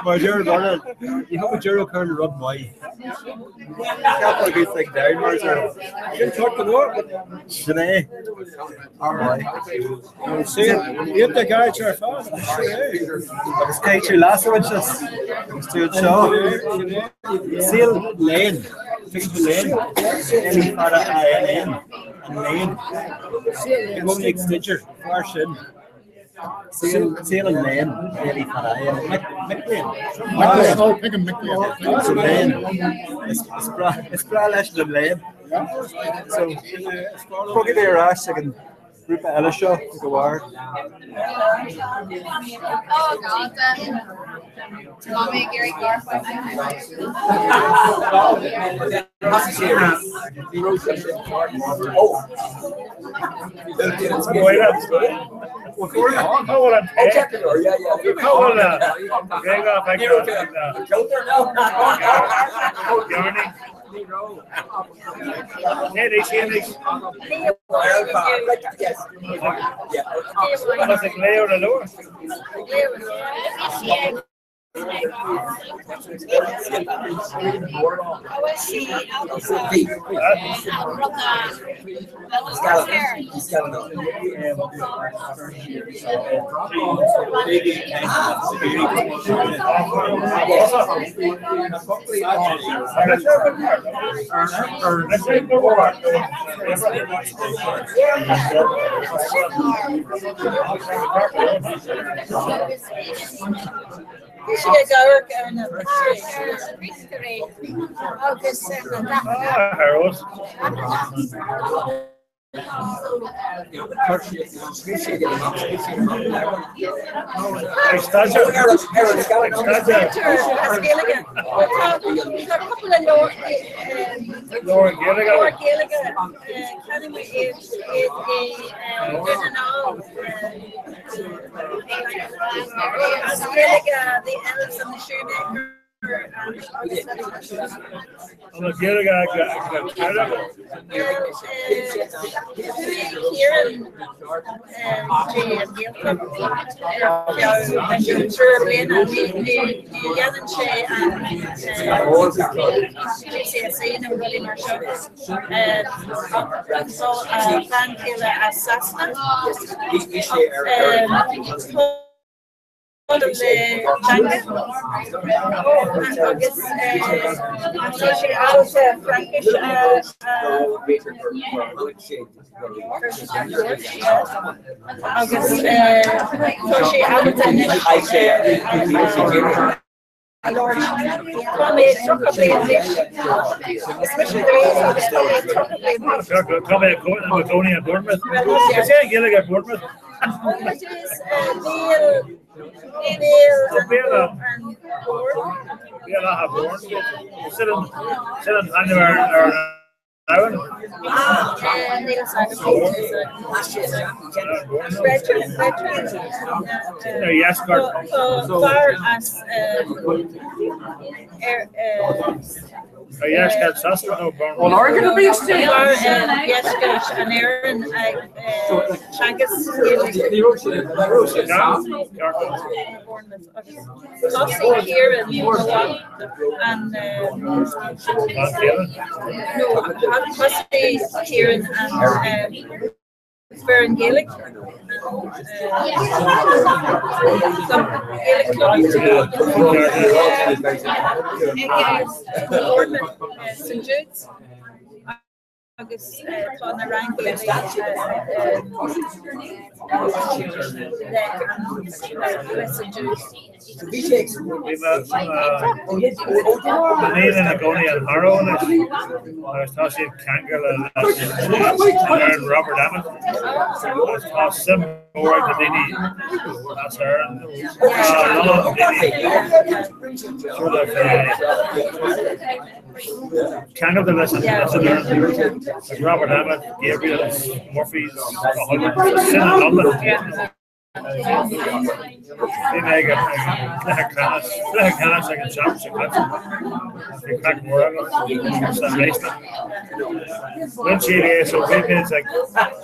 Speaker 16: mar deir Lorna, ní thiocfaidh deireadh a chur le rud maith. Ceapadh a good thing down mar deir.
Speaker 9: Sin ceart go leor.
Speaker 16: Sin é.
Speaker 9: Iad na gairid ar fad.
Speaker 16: Agus caithfidh tú leas a bhaint as agus tú anseo. Saol léinn. Tuigeann tú léann? L E fada A N N. An léann. I gcónaí ag staidéar. Fearr sin. Saol saol an léinn. L E fada A N. Mic mic léinn.
Speaker 5: Ó, tuigim mic léinn.
Speaker 16: So léann. Is is breá is breá leis an léann. So bogfaidh mé ar ais ag an grúpa eile seo go bharr.
Speaker 21: Bhí sí ag amharc ar na pictiúirí agus ar na dathanna. As Gaeilge. Tá cúpla leabhar leabhar Gaeilge ceannaigh mé iad iad i Dún na nGall. As Gaeilge The Elves and the Shoemaker
Speaker 18: An Gaeilge ag
Speaker 21: Chuaigh Ciarán dtí an Ghaeltacht ar feadh triúr bliana. Ní dhéanann sé an GCSE nó rudaí mar seo. Ach tá a bhean chéile as Sasana. Le teanga agus tá sé ábalta Fraincis a agus tá sé ábalta anois a labhairt. Tá mé 30 bliain d'aois. Is mise Louise agus tá mé 30 bliain d'aois.
Speaker 18: Tá mé i mo chónaí i Bournemouth. Is é an Ghaeilge ag Bournemouth.
Speaker 21: It is Béal Béal an
Speaker 18: Béal Átha Bhoirn. Sin an t-ainm ar an abhainn.
Speaker 21: Níl a fhios agam.
Speaker 18: Ar dheisceart.
Speaker 21: Tá fear as ar
Speaker 18: Ar dheisceart Sasana nó Bournemouth?
Speaker 20: Ón airgead a bhí istigh.
Speaker 21: Fear ar dheisceart an Éireann ag teagasc Gaeilge. Thosaigh Ciarán an nó thosaigh Ciarán an foireann Gaeilge an Gaelic Club ag St Jude's agus tá na rang Gaeilge le St Jude's.
Speaker 18: Bhí m'iníon ina cónaí in Harrow anois agus tá siad ceangailte leis an fhoireann Robert Emmet agus tá suim mhór ag na daoine as Éirinn. Tá a lán daoine sort of ceangailte leis an fhoireann like Robert Emmet, Gabriel, Murphy's, sin in Londain. Bhí mé ag an cluiche ceannais, cluiche ceannais ag an seachtain seo caite. Bhí craic mhór agam sa réisle. Bhain siad é so bhí mé ag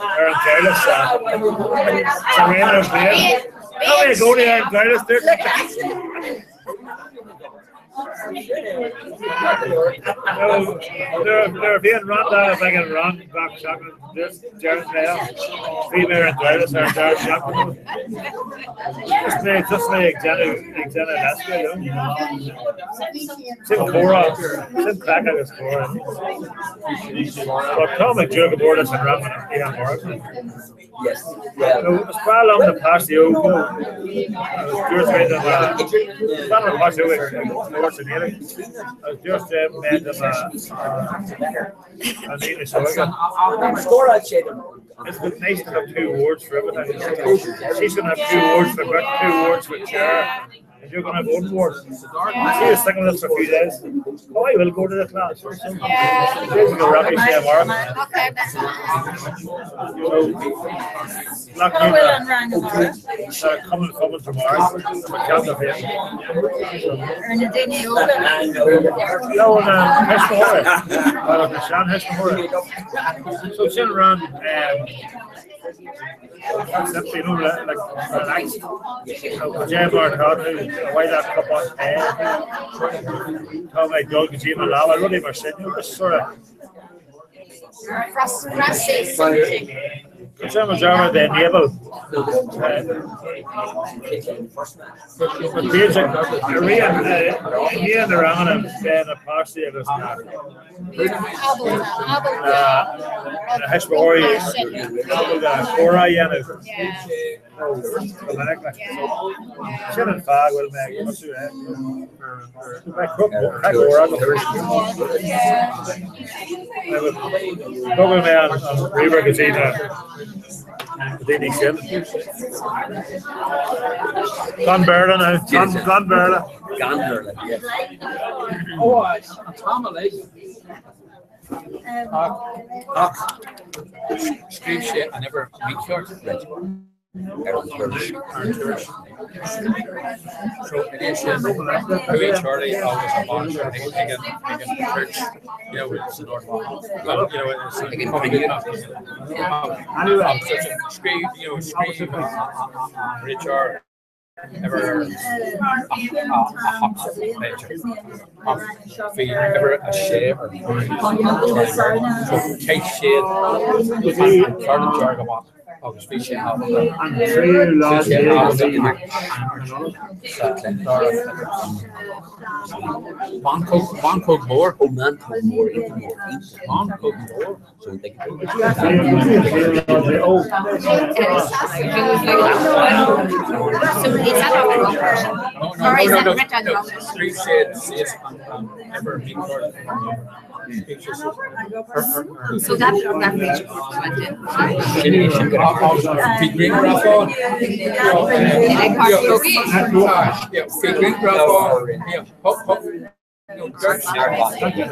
Speaker 18: ar an Durlas sa sa Rainers Lane. Tá mé i gcónaí ar an Durlas dúirt. Nuair a bhí an rang a bheidh an rang gach seachtain deireann mé bhí mé ar an Durlas ar an deireadh seachtaine. Just mé just mé ag déanamh ag déanamh leasca Sin comhrá sin craic agus comhrá. Tá táim ag dúil go mór leis an rang an oíche amárach.
Speaker 22: Yes, well.
Speaker 18: No, is breá liom na páistí óga agus dúirt mé do mo is breá liom na páistí óga ag labhairt sa Ghaeilge agus dúirt mé do mo an daoine is óige.
Speaker 22: Scóráil sé dom.
Speaker 18: It's been nice to have two words for everything. She's gonna have two words for two words for chair. And you're gonna have one word. She was thinking of this for a few days. Oh, I will go to the class. She's gonna wrap me tomorrow. So, Black
Speaker 21: Cá bhfuil an rang amárach?
Speaker 18: Coming coming tomorrow.
Speaker 21: Ar na daoine óga?
Speaker 18: No, na thuismitheoirí. Well, na seantuismitheoirí. So sin rang Simply, you know, like relaxed. Cad é mar atá tú, ar mhaith leat cupán tae? Tá mé ag dul go dtí mo leaba, rudaí mar sin, you know, just sort of. Cad é mar dearmad de Nabel? B'fhéidir i ndiaidh na ranganna bheidh na páistí agus na na thuismitheoirí ábalta comhrá a dhéanamh go minic. Sin an fáth go bhfuil mé ag tosú é. Beidh craic mhór agam. Tógfaidh mé an ríomhaire go dtí na daoine sin. Gan Béarla now, gan Béarla.
Speaker 22: Gan Béarla, yes.
Speaker 20: An t-am uilig. Ach scríobh sé an uimhir mícheart ar an tuairisc. Ar an tuairisc. So i ndiaidh sin, chuaigh Charlie agus an bainisteoir ag an ag an church, you know, san Ard Mhacha. Well, you know, it's an scríobh, you know, scríobh an réiteoir uimhir a 8, b'fhéidir. Ach bhí uimhir a sé ar chúl Charlie Vernon. So chaith siad an cárta dearg amach agus bhí sé ábalta
Speaker 18: An tríú lá
Speaker 20: bhí sé
Speaker 18: déag
Speaker 20: ábalta
Speaker 18: de mhí
Speaker 20: imirt sa dara cluiche. Meancóg, meancóg mór.
Speaker 22: Ó meancóg mór, iontach mór, iontach.
Speaker 20: Meancóg mór.
Speaker 1: So is that not the wrong person? Or is that written down wrong? So that that picture went in.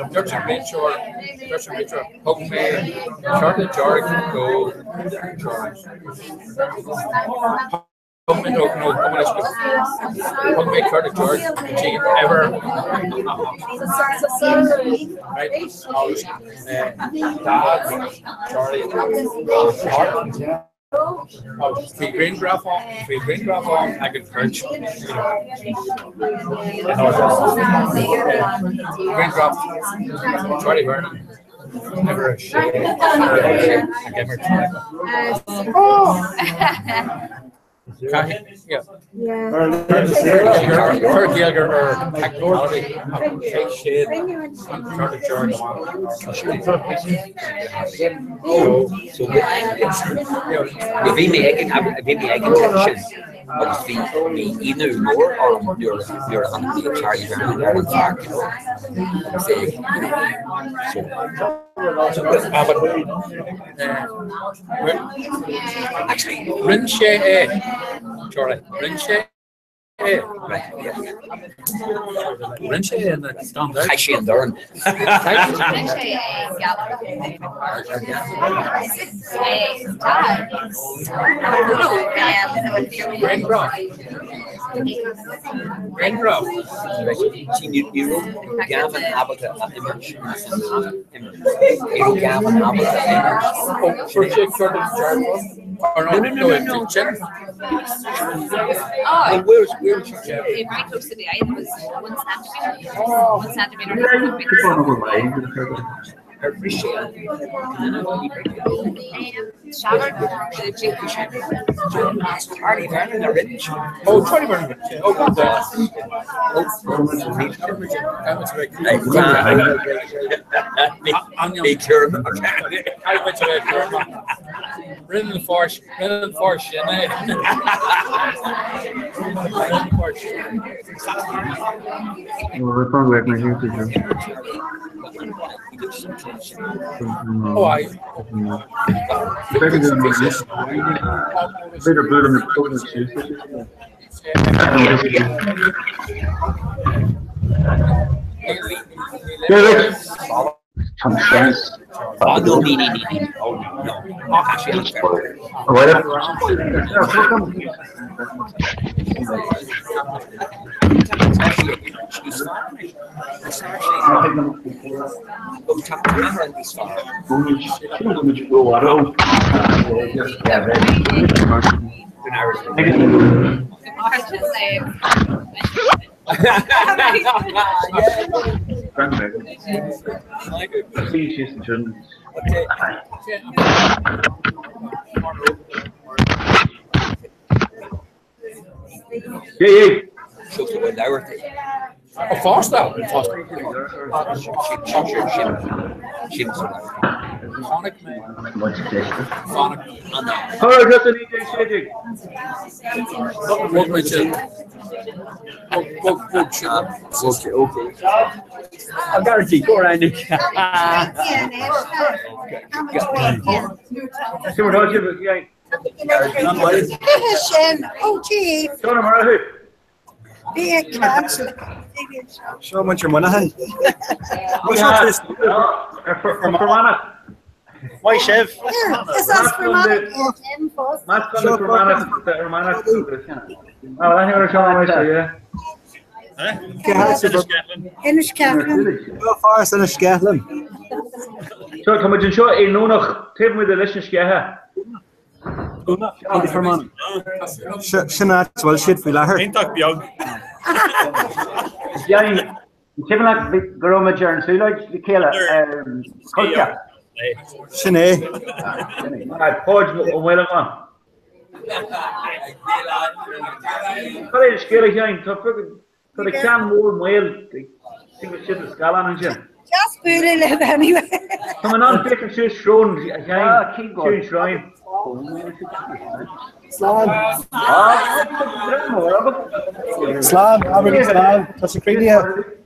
Speaker 20: Dúirt an réiteoir, dúirt an réiteoir, thug mé cárta dearg do Charlie. Thug mé, no, no, thug mé, thug mé cárta dearg go dtí uimhir a 8. Right? Agus Dad Charlie an Bhí grianghraf ann, bhí grianghraf ann ag an church, you know, grianghraf Charlie Vernon, uimhir a sé ag imirt. Cuir Gaeilge ar technicality ach chaith siad an cárta dearg amach.
Speaker 22: Bhí mé ag an bhí mé ag an cluiche sin agus bhí bhí ionadh mór orm nuair nuair a chonaic mé Charlie Vernon ar an pháirc you know agus é you know so
Speaker 20: Actually, rinne sé é, Charlie, rinne sé é. Rinne sé é na stand out.
Speaker 22: Chaith sé an dorn.
Speaker 7: Rinne sé é Gallagher.
Speaker 20: Grianghraf. Grianghraf.
Speaker 22: See, ní raibh Gavin ábalta a imirt imirt. Ní raibh Gavin ábalta a imirt.
Speaker 20: Oh, fuair sé cárta dearg Or no,
Speaker 22: No, no, no, no, no.
Speaker 20: Jim.
Speaker 22: Well, where's where's
Speaker 7: Very close to the eye, there was 1 centimetre. 1 centimetre.
Speaker 22: Ar bhris sé an Charlie Vernon a rinne sin.
Speaker 20: Oh, Charlie Vernon. Oh, God.
Speaker 22: Bhí cúram
Speaker 20: Rinne an fear rinne an fear sin é. Rinne an fear sin. Oh, I.
Speaker 22: Oh, no, ní, ní, ní, ní. Oh, no, no. Oh, tá sé an-fhearr.
Speaker 21: Sin ó tí. Bí ag caint.
Speaker 16: Seo muintir Muineacháin.
Speaker 2: Maith sibh.
Speaker 21: Is as Fermanagh. Inis Ceithleann.
Speaker 16: Fear Inis Ceithleann.
Speaker 18: So tá muid anseo i nDomhnach taobh amuigh de Lios na Sceiche.
Speaker 16: Sin áit a bhfuil siad faoi láthair.
Speaker 18: Iontach beag.
Speaker 12: Cuimhin leat go raibh muid ar an siúlóid le chéile ar Choillte?
Speaker 16: Sin é.
Speaker 18: Páid Ó Maolagáin. Cad é an scéal a Sheáin? Tá do cheann mór maol taobh istigh de scáileán ansin.
Speaker 21: Just bualadh libh anyway.
Speaker 18: Tá mé in ann féachaint suas srón a Sheáin, suas sráin.
Speaker 16: Slán. Slán, abair slán. Tá sé críochnaithe.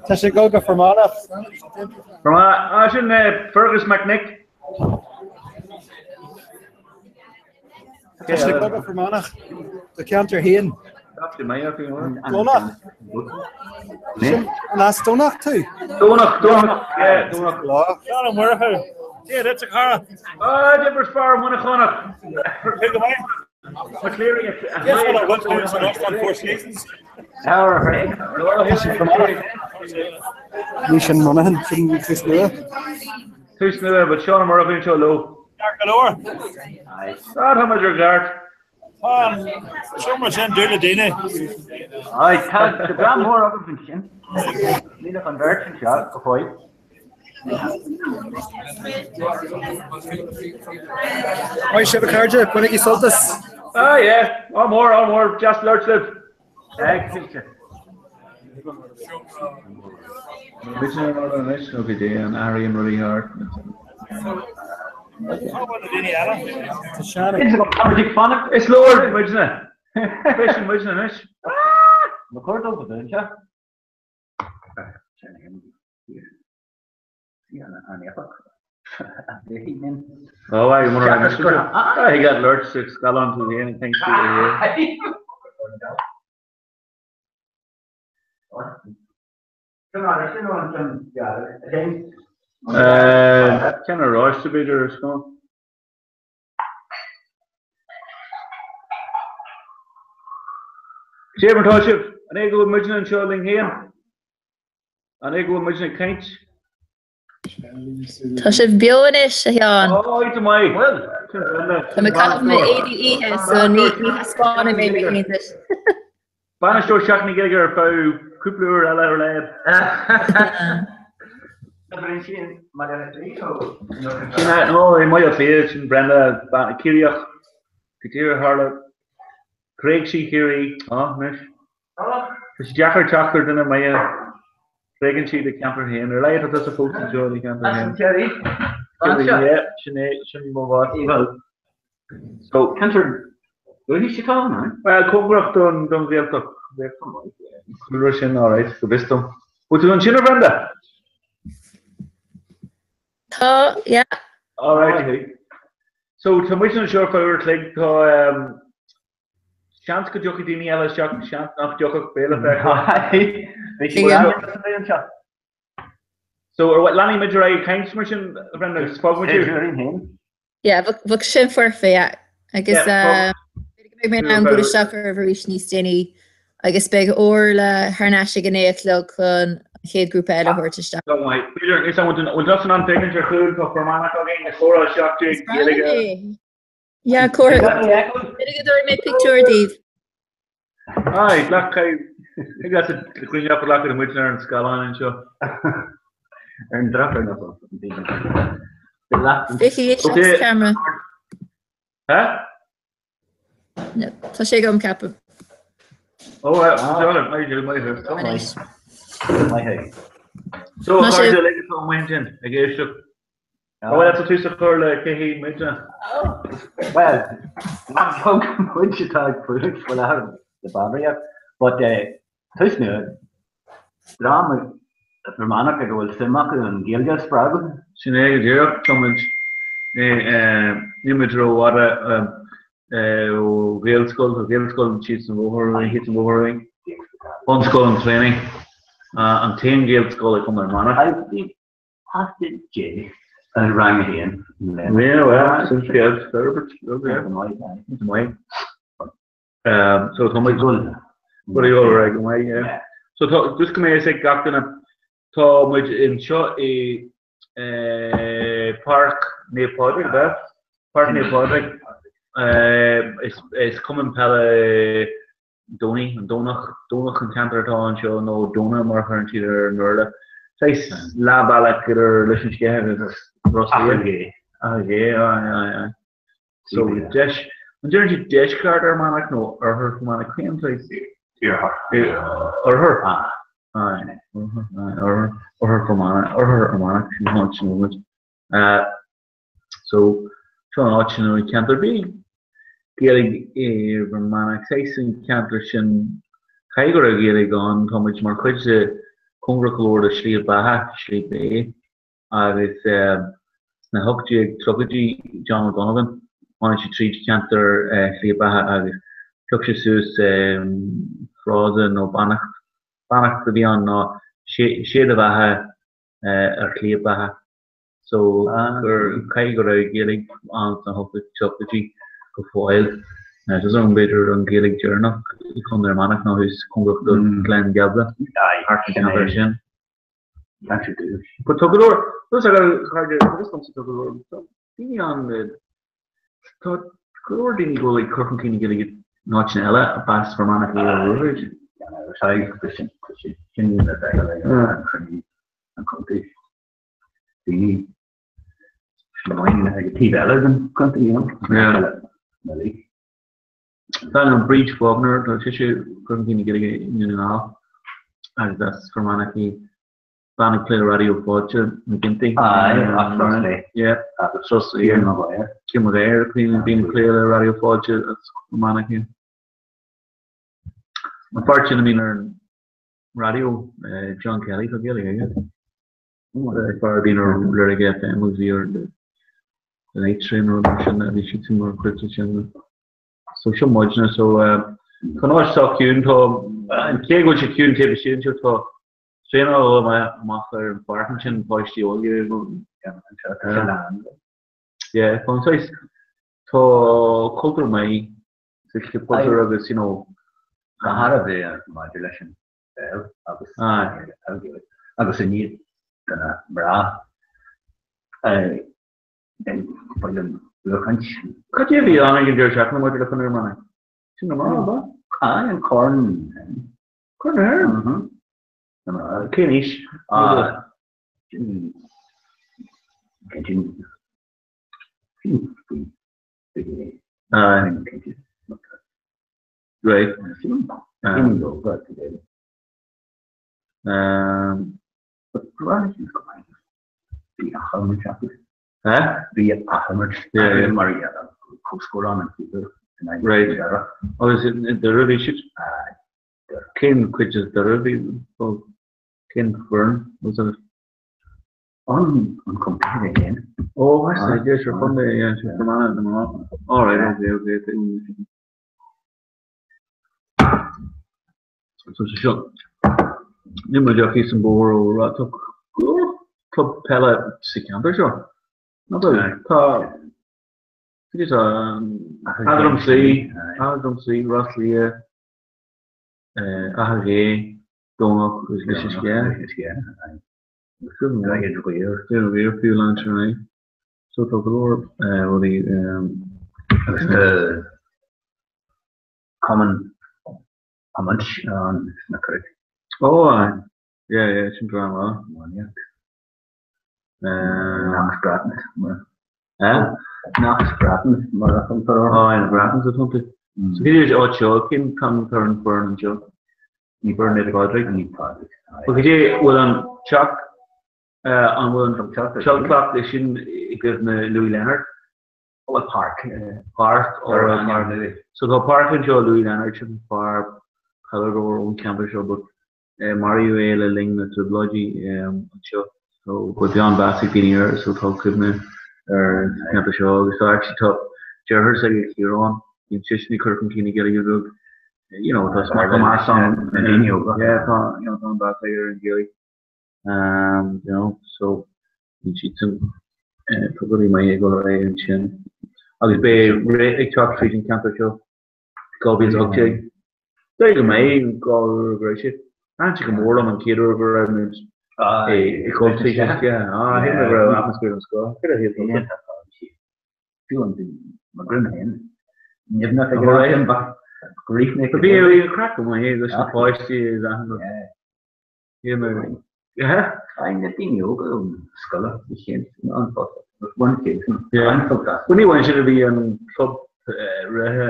Speaker 16: Tá sé ag dul go Fermanagh.
Speaker 18: Fermanagh. Sin Fergus McNick.
Speaker 16: Tá sé ag dul go Fermanagh. Do cheantar féin. Domhnach. Sin an as Domhnach tú?
Speaker 18: Domhnach, Domhnach, yeah, Domhnach.
Speaker 16: Lá.
Speaker 18: Seán Ó Murchú. Dia duit a chara. Ah, d'oibir fear Muineachánach. Cé go maith? McCleary a
Speaker 16: Guess what I went to san Óstán Four Seasons? Tá sé Fermanagh. Ní sin Monaghan, sin tús nua.
Speaker 18: Tús nua, but Seán Ó Murchú anseo leo.
Speaker 2: Ceart go leor.
Speaker 18: Ah, tá muid ar gceart.
Speaker 2: Tá an seomra sin dúinn le daoine.
Speaker 12: Aye, tá dream mór agaibh ansin. Níl ach an bheirt anseo go fóill.
Speaker 16: Maith sibh a chairde, bainigí sult as.
Speaker 18: Ah yeah, ádh mór, ádh mór, deas labhairt libh. Cinnte. Is leor muidne. Freisin muidne anois.
Speaker 12: Mo chóir dul go dúinse.
Speaker 18: Oh, I want to I got lurch to scáileán tú féin and thanks to you. Ceann oráiste b'fhéidir is mó. Cé mar tá sibh? An é go bhfuil muidne anseo linn féin? An é go bhfuil muidne ag caint?
Speaker 8: Tá sibh beo anois, a Sheáin.
Speaker 18: Ó, go maith.
Speaker 8: Tá mé ag caitheamh m'éadaí oíche, so ní thaispeánfaidh mé mé féin duit.
Speaker 18: Bainisteoir Sheachtain na Gaeilge ar feadh cúpla uair eile ar a laghad. Sin é, nó i mBaile Átha Cliath, sin Brenda, Ciarraíoch, go díreach tharla, thréig sí Ciarraí, á, anois. Tá sé deacair teacht ar duine maith a thréigeann siad a ceantar féin. Ar a laghad tá tusa fós anseo i do cheantar féin.
Speaker 12: Ciarraí?
Speaker 18: Ciarraí, yeah, sin é, sin mo bharúil. So,
Speaker 12: ceantar dúchais atá ann, eh?
Speaker 18: Bhuel, cóngarach don don Ghaeltacht. Cúlra sin, alright, go bhfios dom. Bhfuil tú ansin, a Bhrenda?
Speaker 8: Tá, yeah.
Speaker 18: Alright, So, tá muid anseo ar feadh uair a chloig, tá Seans go dtiocfaidh daoine eile isteach, seans nach dtiocfadh, beidh le feiceáil.
Speaker 4: So ar leanfaidh muid ar aghaidh ag caint mar sin, a Bhrendan, agus fágfaidh muid thú?
Speaker 17: Yeah, bheadh sin foirfe, yeah. Agus b'fhéidir go mbeidh mé in ann bualadh isteach oraibh arís níos déanaí agus beidh Orla thar n-ais ag a 9 a chlog chun an chéad grúpa eile a thabhairt isteach.
Speaker 4: Go maith. B'fhéidir, níl 's agam, bhfuil tusa in ann féachaint ar chúl, tá Fear Manach againn ag comhrá 17 Gaeilge.
Speaker 17: Yeah, comhrá. B'fhéidir go dtabharfaidh mé pictiúr daoibh.
Speaker 4: Aye, glac Thig leat coinneáil glacadh muid ar an scáileán anseo.
Speaker 12: Ar an drochuair nach
Speaker 17: Fiche isteach camera.
Speaker 4: Huh?
Speaker 17: No, tá sé agam ceapaim.
Speaker 4: Ó, maith thú, maith thú.
Speaker 12: Maith thú.
Speaker 4: So, a chairde uilig atá amuigh ansin ag éisteacht. An bhfuil tú tús a chur le cé hí muidne?
Speaker 12: Well, nach beag muid atá ag fuacht faoi láthair le banríocht, but tús nua, dream Fear Manach ag a bhfuil suim acu an Ghaeilge a spreagadh.
Speaker 4: Sin é go díreach, tá muid, níl muid rófhada ó Ghaelscoil, tá Gaelscoil síos an bhóthar uainn, thíos an bhóthar uainn. Bunscoil an Chléirigh, an t-aon Ghaelscoil i gContae Fhear Manach.
Speaker 12: Páiste J i rang a haon.
Speaker 4: Yeah, well, sin scéal forbairt, okay. Maith. So tá muid dul go ar go maith, yeah. So tá just go mbeidh a fhios ag gach duine tá muid anseo i Páirc Naomh Pádraig, ab ea? Páirc Naomh Pádraig. Is cumann peile Donie, an Domhnach, Domhnach an ceantar atá anseo nó Donagh mar a chuireann siad ar an mBéarla. Saghas leath-bhealach idir Lios na Sceiche agus Ros Lia. Achadh Ghé, aye, aye, aye. So, deis, an deireann siad deisceart Fhear Manach nó oirthear Fhear Manach? Cén saghas?
Speaker 12: Iarthar.
Speaker 4: Oirthear? Aye, oirthear, aye, oirthear, oirthear Fear Manach, oirthear Fhear Manach, sin an áit sin a bhfuil muid. So, seo an áit sin an ceantar. Bhí Gaeilge i bhFear Manach, saghas an ceantar sin, caithfidh go raibh Gaeilge ann, tá muid mar chuid de, cóngarach go leor do Sliabh Beatha, Sliabh Bé, agus sna 1830idí, John O'Donovan, tháinig sé tríd ceantar Shliabh Beatha agus phioc sé suas frása nó beannacht, beannacht a bhí ann ná 'Sé do bheatha ar Shliabh Beatha'. So gur caithfidh go raibh Gaeilge ann sna 1830idí go fóill. Tá 's agam b'fhéidir an Ghaeilge deireanach i Contae Fhear Manach ná thuas cóngarach do Ghleann Gheimhle, thart an ceantar sin. But tá go leor, tá a chairde, tá go leor, tá daoine ann, tá go leor daoine go bhfuil ag cur chun cinn na Gaeilge in áiteanna eile a b'as Fear Manach iad ó dhúchas.
Speaker 12: Sin le feiceáil ag an chruinniú an chontae. daoine sláine ag an taobh eile den chontae, you know.
Speaker 4: Yeah. Tá an Bríd Faulkner, tá sise ag cur chun cinn na Gaeilge i nDún na nGall agus as Fear Manach í. Bean ag plé le Raidió Fáilte McGinty.
Speaker 12: Aye, as Ros Lao.
Speaker 4: Yeah.
Speaker 12: As Ros Lao. Cian Maguire.
Speaker 4: Cian Maguire, bíonn ag plé le Raidió Fáilte as Fear Manach í. An fear sin a bhíonn ar an raidió, John Kelly, tá Gaeilge aige. Fear a bhíonn ar Lorg FM agus bhí ar The Night Train nó rud mar sin a bhí siadsan mar chuid de sin. So seo muidne so tá an áit sách ciúin tá cé go bhfuil sé ciúin taobh istigh anseo tá traenáil dul amach ar an pháirc ansin páistí óga Yeah, tá an saghas tá cultúr maith sa cultúr agus you know
Speaker 12: Tá thar a bheith maidir leis an bpeil agus agus i ndiaidh do na mná den bhuachaint.
Speaker 4: Cad é a bhí ann ag an deireadh seachtaine maidir le Contae Fhear Manach? Sin na mná, ab ea?
Speaker 12: Aye, an Corn.
Speaker 4: Corn na hÉireann?
Speaker 12: Na mná.
Speaker 4: Cén aois?
Speaker 12: Sin sin
Speaker 4: Right. Um,
Speaker 12: Bhí athimirt mar comhscór an
Speaker 4: Right. Agus Doire bhí siad? Cén cuid de Doire bhí cén foireann was it?
Speaker 12: An an contae féin.
Speaker 4: Oh, I see. Yes, sure. Contae, yeah, sure. Fermanagh. All right, okay, okay. So seo. Níl muid ach thíos an bóthar ó Tá Club peile sa cheantar seo. Nach bhfuil? Tá cad é tá Achadh Dromslí, Achadh Dromslí, Ros Lia, Achadh Ghé, Domhnach agus Lios na Scéithe. Droichead Ghaoir. Droichead Ghaoir fiú lean sin ar aghaidh. So tá go leor rudaí
Speaker 12: Agus tá cumann iomáint ann sna Cnoic.
Speaker 4: Ó aye. Yeah, yeah, sin dream maith.
Speaker 12: Iománaíocht. Knox Bratton.
Speaker 4: Eh?
Speaker 12: Knox Bratton mar a thugtar orthu.
Speaker 4: Ó, na Brattons a thugtar. So cé hiad áit seo, cén t-ainm atá ar an foireann anseo?
Speaker 12: Ní
Speaker 4: Foireann Naomh Pádraig?
Speaker 12: Naomh Pádraig.
Speaker 4: Well cad é bhfuil an teach an bhfuil an teach é sin i gcuimhne Louis Leonard?
Speaker 12: Bhuel páirc.
Speaker 4: Páirc ó páirc. So tá páirc anseo Louis Leonard sin fear peileadóir ón ceantar seo but Maraíodh é le linn na dTrioblóidí anseo. So but bhí an-mheas ag daoine air so tá cuimhne ar an cheantar seo agus tá actually tá deartháir s'aige Ciarán, bíonn seisean ag cur chun cinn na Gaeilge beag. You know, tá tá meas ann
Speaker 12: na daoine óga.
Speaker 4: Yeah, tá you know, tá an-mheas aige ar an Ghaeilge. Um, you know, so bíonn siadsan tá rudaí maith ag dul ar aghaidh ansin. Agus beidh rith ag teacht tríd an ceantar seo. 2018. D'éirigh go maith go raibh sé. Thaitin sé go mór liom an chéad uair go raibh muid ag dul tríd an sceach. Ah, shíl mé go raibh atmaisféar den scoth. Céard a shíl tú?
Speaker 12: Fiú an mo dhroim féin. Nimhneach ag an am ba go rith mé.
Speaker 4: Bhí an craic go maith leis na páistí is achan rud. Shíl mé.
Speaker 12: Aye, na daoine óga ón scoile, bhí siad an fosta. Bhain siad an-sult as.
Speaker 4: Bhuel ní bhain siad a bhí an club reithe,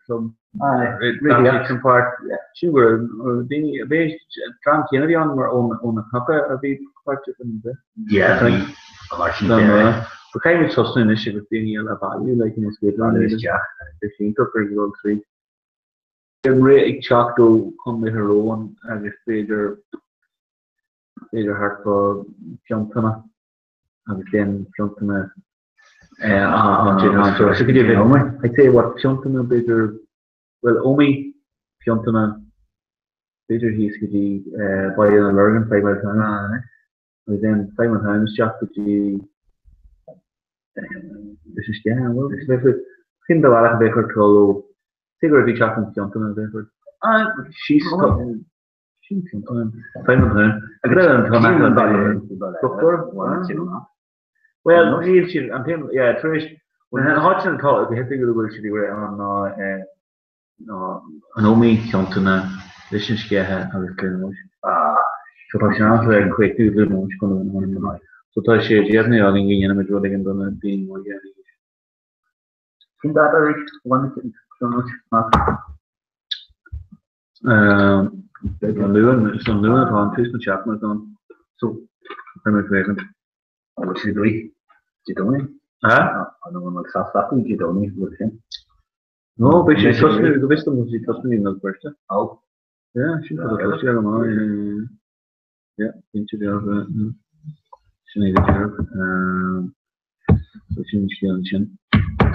Speaker 4: club an páirc. Sin go raibh daoine, bhí dream céanna a bhí ann mar ó na cnoca a bhí páirteach in the.
Speaker 12: Yeah, bhí mar sin de.
Speaker 4: But caithfidh muid tosnú anois agus daoine eile a bhailiú like in is féidir
Speaker 12: Bailiú isteach.
Speaker 4: Bhí sé iontach ar dhul tríd. An rith ag teacht ó Chontae Thír Eoghain agus b'fhéidir b'fhéidir thart fá Fionntana agus then Fiontana so could you I'd say what Fiontana b'fhéidir well Ómaigh Fiontana b'fhéidir thíos go dtí Baile na Lorgan Fivemiletown agus then Fivemiletown isteach go dtí Lios na Sceiche bhuel cén bealach a bheadh ort dul ó Cé go raibh bhí teach an Fiontana a bheith ort síos sin Fiontana Fivemiletown agus an Dochtúir Well níl siad an t-aon yeah tar éis na háiteanna atá go hoifigiúil a bhfuil siad ag rith ann ná ná an Ómaigh, Fiontana, Lios na Sceiche agus Gleann Eois. So tá sé an-soiléir an caoch Gleann Eois chun an So tá sé deimhnithe againn go ndéanfaimid rud éigin do na daoine óga arís.
Speaker 12: Cén dáta arís?
Speaker 4: An Luan, is an Luan atá an tús na seachtaine atá ann. So, chuir mé féachaint.
Speaker 12: An bhfuil siad ag rith Dé Domhnaigh?
Speaker 4: Ha?
Speaker 12: An bhfuil sásta acu Dé Domhnaigh bhfuil sin?
Speaker 4: No, beidh sé tosnú, go bhfios dom beidh sé tosnú i mBéal Feirste.
Speaker 12: Ó.
Speaker 4: Yeah, sin rud atá sé go maith. Yeah, cinnte dearfa. Sin é go dearf. So sin scéal ansin.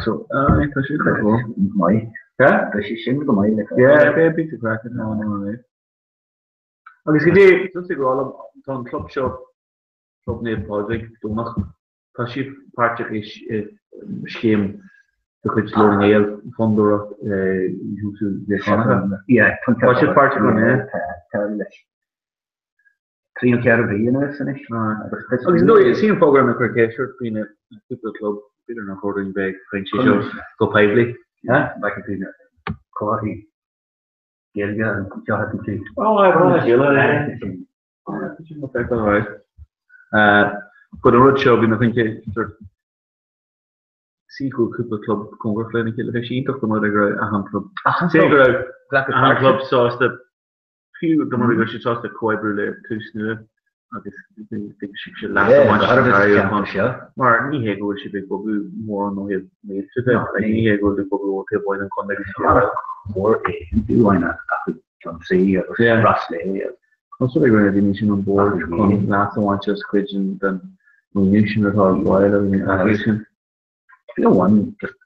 Speaker 4: So, tá sé go
Speaker 12: maith.
Speaker 4: Yeah?
Speaker 12: Tá sé sin go maith le
Speaker 4: Yeah, beidh píosa craic ann ann. Agus go dtí, just ag rá liom, tá an club seo, Club Naomh Pádraig, Domhnach, tá siad páirteach i scéim de chuid Glór na nGael, Fondúireacht Sheosaimh Mhic
Speaker 12: Yeah,
Speaker 4: Tá siad páirteach ann, yeah?
Speaker 12: Tá leis. Trí nó 4 mhí anuas anois.
Speaker 4: Agus nó is í an fáth go raibh mé ag cur ceist ort faoi na cúpla club, b'fhéidir nár chóir dúinn bheith ag caint faoi seo go poiblí.
Speaker 12: Bheadh tú na comharthaí Gaeilge anseo an tí.
Speaker 4: Ó, But an rud seo bhí mé chun sort sí go cúpla club cóngarach lena chéile, bheadh sé iontach dá mba rud é go raibh achan club. Sé go raibh achan club sásta Fiú dá mba rud é go raibh siad sásta comhoibriú le Tús Nua agus bheadh siad leas a bhaint as an táirge mar ní hé go bhfuil siad ag bogadh mórán ó thaobh mílte de, ní hé go bhfuil ag bogadh ó thaobh amháin den chontae go dtí an eile.
Speaker 12: Mór é fiú amháin ach John C agus Ross Lea agus.
Speaker 4: Tá súil go raibh na daoine sin on board chun leas a bhaint as cuid den mhaoiniú sin atá ar fáil agus an tacaíocht sin.
Speaker 12: Fiú amháin just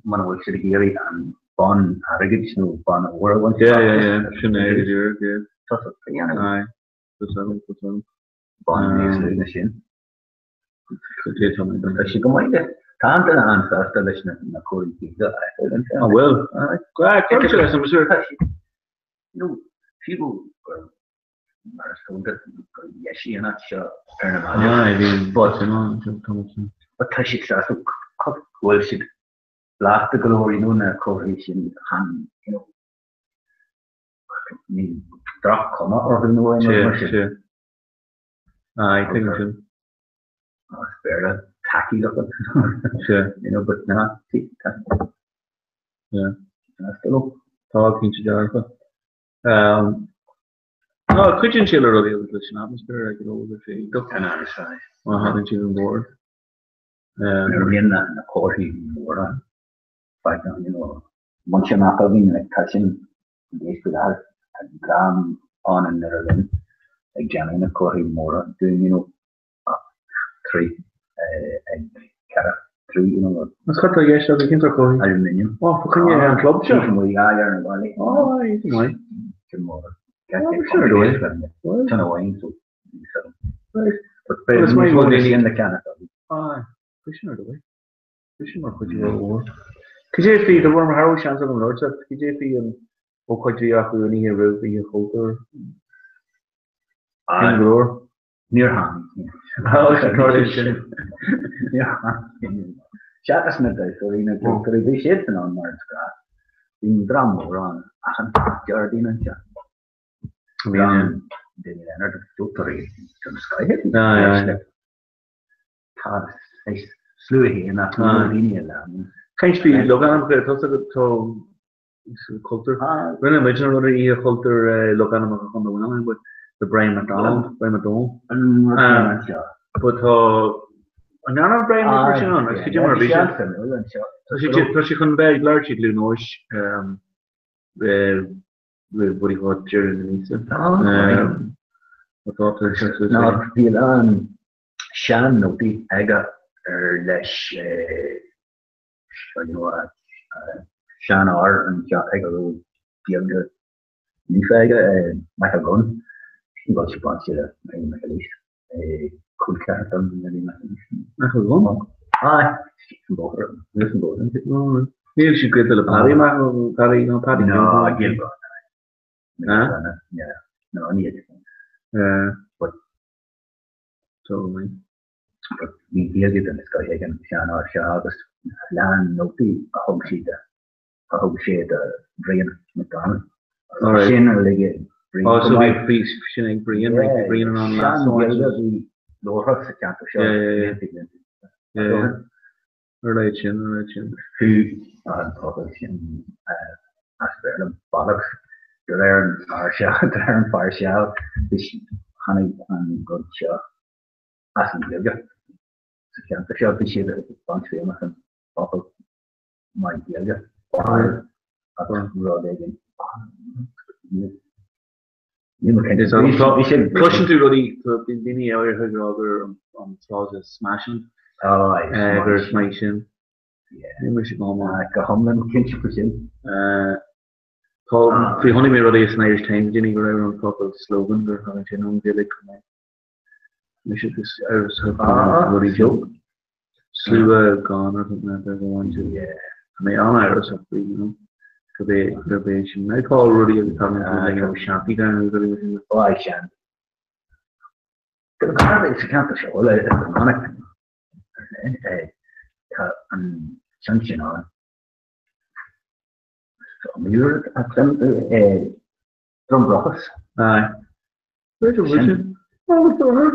Speaker 12: muna bhfuil siad ag iarraidh an bonn airgid nó bonn óir a bhaint
Speaker 4: Yeah, yeah, yeah, sin é go díreach, yeah.
Speaker 12: Tá sé a dhéanamh.
Speaker 4: Aye, tá sé agam, tá sé agam.
Speaker 12: Baineann níos lú na sin. Tá sé go maith le. Tá an duine an-sásta leis na comharthaí Gaeilge a fheiceáil anseo.
Speaker 4: An bhfuil? Cuireann sé leis an mbasúr.
Speaker 12: Tá sé. You know, fiú go gur mar is dóigh gur dheisíodh an áit seo ar na mallaibh.
Speaker 4: Aye, bhí but sin ann, sin.
Speaker 12: But tá siad sásta go bhfuil siad blasta go leor, you know, na comharthaí sin chan, you know, ní droch-chuma orthu nó aon rud mar sin.
Speaker 4: Sea, sea. Aye, tuigim sin.
Speaker 12: As Béarla, tacky looking.
Speaker 4: Sea.
Speaker 12: You know, but na, tá.
Speaker 4: Yeah.
Speaker 12: Sásta leo.
Speaker 4: Tá cinnte dearfa. Um, no, cuidíonn sé le rudaí agus leis an atmaisféar ag an óige fé.
Speaker 12: An aye.
Speaker 4: Má thagann siad on board.
Speaker 12: Nuair a bhíonn na comharthaí móra faighte, you know, bainte amach againn, like, tá sin i gceist faoi láthair, tá dream ann i nDoire Linn ag déanamh na comharthaí móra dúinn, you know, ach 3 ag 4, 3, you know.
Speaker 4: Is cad tá i gceist agat, cén sórt comharthaí?
Speaker 12: Aluminium.
Speaker 4: Ó, fá choinne an club seo?
Speaker 12: Taobh amuigh, aye, ar an bhaile.
Speaker 4: Ó, aye, go maith.
Speaker 12: Sin mór.
Speaker 4: Ó, sin ar dóigh.
Speaker 12: Sin amháin, so.
Speaker 4: Is maith go daoine
Speaker 12: le ceannach againn.
Speaker 4: Aye, bhí sin ar dóigh. Bhí sin mar chuid de rud mhór. Cad é faoi, de bharr mar tharla seans agam labhairt leat, cad é faoi an ócáid a bhí acu an oíche roimh Oíche Chultúir? Cén glór?
Speaker 12: Níor tháinig.
Speaker 4: Sin.
Speaker 12: Níor tháinig. Seachas na damhsóirí, na ceoltóirí, bhí siadsan ann mar is gnách. Bhí an dream mór ann achan Déardaoin anseo. Dream Danny Leonard agus ceoltóirí den scoith a bhí Tá slua féin ach ní raibh daoine a leanann.
Speaker 4: Caint faoi logainmneacha atá agat tá cultúr. Rinne muid an rud ar Oíche Chultúir logainmneacha Chontae Mhuineacháin but the Brian McDonald, Brian McDonald. But tá an ndearna Brian mar sin ann? Agus cad é mar a bhí sé? Tá sé chun bheith ag labhairt ag Liú Nóis roimh bhuí dhá deireadh na míosa.
Speaker 12: Ná bhí a lán sean-nótaí aige ar leis seanfhear anseo ag a raibh Gaeilge líofa aige, Michael Gunn. Sin go bhfuil sé bainte le Mary McAleese, col ceathrar do Mary McAleese.
Speaker 4: Michael Gunn?
Speaker 12: Aye, an bóthar, an bóthar.
Speaker 4: Níl siad gaolta le Paddy Mac Paddy nó Paddy
Speaker 12: No, Gaeilge. Yeah, no, ní But
Speaker 4: Totally.
Speaker 12: But bhí Gaeilge den scoth ag an seanfhear seo agus lán nótaí a thug sí de a thug sé do Brian McDonald.
Speaker 4: Alright.
Speaker 12: Sin a lig Brian
Speaker 4: Oh, so bhí bhí sin ag Brian, bhí Brian in ann leas a bhaint.
Speaker 12: Sean-Ghaeilge a bhí labhartha sa cheantar seo.
Speaker 4: Yeah, yeah, yeah. Yeah, yeah. Ar leid sin, ar leid sin.
Speaker 12: Fiú an focal sin as Béarla, bollocks, de réir an fhear seo, de réir an fear seo, tháinig an rud seo as an Ghaeilge. Sa cheantar seo, bhí siad ag baint feidhm as an bhfocal mar Ghaeilge. Agus rud éigin.
Speaker 4: Cloiseann tú rudaí, daoine áirithe ag rá gur an frása smashing, gur is maith sin. Níl mise go hiomlán.
Speaker 12: Go hiomlán cinnte faoi sin.
Speaker 4: Tá, bhí chonaic mé rudaí san Irish Times daoine go raibh an focal slogan gur tháinig sin ón Ghaeilge chomh maith. Mise agus rudaí joke. Slua gan or something like that go to. Yeah. Tá mé an-amhrasach faoi, you know. Gurb é gurb é sin. Now tá rudaí agus tá mé ag shanty down agus rudaí mar sin.
Speaker 12: Ó ai sean. Go garbh sa cheantar seo le Manach tá an sean sin ann. Míúr a Drumbrachas.
Speaker 4: Aye. B'fhéidir bhfuil sin.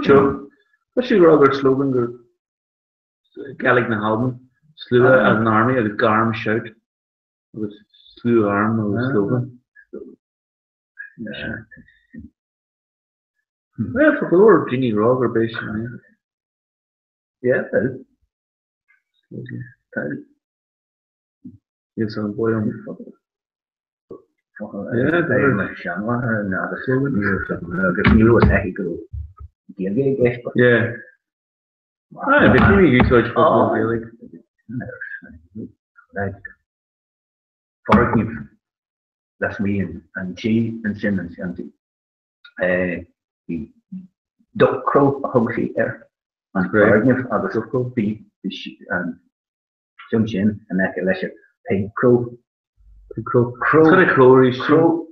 Speaker 4: Seo. Tá sé ag rá gur slogan gur Gaeilge na hAlban, slua as an army agus garm shout agus sluaghairm agus slogan. Bhuel, tá go leor daoine ag rá gurb é sin é.
Speaker 12: Yeah, well.
Speaker 4: Tá. Níl san boi an Yeah. Ah, bhí daoine ag úsáid focal Gaeilge.
Speaker 12: Foirgneamh lasmuigh an tí ansin an tí. Bhí Duckcrow a thug sí air, an foirgneamh agus bhí an ceann sin in aice leis an Pig Crow.
Speaker 4: Pig Crow. Crow. Cad é crow arís?
Speaker 12: Crow,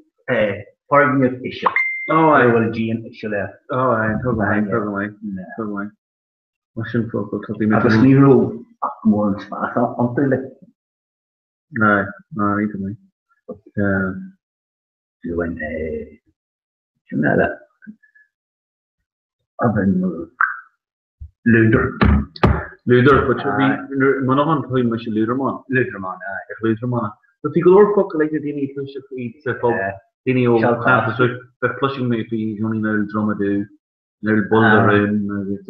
Speaker 12: foirgneamh íseal.
Speaker 4: Oh aye.
Speaker 12: A bhfuil díon íseal air.
Speaker 4: Oh aye, tá go maith, tá go maith, tá go maith. Mar sin focal, tá bhí mé.
Speaker 12: Agus ní raibh ach mórán spás iontu like.
Speaker 4: Aye, aye, tá go maith.
Speaker 12: Bhain sin eile. Abhainn Lúdar.
Speaker 4: Lúdar, but bhí Muineachán thuig mise Lúdramán.
Speaker 12: Lúdramán, aye.
Speaker 4: Ag Lúdramán. But bhí go leor focal ag na daoine a chloisfeadh iad sa phub, daoine ó Champa so bheadh cloisfidh mé faoi Johnny Noel Drumadú, Noel Bull-a-Rún agus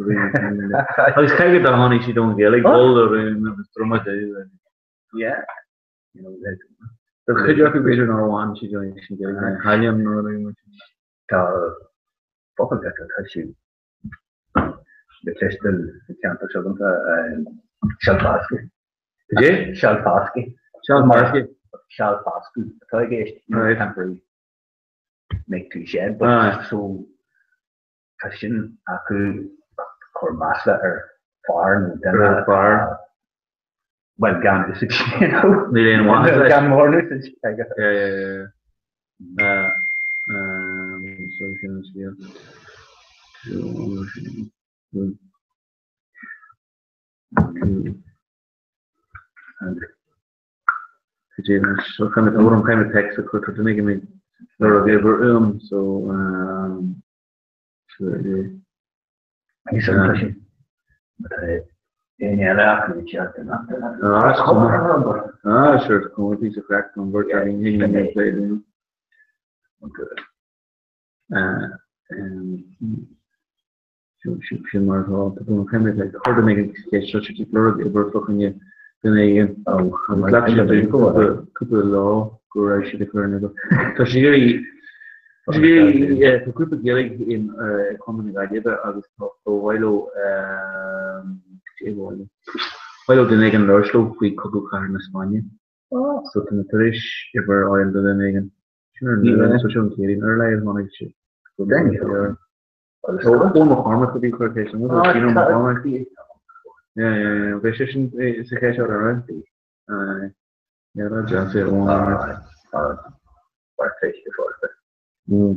Speaker 4: Agus cé go dtáinig siad ón Ghaeilge, Bull-a-Rún agus Drumadú.
Speaker 12: Yeah.
Speaker 4: You know, like, do chuid acu b'fhéidir nár bhain siad leis an Ghaeilge, an Chailliam nó rudaí mar sin.
Speaker 12: Tá focal acu tá siad le cloisteáil sa cheantar seo agamsa, Seal Fáscaidh.
Speaker 4: Cad é?
Speaker 12: Seal Fáscaidh.
Speaker 4: Seal Fáscaidh.
Speaker 12: Seal Fáscadh atá i gceist, temporary make to shed, but so tá sin acu ag cur masla ar fear nó duine
Speaker 4: Ar fear.
Speaker 12: Bhuel, gan úsáid, you know.
Speaker 4: Níl aon mhaith leis.
Speaker 12: Gan mórán úsáid aige.
Speaker 4: Yeah, yeah, yeah. Uh, um, so sin an scéal. So kind of orm kind of text a chur duine go mé nuair a bhí uaim so um, Ah, sure, cuma píosa craic don bheirt againn féin ag plé linn. Sin mar atá, tá an chéim ag cur duine éigin ceist seo siad ag lorg uimhir fá choinne duine éigin. Ghlac sé cúpla lá go raibh siad ag cur in uimhir. Tá siad ag iarraidh Tá siad ag iarraidh tá grúpa Gaeilge i gContae na Gaillimhe agus tá ba mhaith leo cad é ba mhaith leo? Ba mhaith leo duine éigin labhairt leo faoi Chogadh Chathartha na Spáinne. So tá mé tar éis uimhir a fháil do dhuine éigin. Sin ar an so seo an Chéadaoin ar a laghad tháinig sé. Eoin Mac Cormaic a bhí ag cur ceist orm, Eoin Mac Cormaic. Yeah, yeah, yeah. Bhí sé sin sa cheist seo ar a Aye. Yeah, that's just it. Eoin.
Speaker 12: Mar féidir fáilte.
Speaker 4: Mm.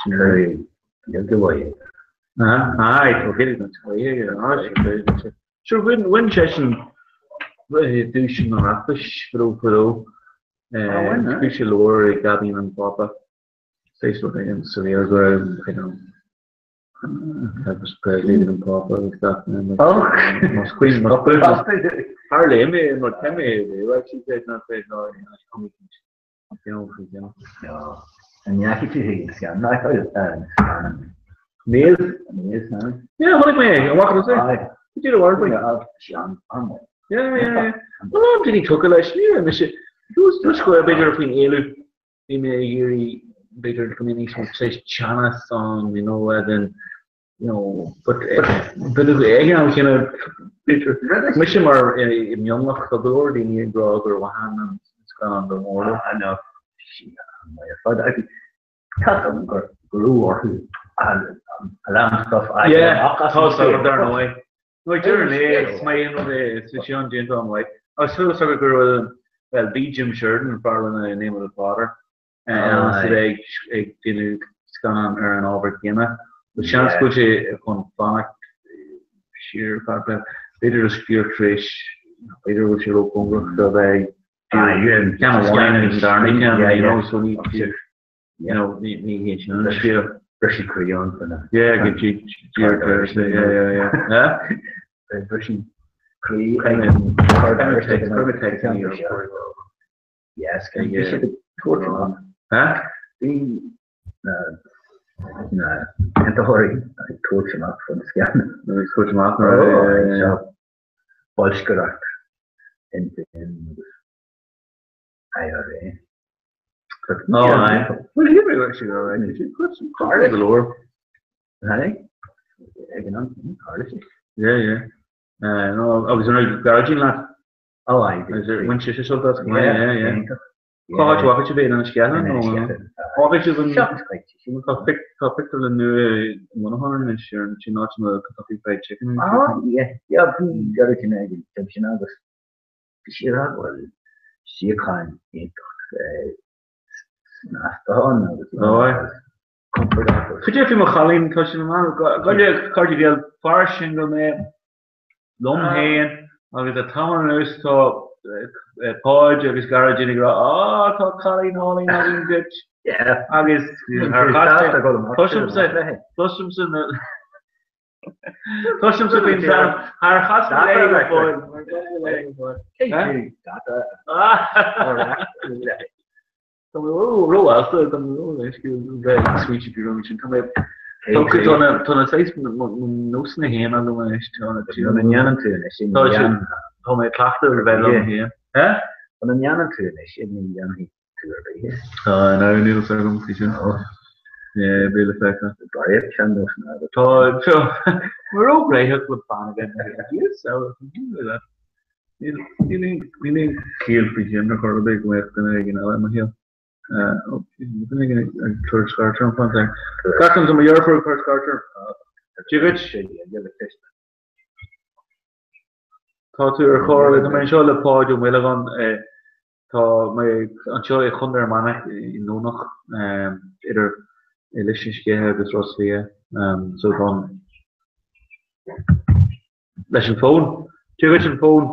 Speaker 12: Sin é go bhfuil.
Speaker 4: Aye, tá gid an t Sure, bhain seisean duais an Oireachtais fadó fadó. Scríobh sé leabhar i gcaibín an Phápa. Saghas rud éigin sa bhír go raibh you know Elvis Presley ag an Pápa agus gach duine Más cuimhin más cuimhin Thar léigh mé nó te mé é léamh actually said not said no you know you know.
Speaker 12: No. An ndeachaigh tú chuig an scannán an
Speaker 4: Maze?
Speaker 12: Maze, huh?
Speaker 4: Yeah, chonaic mé é. An bhfaca tusa é?
Speaker 12: Aye.
Speaker 4: Did you know
Speaker 12: Yeah, Sean Armstrong.
Speaker 4: Yeah, yeah, yeah. Well, daoine tugtha leis, ní raibh mise. Just go b'fhéidir faoin éileamh Bhí mé ag iarraidh, b'fhéidir go mbeadh níos mó saghas teannas ann, you know, as in, you know, but but ag an am céanna, b'fhéidir, mise mar i mionlach, tá go leor daoine ag rá gur bhain an scannán go mór leo.
Speaker 12: Ah, no, ar fad, I tá agam gur go raibh orthu a lán stuff a
Speaker 4: Yeah, tá a dar ndóigh. No, deir an é, is maith an rud é, is é an déanta an mhaith. Agus tá a fhios agat go raibh, well, bhí Jim Sheridan, an fear a rinne Name of the Father, ann ag ag déanamh scannán ar an ábhar céanna. But seans go bhfuil sé chun fanacht siar ar feadh bliana. B'fhéidir is fíor tar éis, b'fhéidir go bhfuil sé róchóngarach do bheith ag ceann amháin agus an darna ceann, you know, so ní you know, ní ní hé sin an scéal.
Speaker 12: Briseadh croí ann for na.
Speaker 4: Yeah, go dtí yeah, yeah, yeah. Yeah?
Speaker 12: Briseadh croí Yes, can you see tabhairt amach?
Speaker 4: Huh?
Speaker 12: Bhí na na tiontaitheoirí ag tabhairt amach faoin scannán.
Speaker 4: Ag tabhairt amach
Speaker 12: seo boilscaireacht Sinn Féin agus IRA.
Speaker 4: Oh, aye. Well, here we actually go. Right. Go leor.
Speaker 12: Aye. Ag an am, tharla sé.
Speaker 4: Yeah, yeah. No, agus an raibh gairdín leat?
Speaker 12: Oh, aye.
Speaker 4: Is it bhain sé sult as? Yeah, yeah, yeah. Cá háit a bhfaca sibh é in Inis Ceithleann nó? Ó bhí sibh in Tá pictiúrlann nua i Muineachán anois ar an sin áit na Kentucky Fried Chicken.
Speaker 12: Ah, yeah, yeah, bhí deireadh sin ag an tim sin agus bhí sé rá go bhfuil suíocháin iontach snasta ann agus compordach.
Speaker 4: Cad é faoi mo chailín, tá sin amach, Gaillimh, Cairde Gael, fear singil mé. liom féin agus le tamall anuas tá Páid agus Gearóidín ag rá Á tá cailín álainn againn duit agus cloisimse na cloisimse faoin tsean thar chas mé léi go fóill. Tá mé rófhásta, tá mé ró-leisciúil bheith ag smaointiú faoi rudaí sin. Tá mé tá na tá na saghas mo nósanna féin agam anois. Tá na
Speaker 12: Muna ndéanann tú anois, ní
Speaker 4: Tá sé
Speaker 12: dhéanann.
Speaker 4: tá mé cleachta ar bheith liom féin. Eh?
Speaker 12: Muna ndéanann tú anois, ní dhéanfaidh tú ar bith.
Speaker 4: Tá no níl fhios agam faoi sin. Yeah, beidh le feiceáil.
Speaker 12: Barraíocht sean-nósanna agat.
Speaker 4: Tá tá mé róghnoitheach le bean a bheith Yes, I was thinking about that. Níl aon chiall faoi sin ar chor ar bith go mbeadh duine éigin eile i mo shaol. Duine éigin ag cur scairt orm fan sec. Gach tá mo dheirfiúr ag cur scairt orm. Dia dhuit. Tá tú ar chor, tá mé anseo le Páid Ó Maolagáin. Tá mé anseo i Chontae Fhear Manach i nDomhnach idir Lios na Sceiche agus Ros Liath. So tá Leis an bhfón. Dia dhuit an fón.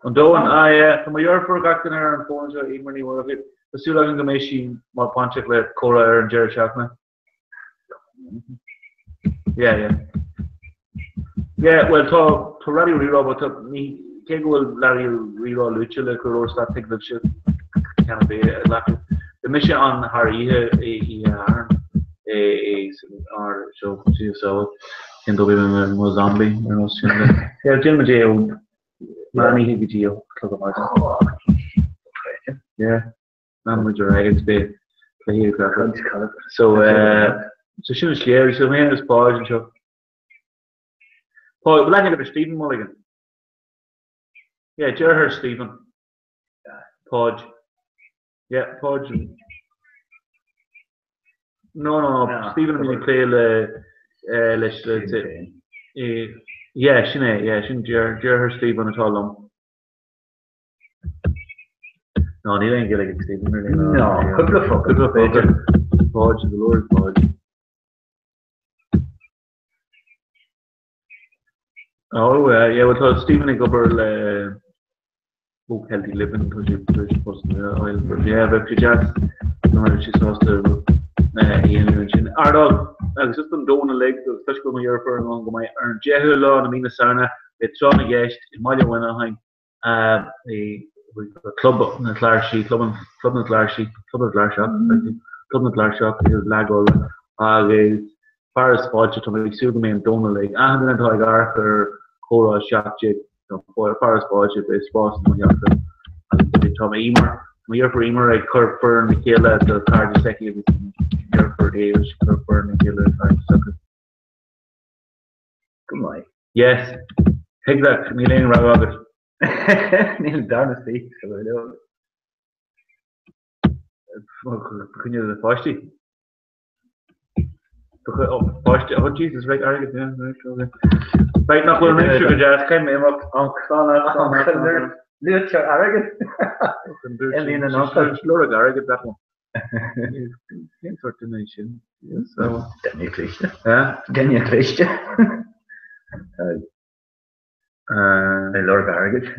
Speaker 4: An domhan. Ah yeah. Tá mo dheirfiúr gach duine ar an bhfón anseo, Eimear Ní Mhuircheartaigh. Tá súil agam go mbeidh sí mar bainteach le comhrá ar an deireadh seachtaine. Yeah, yeah. Yeah, well tá tá Raidió Rí-Rá but tá ní cé go bhfuil Raidió Rí-Rá luaite le go leor stát tig libhse ceann ar bith a ghlacadh. Beidh mise ann thar oíche oíche Shathairn i san ár seo so Cén dóigh a mbeidh mé mo zombie ar nós sin de. Yeah, déanfaidh muid é ó meán oíche go dtí a 8 a chlog ar maidin. Yeah, leanfaidh muid ar aghaidh agus beidh cluichí ag gach So, eh, so sin an scéal, so mé agus Páid anseo. Páid, bhfuil aithne agat ar Stephen Mulligan? Yeah, deartháir Stephen. Páid. Yeah, Páid. No, no, no, Stephen a bhíonn ag plé le leis le Yeah, sin é, yeah, sin deartháir Stephen atá liom. No, níl aon Ghaeilge ag Stephen really.
Speaker 12: No, cúpla focal.
Speaker 4: Cúpla focal. Páid, go leor Páid. Oh, yeah, well tá Stephen ag obair le Ó Healthy Living tá sé tar éis post nua a fháil but yeah bheadh sé deas dá mbeadh sé sásta rud a dhéanamh ansin. Ardal agus just don domhan uilig agus toisc go bhfuil mo dheirfiúr ann go mbeidh ar an 10ú lá na mí na Samhna beidh Tráth na gCeist i mBaile Mhuineacháin i Club na Cláirsí, Club an Club na gCláirsí, Club na gCláirseach, Club na gCláirseach i Leath Ghabhla agus fearadh is fáilte tá mé ag súil go mbeidh an domhan uilig achan duine atá ag amharc ar Comhrá 17 Fearadh is fáilte, beidh spás i mo theachsa agus tá Eimear, mo dheirfiúr Eimear ag cur foireann le chéile do chairde s'aici agus mo dheirfiúr Éilis ag cur foireann le chéile do chairde s'acu.
Speaker 12: Go maith.
Speaker 4: Yes. Thig leat, níl aon rogha agat.
Speaker 12: Níl darna saoi sa bhfuil.
Speaker 4: Coinne le páistí. Páiste, oh Jesus, right, airgead, yeah, right, okay. Right, nach bhfuil an aimsir go deas, caithfidh mé imeacht, an clann,
Speaker 12: Luaitear airgead. Ilíonn an uncail.
Speaker 4: Lorg airgead, that one. Cén sórt duine é sin? So.
Speaker 12: Duine cliste. Duine cliste. Ag lorg airgid.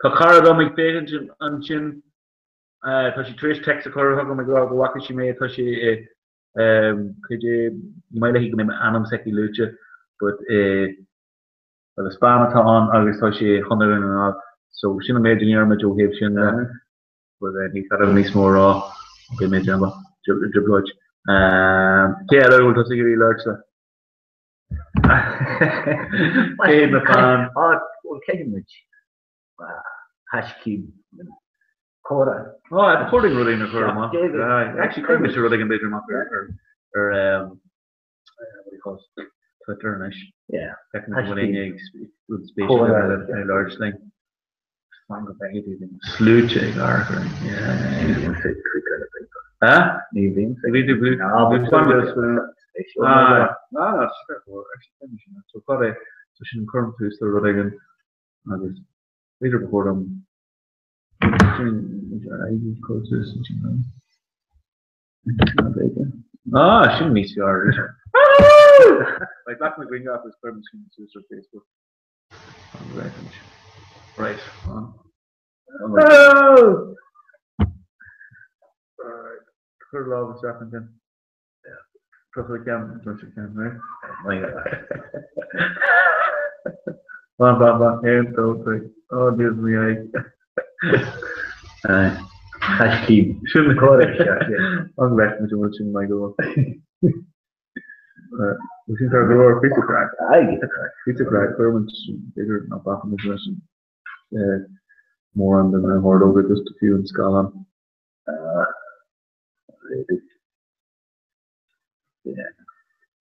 Speaker 4: Tá cara dom ag féachaint ansin Tá sí tar éis text a chur chugam ag rá go bhfaca sí mé, tá sí i cuid é, ní maith léi go mbeidh m'ainm s'aici luaite but bhuel is bean atá ann agus tá sí i Chontae Dhún na nGall so sin an méid a ndéarfaimid ó thaobh sin de but ní féidir liom níos mó a rá beidh mé ag déanamh trioblóid. Cé eile a bhfuil tusa ag iarraidh labhairt le? Cé na fans?
Speaker 12: Bhuel caithfidh muid haiscín comhrá.
Speaker 4: Ó, ba chóir dúinn rud éigin a chur amach. Actually, cuirfidh mise rud éigin b'fhéidir amach ar ar what do you call it? Twitter anois.
Speaker 12: Yeah.
Speaker 4: Feicim go bhfuil éinne ag rud spéisiúil ar labhairt linn. Fan go bhfeicfidh tú na sluaite ag amharc orainn.
Speaker 12: Ní bhíonn sé ag ar Facebook.
Speaker 4: Ha?
Speaker 12: Ní bhíonn sé.
Speaker 4: Bhí tú blue.
Speaker 12: Ná, bhí
Speaker 4: fan go Ah, ná, ná, So cad é, so sin cuirim tús le rud éigin agus b'fhéidir ba chóir dom sin cur suas ansin. Ah, sin níos fearr. Right, glac mé grianghraf agus cuirim sin suas ar Facebook. Right. On. Oh! Right. Chuir lámh isteach ansin. Crochadh a ceann, dúirt sé ceann, right? Fan, fan, fan. 1, 2, 3. Oh, Dios mí aghaidh.
Speaker 12: Haiscín.
Speaker 4: Sin na cóir. An bhfeic muid an bhfuil sin maith go leor. Bhí sin ceart go leor, píosa craic.
Speaker 12: Aye, píosa craic.
Speaker 4: Píosa craic, chuir muid b'fhéidir nach bhfaca muid leis an mórán de na hordóga just fiú an scáileán.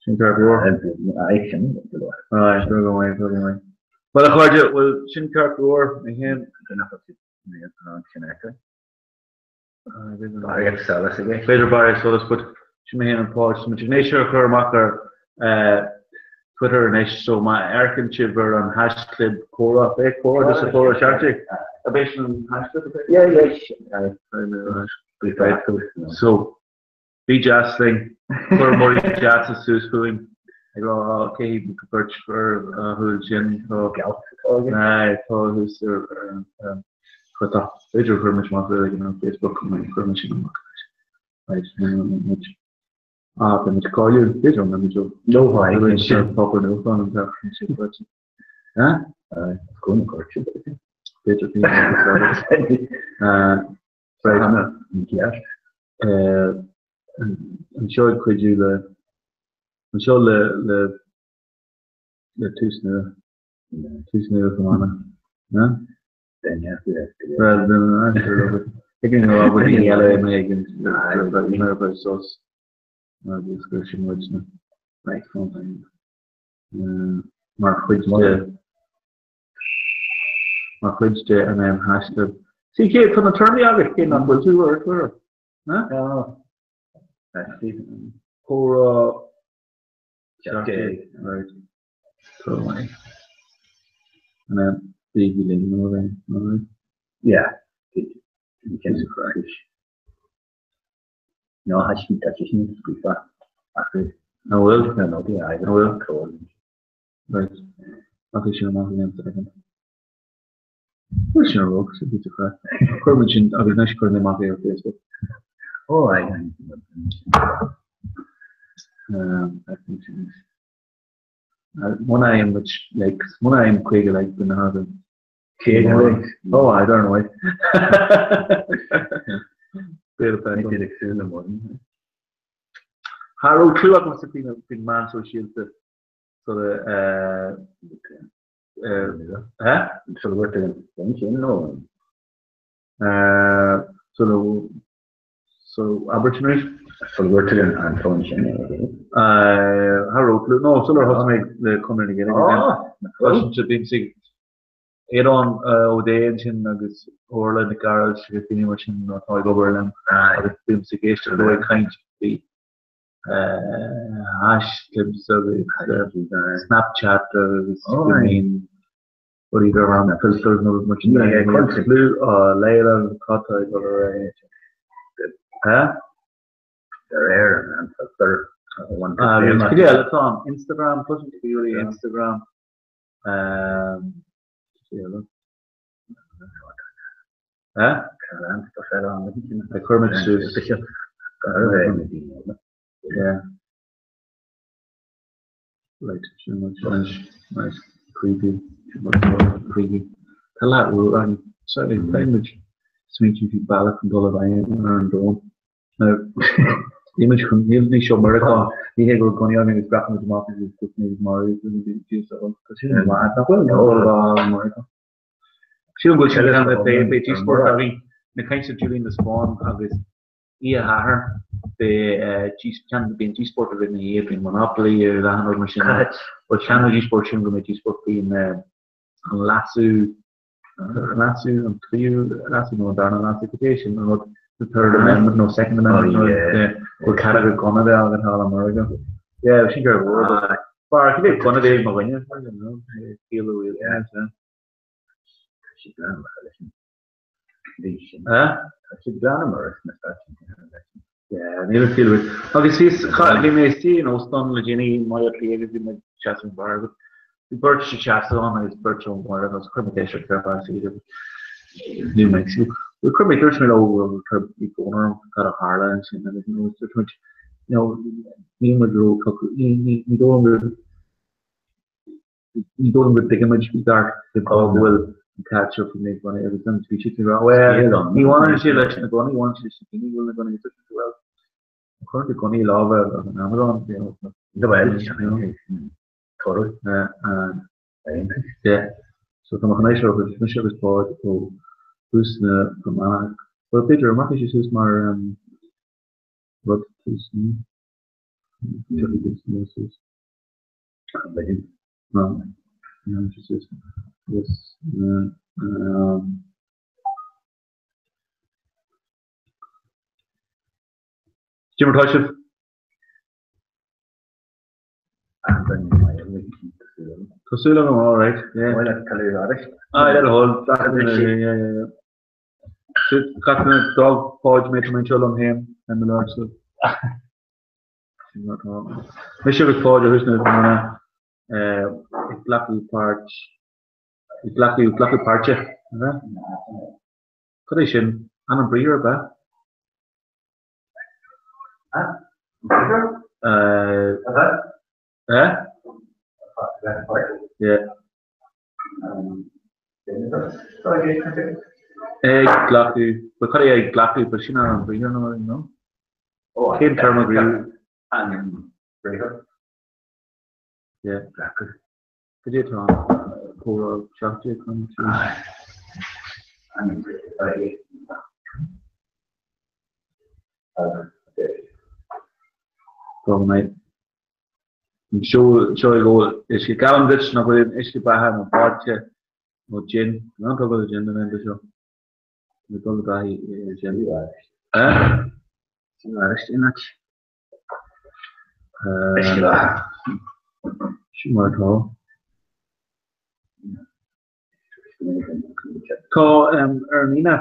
Speaker 4: Sin ceart go leor.
Speaker 12: Aye, sin go leor.
Speaker 4: Aye, go go maith, go go maith. Well a chairde, bhuel sin ceart go leor, mé féin.
Speaker 12: Sin aici. Barraíocht solais aige.
Speaker 4: B'fhéidir barraíocht solais, but sin mé féin an Páid. Tá muid ag é seo a chur amach ar Twitter anois, so má amharcann sibh ar an haischlib comhrá, b'é comhrá, just a comhrá 17? Ab é sin an haischlib?
Speaker 12: Yeah, yeah.
Speaker 4: So, bí deas linn, cuir rudaí deasa suas fúinn, ag rá cé hiad na beirt fhear a shúil sin, tá Aye, tá thuas ar an Twitter. B'fhéidir chuir muid amach rud éigin ar Facebook, chuir muid sin amach. Right, muid. Ah, beidh muid cáiliúil, b'fhéidir an mbeidh muid ó.
Speaker 12: No, aye.
Speaker 4: Beidh muid ar páipéar nuachtáin an tseachtain seo caite.
Speaker 12: Huh? Aye, go na cuairte.
Speaker 4: B'fhéidir Right.
Speaker 12: An ceart.
Speaker 4: Anseo ag cuidiú le, anseo le, le, le tús nua. Tús nua Fermanagh. No? Well, ag an rá go daoine eile mé ag an mé sos agus gur sin muid na right mar chuid de mar chuid de an um haischlib. Sí cé tá na téarmaí agat cé nach bhfuil tú ar Twitter? Comhrá 17 right. Throw away. And then bígí linn nó right?
Speaker 12: Yeah. No, tá sé sin scríofa ach
Speaker 4: An bhfuil?
Speaker 12: No, no,
Speaker 4: An bhfuil? Right. Ach é sin amach again second. Chuir sin ar sin píosa craic. Chuir muid sin agus anois cuir mé amach é ar Facebook.
Speaker 12: Oh, I
Speaker 4: Um, Muna fhaigheann muid likes, muna fhaigheann 50 like den na hAdam.
Speaker 12: 50 likes?
Speaker 4: Oh, I don't know.
Speaker 12: B'fhéidir ag súil le mórán.
Speaker 4: Cha raibh clue agamsa faoin meán sóisialta sort of eh?
Speaker 12: Sula bhfuair tú an sin nó?
Speaker 4: Sula so abair sin arís?
Speaker 12: Sula bhfuair tú an fón sin
Speaker 4: Cha raibh clue no sular thosaigh mé le Conradh na Gaeilge. Tá bímse Aodhán Ó Dé ansin agus Orla Nic Gearailt agus daoine mar sin atá ag obair liom agus bímse ag éisteacht leo ag caint faoi haischlibs agus Snapchat agus I mean rudaí dar ainm filters nó mar sin de. Clue á léamh cad tá ag dul ar aghaidh.
Speaker 12: De réir an filter
Speaker 4: Agus cad é eile atá ann? Instagram, cloisim faoi rudaí Instagram. Cad é eile? Ag cur muid suas. Yeah. Right, sin muid anois. Right, creepy. Sin muid creepy. Tá leath uair againn. Sorry, beidh muid smaointiú faoi bealach chun dul i bhfeidhm ar an domhan. Now, níl muid chun, níl ní seo Meiriceá, ní hé go bhfuil gunnaí againn agus breacfaidh muid amach agus just muid marú Tá sin mad, nach bhfuil dul i Meiriceá. Sílim go bhfuil sé le beidh díospóireacht againn ag caint le Julian de Spáinn agus í a hathair bíonn díospóireacht againn ina dhiaidh faoin Monopoly ar achan rud mar sin. Bhuel ceann na díospóireacht sin go mbeidh díospóireacht faoin an leasú Leasú, an tríú leasú nó an darna leasú, cad é sin an rud, the third amendment nó second amendment nó yeah, bhfuil cead agat gunna bheith agat thall i Meiriceá. Yeah, sin gur mhór but bar cibé gunna bheith ag mo dhuine, you know, feel the way yeah.
Speaker 12: Tá siad glan amach leis an bhí sin. Tá siad glan amach na Stáit Aontaithe leis an.
Speaker 4: Yeah, níl an fíor Agus bhí bhí mé istigh in óstán le déanaí i mBaile Átha Cliath agus bhí mé ag seasamh ag an bar agus bhí beirt ag seasamh ann agus beirt ón mbaile agus chuir mé ceist orthu cérbh as iad agus New Mexico. Well, chuir mé dúirt mé leo go bhí brón orm cad a tharla ansin agus you know, dúirt muid you know, níl muid ró ní ní ní dóigh liom go Ní dóigh liom go dtuigimid i gceart cén fáth go bhfuil an cead seo faoi na gunnaí agus then bhí siad ag rá well ní bhaineann sé leis na gunnaí, bhaineann sé leis na daoine a bhfuil na gunnaí agus dúirt siad well cuireann tú gunnaí i lámha an amadán you know
Speaker 12: Well, toradh.
Speaker 4: Yeah. So tá mé chun é seo agus mise agus Páid ó Thús na Fear Manach. Well b'fhéidir an rachaidh sé suas mar rud tús ní? Tiocfaidh tús suas. Cad é mar tá sibh? Tá súil agam, all right. Yeah. Ah, yeah, the whole. Yeah, yeah, yeah. Gach duine d'fhág Páid mé tá mé anseo liom féin ar mo leabhar so. Mise agus Páid ó Thús na Fear Manach ag glacadh páirt ag glacadh glacadh páirte. Cad é sin? Ainm briathar ab ea? Eh? Yeah. Ag glacadh, but cad é ag glacadh, but sin ainm briathar nó no? Cén téarma griú?
Speaker 12: Ainm briathar.
Speaker 4: Yeah. Glacadh. Cad é atá comhrá 17 chun sí?
Speaker 12: Ainm briathar.
Speaker 4: Go mbeidh. Seo seo ag ól uisce. Geallaim duit nach bhfuil aon uisce beatha nó vodka nó gin. Níl aon tugtha gin don enda seo. Tá mé ag dul i dtaithí ar gin. Eh?
Speaker 12: Uisce beatha.
Speaker 4: Sin mar atá. Tá ar an Aoine.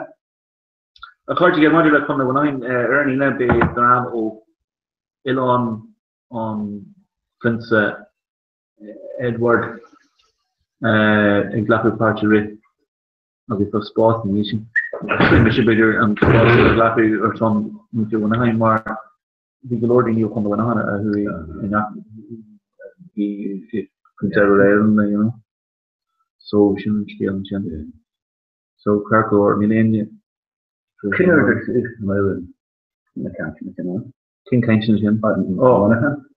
Speaker 4: A chairde, maidir le Contae Mhuineacháin, ar an Aoine beidh dream ó Oileán an Phrionsa Edward ag glacadh páirt i rith agus tá spás ina dhiaidh sin. Mise b'fhéidir an spás a ghlacadh ar son muintir Mhuineacháin mar bhí go leor daoine ó Chontae Mhuineacháin a chuaigh i ngach bhí Prince Edward Island you know. So sin an scéal ansin. So ceart go leor, níl éinne
Speaker 12: Cén uair is mó na cainteanna sin ann?
Speaker 4: Cén cainteanna sin?
Speaker 12: Ó,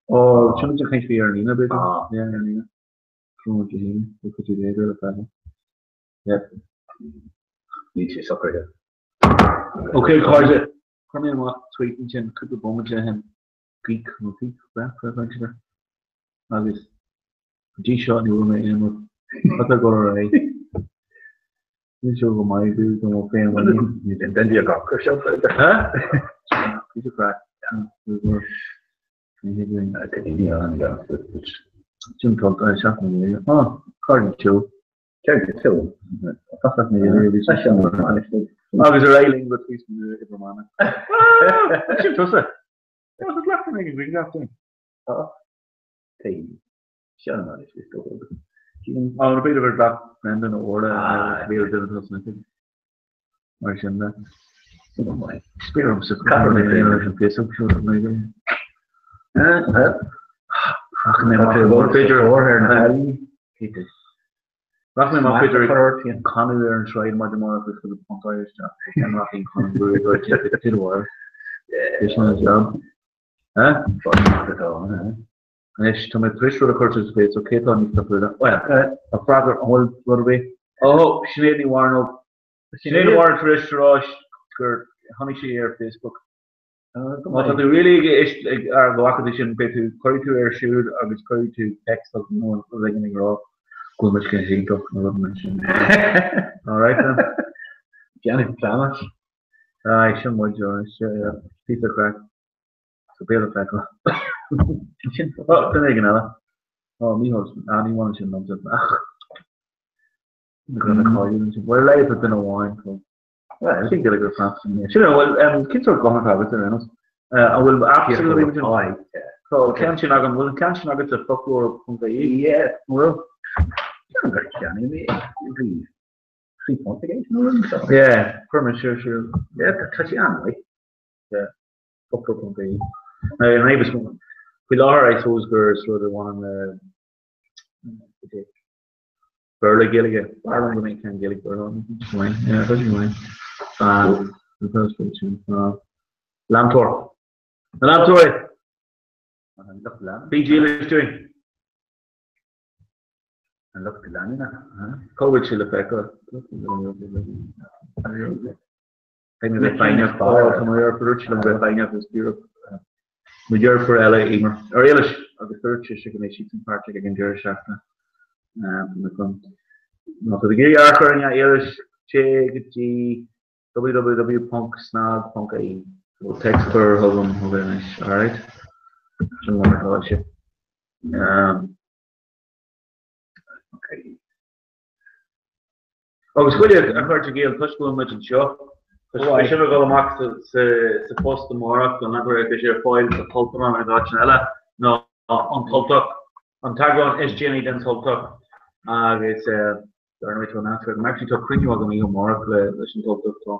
Speaker 4: Ó, sin an chaint bhí ar an Aoine, b'fhéidir. Yeah, ar an Aoine. Tráthnóna Dé hAoine, beidh cuid de le feiceáil. Yeah.
Speaker 12: Níl sé socraithe.
Speaker 4: Ok, cairde, chuir mé amach tweet ansin cúpla bomaite ó shin, geek nó geek, breac, breac aimsire. Agus go dtí seo ní bhfuair mé aon rud. Cad tá ag dul ar aghaidh? Níl sé go maith do mo féin.
Speaker 12: Den dia gach ar seo.
Speaker 4: Ha? Bhí sé craic. Sin tá seachtain na Gaeilge. Ah, cairde teo.
Speaker 12: Cairde teo.
Speaker 4: Agus ar aghaidh linn go tús na i bhFear Manach. Sin tusa. Tá glactha ag an ghrianghraf dúinn.
Speaker 12: Tá. Seo an áit is dócha.
Speaker 4: Á, b'fhéidir gur ghlac Brendan ó Orla bhí ar duine tusa na Mar sin de. Spéir sa Caithfidh mé féin leis an Facebook seo a mhéid. Rachaidh mé amach b'fhéidir
Speaker 12: ar na hailí.
Speaker 4: Rachaidh mé amach b'fhéidir ag canadh ar an sráid maidin amárach agus chun puntáil isteach. Rachaidh chun an bhuaidh ar Sin an job. Anois, tá mé tar éis rud a chur suas ar Facebook, cé atá níos tapúla? Bhuel, tá freagra, an bhfuil rud ar bith? Ó, Sinéad Ní Mhearnóg. Sinéad Ní Mhearnóg tar éis a rá gur tháinig sí ar Facebook. Má tá tú really ag éist ag ar go bhfaca tú sin, beidh tú, cuirfidh tú air siúd agus cuirfidh tú text agus nó rud éigin ag rá. Go bhfuil muid go hiontach nó rud mar sin. All right then. Déanfaidh pleanáil. Aye, sin muid, alright. Píosa craic. So béal feiceáil. Sin duine éigin eile. Ó, Mícheál, ah, ní bhaineann sin liomsa. Ach, go na cáiliú sin. Bhuel, ar a laghad duine amháin. Well, sin go gur fast. Sin bhfuil cén sórt guthán atá agat ar aon nós? An bhfuil app sin agat? Tá ceann sin agam, bhfuil an ceann sin agat ar foclóir.ie?
Speaker 12: Yeah.
Speaker 4: An bhfuil?
Speaker 12: Ceann gur cheannaigh mé bhí £3 aige nó rud so.
Speaker 4: Yeah, chuir mé siar siar.
Speaker 12: Yeah, tá sé an-mhaith.
Speaker 4: Yeah. Foclóir.ie. Now, an fhadhb is mó faoi láthair, I suppose, gur is rud a bhaineann le Béarla Gaeilge. B'fhearr liom go mbeadh ceann Gaeilge Béarla ann. Yeah, tá sé maith. Leantóir. Na leantóirí! Bí dílis dúinn.
Speaker 12: An lucht leanúna.
Speaker 4: Cá bhfuil sé le feiceáil? Beidh mé bheith foighneach. Ó, tá mo dheirfiúr, dúirt sí liom bheith foighneach agus díreach mo dheirfiúr eile, Emer, ar Éilis agus dúirt sise go mbeidh siadsan páirteach ag an deireadh seachtaine. Má tá tú ag iarraidh amharc orainn, a Éilis, téigh go dtí www.cnag.ie. So text curtha chugam chugainn anois, alright? Sin mar atá sé. Okay. Agus chuile a chairde Gael, toisc go bhfuil muid anseo, beidh sibh ag dul amach sa phost amárach don leantóir beidh sé ar fáil sa Chultúrlann agus áiteanna eile, ná An tUltach, an t-eagrán is déanaí den Tultach agus dar ndóigh tá nasc agam, actually tá cruinniú agam oíche amárach leis an Tultach, tá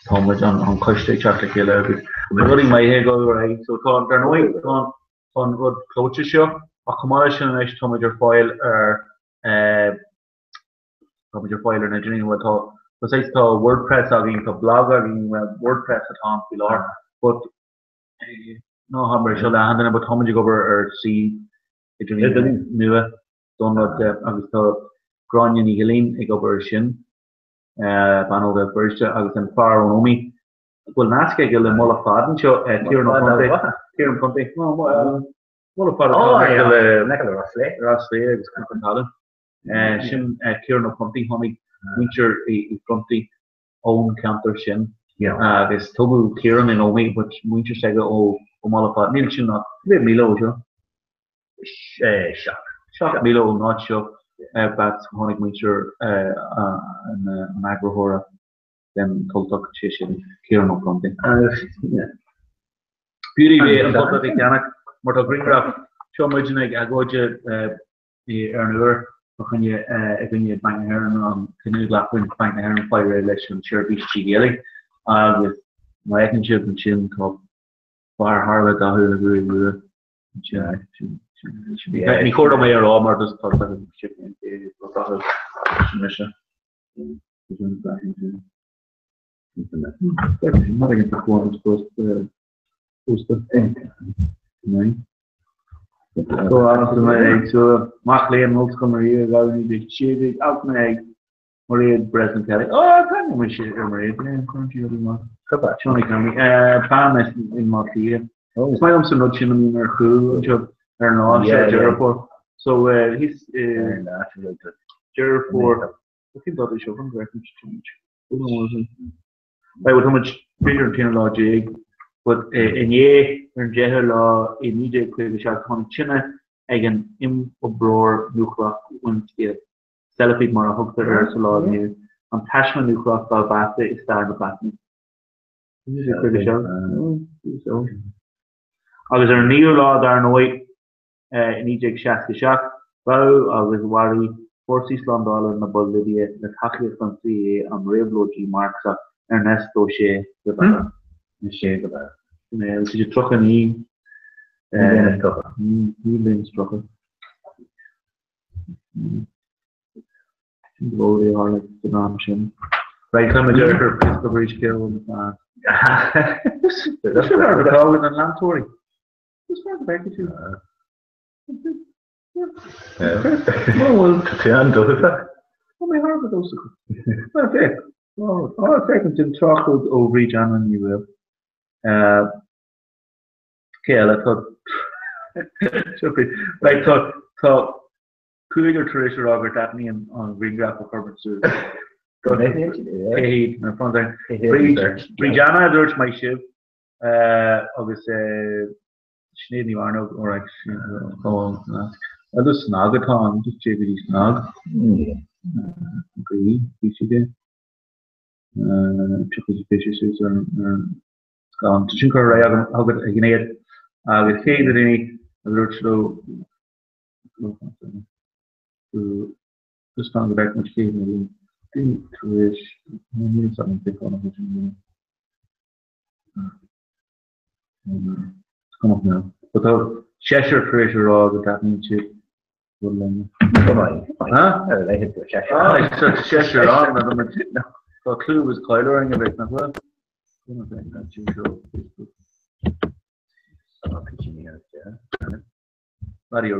Speaker 4: tá muid an an coiste ag teacht le chéile agus tá rudaí maithe ag dul ar aghaidh, so tá dar ndóigh tá an rud clóite seo ach chomh maith leis sin anois tá muid ar fáil ar eh, Tá muid ar fáil ar an idirlíon, bhuel tá, tá saghas, tá WordPress againn, tá blog againn, bhuel WordPress atá ann faoi láthair, but ná habair é seo le achan duine, but tá muid ag obair ar suíomh idirlín nua don rud agus tá Gráinne Ní Ghilín ag obair ar sin, bean ó Bhéal Feirste agus an fear ón Ómaigh, bhfuil nasc aige le Mullach Fad anseo, Ciarán Ó Pronntaigh, Ciarán Pronntaigh, Mullach Fad atá in aice le Rosslea agus Cnoc an Talún. Sin Ciarán Ó Pronntaigh, tháinig muintir Uí Phronntaigh ón cheantar sin agus tógadh Ciarán in Ómaigh but muintir s'aige ó Mhullach Fad. Níl sin ach cúpla míle ó seo. 7 míle ón áit seo but tháinig muintir an eagarthóra den Tultach, sé sin Ciarán Ó Pronntaigh. Beauty bhí an Tultach ag ceannach mar tá grianghraf seo muidne ag agóid ar an Iúr fá choinne i gcoinne Banc na hÉireann an cinneadh a ghlac Banc na hÉireann fáil réidh leis an tseirbhís trí Ghaeilge agus má fheiceann sibh ansin tá fear thar a bheith dathúil le gruaig rua ansin. Ní chóir dom é a rá mar just tá sibh dathúil sin mise. Mac léinn Ollscoil na Ríona 1916, altanna ag Mairéad Breslin Kelly. Ó, tá mise ar Mairéad, cuireann sí rudaí maith. Seanie Conley. Bean as i mBaile Átha Cliath. Is maith liomsa an rud sin a mbíonn ar chúl anseo ar an lá seo, Deireadh Fómhair. So, thíos i Deireadh Fómhair. Cén dáta é seo? Bhuel tá muid b'fhéidir an t-aon lá déag, but inné ar an deichiú lá i 1957 tháinig tine ag an imoibreoir núicléach windscale, Sellafield mar a thugtar air sa lá inniu, an taisme núicléach ba mheasa i stair na Breataine. 1957. Agus ar an naoú lá dar ndóigh, I 1967, ghabh agus mharaigh fórsaí slándála na Bolaive le tacaíocht an CIA an réabhlóidí Marxach Ernesto Che Guevara. Che Guevara. Sin é, agus sé 39. 1930. Sin go leor a tharla san am sin. Right, tá muid ar Facebook arís, céard atá. Sin ar an leantóirí. Is fearr go bhfeicfidh tú.
Speaker 12: Tá an-dóchasach.
Speaker 4: Tá mé thar a bheith dóchasach. Bhuel, féach. Á, féach ansin trácht ó Bhríd Anna Ní Bhaoill. Cé eile tá? Right, tá, tá. Cúigear tar éis a rá gur dtaitníonn an ghrianghraf a chuir muid suas. Cé hiad na Bríd Bríd Anna a dúirt maith sibh agus Sinéad Ní Mhearnóg alright Agus SnaG atá ann, just téigh go dtí SnaG. Bhí siad é. Tiocfaidh sé suas ar an scáileán. Tá sin curtha ar aghaidh agam chugat a Shinéad agus cé hiad na daoine a dúirt leo Just fan go bhfeicfidh muid cé na daoine tar éis níl a fhios agam cé fáth nach bhfuil sin Is cuma now. But tá seisear tar éis a rá go dtaitníonn siad go linn. Seisear ann tá clú agus cáil orainn a bheith nach bhfuil? Mario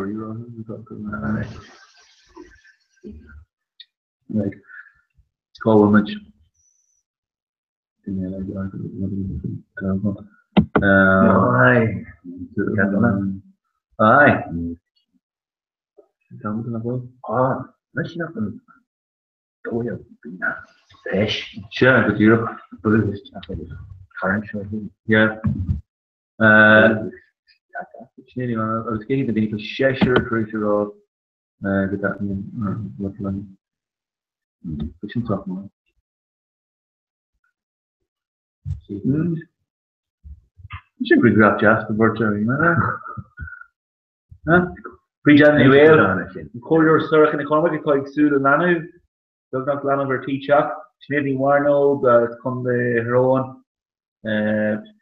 Speaker 4: Right. Cá bhfuil muid? Aye. Aye.
Speaker 12: Ah, leis nach an dóigh a bheis.
Speaker 4: Sea, go díreach.
Speaker 12: Tarraingt seo.
Speaker 4: Yeah. Agus cé hiad na daoine tá seisear tar éis a rá go dtaitníonn an rud linn. Tá sin sách maith. Sin grianghraf deas do bheirt ar aon Bríd Anna Ní Bhaoill, an Comhairleoir Sorcha Nic Cormaic atá ag súil le leanbh, beagnach leanbh ar tí teacht, Sinéad Ní Mhearnóg as Contae Thír Eoghain,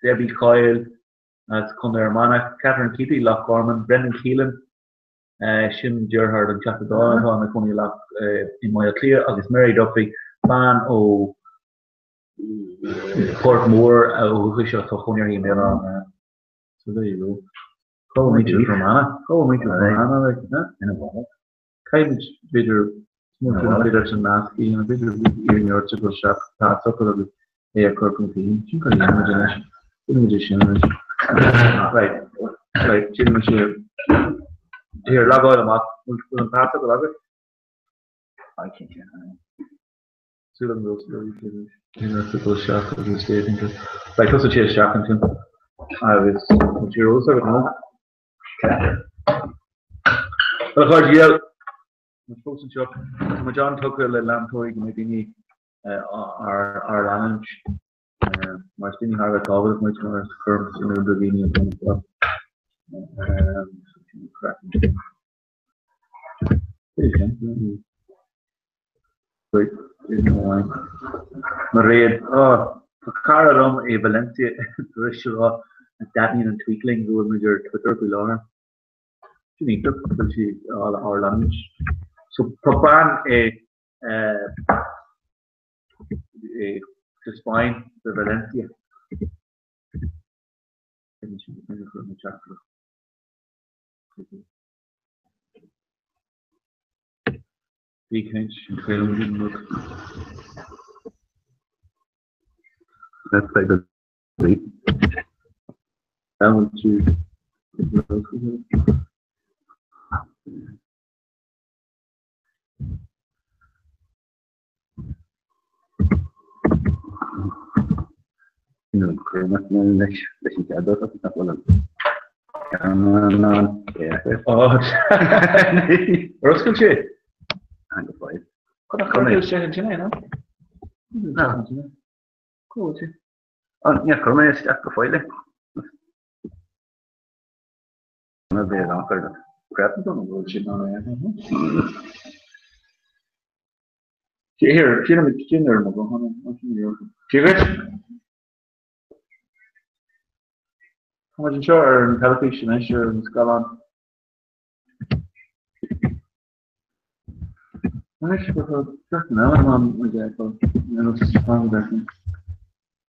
Speaker 4: Debbie Coyle as Contae Fhear Manach, Catherine Keatley, Loch Garman, Brendan Keelan, sin deartháir don Teachta Dála atá ina chónaí i mBaile Átha Cliath, agus Mary Duffy, bean ó Phort Mór ó dhúchas atá cónaí uirthi i mBéal Átha an Átha. So there you go. Cá bhfuil muintir Fear Manach? Cá bhfuil muintir Fear Manach? Like, huh?
Speaker 12: Ina bhfad.
Speaker 4: Caithfimid, b'fhéidir, b'fhéidir san nasc a dhéanamh, b'fhéidir iarraidh ort dul isteach pasfhocal agus é a chur chun cinn. Sin cad a dhéanfaimid anois. Déanfaimid é sin anois. Right, right, déanfaimid sé. Here, logáil amach. Bhfuil an pasfhocal agat?
Speaker 12: Aye, cinnte.
Speaker 4: Súil agam go bhfuil sé. Déanfaidh tú dul isteach agus déanfaidh tú. Right, tusa téigh isteach ansin agus an tír eolas agat, nó? Bhuel, a chairde dhil, muid fós anseo. Tá muid an-tugtha le leantóirí go mbeidh daoine ár leanúint mar is daoine thar a bheith tábhachtach muid mar is cuireann in iúl do dhaoine an t-am seo. Mairéad, Ó, tá cara liom i Valencia tar éis a rá go dtaitníonn an tweet linn go bhfuil muid ar Twitter faoi láthair. Sin iontach, go bhfuil sí ár leanúint. So tá bean i sa Spáinn, sa Valencia. Bí caint an chaoin an rud.
Speaker 12: Let's play the beat.
Speaker 4: I want to
Speaker 12: You know, chuir mé leis leis an gcead agus nach bhfuil an ceann ann.
Speaker 4: Ar oscail sé?
Speaker 12: An go fóill.
Speaker 4: Chuir mé isteach ansin é, nó?
Speaker 12: Ná.
Speaker 4: Cá bhfuil sé?
Speaker 12: Níor chuir mé isteach go fóill é. Ná bheith an chur
Speaker 4: Crap don bhfuil sin ann é. Here, sin ar mo ghuthán. Cé Tá muid anseo ar an teilifís anois ar an scáileán. Anois go ceart an eile an muid é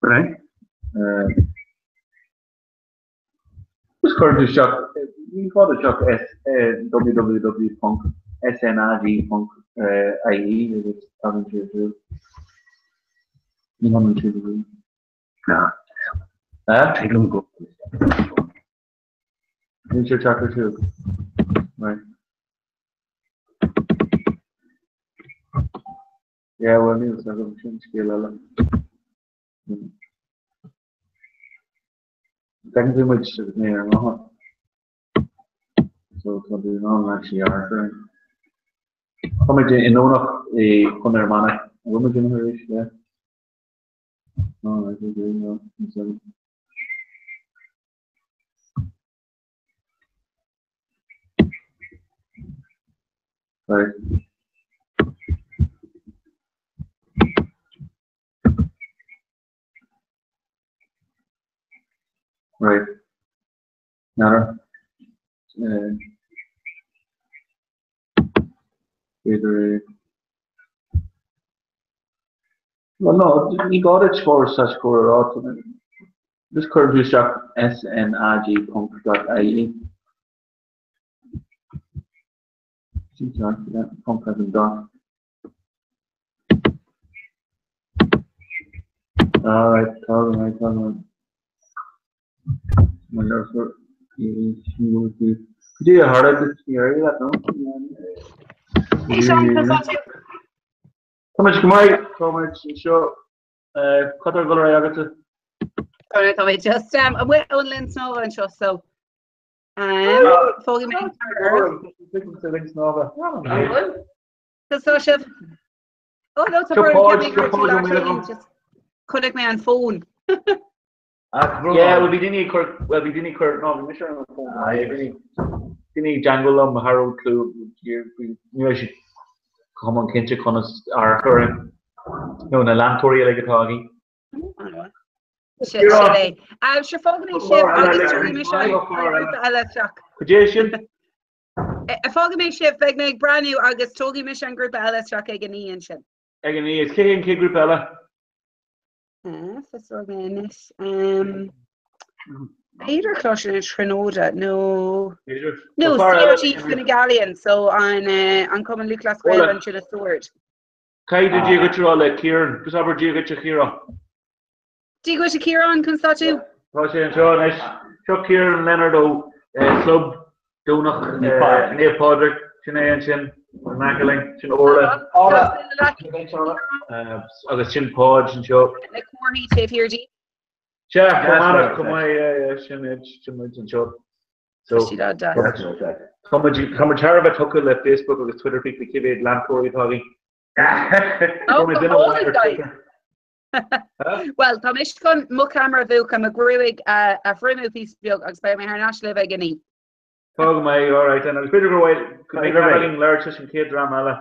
Speaker 12: Right?
Speaker 4: Just cuir isteach ní fada isteach s www.snag.ie agus tagann sé through. Ní thagann sé through.
Speaker 12: Ná.
Speaker 4: Eh?
Speaker 12: Tig liom go.
Speaker 4: Níl sé teacht through. Right. Yeah, well, níl fhios agam, sin scéal eile. Bhfeiceann tú muid agus mé ar an nguthán. So tá tú in ann actually amharc orainn. Tá muid i nDomhnach i Contae Fhear Manach. An bhfuil muid imithe arís? Yeah. Oh, right, okay, no, níl Right. Right. N'fheadar. B'fhéidir é. Well no, ní gá duit forward slash core a rá. Just cuireann tú isteach snag ponc dot ie. Sin ceart, yeah, ponc as in dot. Alright, tá go maith, tá go maith. Cad é a tharla duit ní éirí leat, no?
Speaker 13: Hey Seán, conas tá tú?
Speaker 4: Tá muid go maith, tá muid anseo. Cad tá ag dul ar aghaidh agatsa?
Speaker 13: Sorry, tá mé just um, amuigh ón linn snámha anseo, so um, fágfaidh mé an ceamara oraibh.
Speaker 4: Linn snámha.
Speaker 13: Conas tá sibh? Oh no, tá
Speaker 4: Seo
Speaker 13: brón,
Speaker 4: Páid,
Speaker 13: ceap mé
Speaker 4: seo
Speaker 13: go raibh tú
Speaker 4: Páid ó
Speaker 13: leat féin,
Speaker 4: Míleáin.
Speaker 13: just chonaic mé an fón.
Speaker 4: Yeah, well bhí daoine ag cur, well bhí daoine ag cur, no bhí mise ar an bhfón, bhí daoine ag teagmháil liom thar raibh clue, ní raibh siad chomh hiomlán cinnte conas amharc orainn, nó na leantóirí uilig atá againn.
Speaker 13: Sin sin é. Um, sure fágfaidh mé sibh agus tabharfaidh mise an grúpa eile isteach.
Speaker 4: Cad é sin?
Speaker 13: Fágfaidh mé sibh, beidh mé ag breathnú agus tógfaidh mise an grúpa eile isteach ag a naoi ansin.
Speaker 4: Ag a naoi, is cé hé an chéad grúpa eile?
Speaker 13: Fiosróidh mé anois. B'fhéidir Coláiste na Tríonóide nó nó CLG Fine Gael so an an Cumann Lúthchleas Gael ansin i Sord.
Speaker 4: Caithfidh tú Dia dhuit a rá le Ciarán. Just abair Dia dhuit a Chiaráin.
Speaker 13: Dia dhuit a Chiaráin, conas tá tú?
Speaker 4: Tá sé anseo anois. Seo Ciarán Leonard ó Chlub Domhnach Naomh Pádraig. Sin é ansin, in aice linn. Sin Orla. Agus sin Páid anseo.
Speaker 13: Na comharthaí taobh thiar díobh.
Speaker 4: Sea, chomh maith, chomh maith, sin iad, sin muid anseo. So, tá muid tá muid thar a bheith tugtha le Facebook agus Twitter faoi cé mhéad leantóirí atá againn.
Speaker 13: Oh, go hálainn, guys. Well, tá mise chun mo cheamara a mhúchadh, mo ghruaig a thriomú píosa beag agus beidh mé thar n-ais libh ag a naoi.
Speaker 4: Tá go maith, all right then. Agus b'fhéidir go bhfuil go mbeidh cead againn labhairt leis an chéad dream eile.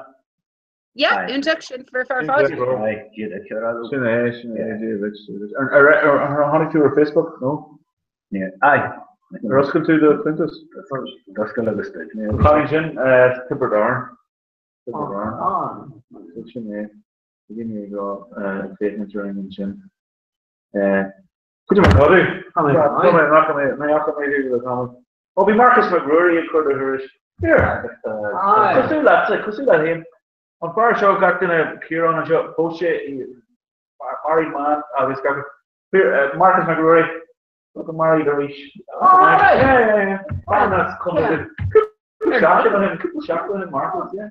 Speaker 13: Yeah, iontach, sin foirfe ar fad.
Speaker 4: Sin é, sin é, Dia duit, Dia duit. Ar ar tháinig tú ar Facebook, no?
Speaker 12: Yeah. Aye.
Speaker 4: Ar oscail tú do chuntas?
Speaker 12: D'oscail agus duit.
Speaker 4: Tá sin, Tiobraid Árann. Tiobraid Árann. Sin é. Bhí mé ag rá féachaint orainn ansin. Cad é mar atá tú? Tá mé nach mé nach mé le tamall. Ó bhí Marcus Mac Ruairí ag cur de thuairisc. Here. Cosúil leatsa, cosúil leat féin. An fear seo gach duine Ciarán anseo, phós sé married man agus gach Marcus Mac Ruairí. Go married arís. Yeah, yeah, yeah. Cúpla seachtain in Marcus, yeah.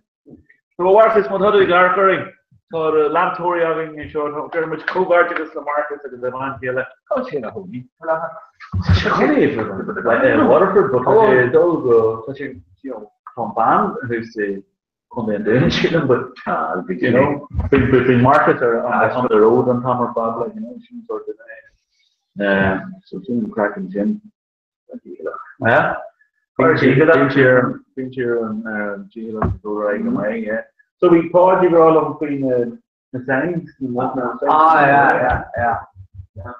Speaker 4: So Marcus, má tá tú ag amharc orainn, tá leantóirí againn anseo, deir muid comhghairdeachas le Marcus agus a bhean chéile. Cá sé na hógaí? Waterford, but tá sé dul go, tá sé, you know, tá an bhean thuas i Contae an Dúin, sílim, but, you know, bhí Marcus ar on the road an t-am ar fad, like, you know, sin sort of é. So sin an craic ansin. Yeah. Bíonn sé ar an dícheallach dul ar aghaidh go maith, yeah. So bhí Páid ag rá liom faoi na na signs, na na signs.
Speaker 9: Ah, yeah, yeah, yeah.
Speaker 4: Yeah.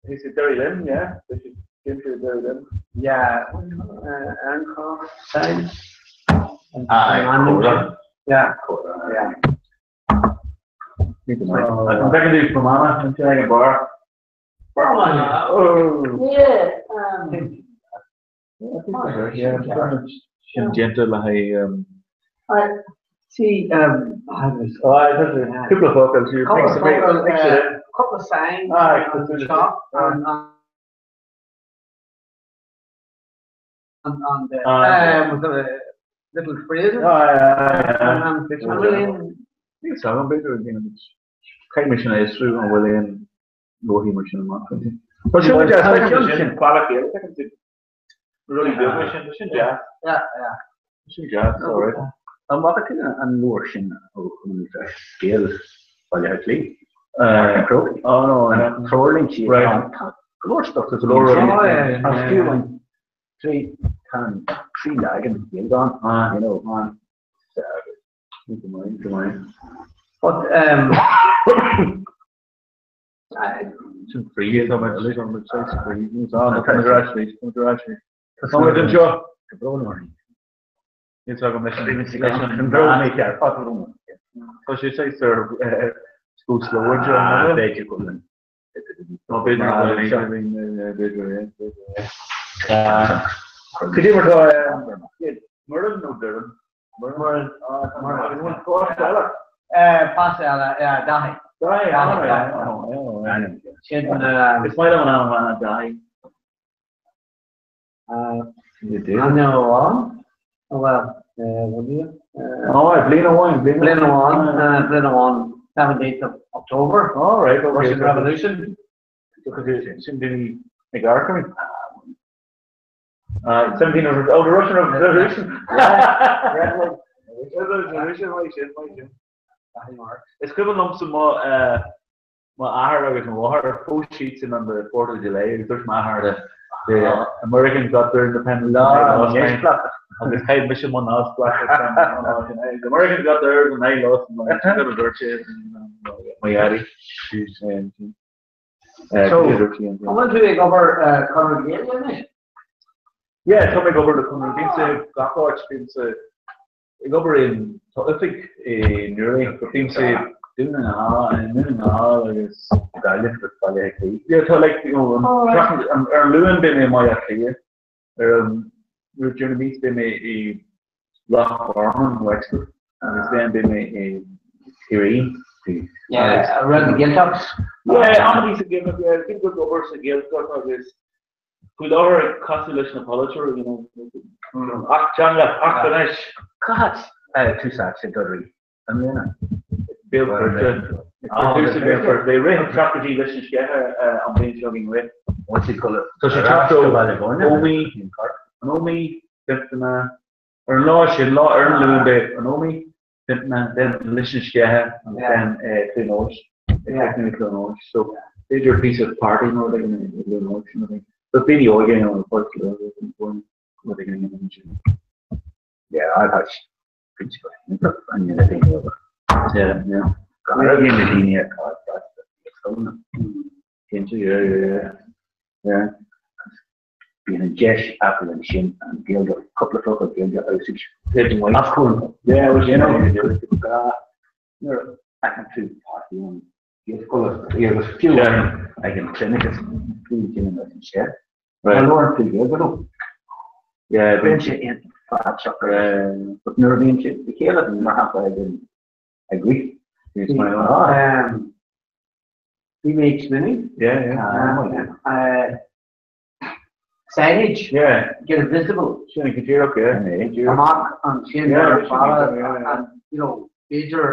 Speaker 4: He said Derrylin, yeah. They should give you Derrylin.
Speaker 9: Yeah. Uh, sign.
Speaker 4: Ah,
Speaker 9: Yeah. Yeah.
Speaker 4: I'm taking these from Anna and sharing a bar. Oh.
Speaker 21: Yeah. Um,
Speaker 4: Yeah, sin déanta le haghaidh
Speaker 9: See, um,
Speaker 4: cúpla focal
Speaker 9: couple of signs on the shop and on the um, with the little phrases.
Speaker 4: Ah, yeah,
Speaker 9: yeah.
Speaker 4: Níl 's agam, b'fhéidir go ndéanfaimid. Caithfidh mé sin a fhiosrú an bhfuil aon leabharthaí mar sin amach faoin Tá sin go deas, feicim sin bealach Gaeilge, feicim sin rudaí beaga sin, tá sin deas.
Speaker 10: Yeah, yeah.
Speaker 4: Tá sin deas, alright.
Speaker 12: An bhfaca tú an leabhar sin ó Chumann Lúthchleas Gael Bhaile Átha Cliath?
Speaker 4: Oh no,
Speaker 12: Treoirlínte
Speaker 4: Right.
Speaker 12: Tá go leor stuff
Speaker 4: Go leor rudaí.
Speaker 12: Agus fiú amháin trí tá an trí leagan Gaeilge ann, you know.
Speaker 4: Go maith, go maith.
Speaker 10: But um,
Speaker 4: Sin free tá mé leis an saghas free nó tá tá mé ar ais arís, tá mé ar ais arís. Tá mé anseo.
Speaker 12: Tá brón orm.
Speaker 4: Níl 's agam leis an leis an
Speaker 12: An brón é ceart, tá brón orm.
Speaker 4: Tá sé saghas ar go slow anseo.
Speaker 12: Ah, b'fhéidir go bhfuil an
Speaker 4: Tá b'fhéidir go bhfuil an b'fhéidir é, b'fhéidir é. Cad é mar tá Muireann nó Doireann? Muireann. Muireann. Páiste eile.
Speaker 10: Páiste eile, Daithí.
Speaker 4: Daithí,
Speaker 10: Sin
Speaker 4: Is maith liom an ainm an Daithí.
Speaker 10: Ainm amháin? Well,
Speaker 4: Oh, bliain amháin,
Speaker 10: bliain amháin, bliain amháin, 17th of October.
Speaker 4: All right, okay.
Speaker 10: Russian Revolution.
Speaker 4: Sin daoine ag amharc 1700, oh, the Russian Revolution. Revolution, maith sin, maith sin. Is cuimhin liomsa mo mo athair agus mo mháthair, phós siadsan on the 4th of July agus dúirt m'athair the Americans got their independence and I lost mine. Agus chaill mise mo neamhspleáchas. The Americans got theirs and I lost mine. Sin a dúirt sé mo dheaidí.
Speaker 10: So, an bhfuil tú ag obair Conradh na Gaeilge anois?
Speaker 4: Yeah, tá mé ag obair le Conradh, bímse gach áit, bímse ag obair in, tá oifig i nDoire, but bímse Dún na nGall, i nDún na nGall agus
Speaker 12: Gaillimh agus Baile Átha Cliath.
Speaker 4: Yeah, tá like, you know, ar an Luan beidh mé i mBaile Átha Cliath, ar an roimh deireadh na míosa beidh mé i Loch Garman, Wexford, agus then beidh mé i Ciarraí.
Speaker 10: Yeah, around the Gaeltacht?
Speaker 4: Yeah, amantaí sa Ghaeltacht, yeah, bím ag obair sa Ghaeltacht agus faoi láthair ag casadh leis na polaiteoirí, you know, Acht teanga, Acht anois.
Speaker 12: Cá háit tús áite do rith i mbliana?
Speaker 4: Béal Feirste. Tús i Béal Feirste. Beidh rith an 70 Lios na Sceiche an bhliain seo chugainn rith. Tá sé teacht ó Ómaigh, an Ómaigh, Bealtaine, Ar an lá sin, lá ar an Luan beidh an Ómaigh, Bealtaine, then Lios na Sceiche agus then Cluain Eois. Ag Cluain Eois. So b'fhéidir píosa party nó rud éigin i gCluain Eois nó rud éigin. But daoine óga, you know, páirt rud éigin a dhéanamh ansin.
Speaker 12: Yeah, I've had an na daoine óga.
Speaker 4: Yeah, yeah.
Speaker 12: Go háirithe na daoine atá ag
Speaker 4: Cinnte, yeah, yeah, yeah. Yeah.
Speaker 12: Bíonn an deis acu ansin an Ghaeilge, cúpla focal Gaeilge a úsáid.
Speaker 4: Yeah, well, you know,
Speaker 12: nuair a fheiceann tú páistí ón Ghaelscoil agus fiú ag an clinic is fiú déanamh leis an sé. Má labhrann tú Gaeilge leo.
Speaker 4: Yeah,
Speaker 12: bíonn sé iontach fáilteach but nuair a bhíonn siad le chéile mar shampla ag an ag rith.
Speaker 10: Bhí mé ag smaoineamh.
Speaker 4: Yeah, yeah.
Speaker 10: Signage.
Speaker 4: Yeah.
Speaker 10: Get it visible.
Speaker 4: Sin go díreach, yeah.
Speaker 10: Amach ansin ar an bhalla and, you know, b'fhéidir,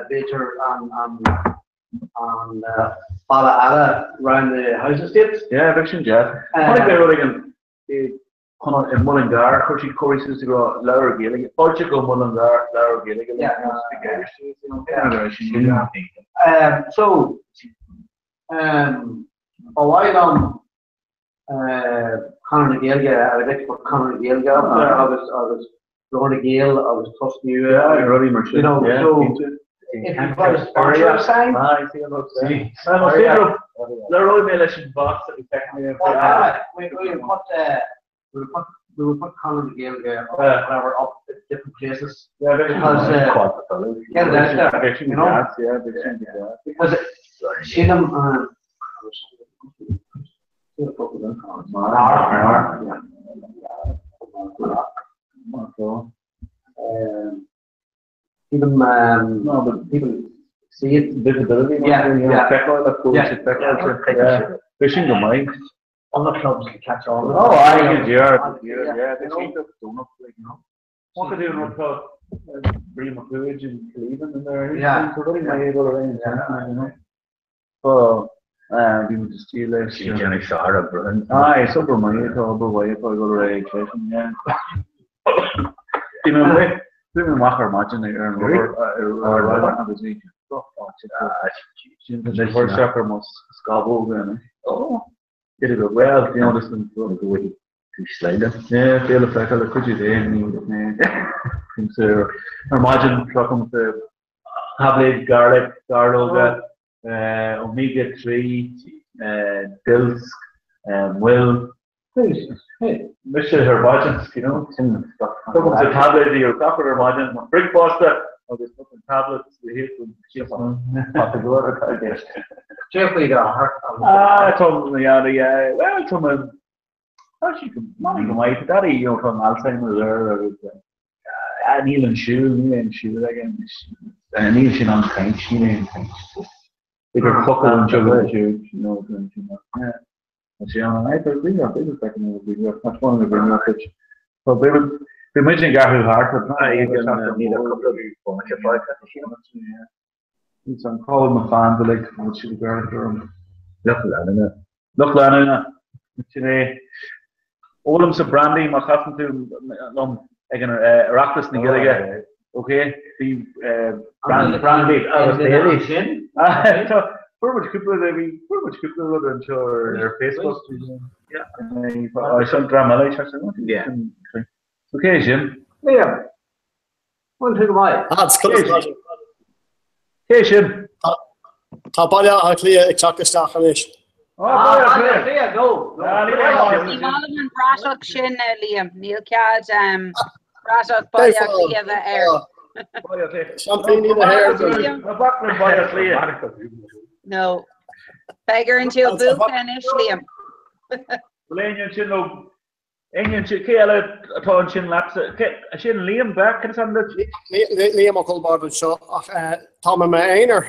Speaker 10: b'fhéidir an, an, an balla eile round the house estates.
Speaker 4: Yeah, bheadh sin deas. Chonaic mé rud éigin i Mullingar, chuir siad comharthaí suas ag rá labhair Gaeilge, fáilte go Mullingar, labhair Gaeilge.
Speaker 10: Yeah. So, um, ba mhaith liom Conradh na Gaeilge, I would like to put Conradh na Gaeilge up there agus agus Glór na nGael agus Tús Nua.
Speaker 4: Yeah, rudaí mar sin.
Speaker 10: You know, so if you've got a sponsor sign.
Speaker 4: Labhróidh mé leis an boss agus feicfidh
Speaker 10: mé. We will put we will put we will put Conradh na Gaeilge or whatever up at different places.
Speaker 4: Yeah,
Speaker 10: because get it out there, you know. Because sílim Sílim
Speaker 4: No, but people see it, visibility.
Speaker 10: Yeah, yeah.
Speaker 4: Yeah. Bheadh sin go maith.
Speaker 10: Other clubs can catch on.
Speaker 4: Oh, I yeah, yeah, yeah. They seem to have done up, like, you know. What could do an rud Brian Mac Cumhaigh and Cleveland in there. Yeah. So really my able ar aon you know. So bhí muid istigh leis.
Speaker 12: Sí déanamh sár oibre.
Speaker 4: Aye, is obair maith atá obair mhaith atá ag dul ar aghaidh freisin, yeah. Bhí mé amuigh, bhí mé amach ar maidin ar an obair ar an obair agus bhí sin tá sé thuirseach ar mo scamhóga anois. Oh, get it well, you know, this is go bhfuil tú sléile. Yeah, féile feiceáil le cuidiú Dé ní ar maidin sroichim táibléid garlic, gairleoga, omega 3, duilsc, muil. Mise ar maidin, you know. Tugaim sa táibléidí ar gach rud ar maidin, bricfeasta agus tugaim tablets le híoc
Speaker 12: Tá go leor atá i gceist. Cé faoi do athair?
Speaker 4: Ah, tá mé, yeah, well, tá mé Tá sí go maith go maith. Tá Daddy, you know, tá an Alzheimer's air agus níl an siúl, níl aon siúl aige anois. Níl sé in ann caint, níl aon caint. Idir focal anseo agus ansiúd, you know, an sin. Yeah. Tá sé an an iPad, bhí gach bhí gach bhí bhí gach tá fáin bhí gach cuid. Tá bhí bhí muid ag athrú thart,
Speaker 12: Níl a cúpla bónaite fágtha.
Speaker 4: Níl an cáil na fans uilig, tá siad ag amharc orm.
Speaker 12: Lucht leanúna.
Speaker 4: Lucht leanúna. Sin é. Ólaimse brandy má chasann tú liom ag an Oireachtas na Gaeilge. Ok? Bhí brandy
Speaker 12: agus Baileys sin.
Speaker 4: Fuair muid cúpla bhí fuair muid cúpla rud anseo ar Facebook. Sin dream eile
Speaker 12: Yeah.
Speaker 4: Ok sin.
Speaker 10: Liam. Bhfuil tú go maith?
Speaker 6: Lads, conas tá sibh?
Speaker 4: Cé sin?
Speaker 6: Tá Baile Átha Cliath ag teacht isteach anois.
Speaker 4: Baile Átha
Speaker 10: Cliath, no!
Speaker 13: Ní maith liom an bratach sin, Liam. Níl cead bratach Baile Átha Cliath a bheith air.
Speaker 6: Seaimpíní na hÉireann.
Speaker 4: Baile Átha Cliath.
Speaker 13: No. Beidh ar an tú buaite anois, Liam.
Speaker 4: Bhfuil éinne ansin nó Éinne ansin, cé eile atá ansin leatsa? Cé, sin Liam, b'ea? Cad is ainm duit?
Speaker 6: Liam Ó Colbáird anseo, ach tá mé i m'aonar.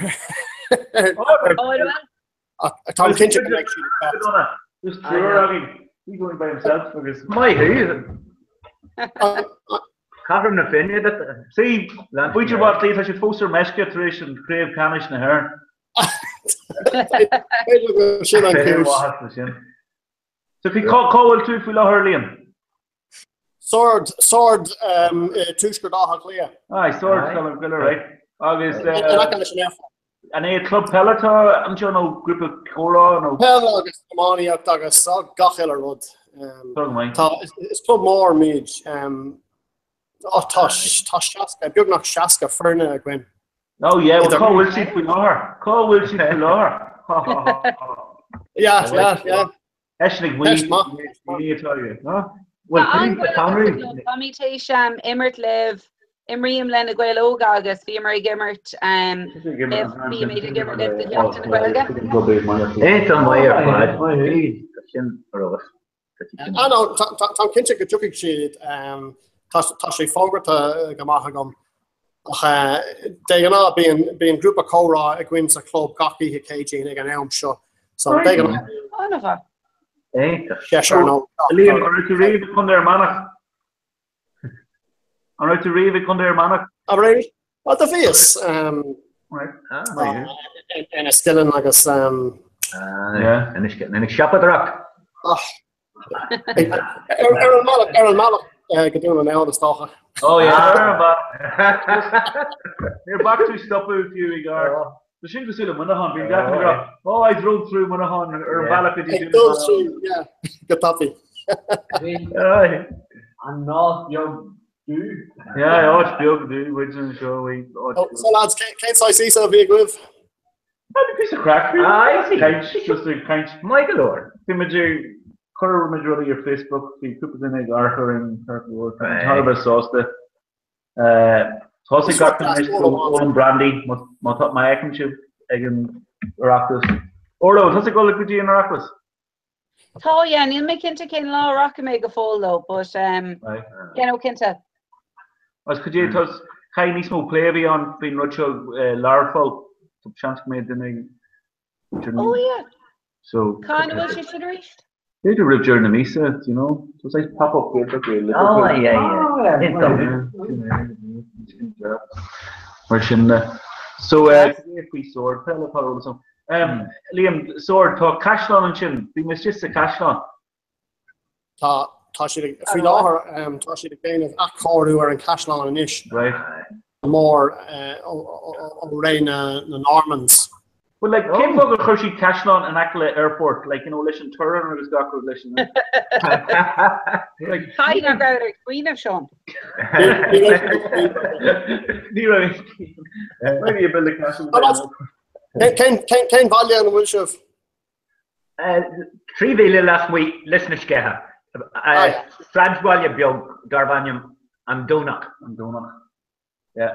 Speaker 6: Ach táim cinnte go mbeidh siad ag teacht.
Speaker 4: Just triúr againn. He's going by himself agus.
Speaker 12: Maith thú! Cothrom na Féinne duit.
Speaker 4: See, muintir Bhaile Átha Cliath, tá siad fós ar meisce tar éis an chraobh ceannais na hÉireann.
Speaker 6: B'fhéidir go sin an cúis.
Speaker 4: So cá bhfuil tú faoi láthair, Liam?
Speaker 6: Sord, Sord i dtuaisceart Átha Cliath.
Speaker 4: Aye, Sord, Colm Cille, right. Agus
Speaker 6: In aice leis an aerfort.
Speaker 4: an é club peile atá anseo nó grúpa comhrá nó?
Speaker 6: Peil agus iománaíocht agus gach uile rud.
Speaker 4: Tá go maith.
Speaker 6: Tá, is club mór muid. Tá tá 60, beagnach 60 foirne againn.
Speaker 4: Oh yeah, well cá bhfuil siad faoi láthair? Cá bhfuil siad faoi láthair?
Speaker 6: Yeah, yeah, yeah.
Speaker 4: Eisean ag
Speaker 6: Ceist maith.
Speaker 4: maoin atá aige, no?
Speaker 13: Tá an-ghaol agam Tá mé
Speaker 4: théis
Speaker 13: imirt libh, imrím le Na Gaeil Óga agus bhíomar ag imirt libh, bímid ag imirt libh do Sheachtain na Gaeilge.
Speaker 12: É tá maith ar fad. Sin ar fheabhas.
Speaker 6: Ah no, táim cinnte go dtiocfaidh siad, tá sé fógartha go maith agam. Ach de ghnáth bíonn bíonn grúpa comhrá againn sa chlub gach oíche Céadaoin ag an am seo. So de ghnáth
Speaker 13: An-mhaith.
Speaker 6: seisear nó
Speaker 4: Liam, an raibh tú riamh i gContae Fhear Manach? An raibh tú riamh i gContae Fhear Manach?
Speaker 6: An raibh? Well, do bhíos. Enniskillen agus.
Speaker 12: Anois siopadóireacht.
Speaker 6: Ar an mbealach ar an mbealach go Dún na nGall is dócha.
Speaker 4: Oh yeah, ar an mbealach. Níor bhac tú stopadh fiú i gcarr. Tá sin cosúil le Muineachán, bíonn gach duine ag rá, oh I drove through Muineachán ar an bhealach go dtí Dún na nGall.
Speaker 6: Yeah, go tapaidh.
Speaker 10: An áit beag dubh.
Speaker 4: Yeah, áit beag dubh, muid anseo, áit
Speaker 6: beag. So lads, cén saghas oíche a bhí agaibh?
Speaker 4: Bhí píosa craic faoi.
Speaker 12: Aye,
Speaker 4: Caint, just ag caint.
Speaker 12: Maith go leor.
Speaker 4: Bhí muid ag chuir muid rudaí ar Facebook, bhí cúpla duine ag amharc orainn, thar a bheith sásta. Thosaigh gach duine anois ag ól brandy má fheiceann sibh ag an Oireachtas. Orla, bhfuil tusa ag dul go dtí an Oireachtas?
Speaker 13: Tá, yeah, níl mé cinnte cén lá a rachaidh mé go fóill though, but um, yeah, no, cinnte.
Speaker 4: Agus cad é caithfidh níos mó plé a bheith ann faoin rud seo Learpholl, seans go mbeidh duine
Speaker 13: Oh yeah.
Speaker 4: So
Speaker 13: Cá bhfuil sé sin arís?
Speaker 4: B'fhéidir roimh deireadh na míosa, do you know? So it's like pop-up Gaeltacht i Liverpool.
Speaker 12: Oh, yeah, yeah.
Speaker 4: Iontach. Mar sin de. So, eh, faoi Sord, peil atá eolas ann. Um, Liam, Sord, tá caisleán ansin, bhí mé istigh sa caisleán.
Speaker 6: Tá, tá siad ag, faoi láthair, um, tá siad ag déanamh athchóiriú ar an caisleán anois.
Speaker 4: Right.
Speaker 6: Mór eh, ó, ó, ó, ó ré na, na Normans.
Speaker 4: Well, like, cén fáth gur chuir siad caisleán in aice le airport, like, you know, leis an torann agus gach rud leis an... Like,
Speaker 13: Caithfidh nach rabhadar ag smaoineamh, Seán.
Speaker 4: Ní raibh. Maybe you build a castle.
Speaker 6: Cén, cén, cén bhaile ina bhfuil sibh?
Speaker 12: 3 mhíle lasmuigh Lios na Sceiche. Sráidbhaile beag darb ainm An Domhnach.
Speaker 4: An Domhnach. Yeah.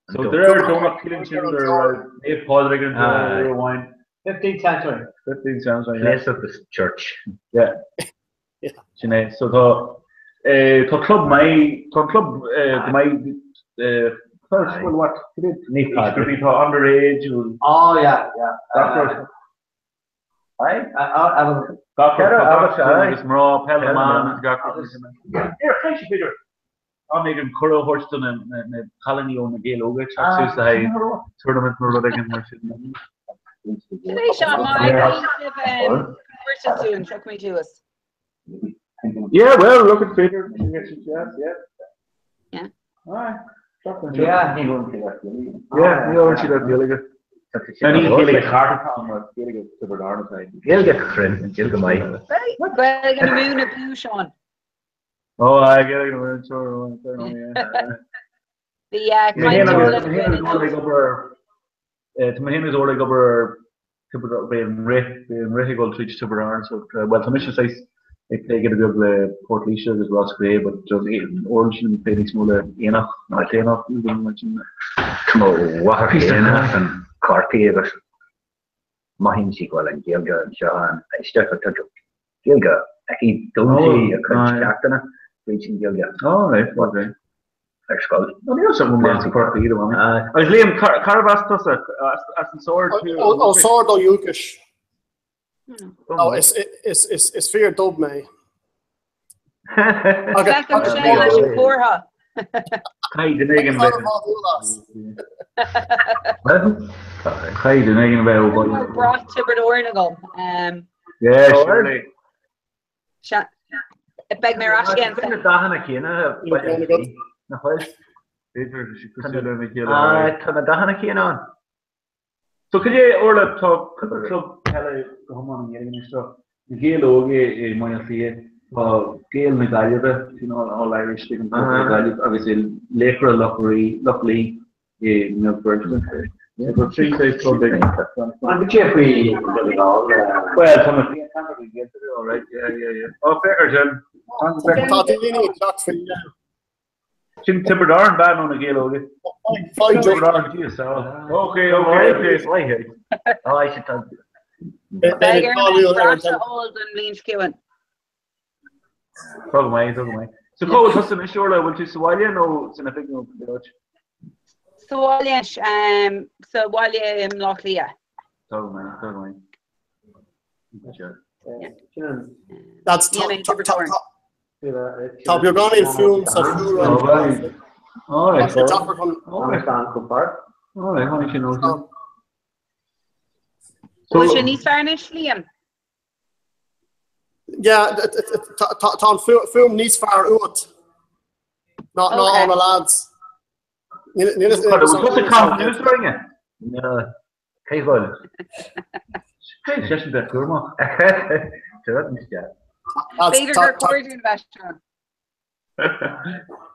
Speaker 4: So de réir Domhnach ciallaíonn sin gur Naomh Pádraig an uair amháin.
Speaker 10: 15th century.
Speaker 4: 15th century, yeah.
Speaker 12: Place of the church.
Speaker 4: Yeah. Sin é. So tá tá club maith, tá an club go maith well what?
Speaker 12: Naomh Pádraig.
Speaker 4: Tá underage.
Speaker 10: Oh yeah, yeah.
Speaker 4: Gach rud.
Speaker 12: Aye.
Speaker 4: Gach rud agus mná, peil na mban agus gach rud. Here, caithfidh sé b'fhéidir am éigin cuireadh a thabhairt do na cailíní ó na Gaeil Óga teacht suas le haghaidh tournament nó rud éigin mar sin.
Speaker 13: Sin é Seán, má fhaigheann sibh cuairt dúinn, tiocfaimid suas.
Speaker 4: Yeah, well, look at Peter. Yeah, yeah.
Speaker 13: Yeah.
Speaker 4: Aye.
Speaker 12: Yeah, ní bhfuil siad as Gaeilge.
Speaker 4: Yeah, ní bhfuil siad as Gaeilge. Ní Gaeilge cheart atá ann, mar Gaeilge Tiobraid Árann atá ann.
Speaker 12: Gaeilge chruinn, Gaeilge maith.
Speaker 13: Gaeilge na Mumhan abú, Seán.
Speaker 4: Oh, aye, Gaeilge na Mumhan, sure, fair enough, yeah.
Speaker 13: Bhí caint eolas againn inniu.
Speaker 4: Tá mé féin agus Orla ag obair ar Tiobraid, beidh an rith, beidh an rith ag dul tríd Tiobraid Árann, so, bhuel, tá mise saghas ag plé giota beag le Port Laoise agus Ros Cré, but Orla sin ag plé níos mó le Aonach, nó Aonach, nó mar sin.
Speaker 12: Tá mo mháthair féin as an Chorcaigh agus mothaíonn sí go bhfuil an Ghaeilge anseo an-aisteach, but tá Gaeilge aici, d'fhoghlaim sí a cuid ceachtanna tríd an Ghaeilge.
Speaker 4: Oh, right, okay.
Speaker 12: Ar scoil.
Speaker 4: No, níl sé mar sa Chorcaigh, do mhamaí. Agus Liam, carbh as tusa? As an Sord?
Speaker 6: Ó Sord ó dhúchas. Ó, is fear dubh mé.
Speaker 13: Feicim sin leis an chomhartha.
Speaker 4: Caithfidh duine éigin bheith. Caithfidh duine éigin bheith ó bhaile.
Speaker 13: Tá brat Tiobraid Árann agam.
Speaker 4: Yeah, surely.
Speaker 13: Beidh mé ar ais again.
Speaker 12: Na dathanna céanna nach bhfuil?
Speaker 4: B'fhéidir cosúil lena chéile.
Speaker 12: Tá na dathanna céanna ann.
Speaker 4: So cad é, Orla, tá cúpla club peile go hiomlán i nGaeilge anois, tá na Gaeil Óga i mBaile Átha Cliath, tá Gaeil na Gaillimhe, sin all, all Irish ag an club i Gaillimh, agus i Laochra Loch Rí, Loch Lao i mBéal Feirste. So tá trí saghas club ag.
Speaker 10: An cad é faoi Donegal?
Speaker 4: Well, tá na teangacha Gaeltachta, all right, yeah, yeah, yeah. Ó, féach ar sin.
Speaker 6: Tá daoine ag teacht faoi.
Speaker 4: Sin Tiobraid Árann bean ó na Gaeil Óga. Tiobraid Árann GSL. Ok, ok, ok.
Speaker 13: Beidh ar an brat a fháil don mbliain seo chugainn.
Speaker 4: Tá go maith, tá go maith. So cá bhfuil tusa anois, Orla, bhfuil tú sa bhaile nó san oifig nó cibé áit?
Speaker 13: Sa bhaile anois, sa bhaile i mBleá Cliath.
Speaker 4: Tá go maith, tá go maith.
Speaker 6: That's Tá beagáinín fuaim sa chúlra. Tá sé deacair chun.
Speaker 13: Bhfuil sé níos fearr anois, Liam?
Speaker 6: Yeah, tá an fuaim níos fearr uait ná ó na lads.
Speaker 12: Cé bhfuil?
Speaker 4: Cé sé sin bheith cúramach?
Speaker 13: B'fhéidir gur chóir dúinn bheith Seán.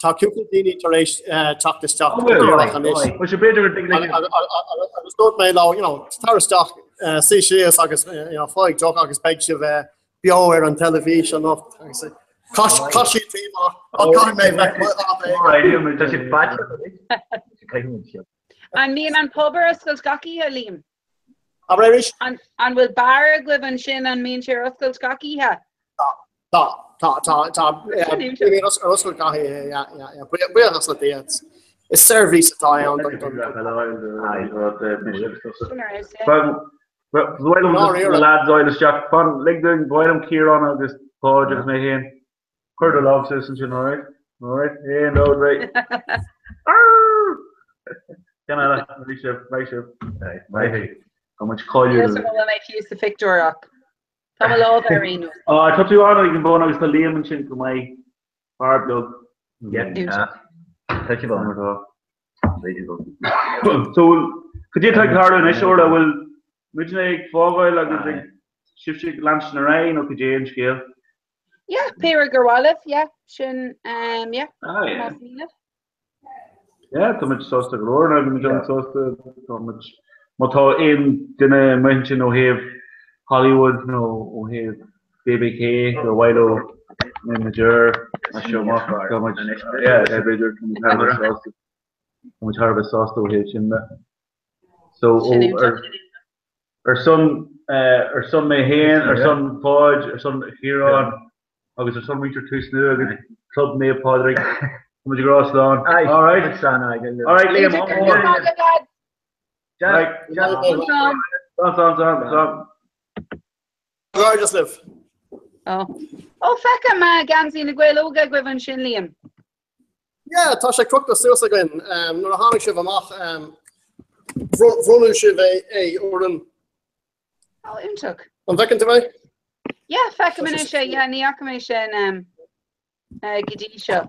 Speaker 6: Tá cúpla daoine tar éis teacht isteach go díreach anois.
Speaker 4: Bhuel, sé b'fhéidir gur dig
Speaker 6: Agus dúirt mé leo, you know, tar isteach, suigh síos agus you know, faigh deoch agus beidh sibh beo ar an teilifís anocht. Agus chaith siad taobh ach caithfidh mé bheith
Speaker 12: Tá sé faighte.
Speaker 13: An mbíonn an pub ar oscailt gach oíche, Liam?
Speaker 6: Abair arís?
Speaker 13: An bhfuil beár agaibh ansin, an mbíonn sé ar oscailt gach oíche?
Speaker 6: Tá, tá, tá, tá, tá, bíonn ar oscailt gach oíche, yeah, yeah, yeah. Buíochas le Dia. Is seirbhís atá ann don.
Speaker 4: Ba mhaith liom na lads a fháil isteach. Fan, lig dúinn, ba mhaith liom Ciarán agus Páid agus mé féin. Cuir do lámh suas ansin, alright? Alright? Aon, dó, trí. Ceann eile, maith sibh, maith sibh. Maith thú. Tá muid cáiliúil.
Speaker 13: Níl a fhios agam an bhfuil mé fiú sa phictiúr ach tá mo lámh ar aon nós.
Speaker 4: Á, tá tú ann ag an bun agus tá Liam ansin go maith. Fear beag.
Speaker 12: Tá sibh ann.
Speaker 4: So, cad é atá ag tarlú anois, Orla, bhfuil muidne ag fágáil agus ag sibhse ag leanstan ar aghaidh nó cad é an scéal?
Speaker 13: Yeah, pé rud gur mhaith libh, yeah, sin, um, yeah,
Speaker 4: Ah, yeah.
Speaker 13: más mian libh.
Speaker 4: Yeah, tá muid sásta go leor, tá muid an-sásta, tá muid, má tá aon duine amuigh ansin ó thaobh Hollywood nó ó thaobh BBK gur mhaith leo muid a chur as seo amach, tá muid, yeah, yeah, b'fhéidir, tá muid thar a bheith sásta, tá muid thar a bheith sásta ó thaobh sin de. So, ó, ar, ar son, ar son mé féin, ar son Pháid, ar son Chiaráin, agus ar son muintir Tús Nua agus Club Naomh Pádraig, tá muid ag rá slán. All right. All right, Liam, ádh mór. Right. Slán, slán, slán, slán.
Speaker 6: Gairdeas libh.
Speaker 13: Ó, Ó feicim geansaí na Gaeil Óga agaibh ansin, Liam.
Speaker 6: Yeah, tá sé crochta suas againn. Nuair a tháinig sibh amach, bhronnadh sibh é orainn.
Speaker 13: Ó, iontach.
Speaker 6: An bhfeiceann tú é?
Speaker 13: Yeah, feicim anois é. Yeah, ní fhaca mé sin go dtí seo.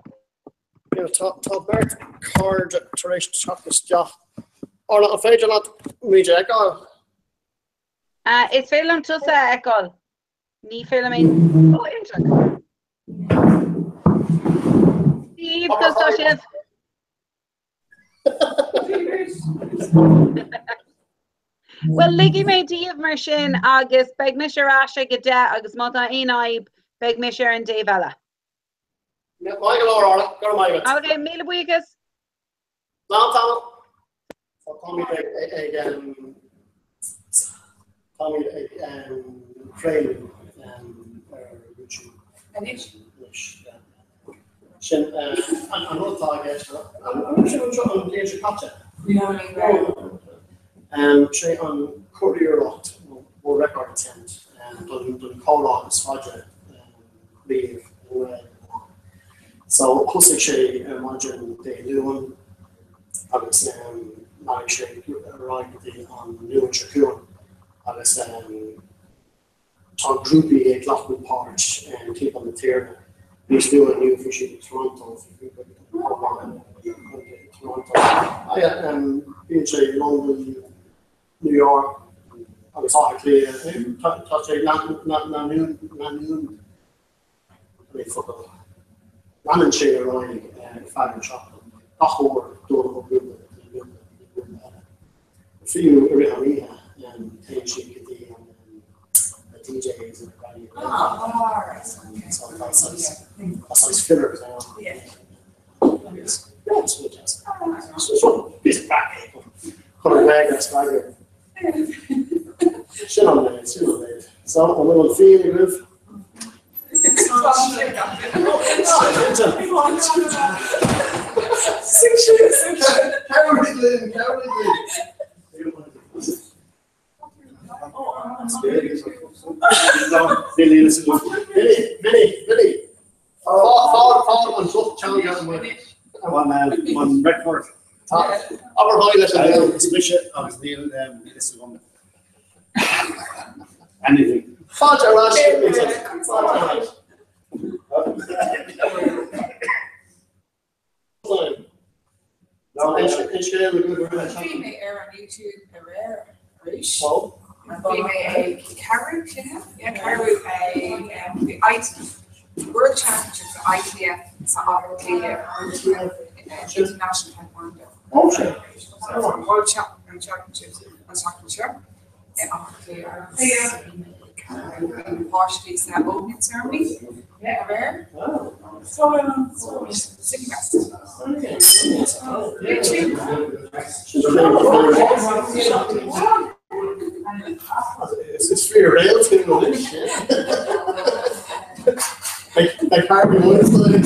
Speaker 6: Yeah, tá, tá beirt cairde tar éis teacht isteach. Orla, an féidir leat muid a fheiceáil?
Speaker 13: Is féidir liom tusa a fheiceáil. Ní féidir liom aon... Ó, iontach. Steve, conas tá sibh? Well, ligfidh mé daoibh mar sin agus beidh mise ar ais ag a 10 agus má tá aon fhadhb, beidh mise ar an dtaobh eile.
Speaker 6: Maith go leor, Orla. Go raibh maith agat.
Speaker 13: Ok, míle buíochas.
Speaker 6: Slán tamall. Táimid ag táimid ag craoladh ar YouTube.
Speaker 21: Anois?
Speaker 6: Anois, yeah. Sin an rud atá i gceist. An raibh sibh anseo an bhliain seo caite? Sé an curiarracht World Record Attempt don chomhrá is faide riamh i nGaeilge amháin. So thosaigh sé ar maidin Dé Luain agus leanfaidh sé ar aghaidh go dtí an Luan seo chugainn agus Tá grúpaí ag glacadh páirt timpeall na tíre. Níos luaithe inniu bhí siad i Toronto, bhí grúpa i Toronto. Bíonn sé i Londain, New York agus Áth Cliath. Tá sé leanann sé ar aghaidh ar feadh an tseachtain, gach uair dul ó ghrúpa go dtí grúpa go dtí grúpa eile. Fiú i rith an oíche téann siad go dtí an na DJs in Raidió Gaeltachta. So tá saghas tá saghas fillers ann. Agus yeah, it's really deas. So píosa craic é chun an Ghaeilge a spreagadh. Sin an méid, sin an méid. So an bhfuil an fíon agaibh? Abair haigh leis an Is
Speaker 2: mise agus níl fhios agam. Anything.
Speaker 6: Fáilte ar ais. Fáilte ar ais.
Speaker 21: Bhí mé ar an YouTube aréir arís. Bhí mé ag ceathrú ceathrú ag World Championships ITF sa Átha Cliath International Taekwondo. World Championships an seachtain seo i Átha Cliath agus bhí mé ag ceathrú páistí sa opening ceremony aréir. So City West. YouTube.
Speaker 6: Is fíor réalt tú anois. Beidh Harvey Weinstein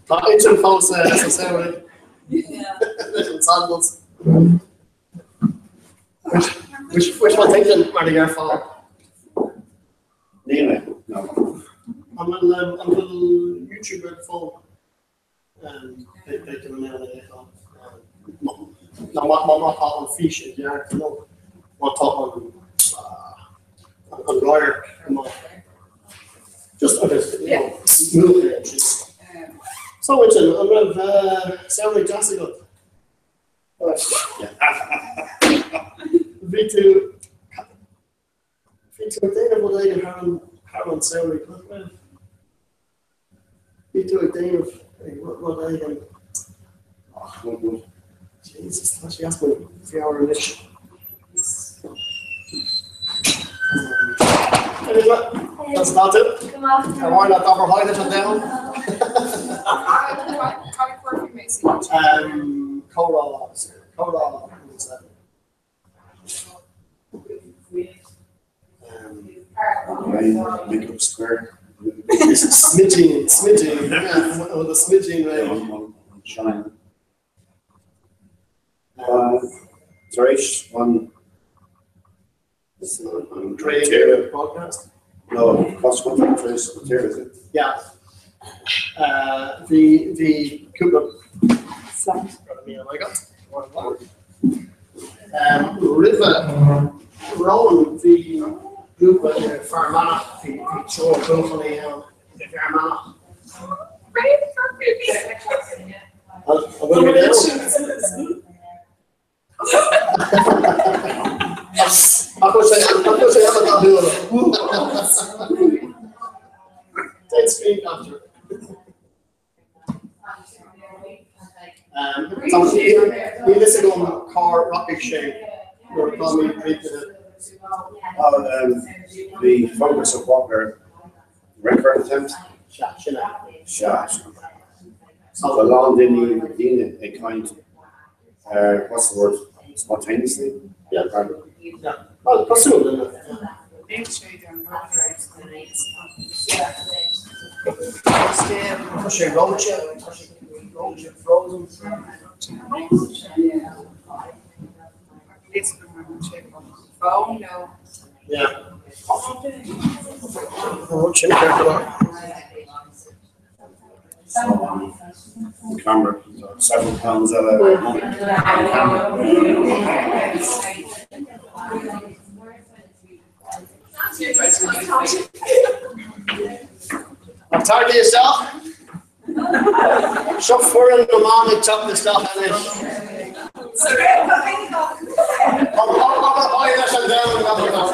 Speaker 6: Tá intinn fós sa samhradh leis an sandals. Wishful thinking mar a dhéarfá.
Speaker 2: Níl mé, no.
Speaker 6: An bhfuil an bhfuil YouTube ar do fón? Beidh tú in ann é a fheiceáil. Nó má tá an fís i gceart nó má tá an an radharc go maith. Just agus múch é ansin. So ansin, an raibh samhradh deas agat? Bhí tú Bhí tú ag déanamh rud éigin thar an thar an samhradh, nach raibh? Bhí tú ag déanamh rud éigin. Ach, Jesus, tá sé as mo mheabhair anois. That's about it. Ar mhaith leat abair haigh leis an domhan? Comhrá, comhrá.
Speaker 2: Make up square.
Speaker 6: Smidín, smidín, yeah, with a smidín réidh.
Speaker 2: Shine. Tar éis an
Speaker 6: Creative podcast?
Speaker 2: No, cross country tar éis an tír, is it?
Speaker 6: Yeah. Bhí bhí cúpla Roimhe Rowan bhí grúpa i Fear Manach, bhí triúr buachaillí ann i bhFear Manach. An bhfuil mé ann? Ach bhfuil sé an-dathúil. Déan screen capture. Níl a fhios agam cá rachaidh sé nuair atáimid críochnaithe.
Speaker 2: Bhí fógra sa pháipéar record attempt.
Speaker 6: Sea, sin é.
Speaker 2: Sea, sin é. Tá a lán daoine daoine ag caint ar what's the word spontaneously?
Speaker 6: Yeah. Yeah. Well, cosúil lena. Tá sé reoite, tá sé reoite frozen. Yeah. Sin ceart go leor.
Speaker 2: Camera, several pounds eile camera.
Speaker 6: An targaí isteach? Seo foireann na mban ag teacht isteach anois. Abair leis an domhan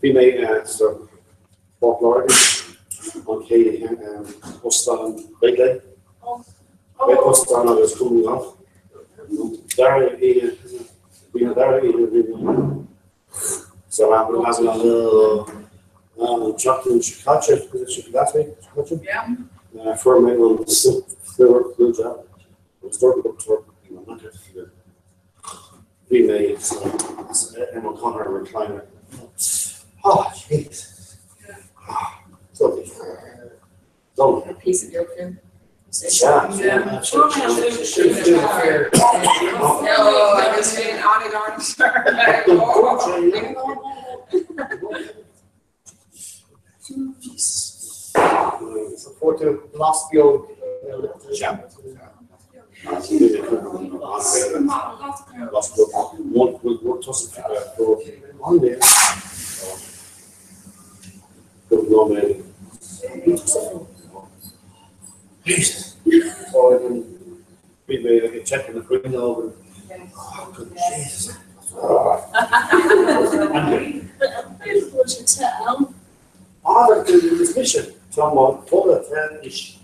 Speaker 2: Bhí mé sa Port Láirge an chéad óstán Gaeilge. Óstán agus Cumann Gailf. Dara oíche, bhí na dara oíche bhí mé sa an tseachtain seo caite, last week, seo caite? Fuair mé an flu jab agus dúirt an dochtúir Bhí mé ar mo chathaoir recliner. Oh, jeez. So, so.
Speaker 21: A piece of your food.
Speaker 2: Yeah.
Speaker 21: No, I was being on it on.
Speaker 6: So to Blas Beag.
Speaker 2: Bhí mé ag check na fuinneog oh, good Jesus. Ah, is mise tá má tola te is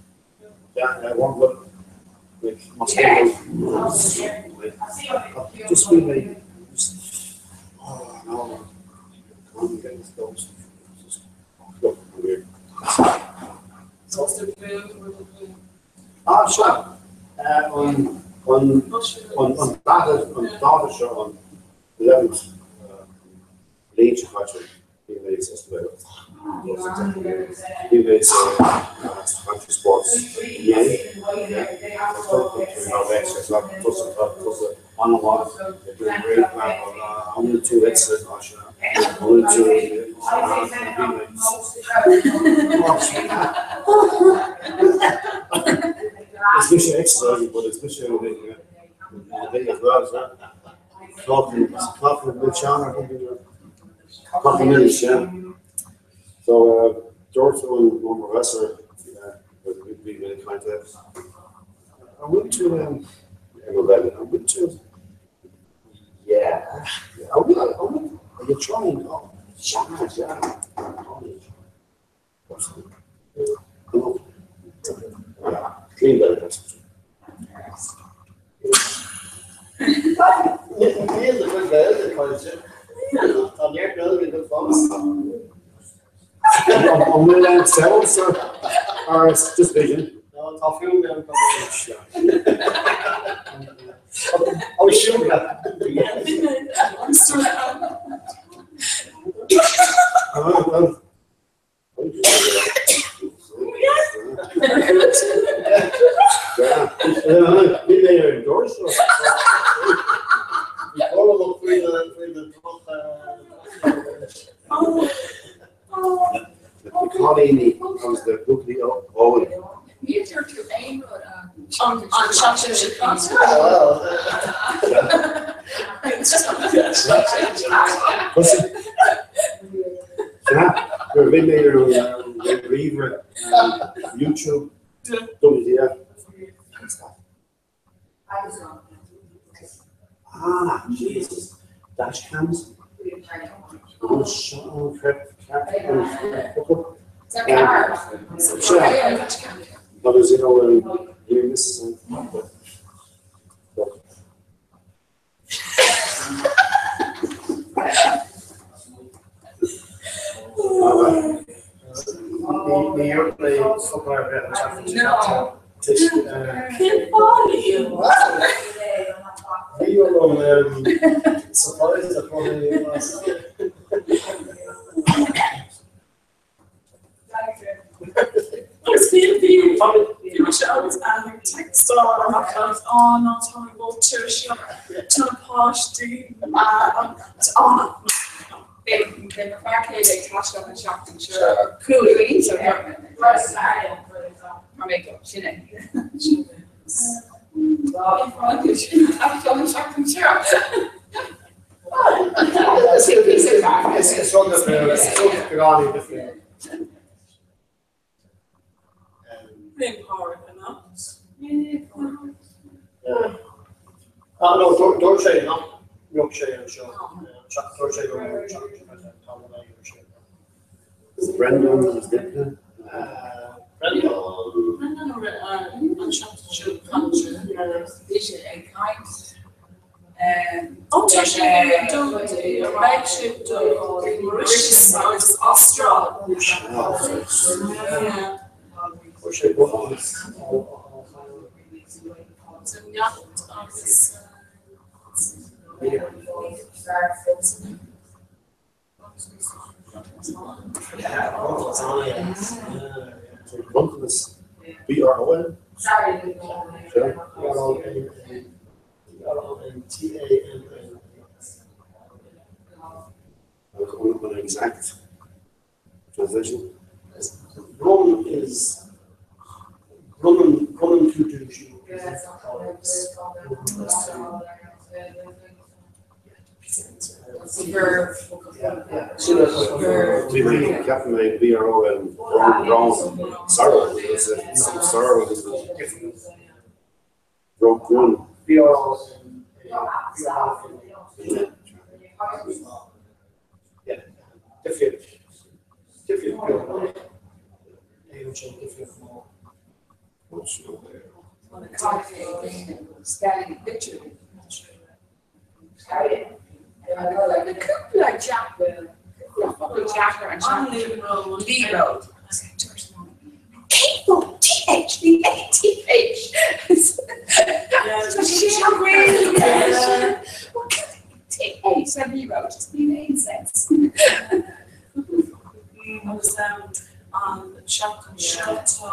Speaker 2: just bhí mé oh no I'm getting this dose. Ah, seo an an an dáta an dáta seo an 11th bliain seo caite bhí mé sa Bhí mé sa Country Sports inné an tú tú Is mise exercise, but is mise as well as that. Clough Sean or something. Clough Mills, yeah. So dúirt an an professor bhí mé kind of I went to I went to yeah I went, I went, are you trying? Oh, yeah, yeah. Clean that.
Speaker 6: Níl a chuid Gaeilge caillte. Tá neart Gaeilge go fós.
Speaker 2: An bhfuil aon sound sa or is just vision?
Speaker 6: Tá fuaim ann. Ó siúga.
Speaker 2: Bhí mé ar an doras. Bhí faoi na Na cailíní agus na buachaillí álainn.
Speaker 21: Níor dúirt tú aon rud an seachtain seo caite.
Speaker 2: Nuair a bhí mé ar an ríomhaire YouTube WTF. Ah, Jesus. Dash cams. Oh, seo crap, crap, But you know, you miss something.
Speaker 6: Ní dúirt mé focal ar bith an tseachtain seo caite.
Speaker 3: Cén fáth Liam?
Speaker 6: Bhí orm surprise a chruthú as.
Speaker 3: Agus bhí bhí bhí mise agus Anne ag textáil amach agus á ná tá mé bó tuirseach tá na páistí á
Speaker 21: Beidh mo fear céile ag taisteal an seachtain seo chugainn so tá mé go sin é. Taisteal an seachtain seo.
Speaker 6: Is rud difriúil, is rud difriúil. Ah no, dúirt sé nach mbeadh sé anseo. Dúirt sé go raibh an tseachtain seo caite tamall éigin ar siúl.
Speaker 2: Brendan agus Dipna.
Speaker 6: Brendan.
Speaker 3: Brendan an seachtain seo caite.
Speaker 21: Bhí sé ag caint.
Speaker 3: Ó tá sé ag dul beidh sé ag dul go Mauritius agus Astráil.
Speaker 6: Chuir sé guthán
Speaker 3: Neacht agus
Speaker 2: Bronntanas B-R-O-N?
Speaker 6: B-R-O-N-T-A-N-N.
Speaker 2: An exact translation?
Speaker 6: Bronn is bronnann bronnann tú duais
Speaker 2: Bhí mé ceapann mé B-R-O-N brón sorrow sorrow is brón brón.
Speaker 6: B-R-O-N
Speaker 21: Spelling literally. Cúpla deacair an Líród. Cable T H B A T H. T H a líród níl aon sense.
Speaker 3: Agus an seachtain seo tá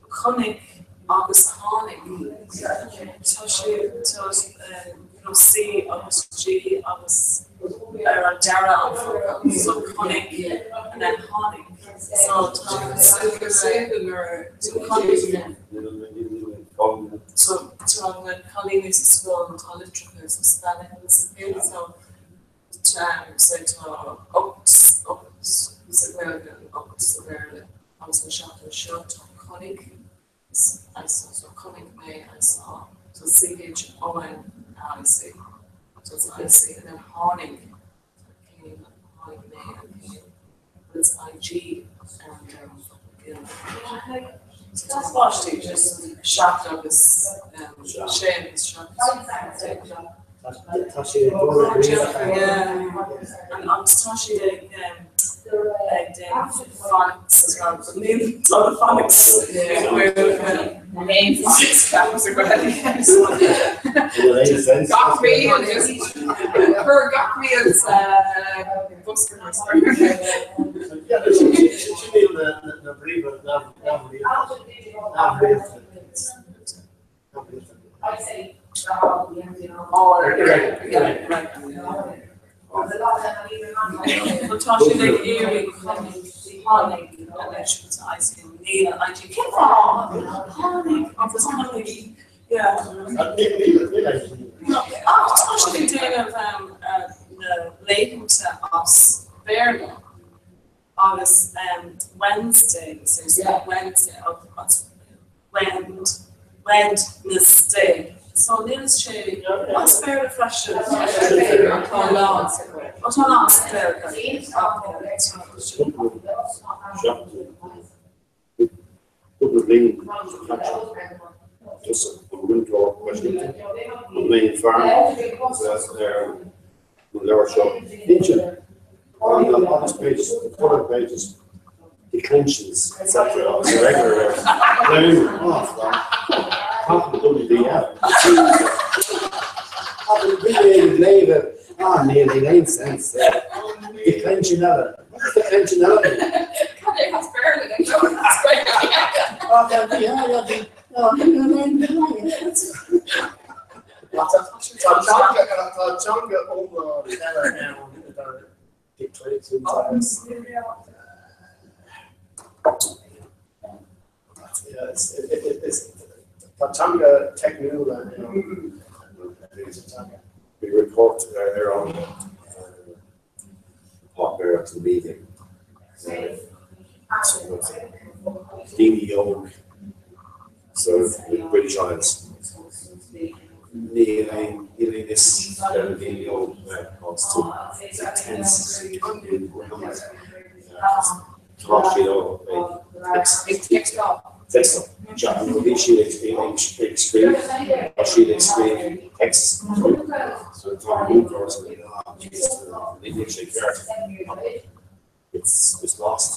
Speaker 3: chonaic agus tháinig. Tá sé tá you know C agus G agus ar an deireadh an focal so chonaic and then tháinig. So tá so chonaic. So tá na cailíní sa scoil tá litreacha so spelling agus a chéile so so tá ocht ocht sa Ghaeilge ocht sa Bhéarla agus an seachtain seo tá chonaic so chonaic mé I saw so C H O N I C so it's I C and then tháinig came tháinig mé and came but it's I G and um, so tá páistí just seacht agus sé agus seacht.
Speaker 2: Tá sé ag dul ag
Speaker 3: Agus tá siad ag ag déanamh phonics as well. Níl tá na phonics
Speaker 21: Main phonics class a Gach mí chuir gach mí bosca
Speaker 2: Na briathra neamhrialta.
Speaker 3: Tá siad ag iarraidh tháinig anois níl an cén fáth tháinig agus tháinig yeah. Ach tá siad ag déanamh na laethanta as Béarla agus Wednesday Wednesday Wednesday. So níl sé as Béarla freisin. Tá lá tá lá as Béarla.
Speaker 2: Cúpla bliain seo caite, thosaigh an múinteoir speisialta, an main farm, ar an leabhar seo. Intin, on this pages, the colored pages, declensions, etc. agus irregular verbs. Off, Tá the WDF. Bhí ag léamh ah níl níl aon sense there. Declension eile. What is declension eile?
Speaker 21: Cad é as Béarla
Speaker 2: Ah, yeah, yeah, yeah. Tá teanga iomlán eile ann idir declensions agus Yeah, it's, it, it, it's, tá teanga teicniúil ann.
Speaker 11: Bhí report ar an páipéar agus na media. Daoine óg sa British Isles. Níl aon níl aon fhios ar na daoine óg cás to tense in grammar. Tá siad ag textáil. Bhí siad ag scríobh, tá siad ag scríobh text. So tá an múinteoir sa níl sé ceart. It's it's lost.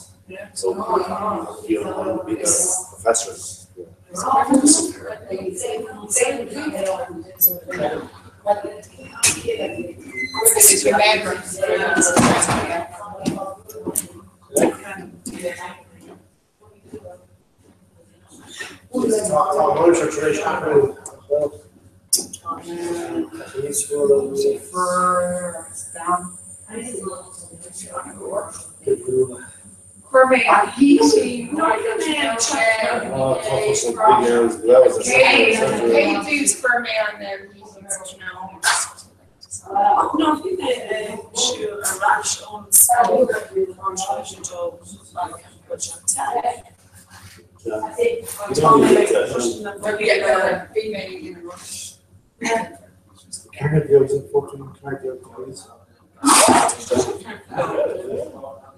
Speaker 11: So you know, be the professor.
Speaker 2: Tá an múinteoir tar éis athrú níos
Speaker 21: Chuir mé an Céad chuir mé an
Speaker 3: No, bhí mé ag siúl ar ais ón scoil an tráth dó
Speaker 21: Bhí mé in a rush.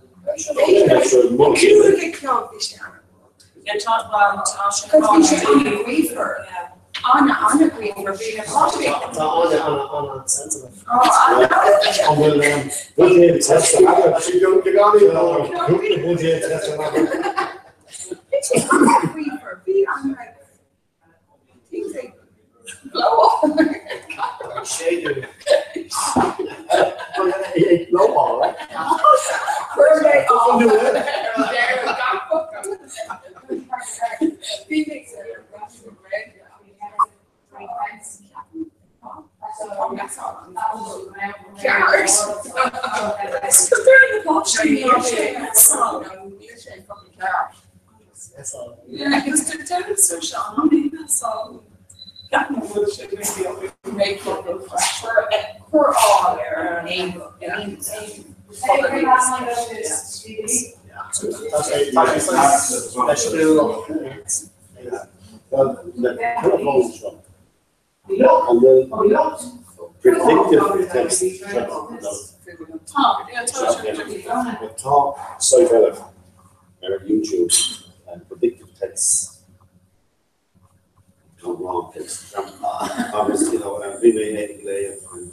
Speaker 21: Bhí sé an-ghaofar. An-an-ghaofar. Bhí na páistí.
Speaker 2: Tá Áine an-an-sensitive. An bhfuil buidéal test agat? Cúpla buidéal test agat.
Speaker 21: Bhí sé an-ghaofar. Bhí an like things like blow off.
Speaker 2: Séideadh. Ag blow off.
Speaker 21: Chuir mé gach focal. Bhí mé
Speaker 2: Predictive text Tá site eile ar YouTube and predictive text gone wrong text. Agus you know, bhí mé ag léamh an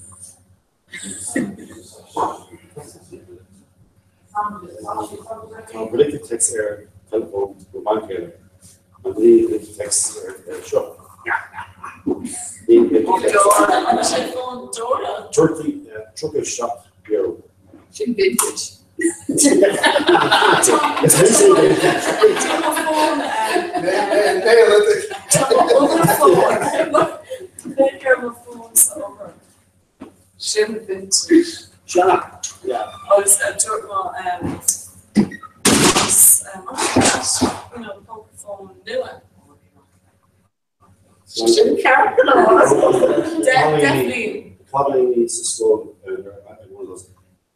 Speaker 2: Tá predicted text ar teileafón mo bhean chéile ach níl predicted text ar seo. Níl predicted text. €37.
Speaker 21: Sin vintage.
Speaker 2: Is vintage.
Speaker 3: Sin vintage.
Speaker 2: Sea, yeah.
Speaker 3: Agus dúirt mé agus you know fón nua. Sin ceart go leor. Definitely.
Speaker 2: Cailíní sa scoil ar one of those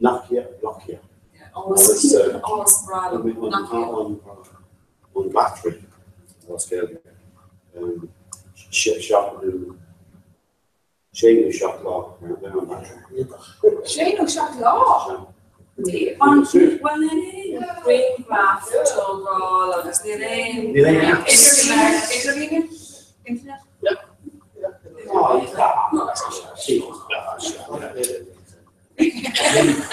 Speaker 2: Nokia Nokia.
Speaker 3: Agus breá liom Nokia.
Speaker 2: An battery as Gaeilge. Seacht sé nó seacht lá ar an battery.
Speaker 21: Sé nó seacht lá?
Speaker 3: Bhuel níl aon ghrianghraf tógáil agus níl aon
Speaker 2: Níl aon apps.
Speaker 21: Idirlíon? Internet?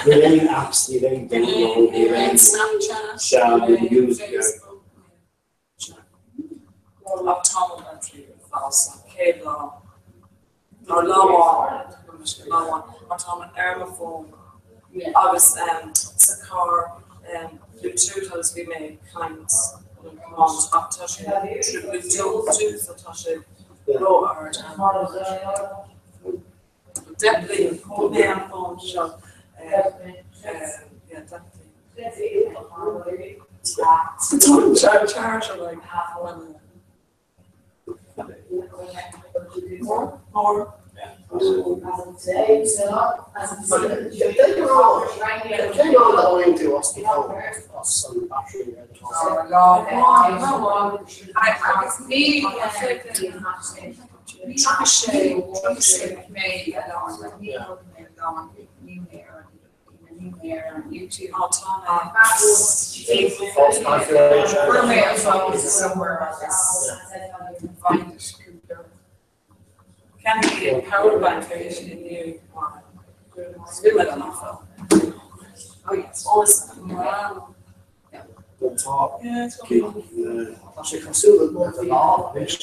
Speaker 2: Níl aon apps, níl aon download, níl aon
Speaker 3: Snapchat,
Speaker 2: Sea, níl music.
Speaker 3: Ach tamall battery falsa, céad lá. Nó lá amháin, lá amháin, mar tá mé ar mo fón agus sa carr Bluetooth agus bhí mé ag caint ach tá sé trí Bluetooth so tá sé ró-ard. Definitely mé an fón seo yeah definitely. Charger like half one. More.
Speaker 21: Agus ní mé a lán, ní mé a lán, ní mé ar ní mé ar an YouTube. Chuir mé an fón somewhere agus find it cúpla.
Speaker 3: Cheannaigh mé power bank arís inniu mar bhí mé an fón. Oh yes, always wow.
Speaker 6: Tá sé cosúil le lá
Speaker 21: Agus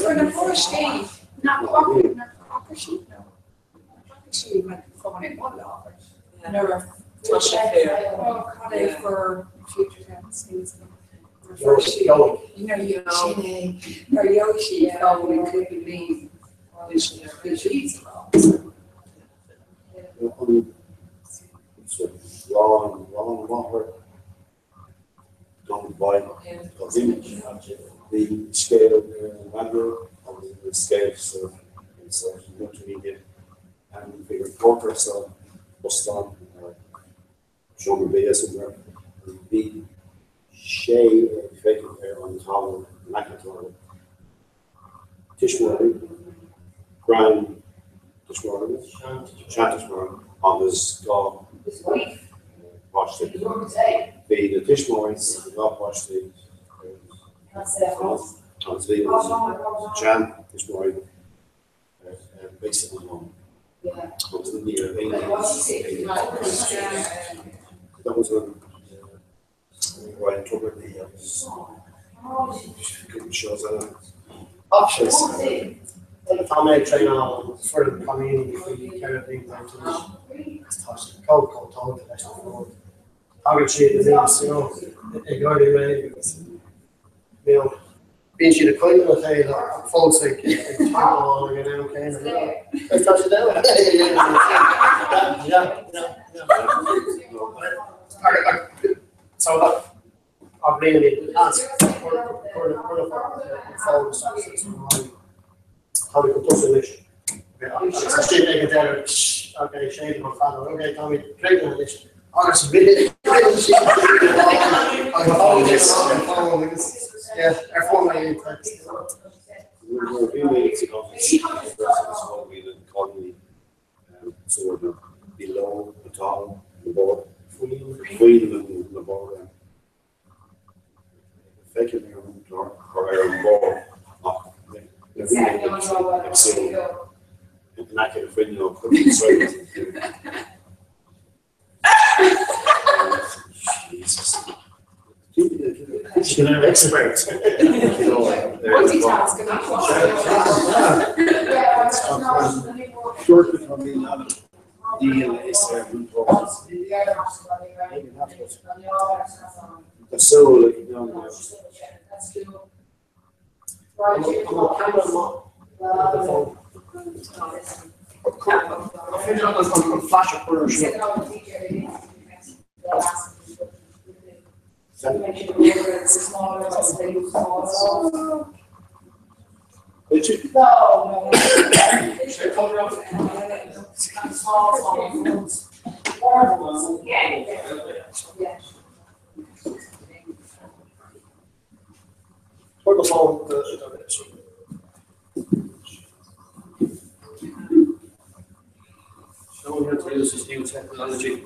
Speaker 21: fuair na páistí nach bhfaca siad nó bhfaca siad na fón i mo láthair.
Speaker 3: Nuair a tá sé fair.
Speaker 21: Oh, cad é for future tense Nuair siad sin é nuair a gheobhaidh siad fón i gcúpla bliain bhí siad sa rá.
Speaker 2: Lán máthair gan mhaith go minic. Bhí scéal ar an raidió agus bhí scéal sa multimedia and bhí reporter sa óstán ar seomra bia somewhere bhí sé ag féachaint ar an tábla in aice tábla tuismitheoirí, grand tuismitheoirí, seantuismitheoirí agus dhá páiste. Bhí na tuismitheoirí agus na dhá páistí agus bhí an seantuismitheoirí ar béasa an lán. Agus ní raibh aon That was on Ryan Tubridy agus cúpla shows eile.
Speaker 6: Options. Tá mé ag traenáil foireann cailíní faoi 14 bliain d'aois agus tá siad chomh chomh tógtha leis an bhfón. Tagann siad anuas, you know, ag éirí réidh agus you know, bíonn siad ag coinneáil a chéile ach fós ag ag teagmháil ag an am céanna. you know. Agus tá siad ann. Yeah, yeah, yeah. So that I've really asked for for for an fón isteach sa Tá go tosa anois. Agus sin ag an deireadh, okay, sé an feadóg, okay, tá mé críochnaithe anois. Agus rith sí an fón an fón agus yeah, ar fón mé text.
Speaker 2: Bhí mé sa office agus bhí na cailíní sort of below the top the board faoi na bord Feicim ar an gclár ar an bord ach na bhí ag súil In aice na fuinneog, chuir siad Jesus. She's an expert.
Speaker 21: Multitasking.
Speaker 2: Short tá mí díal is ar Tá súil ag
Speaker 6: An flash a chur ar siúl. Tabhair do fón do do
Speaker 11: Show how to use this new technology.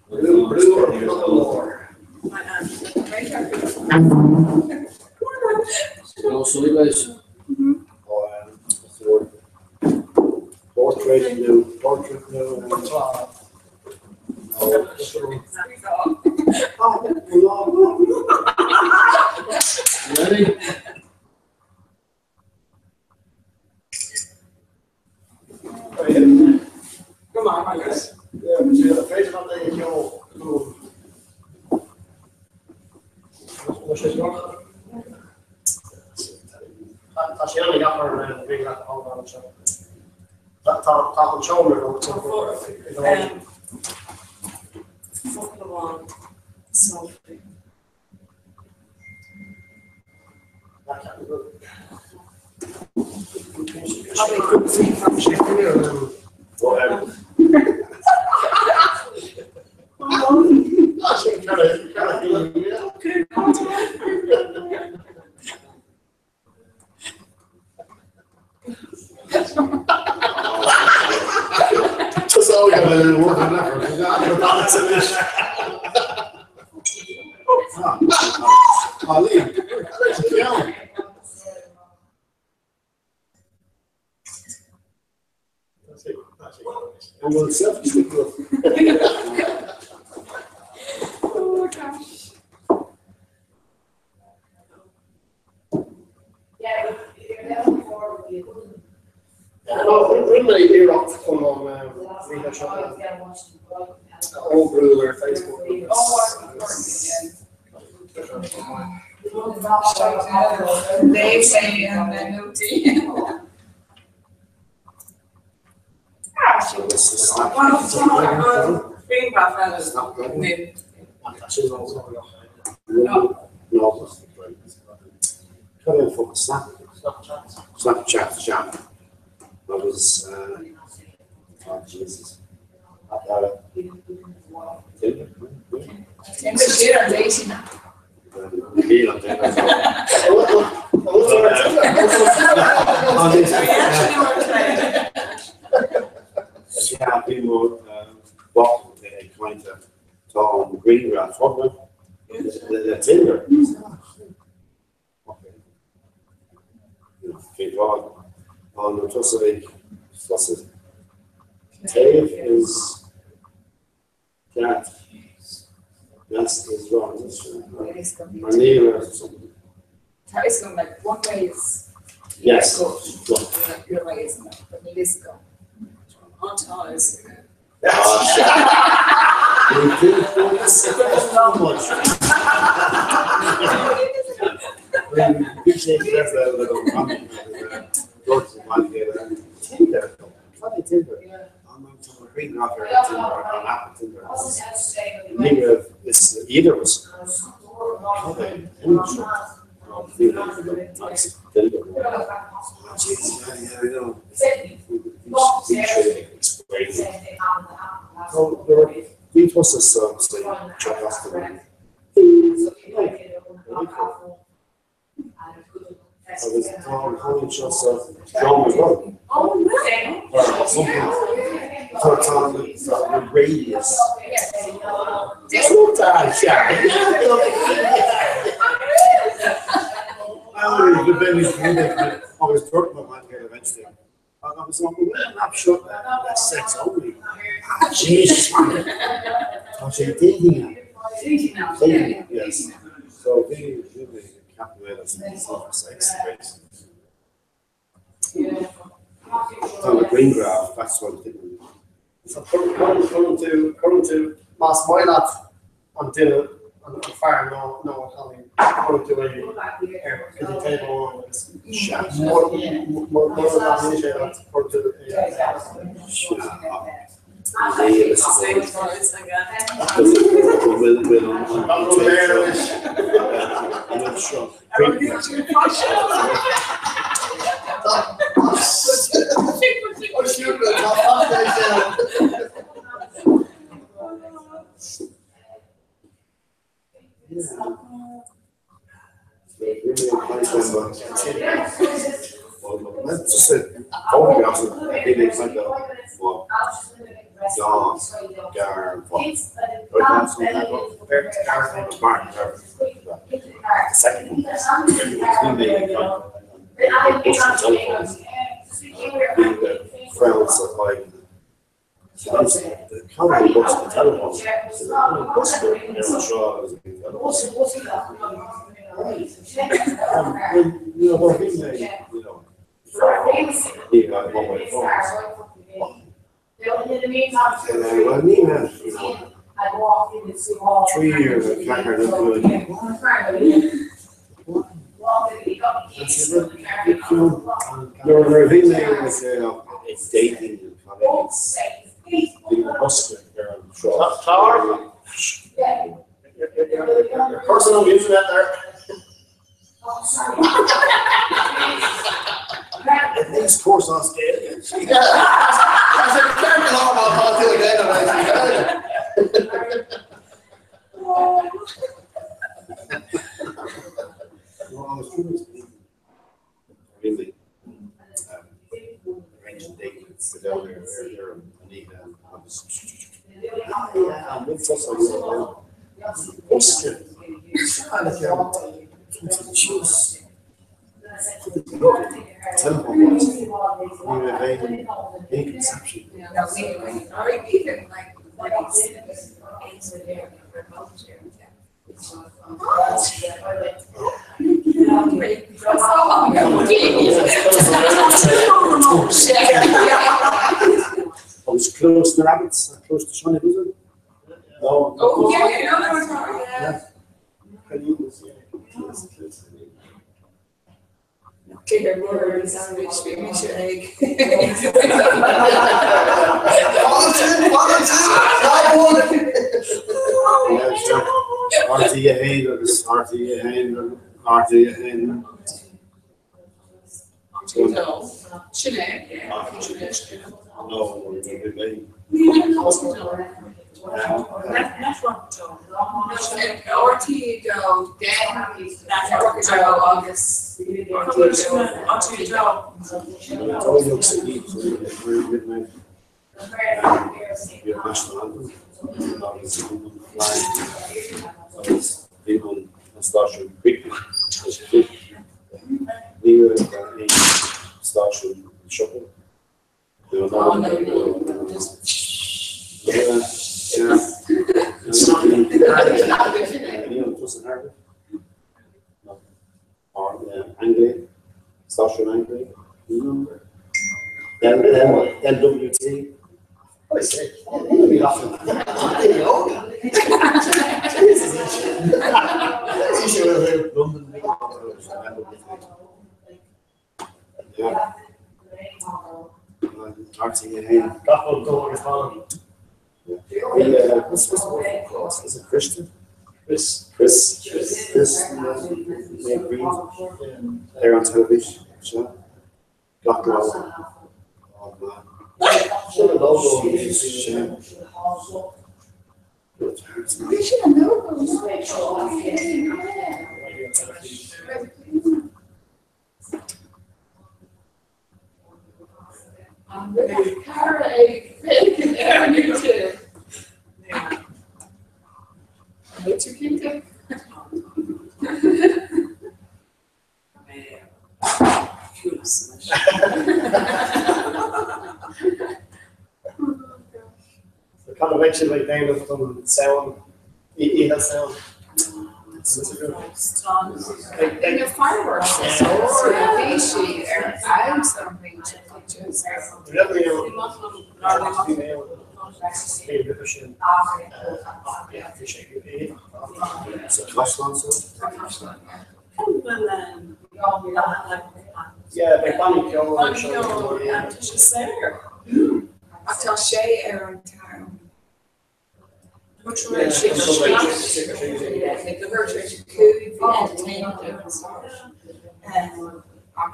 Speaker 2: Blue, blue or purple
Speaker 11: No, so you guys.
Speaker 2: Oh, what's the word? Portrait new, portrait new. No.
Speaker 11: Ready?
Speaker 6: Come on, I guess. Yeah, but you have a on the hill. Tá sé eile ar an bhí le áán seo. Tá an seomra
Speaker 3: Focal amháin selfie.
Speaker 2: Just all got a little work on that. Ali, An bhfuil selfie stick
Speaker 21: Oh gosh.
Speaker 6: Rinne mé iarracht chun an oíche seo a oibriú ar Facebook.
Speaker 21: They say and then no tea.
Speaker 2: No. Cad é an focal snap? Snapchat jam. Agus oh Jesus. Sea, bhí mo mhac ag caint tá an grianghraf le Tinder. Cén fáth? An tusa ag tusa taobh is ceart That's is wrong. Ar níl or something.
Speaker 21: Tá is gom like one way is
Speaker 2: Yes.
Speaker 21: good, your way is not, but it is go.
Speaker 3: On ties.
Speaker 2: So much. Tinder. Tinder. Neither is either was Bhí tusa sa Agus tá an chóid seo sa drum as well. Or something. Tá tá the radius. Agus dúirt mo man eventually. Agus an bhfuil an app seo sex only? Ah, Jesus man. Tá sé dating app. Dating app. Dating app, yes. So bhí bhí mé ag ceapadh é as sex basically. Tá na grianghraf, that's what I'm thinking.
Speaker 6: So cuireann tú, cuireann tú, más maith leat an duine, an fear nó nó an cailín, cuireann tú é ar go dtí taobh amháin agus mura dtaitníonn sé leat, cuireann tú é ar
Speaker 2: Nuair a bhí mé ag dating bhí an bosca ar an sráid.
Speaker 6: Person on the internet there.
Speaker 2: At least course on scale. Well, I was trying to really arrange a date to go down there there and Anita and was yeah, with us I was Just telephone was. Ní raibh aon aon conception. I was close to rabbits, close to Sean, was it? No.
Speaker 21: Oh, yeah, yeah, no, no, yeah.
Speaker 2: Yeah. RT a haon agus RT a haon RT a haon.
Speaker 21: Sin é.
Speaker 2: No,
Speaker 21: RT dó deich dó agus RT dó.
Speaker 2: Bhí an stáisiún Ní raibh aon stáisiún siopa. Anglia, Stáisiún Anglia, LWT. I say, I'm gonna be laughing. London. Yeah. RT a haon.
Speaker 6: Gach rud dó agus ball.
Speaker 2: Yeah, what's what's the word for cross? Is it Christian?
Speaker 6: Chris.
Speaker 2: Chris. Chris. Chris. Green. There on television. Sure. Gach lá. Oh man. Shame.
Speaker 21: Cara ag féachaint ar an YouTube. An tú cinnte?
Speaker 6: Cad a bheidh sibh ag déanamh don Samhain, Oíche Samhain?
Speaker 21: Bhí na fireworks bhí siad ar fheabhas an bhliain seo Ach tá sé ar an t-am. Ach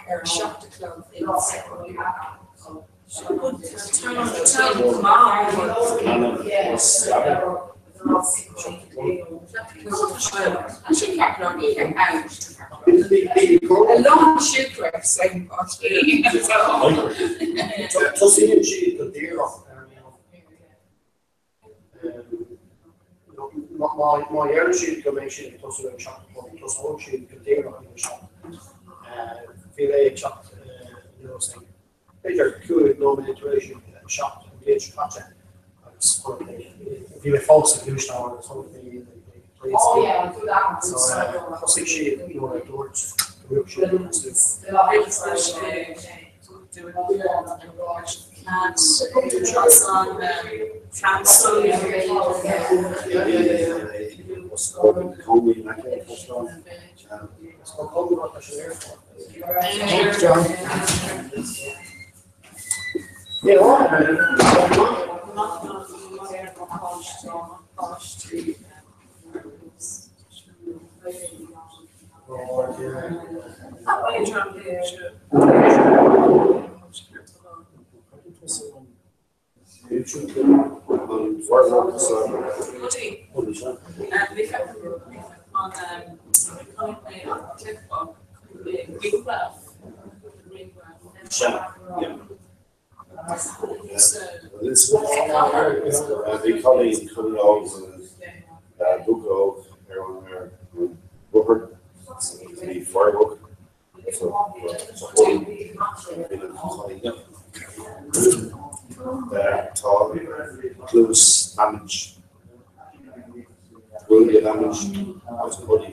Speaker 21: ar a 7 a chlog
Speaker 6: Tosaíonn siad go díreach ar an Má deireann siad go mbeidh siad ag tosú ag a 7 a chlog, tosóidh siad go díreach ag a 7. Bhí mé ag teacht anuas ag b'fhéidir 5 nóiméad tar éis a 7 an bhliain seo caite agus bhí mé fós sa ghluaisteán agus chonaic mé iad ag pléascadh. So thosaigh siad nuair a dúirt go raibh siad ag tosú.
Speaker 11: Bhí cailín cailín óg buachaill óg ar an ar an bhóthar bhí firework so tá cluas damage will be damage agus rudaí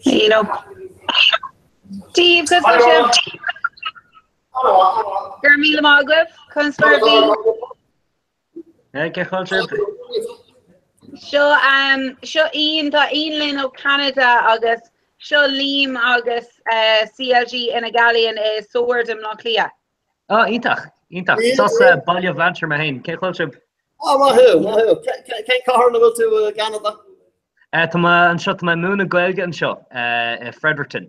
Speaker 13: You know. Dia daoibh, conas tá sibh? Go raibh míle maith agaibh, conas mar a bhí?
Speaker 14: Cén chaoi a bhfuil sibh?
Speaker 13: Seo um, seo Ian, tá Ian linn ó Canada agus seo Liam agus uh, CLG Fhine Gall i Sord i mBleá Cliath.
Speaker 14: Ah, iontach, iontach. Is as Baile Bhlainséir mé féin. Cén chaoi a bhfuil sibh?
Speaker 6: Ah, maith thú, maith thú. Cén cathair ina bhfuil tú i gCeanada?
Speaker 14: Tá mé anseo, tá mé ag múineadh Gaeilge anseo i Fredericton,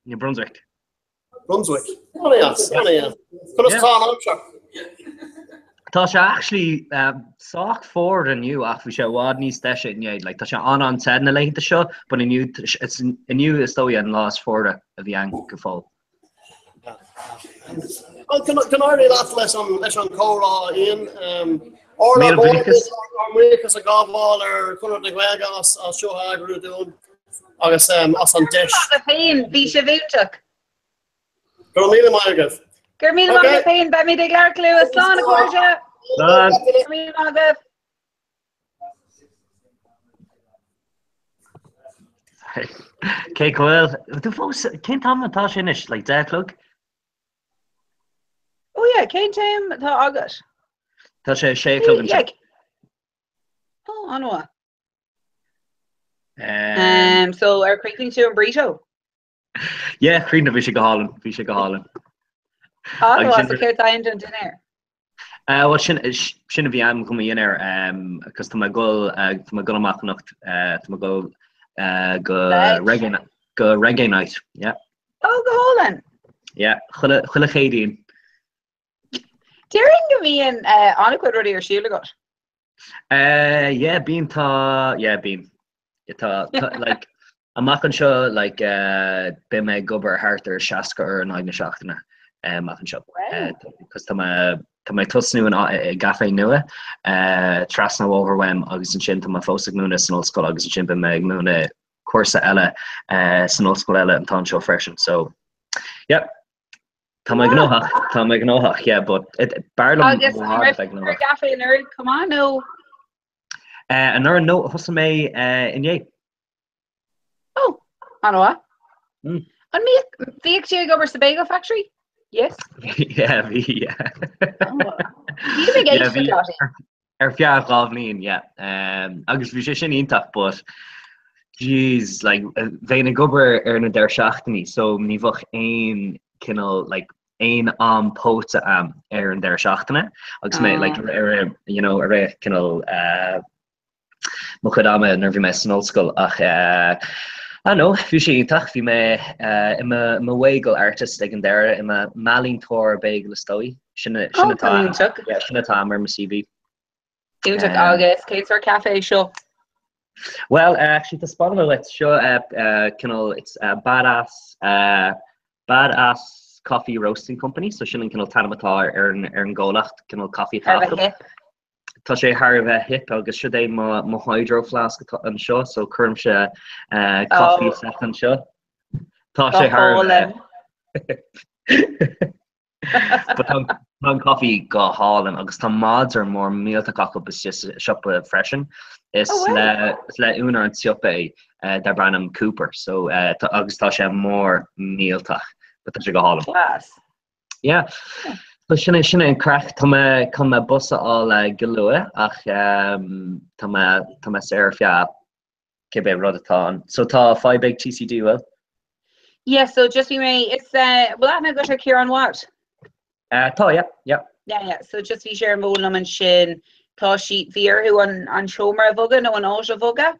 Speaker 14: New Brunswick.
Speaker 6: Brunswick. An-deas, an-deas. Conas tá an aimsir?
Speaker 14: Tá sé actually sách fuar inniu ach bhí sé i bhfad níos deise inné. Like, tá sé an-an-te na laethanta seo, but inniu, inniu is dóigh an lá is fuaire a bhí ann go fóill.
Speaker 6: Go n-éirí leat leis an leis an comhrá Ian. Ár mbuíochas a ghabháil ar Chonradh na Gaeilge as as seo a eagrú dúinn agus as an deis.
Speaker 13: Féin, bhí sé iontach.
Speaker 6: Go raibh míle maith agaibh.
Speaker 13: Go raibh míle maith agat féin, beimid ag labhairt go luath. Slán a chairde.
Speaker 14: Slán.
Speaker 13: Go raibh míle maith agaibh.
Speaker 14: Cé go bhfuil tú fós cén t-am atá sé anois like 10 a chlog?
Speaker 13: Oh yeah, cén t-am atá agat?
Speaker 14: Tá sé 6 a chlog anseo.
Speaker 13: Oh, an-mhaith. Um, so ar chríochnaigh tú an burrito?
Speaker 14: Yeah, chríochnaigh, bhí sé go hálainn, bhí sé go hálainn.
Speaker 13: An-mhaith, so céard atá ann don dinnéar?
Speaker 14: Uh, well, sin, sin a bhí agam do mo dhinnéar, um, cos tá mé ag dul, uh, tá mé ag dul amach anocht, uh, tá mé ag dul uh, go reggae, go reggae night, yeah.
Speaker 13: Oh, go hálainn!
Speaker 14: Yeah, chuile, chuile Chéadaoin.
Speaker 13: Déarfainn go mbíonn uh, an-chuid rudaí ar siúl agat.
Speaker 14: Uh, yeah, bíonn tá, yeah, bíonn. Tá, tá, like, amach anseo, like, uh, beidh mé ag obair thart ar 60 uair in aghaidh na seachtaine uh, amach anseo. Uh, cos tá mé tá mé ag tosnú in i gcaifé nua uh, trasna an bhóthair uaim agus ansin tá mé fós ag múineadh san ollscoil agus ansin beidh mé ag múineadh cúrsa eile uh, san ollscoil eile an t-am seo freisin. So, yeah, Tá mé gnóthach, tá mé gnóthach, yeah, but b'fhearr liom
Speaker 13: Agus an raibh tú ar an gcaife anuraidh chomh maith nó?
Speaker 14: Eh, anuraidh no, thosaigh mé eh, inné.
Speaker 13: Oh, an-mhaith.
Speaker 14: Mm.
Speaker 13: An mbíodh, bhíodh tú ag obair sa Bagel Factory? Yes?
Speaker 14: Yeah, bhí, yeah.
Speaker 13: Bhí mé ag éisteacht leat.
Speaker 14: Ar feadh 2 bhliain, yeah. Um, agus bhí sé sin iontach, but jeez, like, bheinn ag obair ar na deireadh seachtainí, so ní bheadh aon cineál, like, aon am póite a'm ar an deireadh seachtaine, agus mé, like, ar, you know, ar rith cineál, uh, mo chuid ama nuair a bhí mé san ollscoil, ach, uh, I know, bhí sé iontach, bhí mé uh, i mo, mo bagel artist ag an deireadh, i mo m'ealaíontóir bagel is dóigh. Sin
Speaker 13: Oh,
Speaker 14: atá
Speaker 13: iontach.
Speaker 14: Yeah, sin atá ar mo CV.
Speaker 13: Iontach agus cén sórt caife é seo?
Speaker 14: Well, uh, actually taispeánfaidh mé duit seo uh, uh, cineál it's uh, badass uh, badass coffee roasting company, so sin an cineál t-ainm atá ar an ar an gcomhlacht cineál coffee
Speaker 13: Thar a bheith hip.
Speaker 14: Tá sé thar a bheith hip agus siod é mo mo hydro flask atá anseo, so cuirimse uh, coffee
Speaker 13: Oh.
Speaker 14: isteach anseo. Tá sé thar a bheith But tá an coffee go hálainn agus tá madra mór millteach acu istigh sa siopa freisin. Is
Speaker 13: Oh, wow.
Speaker 14: le is le úinéir an tsiopa é eh, darb ainm Cooper so eh, tá- agus tá sé mór millteach but tá sé go hálainn.
Speaker 13: Class.
Speaker 14: Yeah. So sin é sin é an craic tá mé chun mé bus a fháil eh, go luath ach ehm, tá mé tá mé saor ar feadh cibé rud atá ann. So tá fadhb ag TCD bhfuil?
Speaker 13: Yeah, so just bhí mé, is, uh, bhfuil aithne agat ar Ciarán Watt?
Speaker 14: Uh, tá, yeah, yeah.
Speaker 13: Yeah, yeah, so just bhí sé ar an bhfón liom ansin, tá sí, bhí orthu an, an seomra a bhogadh nó an áit a bhogadh.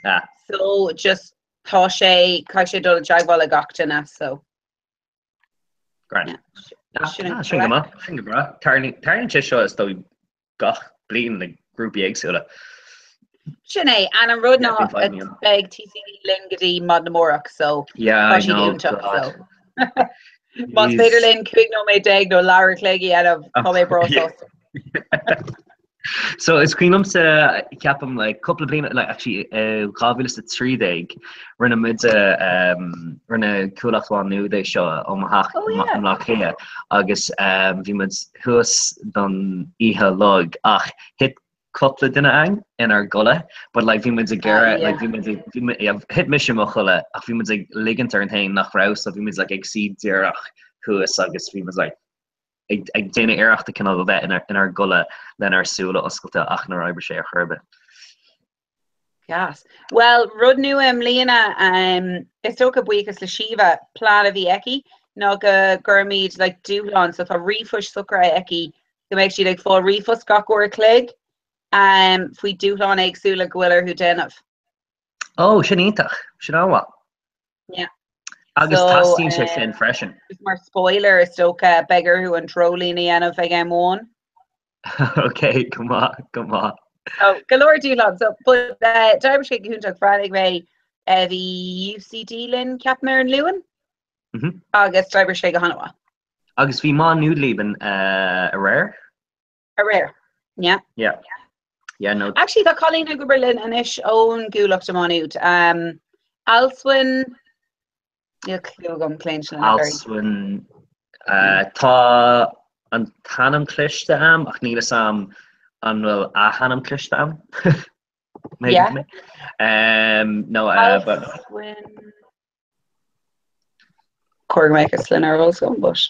Speaker 14: Ah.
Speaker 13: So just tá sé, caithfidh sé dul i dteagmháil le gach duine, so.
Speaker 14: Grand.
Speaker 13: Yeah. Sin an
Speaker 14: Ah, sin go maith, sin go breá. Tarlaíonn sé seo is dóigh gach bliain le grúpaí éagsúla.
Speaker 13: Sin é, and an rud ná
Speaker 14: Yeah, bíonn fadhb ann.
Speaker 13: beidh TCD linn go dtí maidin amárach, so
Speaker 14: Yeah,
Speaker 13: tá
Speaker 14: I
Speaker 13: siad
Speaker 14: know,
Speaker 13: iontach,
Speaker 14: God.
Speaker 13: so. Más
Speaker 14: Jeez.
Speaker 13: féidir linn 15 nóiméad nó leathuair a chloig a dhéanamh, tá mé breá
Speaker 14: Yeah.
Speaker 13: sásta.
Speaker 14: So is cuimhin liomsa ceapaim like cúpla bliain like actually uh, 2013 rinne muid um, rinne Cuallacht Mhá Nuad é seo ó mo theach
Speaker 13: Oh,
Speaker 14: amach
Speaker 13: yeah.
Speaker 14: i mBleá Cliath agus um, bhí muid thuas don oíche uilig ach thit cúpla duine againn inár gcodladh but like bhí muid ag
Speaker 13: Ah,
Speaker 14: iarraidh
Speaker 13: yeah.
Speaker 14: like bhí muid ag bhí muid yeah, thit mise i mo chodladh ach bhí muid ag ligint orainn féin nach raibh so bhí muid like ag suí díreach thuas agus bhí muid like ag ag déanamh iarrachta cineál a bheith inár inár gcodladh lenár súile oscailte ach níor oibrigh sé ar chor ar bith.
Speaker 13: Gas. Well, rud nua i mbliana, um, is dócha buíochas le Síomha, plean a bhí aici ná go gcuirfimid like, dúshlán, so tá ríomhphoist socraithe aici go mbeidh siad ag fáil ríomhphost gach uair a chloig um, faoi dúshláin éagsúla go bhfuil orthu déanamh.
Speaker 14: Ó, sin iontach, sin an-mhaith.
Speaker 13: Yeah.
Speaker 14: Agus
Speaker 13: So,
Speaker 14: teastaíonn sé
Speaker 13: um,
Speaker 14: sin freisin.
Speaker 13: Just mar spoiler is dócha beidh orthu an dreoilín a dhéanamh ag am amháin.
Speaker 14: Ok, go maith, go maith.
Speaker 13: So, go leor dúshlán. So, but uh, d'oibrigh sé go hiontach bhreathnaigh mé uh, bhí UCD linn ceapaim ar an Luan
Speaker 14: Mm -hmm.
Speaker 13: agus d'oibrigh sé go han-mhaith.
Speaker 14: Agus bhí Má Nuad libh uh, aréir?
Speaker 13: Aréir. Yeah.
Speaker 14: Yeah. Yeah, no.
Speaker 13: Actually, tá cailín ag obair linn anois ón gCuallacht i Má Nuad. Um, Alswyn Níl clue agam cén sloinne.
Speaker 14: Alswyn. Tá an t-ainm cloiste a'm ach níl 'fhios a'm an bhfuil a hainm cloiste a'm.
Speaker 13: Yeah.
Speaker 14: No, uh, but...
Speaker 13: Chuir mé a sloinne ar eolas agam, but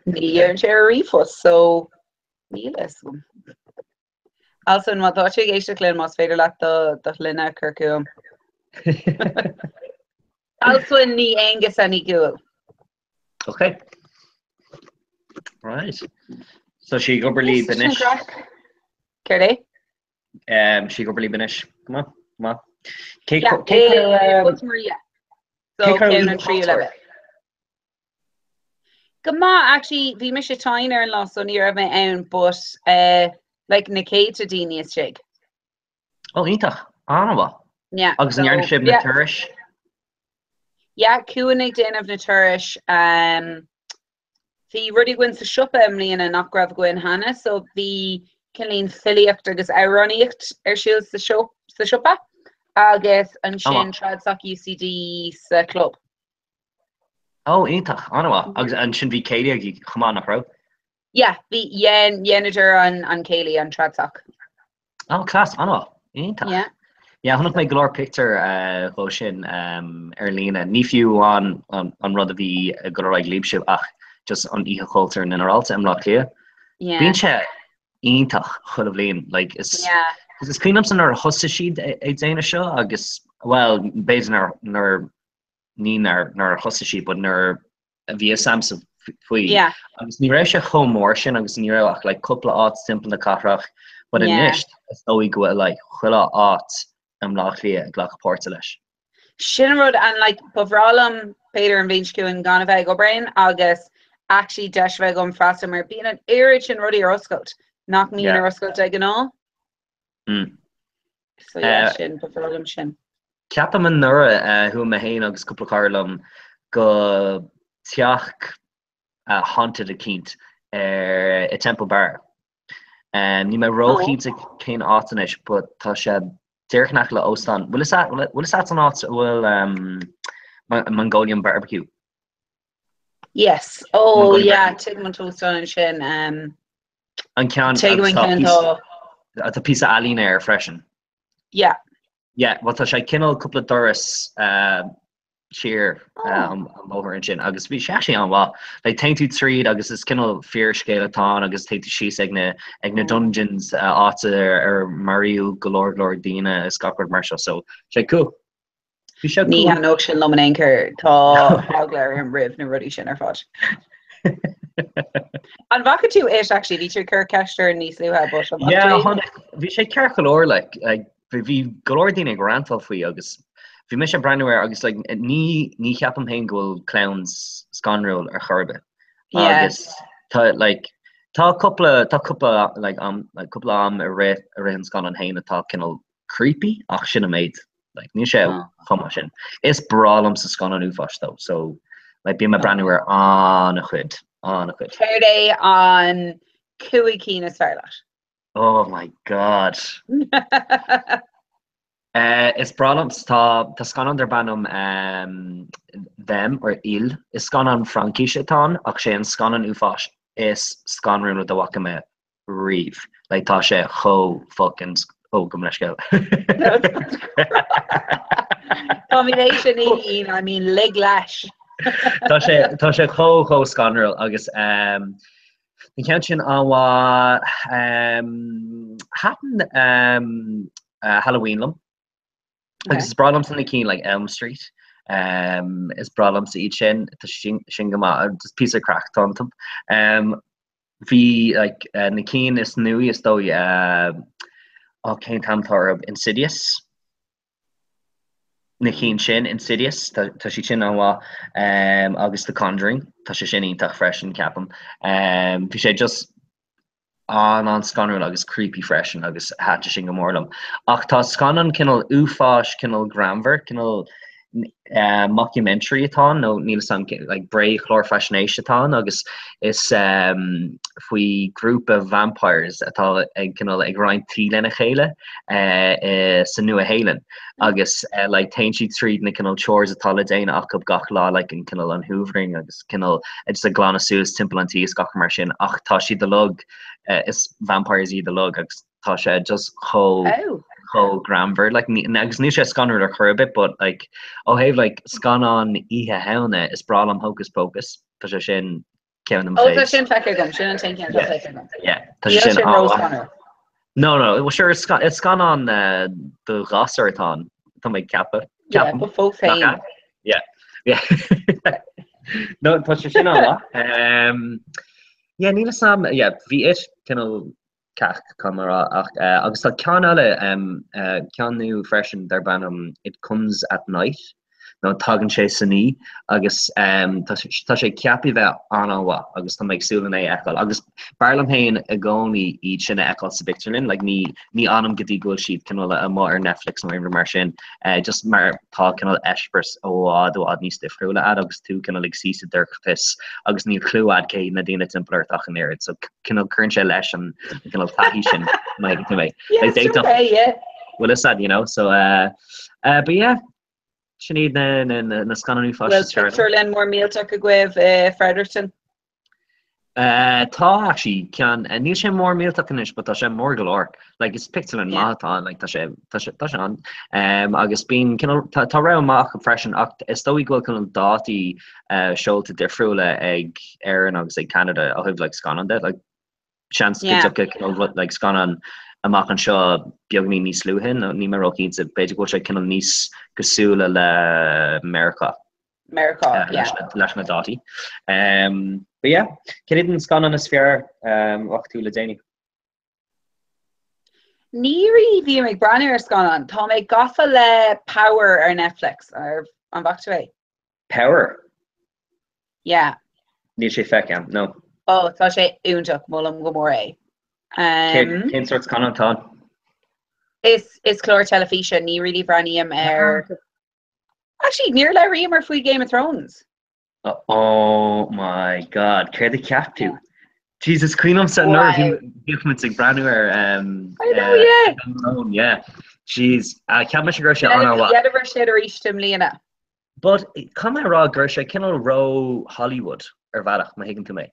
Speaker 13: ní deireann sé ar ríomhphost, so níl a fhios agam. Alswyn, má tá tú ag éisteacht linn, más féidir leat do do shloinne a chur chugam. Alswyn Ní Aonghusa Ní Dhubhghaill.
Speaker 14: Ok. Right. So sí ag obair libh anois.
Speaker 13: Céard é?
Speaker 14: Um, sí ag obair libh anois. Go maith, go maith.
Speaker 13: Cé Yeah, cé eh, um, Maria. So
Speaker 14: cé
Speaker 13: ceann an tríú leibhéal. Go maith, actually, bhí mise tinn ar an lá so ní raibh mé ann, but eh, like na céadta daoine istigh.
Speaker 14: Ó, iontach. An-mhaith.
Speaker 13: Yeah,
Speaker 14: Agus an
Speaker 13: so,
Speaker 14: ndearna sibh na
Speaker 13: yeah.
Speaker 14: turais?
Speaker 13: Yeah, Cuan ag déanamh na turais. Um, bhí rudaí againn sa siopa i mbliana nach raibh againn cheana, so bhí cineáilín filíocht agus amhránaíocht ar siúl sa, sa siopa agus ansin
Speaker 14: An-mhaith.
Speaker 13: Tradsoc UCD sa club.
Speaker 14: Ó, iontach, an-mhaith. Agus ansin bhí céilí agaibh chomh maith, nach raibh?
Speaker 13: Yeah, bhí, dhein, dheineadar an, an céilí, an Tradsoc.
Speaker 14: Ó, class, an-mhaith. Iontach.
Speaker 13: Yeah.
Speaker 14: Yeah, chonaic mé go leor pictiúr uh, dhó sin um, ar líne. Ní fiú an, an, an rud a bhí ag dul ar aghaidh libhse ach just an Oíche Chultúir Ghinearálta i mBleá Cliath.
Speaker 13: Yeah.
Speaker 14: Bíonn sé iontach chuile bhliain. Like, is,
Speaker 13: Yeah.
Speaker 14: is cuimhin liomsa nuair a thosaigh siad ag déanamh seo agus, well, b'fhéidir nuair, nuair, ní nuair, nuair a thosaigh siad, but nuair a bhí fhios a'msa faoi.
Speaker 13: Yeah.
Speaker 14: Agus ní raibh sé chomh mór sin agus ní raibh ach like cúpla áit timpeall na cathrach, but
Speaker 13: Yeah.
Speaker 14: anois is dóigh go bhfuil like chuile áit i mBleá Cliath ag glacadh páirte leis.
Speaker 13: Sin an rud and like ba bhreá liom b'fhéidir an bhliain seo chugainn gan a bheith ag obair ann agus actually deis a bheith agam freastal mar bíonn an oiread sin rudaí ar oscailt nach mbíonn
Speaker 14: Yeah.
Speaker 13: ar oscailt de ghnáth.
Speaker 14: Mm.
Speaker 13: So yeah,
Speaker 14: Eh,
Speaker 13: sin ba bhreá liom sin.
Speaker 14: Ceapaim anuraidh eh, chuaigh mé féin agus cúpla cara liom go teach eh, haunted eicínt ar i Temple Bar. Um, níl mé róchinnte cén áit anois, but tá sé díreach in aice le óstán. Bhfuil fhios bhfuil fhios a't an áit a bhfuil um, Mongolian barbecue?
Speaker 13: Yes. Oh
Speaker 14: Mongolian
Speaker 13: yeah,
Speaker 14: barbecue.
Speaker 13: tuigim an t-óstán ansin. Um,
Speaker 14: An ceann
Speaker 13: tuigim
Speaker 14: agus
Speaker 13: an
Speaker 14: tá
Speaker 13: ceann
Speaker 14: píosa
Speaker 13: tá.
Speaker 14: tá píosa ealaíne air freisin.
Speaker 13: Yeah.
Speaker 14: Yeah, well tá sé cineál cúpla doras uh, siar
Speaker 13: Oh.
Speaker 14: an bóthar ansin agus bhí sé actually an-mhaith. Like téann tú tríd agus is cineál fíorscéal atá ann agus téann tú síos ag na ag na dungeons uh, áit ar ar maraíodh go leor go leor daoine is gach rud mar seo so sé cool. Bhí sé
Speaker 13: Ní
Speaker 14: cool.
Speaker 13: thaitneodh sin liom in aon chor tá eagla orm roimh na rudaí sin ar fad. An bhfaca tú It actually bhí tú ag cur ceist orainn níos luaithe but an bhfaca
Speaker 14: Yeah,
Speaker 13: tú é?
Speaker 14: chonaic bhí sé ceart go leor like like bhí bhí go leor daoine ag rantáil faoi agus bhí mise ag breathnú air agus like ní ní cheapaim féin go bhfuil clowns scanrúil ar chor ar bith.
Speaker 13: Yeah.
Speaker 14: Agus tá like tá cúpla tá cúpla like am like cúpla am i rith i rith an scannán féin atá cineál creepy ach sin an méid. Like níl sé chomh maith sin. Is breá liomsa scannán uafáis though so like bím ag breathnú ar an-chuid an-chuid.
Speaker 13: Céard é an 5 cinn is fearr leat?
Speaker 14: Oh my God. Uh, is breá liom tá tá scannán darb ainm um, Them or Ils. Is scannán Fraincise atá ann ach sé an scannán uafáis is scanrúla dá bhfaca mé riamh. Like tá sé chomh fucking oh gabh mo leithscéal.
Speaker 13: Tá mé éis an oíche, I mean lig leis.
Speaker 14: Tá sé tá sé chomh chomh scanrúil agus um, An ceann sin an-mhaith. Thaitin Halloween liom. Agus is breá liomsa na cinn like Elm Street. Is breá liomsa iad sin. Tá sin go maith. Just píosa craic atá iontu. Bhí like na cinn is nuaí is dóigh oh cén t-ainm atá orthu? Insidious? Na cinn sin, Insidious, tá siad sin an-mhaith, agus The Conjuring, tá sé sin iontach freisin, ceapaim. Bhí sé just an-an-scanrúil agus creepy freisin agus thaitin sé sin go mór liom. Ach tá scannán cineál uafáis, cineál greannmhar, cineál. Mockumentary atá ann nó níl 'fhios a'm like bréagchlár faisnéise atá ann agus is faoi grúpa vampires atá ag cineál ag roinnt tí lena chéile sa Nua-Shéalainn agus like téann siad tríd na cineál chores atá le déanamh acu gach lá like an cineál an hoovering agus cineál just ag glanadh suas timpeall an tí is gach mar sin ach tá siad uilig is vampires iad uilig agus tá sé just chomh
Speaker 13: Oh.
Speaker 14: chomh greannmhar like ní agus níl sé scanrúil ar chor ar bith but like ó thaobh like scannán Oíche Shamhna is breá liom Hocus Pocus tá sé sin ceann de mo
Speaker 13: Oh, tá
Speaker 14: faves.
Speaker 13: sin feicthe agam, sin an t-aon cheann atá
Speaker 14: Yeah.
Speaker 13: feicthe agam.
Speaker 14: Yeah, tá
Speaker 13: Níl
Speaker 14: sé sin
Speaker 13: sin
Speaker 14: an-mhaith.
Speaker 13: ró-scanrúil.
Speaker 14: No, no, well sure is sca- is scannán uh, do ghasúir atá ann, tá mé ag ceapadh.
Speaker 13: Yeah,
Speaker 14: Ceapaim.
Speaker 13: but fós
Speaker 14: Nach
Speaker 13: féin.
Speaker 14: ea? Yeah. Yeah. No, tá sé sin an-mhaith. Um, yeah, níl 'fhios a'm, yeah, bhí It cineál cac caithfidh mé a rá ach agus tá ceann eile ceann nua freisin darb ainm It Comes at Night nó Tagann sé san Oíche agus tá sé ceaptha bheith an-an-mhaith agus tá mé ag súil lena é a fheiceáil agus b'fhearr liom féin i gcónaí iad sin a fheiceáil sa bpictiúrlann like ní ní fhanaim go dtí go bhfuil siad cineál amuigh ar Netflix nó aon rud mar sin just mar tá cineál eispéireas i bhfad i bhfad níos difriúla a'd agus tú cineál ag suí sa dorchadas agus níl clue a'd cé hiad na daoine timpeall ort ach an oiread so cineál cuireann sé leis an cineál taithí sin má thuigeann tú mé.
Speaker 13: Yeah,
Speaker 14: Like,
Speaker 13: it's okay, yeah.
Speaker 14: Bhfuil fhios a'd, you know, so uh, uh, but yeah, sin iad na, na, na, na scannáin
Speaker 13: Bhfuil
Speaker 14: uafáis is fearr liom.
Speaker 13: pictiúrlann mór millteach agaibh i Fredericton?
Speaker 14: Uh, tá actually ceann, uh, níl sé mór millteach anois, but tá sé mór go leor. Like, is pictiúrlann
Speaker 13: Yeah.
Speaker 14: maith atá ann, like, tá sé, tá sé, tá sé ann. Um, agus bíonn cineál, tá, tá rogha maith acu freisin, ach is dóigh go bhfuil cineál dátaí uh, seolta difriúla ag Éirinn agus ag Canada ó thaobh like, scannán de. Like, seans go
Speaker 13: Yeah.
Speaker 14: dtiocfaidh cineál rud, like, scannán amach anseo beagainín níos luaithe, nó níl mé róchinnte, b'fhéidir go bhfuil sé cineál níos cosúla le Meiriceá.
Speaker 13: Meiriceá, yeah.
Speaker 14: leis na dátaí. Um, but yeah, cén iad an scannán is fearr um, a bhfaca tú le déanaí?
Speaker 13: Ní really bhím ag breathnú ar scannán. Tá mé gafa le Power ar Netflix. Ar an bhfaca tú é?
Speaker 14: Power?
Speaker 13: Yeah.
Speaker 14: Níl sé feicthe a'm, no.
Speaker 13: Oh, tá sé iontach, molaim go mór é. Um,
Speaker 14: Cén sórt scannán atá ann?
Speaker 13: Is, is clár teilifíse, ní really bhreathnaím ar Actually, níor labhraíomar faoi Game of Thrones.
Speaker 14: Oh my God, céard a cheap tú? Jesus, cuimhin liomsa nuair a bhíodh muid ag breathnú ar um,
Speaker 13: I know, yeah.
Speaker 14: uh, yeah. Jeez, uh, cheap mise go raibh sé an-mhaith.
Speaker 13: Dheineamar sin arís i mbliana.
Speaker 14: But caithfidh mé a rá go raibh sé cineál ró Hollywood ar bhealach, má thuigeann tú mé.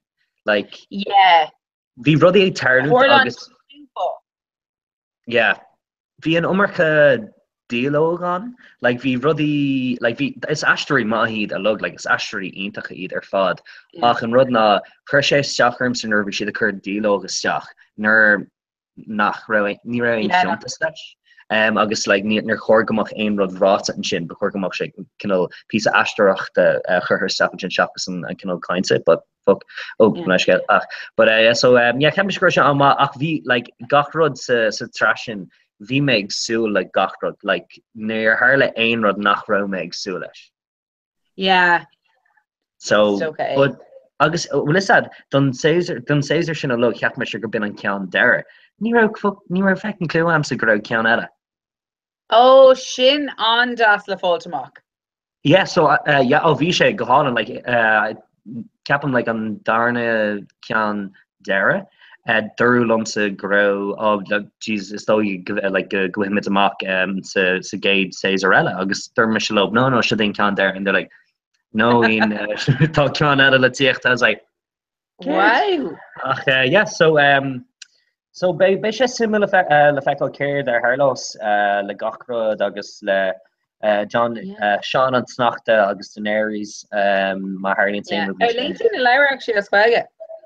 Speaker 14: Like,
Speaker 13: Yeah.
Speaker 14: bhí rudaí ag tarlúint agus Yeah. Bhí an iomarca dialóg ann. Like bhí rudaí, like bhí, is aisteoirí maith iad uilig, like is aisteoirí iontacha iad ar fad. Ach an rud ná, chuir sé isteach ormsa nuair a bhí siad ag cur dialóg isteach nuair nach raibh, ní raibh aon fiúntas leis. Um, agus like ní, níor chóir go mbeadh aon rud ráite ansin, ba chóir go mbeadh sé cineál píosa aisteoireachta uh, curtha isteach ansin seachas an, an cineál cainte, but fuck oh yeah. scéal ach but uh, yeah, so um, yeah, cheap mise go raibh sé an-mhaith ach bhí like gach rud sa, sa tsraith sin bhí mé ag súil le gach rud like níor tharla aon rud nach raibh mé ag súil leis.
Speaker 13: Yeah.
Speaker 14: So
Speaker 13: okay.
Speaker 14: but agus bhfuil fhios a'd don séasúr don séasúr sin uilig cheap mise gurb in an ceann deiridh. Ní raibh fuck ní raibh feckin clue a'msa go raibh ceann eile.
Speaker 13: Oh sin an-deas le fáilt amach.
Speaker 14: Yeah, so uh, yeah, oh bhí sé go hálainn, like, uh, ceapaim like an darna ceann deiridh, uh, dúradh liomsa go raibh, oh, like, jeez, is dóigh go, like, go bhfaighimid amach um, sa, sa gcéad séasúr eile, agus dúirt mise leo, no, no, siod é an ceann deiridh, and they're like, no, Ian, uh, tá ceann eile le tíocht, I was like,
Speaker 13: Wow!
Speaker 14: Ach uh, yeah, so um, so beidh beidh sé suimiúil le fe uh, le feiceáil céard a tharlós uh, le gach rud agus le uh, John yeah. uh, Sean an tSneachta agus Daenerys um, má tharlaíonn
Speaker 13: yeah. Ar léigh tú na leabhair actually as Gaeilge?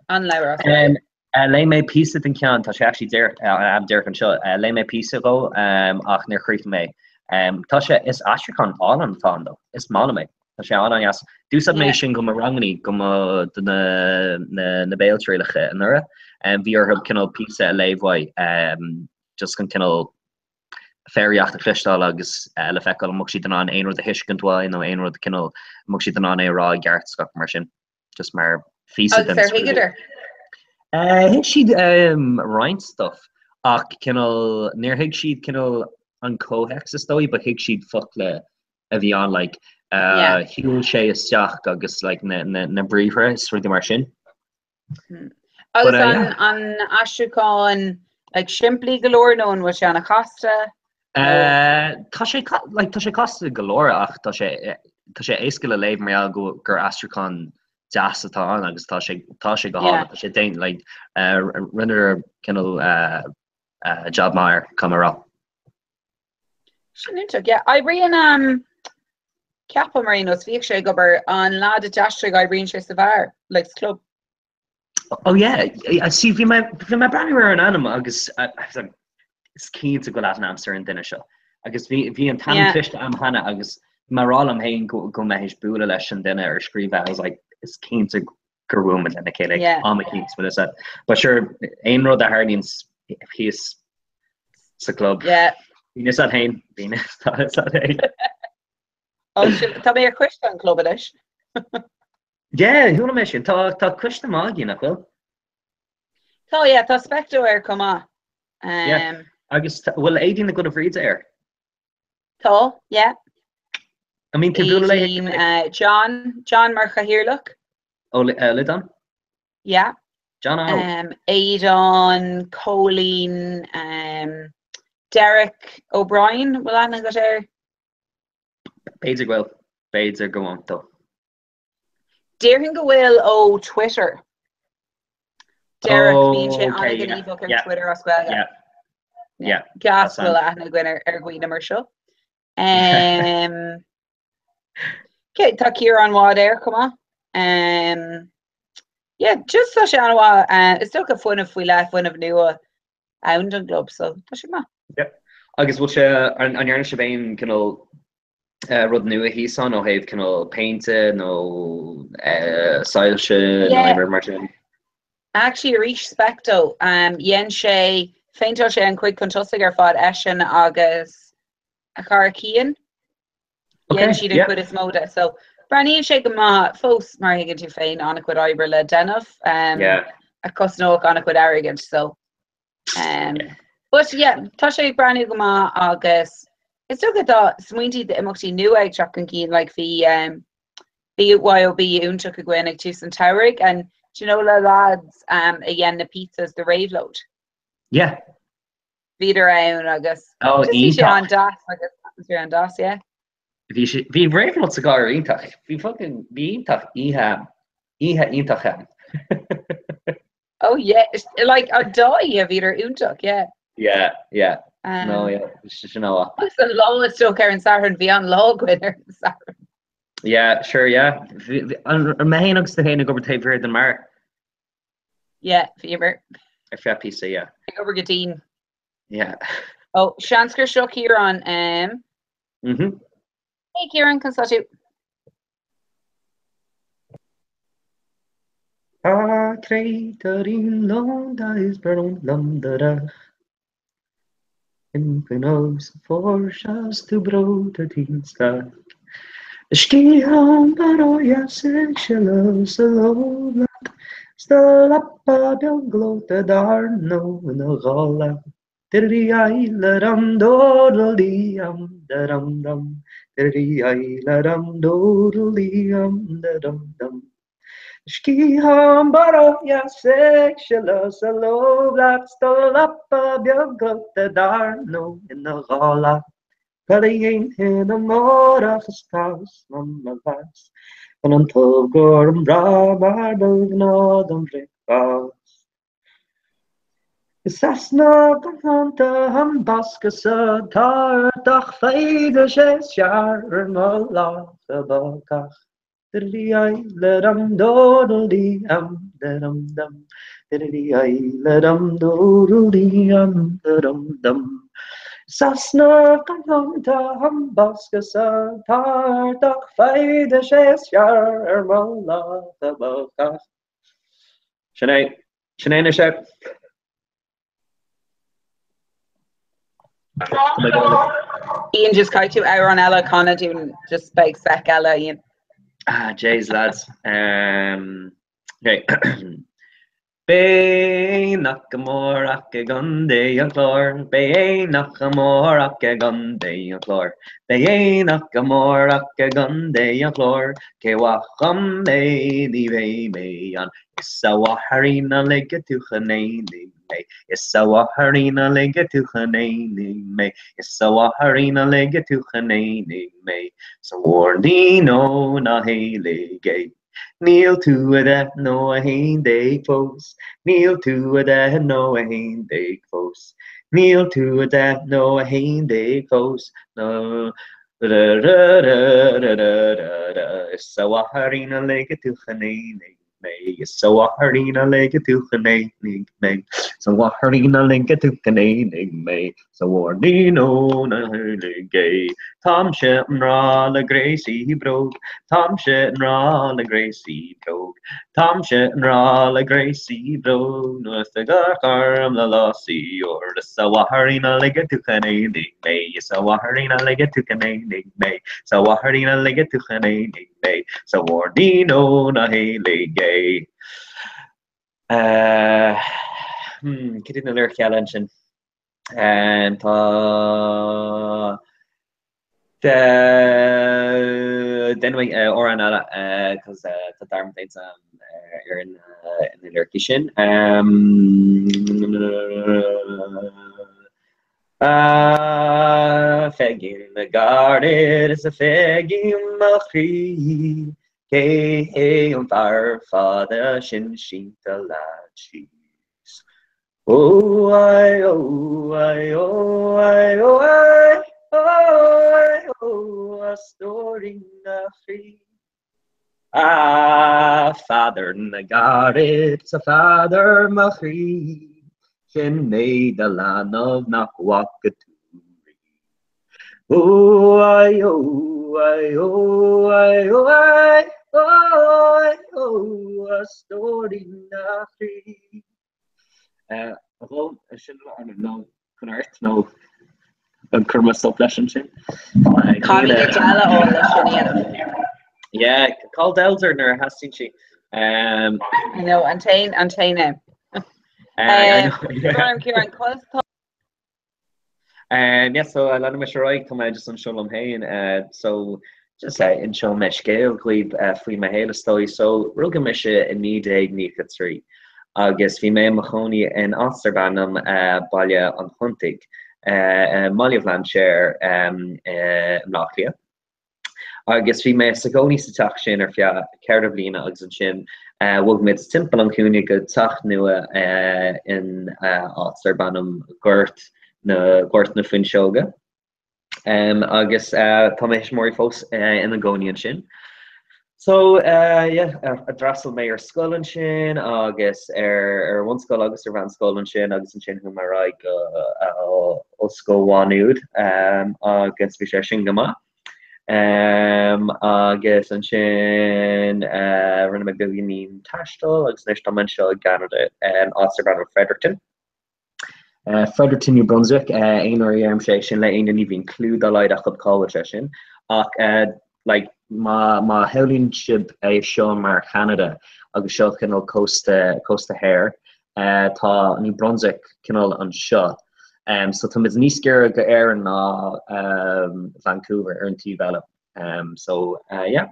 Speaker 13: An leabhar as Gaeilge?
Speaker 14: Um, uh, léigh mé píosa den ceann, tá sé actually díreach uh, am díreach anseo, uh, léigh mé píosa dhó um, ach níor chríochnaigh mé. Um, tá sé is aistriúchán álainn atá ann though. Is maith liom é. Tá sé an-an-dheas. D'úsáid mé sin do mo rangannaí do mo do na na na béaltrialacha anuraidh. Bhí orthu cineál píosa a léamh uaidh just chun cineál foghraíocht a chloisteáil agus le feiceáil an mbeadh siad in ann aon rud a thuiscint uaidh nó aon rud cineál an mbeadh siad in ann é a rá i gceart is gach mar sin. Just mar phíosa
Speaker 13: den Agus ar thuigeadar?
Speaker 14: Thuig siad roinnt stuff ach cineál níor thuig siad cineál an comhthéacs is dóigh but thuig siad focla. a bhí ann like shiúil sé isteach agus like na na na briathra is rudaí mar sin.
Speaker 13: Hmm. Agus uh, an, an aistriúchán like, simplí go leor nó an bhfuil sé an-chasta?
Speaker 14: Uh, tá sé like, tá sé casta go leor ach tá sé tá sé éasca le léamh mar gheall go gur aistriúchán deas atá ann agus tá sé tá sé go hálainn tá sé déanta like, uh, rinneadar cineál uh, uh, job maith air caithfidh mé a rá.
Speaker 13: Sin iontach, yeah. Oibríonn um, ceapaim ar aon nós, bhíodh sé ag obair an lad a d'aistrigh oibríonn sé sa bheár, like sa club.
Speaker 14: Oh yeah, see bhí mé bhí mé breathnú ar an ainm agus uh, I was like, is cinnte go bhfuil aithne a'msa ar an duine seo. Agus bhí bhí an t-ainm Yeah. cloiste a'm cheana agus mé ag rá liom féin go go mbeidh théis bualadh leis an duine ar scríobh é. I was like, is cinnte gur bhuail muid lena chéile Yeah. am eicínt but is But sure aon rud a tharlaíonn thíos sa club.
Speaker 13: Yeah.
Speaker 14: Bíonn fhios a'd féin, bíonn fhios a'd féin.
Speaker 13: Oh, sin- Tá mé ar choiste an club anois.
Speaker 14: Yeah, chuala mé sin. Tá tá coiste maith againn, nach bhfuil?
Speaker 13: Tá, yeah, tá Specto air chomh maith.
Speaker 14: Yeah.
Speaker 13: Um,
Speaker 14: Agus tá- bhfuil Aideen Nic Giolla Bhríde air?
Speaker 13: Tá, yeah.
Speaker 14: An mbíonn tú ag bualadh léi?
Speaker 13: Aideen, uh, John, John mar chathaoirleach.
Speaker 14: Ó uh, Liodán?
Speaker 13: Yeah.
Speaker 14: John Ó.
Speaker 13: Um, Aidan, Cóilín, um, Derek O'Brien, bhfuil aithne agat air?
Speaker 14: B'fhéidir go bhfuil. B'fhéidir go bhfuil though.
Speaker 13: Déarfainn go bhfuil ó Twitter. Derek,
Speaker 14: Oh,
Speaker 13: bíonn sé
Speaker 14: okay, yeah,
Speaker 13: an-ghníomhach ar
Speaker 14: yeah,
Speaker 13: Twitter as Gaeilge.
Speaker 14: yeah, yeah,
Speaker 13: Gas
Speaker 14: that's
Speaker 13: bhfuil
Speaker 14: an.
Speaker 13: aithne againn ar ar dhaoine mar seo. Um, okay, tá Ciarán Wadd air chomh maith. Um, yeah, just tá sé an-mhaith. Uh, is dócha fuinneamh faoi leith, fuinneamh nua ann don gclub, so tá sé maith.
Speaker 14: Yeah. Agus bhfuil sé an an ndearna sibh aon cineál uh, rud nua thíos ann ó thaobh cineál péinte nó uh, soilse nó
Speaker 13: Yeah.
Speaker 14: aon rud mar sin?
Speaker 13: Actually arís Specto, um, dhein sé, phéinteáil sé an chuid chun tosaigh ar fad eisean agus a chara Cian. Dhein siad an chuid is mó de. So breathnaíonn sé go maith fós mar a thuigeann tú féin an-chuid oibre le déanamh um, a chosnóidh an-chuid airgid. So um, but yeah, tá sé ag breathnú go maith agus is dócha tá smaointí d'imeachtaí nua ag teacht chun cinn like bhí um, BYOB iontach againn ag tús an tsamhraidh and do you know na lads um, a dhein na pizzas do Réabhlóid?
Speaker 14: Yeah.
Speaker 13: Bhíodar ann agus
Speaker 14: Oh,
Speaker 13: just bhí sé
Speaker 14: iontach.
Speaker 13: an-deas agus atmaisféar an-deas, yeah.
Speaker 14: Bhí sé, bhí Réabhlóid sa gcathair iontach. Bhí fucking, bhí iontach oíche, oíche iontach ann.
Speaker 13: Oh yeah, like an dá oíche bhíodar iontach, yeah.
Speaker 14: Yeah, yeah.
Speaker 13: Um,
Speaker 14: No, yeah, sin an-mhaith.
Speaker 13: Agus an lá is dócha ar an Satharn, bhí an lá againn ar an Satharn.
Speaker 14: Yeah, sure, yeah. Bhí, bhí, an, an mé féin agus tú féin ag obair taobh thiar den mbeár.
Speaker 13: Yeah, bhíomar.
Speaker 14: Ar feadh píosa, yeah.
Speaker 13: Ag obair go dian.
Speaker 14: Yeah.
Speaker 13: Oh, seans gur seo Ciarán. Um,
Speaker 14: mm -hmm.
Speaker 13: Hey Ciarán, conas tá tú?
Speaker 14: A créatúirín leonta is brón liom do raibh. Fuair tú breoite tinn stac. Sciathán baróidhe ag sileadh sa ló leat, 's do leapa beag gleoite dar ndóigh ina dhála. Diddly-i-la-dum dawdle-dee-um da-dum-dum, diddly-i-la-dum dawdle-dee-um da-dum-dum. Sciathán barródheas ag sileadh sa lóbh leat 's do leapa beag gleoite dar ndóigh ina dhála. Cad a dhéanfainn amárach is tá 'fhios liom mo mheas chun an t-ubh ghorm breá mar ba ghnáth don bhricfeasta. Is easnamh galánta an bosca so atá ort ach foighde sé is fearr ar mo lácha bacach. Diddly-i-la-dum dawdle-dee-um da-dum-dum Diddly-i-la-dum dawdle-dee-um da-dum-dum Is easnamh galánta an bosca so atá ort ach foighde sé is fearr ar mo lácha bacach. Sin é. Sin é anois é.
Speaker 13: Ian, just caithfidh tú amhrán eile a chanadh dúinn, just beidh sec eile, Ian.
Speaker 14: Ah, jeez, lads. Um, okay. Beidh aonach amárach i gContae an Chláir, Beidh aonach amárach i gContae an Chláir, Beidh aonach amárach i gContae an Chláir, Cé mhaith dhom é ní bheidh mé ann. Is a mháithrín ná ligfidh tú chun aonaigh mé, Is a mháithrín ná ligfidh tú chun aonaigh mé, Is a mháithrín ná ligfidh tú chun aonaigh mé, 'S a mhuirnín ó ná héalaigh é. Níl tú 10 nó 11 fós, Níl tú 10 nó 11 fós, Níl tú 10 nó 11 fós, nó Is a mháithrín ná ligfidh tú chun aonaigh mé, Is a mháithrín ná ligfidh tú chun aonaigh mé, 'S a mháithrín ná ligfidh tú chun aonaigh mé. 'S a mhuirnín ó ná héalaigh é. Táimse i ngrá le Gracie Bróg, Táimse i ngrá le Gracie Bróg, Táimse i ngrá le Gracie Bróg, Nuair a thugadh orm le lásaí óir. Is a mháithrín ná ligfidh tú chun aonaigh mé, Is a mháithrín ná ligfidh tú chun aonaigh mé, 'S a mháithrín ná ligfidh tú chun aonaigh mé, 'S a mhuirnín ó ná héalaigh é. Hmm, cad iad na lyrics eile ansin? Tá Déanfaidh mé amhrán eile cos tá dearmad déanta agam ar na liricí sin. A Pheigín na gcarad is a Pheigín mo chroí, cé hé an fear fada sin sínte leat síos? Ó ai ó ai ó ai ó ai ó ai ó a stóirín a chroí. A Pheadair na gcarad 's a Pheadair mo chroí, sin é do leanbh nach bhfaca tú riamh. Ó ai ó ai ó ai ó ai ó ai ó a stóirín a chroí. Sin nó chun ort nó an cuir mé stop leis ansin.
Speaker 13: Caithfidh tú eile a fháil leis sin a dhéanamh.
Speaker 14: Yeah, call Delzer nuair a theastaíonn sí.
Speaker 13: I know, an t-aon an t-aon é.
Speaker 14: I know, yeah.
Speaker 13: Ciarán, conas tá
Speaker 14: Um, yeah, so uh, leanaimis ar aghaidh, tá mé just anseo liom féin, uh, so just uh, inseoidh mé scéal dhaoibh uh, faoi mo shaol is dóigh. So rugadh mise i 1993 agus bhí mé i mo chónaí in áit darb ainm uh, Baile an Huntaigh, uh, i mBaile Bhlainséir um, i mBleá Cliath. Agus bhí mé sa gcónaí sa teach sin ar feadh ceithre bliana agus ansin bhog muid timpeall an chúinne go teach nua in áit darb ainm Gort na Gort na Fuinseoige. Agus tá mo thuismitheoirí fós ina gcónaí ansin. So yeah, d'fhreastail mé ar scoil ansin agus ar ar bhunscoil agus ar mheánscoil ansin agus ansin chuaigh mé ar aghaidh go Ollscoil Mhá Nuad agus bhí sé sin go maith. Agus ansin rinne mé beagáinín taistil agus anois tá mé anseo i gCeanada in áit darb ainm Fredericton. Fredericton, New Brunswick, aon uair a dheirimse é sin le éinne ní bhíonn clue dá laghad acu cá bhfuil sé sin. Ach like má má shamhlaíonn sibh é seo mar Cheanada agus seo cineál cósta cósta thoir, tá New Brunswick cineál anseo. So tá muid níos giorra go Éirinn ná Vancouver ar an taobh eile. So yeah.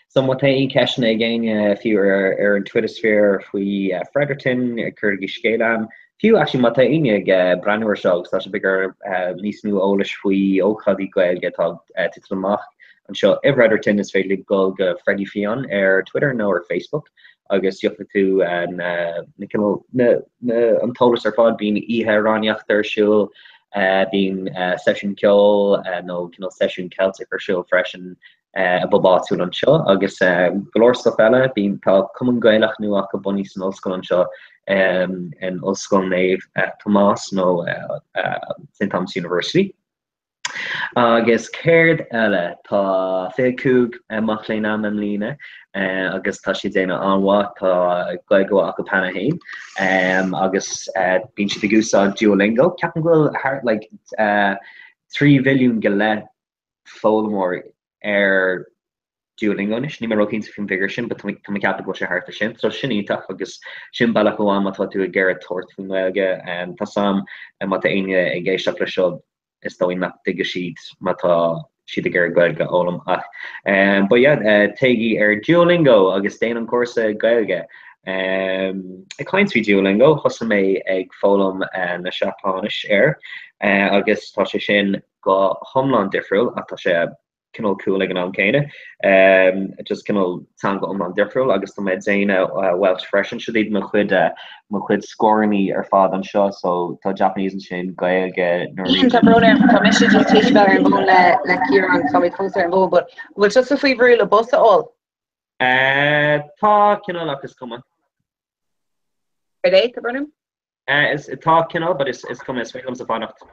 Speaker 14: So má tá aon ceisteanna ag éinne fiú ar an Twittersphere faoi Fredericton, cuirigí scéal a'm. Fiú actually má tá éinne ag breathnú ar seo agus tá sibh ag iarraidh níos mó eolais faoi ócáidí Gaeilge atá ag titim amach anseo i bhFredericton is féidir libh dul go Freddie Fionn ar Twitter nó ar Facebook agus gheobhaidh tú na cineál na na an t-eolas ar fad. Bíonn oíche amhránaíochta ar siúl, bíonn seisiún ceoil nó cineál seisiún Ceilteach ar siúl freisin i bpub áitiúil anseo agus go leor stuff eile. Bíonn, tá Cumann Gaelach nua acu bunaithe san ollscoil anseo in Ollscoil Naomh Tomás nó St Thomas University. Agus céard eile? Tá 25 mac léinn a'm i mbliana agus tá siad déanamh an-mhaith, tá Gaeilge mhaith acu cheana féin agus bíonn siad ag úsáid Duolingo. Ceapaim go bhfuil thart like 3 mhilliún go leith foghlaimeoir ar Duolingo anois, níl mé róchinnte faoin bhfigiúr sin but tá mé ag ceapadh go bhfuil sé thart ar sin. So sin iontach agus sin bealach amháin má tá tú ag iarraidh tabhairt faoin nGaeilge. Tá 's a'm má tá éinne ag éisteacht le seo is dóigh nach dtuigfidh siad má tá siad ag iarraidh Gaeilge a fhoghlaim ach but yeah téigí ar Duolingo agus déan an cúrsa Gaeilge. Ag caint faoi Duolingo thosaigh mé ag foghlaim na Seapáinis air agus tá sé sin go hiomlán difriúil ach tá sé cineál cool ag an am céanna. Just cineál teanga iomlán difriúil agus tá mé ag déanamh Welsh freisin. Siod iad mo chuid mo chuid scórannaí ar fad anseo so tá Japanese ansin, Gaeilge,
Speaker 13: Norwegian. Tá brón orm, tá mise just tar éis a bheith ar an bhfón le le Ciarán, táimid fós ar an bhfón, but an bhfuil tusa faoi bhrú le bus a fháil?
Speaker 14: Tá cineál ach is cuma.
Speaker 13: Céard é, tá brón orm?
Speaker 14: Is tá cineál but is cuma is féidir liomsa fanacht.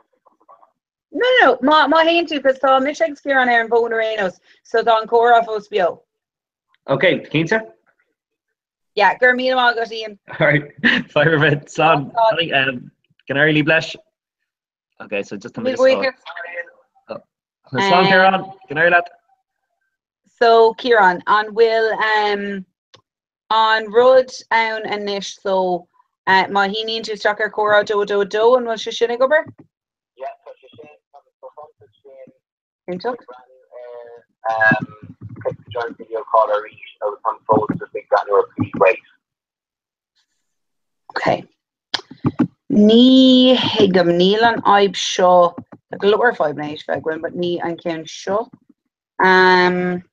Speaker 13: No, no, má má théann tú, cos tá mise agus Ciarán ar an bhfón ar aon nós, so tá an comhrá fós beo.
Speaker 14: Ok, cinnte?
Speaker 13: Yeah, go raibh míle maith agat, Ian.
Speaker 14: Alright, fadhb ar bith, slán. Go n-éirí libh leis. Ok, so just tá mé just. Slán Ciarán, go n-éirí leat.
Speaker 13: So Ciarán, an bhfuil um, an rud ann anois so má shíníonn tú isteach ar comhrá 2 2 2 an bhfuil sé sin ag obair?
Speaker 15: Yeah, tá sé sin, tá mé chun sin
Speaker 13: Iontach.
Speaker 15: breathnú ar um, click to join video call arís agus tá fós just ag breathnú ar please wait.
Speaker 13: Ok. Ní thuigim, níl an fhadhb seo, tá go leor fadhbanna éis bheith againn, but ní an ceann seo. Um,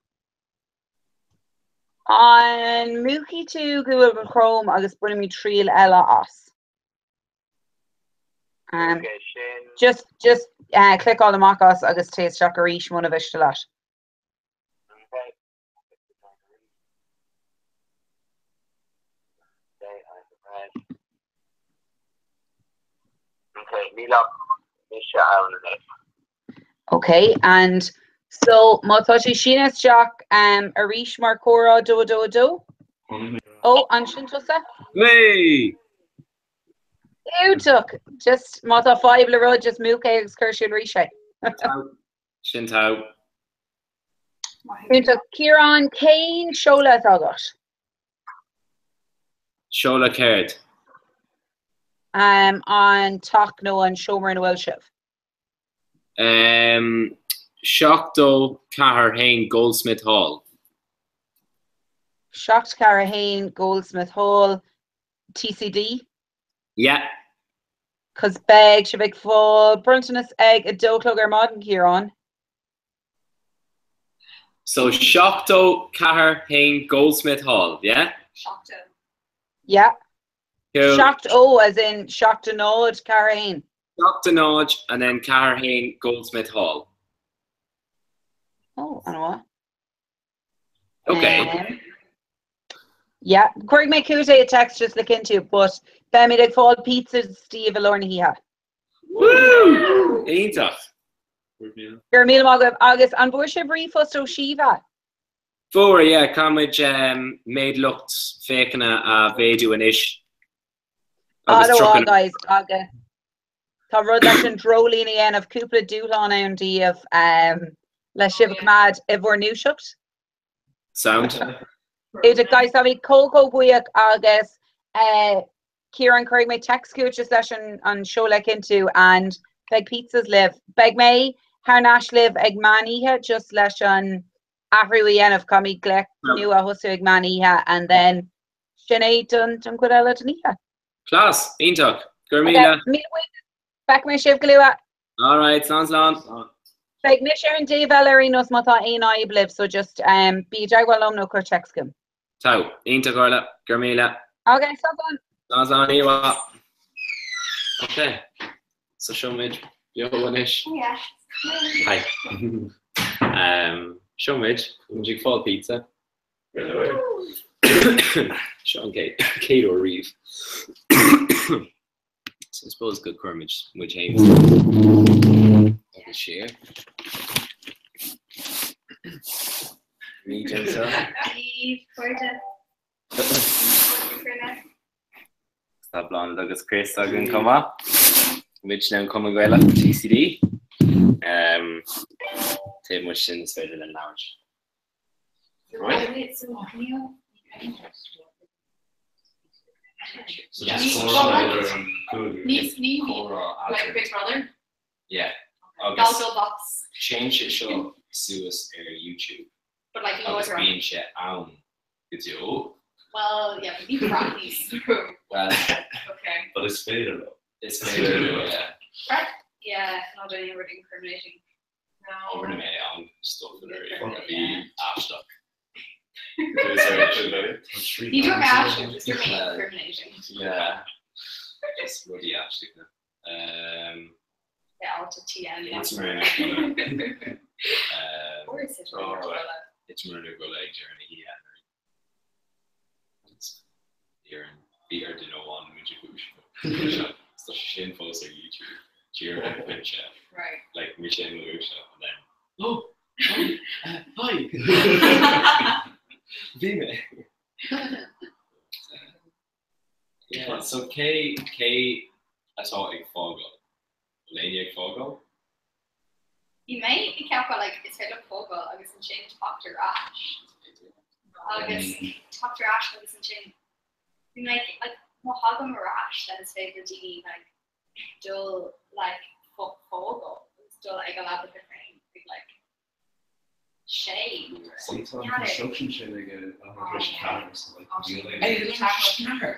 Speaker 13: An múchfaidh tú Google Chrome agus bainfimid triail eile as? Um, just just uh, cliceáil amach as agus téigh isteach arís muna mhiste leat.
Speaker 15: Okay, níl ach mise ann anois.
Speaker 13: Ok, and so má tá sé síneadh isteach um, arís mar comhrá 2 2 2? Ó, ansin tusa?
Speaker 19: Hey!
Speaker 13: Iontach! Just má tá fadhb le rud, just múch é agus cuir ansin arís é.
Speaker 19: Sin togha.
Speaker 13: Iontach. Ciarán, cén seoladh atá agat?
Speaker 19: Seoladh céard?
Speaker 13: Um, an teach nó an seomra ina bhfuil sibh?
Speaker 19: Um, 74 1 Goldsmith Hall.
Speaker 13: 7 4 1 Goldsmith Hall, TCD?
Speaker 19: Yeah.
Speaker 13: Cos beidh sibh ag fáil bronntanas ag a dó a chlog ar maidin, Ciarán.
Speaker 19: So 74 1 Goldsmith Hall, yeah?
Speaker 13: Yeah.
Speaker 19: Cool.
Speaker 13: 7 0 as in 7 0 4 1.
Speaker 19: 7 0 and then 4 1 Goldsmith Hall.
Speaker 13: Oh, an-mhaith.
Speaker 19: Okay.
Speaker 13: Um, yeah, cuirfidh mé chugat é i text just le cinntiú, but beimid ag fáil pizzas daoibh i lár na hoíche.
Speaker 19: Woo! Iontach.
Speaker 13: Go raibh míle maith agaibh. Agus an bhfuair sibh ríomhphost ó Síomha?
Speaker 19: Fuair, yeah, caithfimid méid lucht féachana a mhéadú anois. Agus
Speaker 13: An-mhaith, guys, agus tá rud leis an dreoilín a dhéanamh, cúpla dúshlán ann daoibh le sibh a choimeád i bhur ndúiseacht.
Speaker 19: Sound.
Speaker 13: Iontach, guys, tá mé chomh chomh buíoch agus Ciarán, cuirfidh mé text chugat just leis an an seoladh a chinntiú and beidh pizzas libh. Beidh mé thar n-ais libh ag meán oíche just leis an athrú a dhéanamh, caithfimid glaoch nua a thosú ag meán oíche and then sin é don don chuid eile den oíche.
Speaker 19: Class, iontach. Go raibh míle.
Speaker 13: Míle buíochas. Feicfidh mé sibh go luath.
Speaker 19: Alright, slán slán.
Speaker 13: Beidh mise ar an dtaobh eile ar aon nós má tá aon fhadhb libh so just um, bí i dteagmháil liom nó cuir text chugam.
Speaker 19: Togha, iontach Orla, go raibh míle.
Speaker 13: Ok, slán slán.
Speaker 19: Slán slán, oíche mhaith. Ok, so seo muid beo anois.
Speaker 7: Yeah.
Speaker 19: Hi. um, seo muid, muid ag fáil pizza. Seo an chéad uair riamh. So I suppose go gcuirfimid muid féin agus siar. Ní anseo. Tá Bláthnaid agus Chris againn chomh maith. Muid in an Cumann Gaelach TCD. Um, Taobh amuigh sin is féidir linn labhairt. Right?
Speaker 1: Wait, so níl
Speaker 19: So just comhrá idir an cúigear.
Speaker 1: Níos ní
Speaker 19: Comhrá
Speaker 1: like
Speaker 19: eadrainn.
Speaker 1: Big Brother.
Speaker 19: Yeah. Agus
Speaker 1: Gallgo box.
Speaker 19: téann sé seo suas ar YouTube.
Speaker 1: But like
Speaker 19: Agus
Speaker 1: láithreach.
Speaker 19: bíonn sé ann go deo.
Speaker 1: Well, yeah, but ní practice.
Speaker 19: Well,
Speaker 1: Okay.
Speaker 11: But is féidir leo.
Speaker 19: Is féidir leo, yeah.
Speaker 1: Right? Yeah, not doing anything incriminating. No.
Speaker 19: Rinne mé an stuff in a bhí aisteach.
Speaker 1: Ní dúirt mé aisteach, just dúirt mé incriminating.
Speaker 19: Yeah. Just rudaí aisteach na. Um,
Speaker 1: Yeah, alt TN.
Speaker 19: It's mar
Speaker 1: Or is it
Speaker 19: It's mar go ag dearna hí Ar bhí ar duine amháin muid a chúis. Tá sé sin fós ar YouTube. Tír an pointe.
Speaker 1: Right.
Speaker 19: Like mise i mo ghluaiseacht and then oh hi uh, hi Bhí mé. Yeah, so cé cé atá ag fágáil? Bhfuil éinne ag fágáil?
Speaker 1: Bhí mé ag ceapadh like is féidir liom fágáil agus ansin teacht ar ais. Agus teacht ar ais agus ansin bhí mé like like má thagaim ar ais then is féidir le daoine like dul like fágáil agus dul ag a leaba féin ag like sé.
Speaker 11: See tá an construction sin ag an leathuair tar éis 4 so like níl aon.
Speaker 1: Ag leathuair tar éis 4.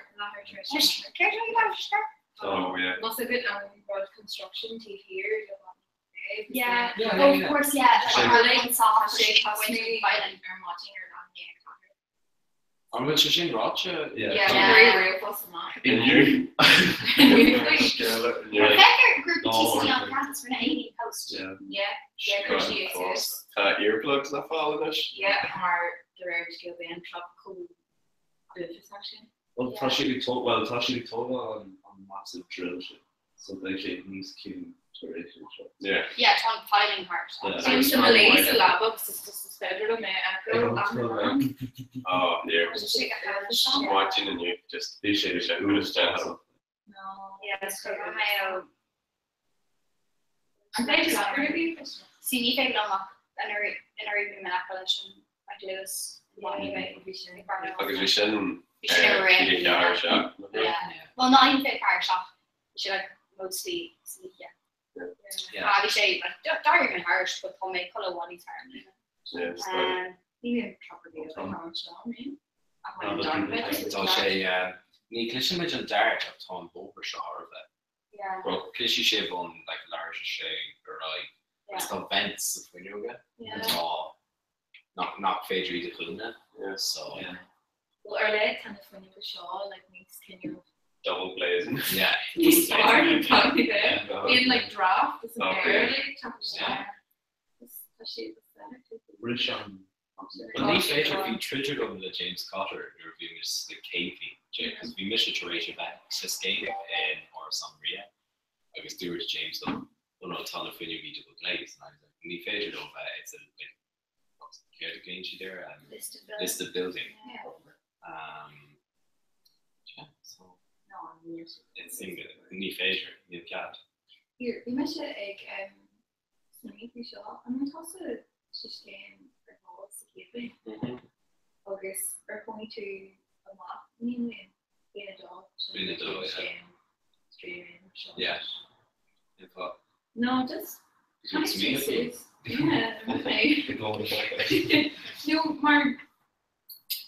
Speaker 1: Céard a bhí ag leathuair tar éis 4?
Speaker 11: Oh yeah.
Speaker 8: Más a good an rud construction taobh thiar de
Speaker 1: Yeah.
Speaker 8: Yeah,
Speaker 1: Oh,
Speaker 8: yeah,
Speaker 1: of course, yeah.
Speaker 8: Sin.
Speaker 1: Like, an
Speaker 8: Sé
Speaker 1: sausage
Speaker 8: ar maidin ar an
Speaker 19: An bhfuil sé sin ráite?
Speaker 11: Yeah.
Speaker 8: Yeah. Very amach.
Speaker 11: Inniu.
Speaker 1: Feictear grúpa TCD on campus rinne Amy post.
Speaker 11: Yeah.
Speaker 8: Yeah, yeah, chuir sí é suas.
Speaker 11: Tá earplugs le fáil anois.
Speaker 8: Yeah, mar de réir scéal bhí an tropical buailte sin.
Speaker 11: Well tá siad ag tó- well tá siad ag tógáil an an massive drill sin. So beidh sé níos ciúin tar éis é seo.
Speaker 19: Yeah.
Speaker 1: Yeah, tá an piling thart.
Speaker 8: Bíonn sé mo léi sa leaba agus is just is féidir liom é a fheiceáil ach an am.
Speaker 11: Oh, yeah.
Speaker 5: Maidin inniu, just
Speaker 11: bhí sé sé uair isteach.
Speaker 8: No.
Speaker 1: Yeah, it's go mé ó.
Speaker 8: An féidir leat rud a bhí?
Speaker 1: Sí ní féidir liom ach anuraidh bhí mé acu leis an like Lewis
Speaker 5: Agus bhí sin
Speaker 1: Bhí sin ar
Speaker 5: ar 24 seach.
Speaker 1: Yeah. Well, ná aon 24 seach. Bhí sé like mostly san oíche.
Speaker 19: Yeah.
Speaker 1: Ah, bhí sé like d'éirigh mé thairis but tá mé codladh i bhfad níos fearr.
Speaker 5: Yeah, it's like-
Speaker 1: Um,
Speaker 8: Ní bhíonn proper bia ag an seo, mé. Ach
Speaker 19: Tá
Speaker 8: bhain an dart bit.
Speaker 19: sé ní chloisimid an dart ach tá an bóthar seo thar a bheith.
Speaker 1: Yeah.
Speaker 19: Well, cloisfidh sibh ón like leathuair tar éis a sé ar aghaidh.
Speaker 1: Yeah.
Speaker 19: Agus tá vents sa fuinneoga
Speaker 8: Yeah.
Speaker 19: atá nach nach féidir iad a dhúnadh. So
Speaker 11: Yeah.
Speaker 8: Well, ar leith tá na fuinneoga seo like níos cineál
Speaker 5: Double glazing.
Speaker 19: Yeah.
Speaker 8: níos fearr tá Bíonn like draft is an
Speaker 5: Okay.
Speaker 8: air like tá sé. Tá sé
Speaker 11: Rinne sé an
Speaker 19: Well, ní féidir bhí troid agam le James Cotter nuair a bhí muid sa chéad bhliain, cos bhí mise tar éis a bheith sa scéim in Áras an Rí agus dúirt James liom, oh no, tá na fuinneogaí double glazed and I was like, ní féidir leo bheith, it's a like, céard a ghlaonn siad air? Um,
Speaker 8: Listed building.
Speaker 19: Listed building.
Speaker 8: Yeah.
Speaker 19: Um, yeah, so
Speaker 8: No, níl sé.
Speaker 19: it's single, ní féidir, níl cead.
Speaker 8: Here, bhí mise ag um, smaoineamh faoi seo, an raibh tusa sa scéim ar ball sa chéad bhliain? Agus ar chónaigh tú amach in aon bhliain? Bliain a dó. sin
Speaker 19: Bliain a dó, yeah.
Speaker 8: Scéim streaming seo.
Speaker 19: Yeah. In fact,
Speaker 8: No, just
Speaker 19: Did you
Speaker 8: tháinig sé
Speaker 19: smaoineamh faoi?
Speaker 8: suas. Yeah, rinne mé. No, mar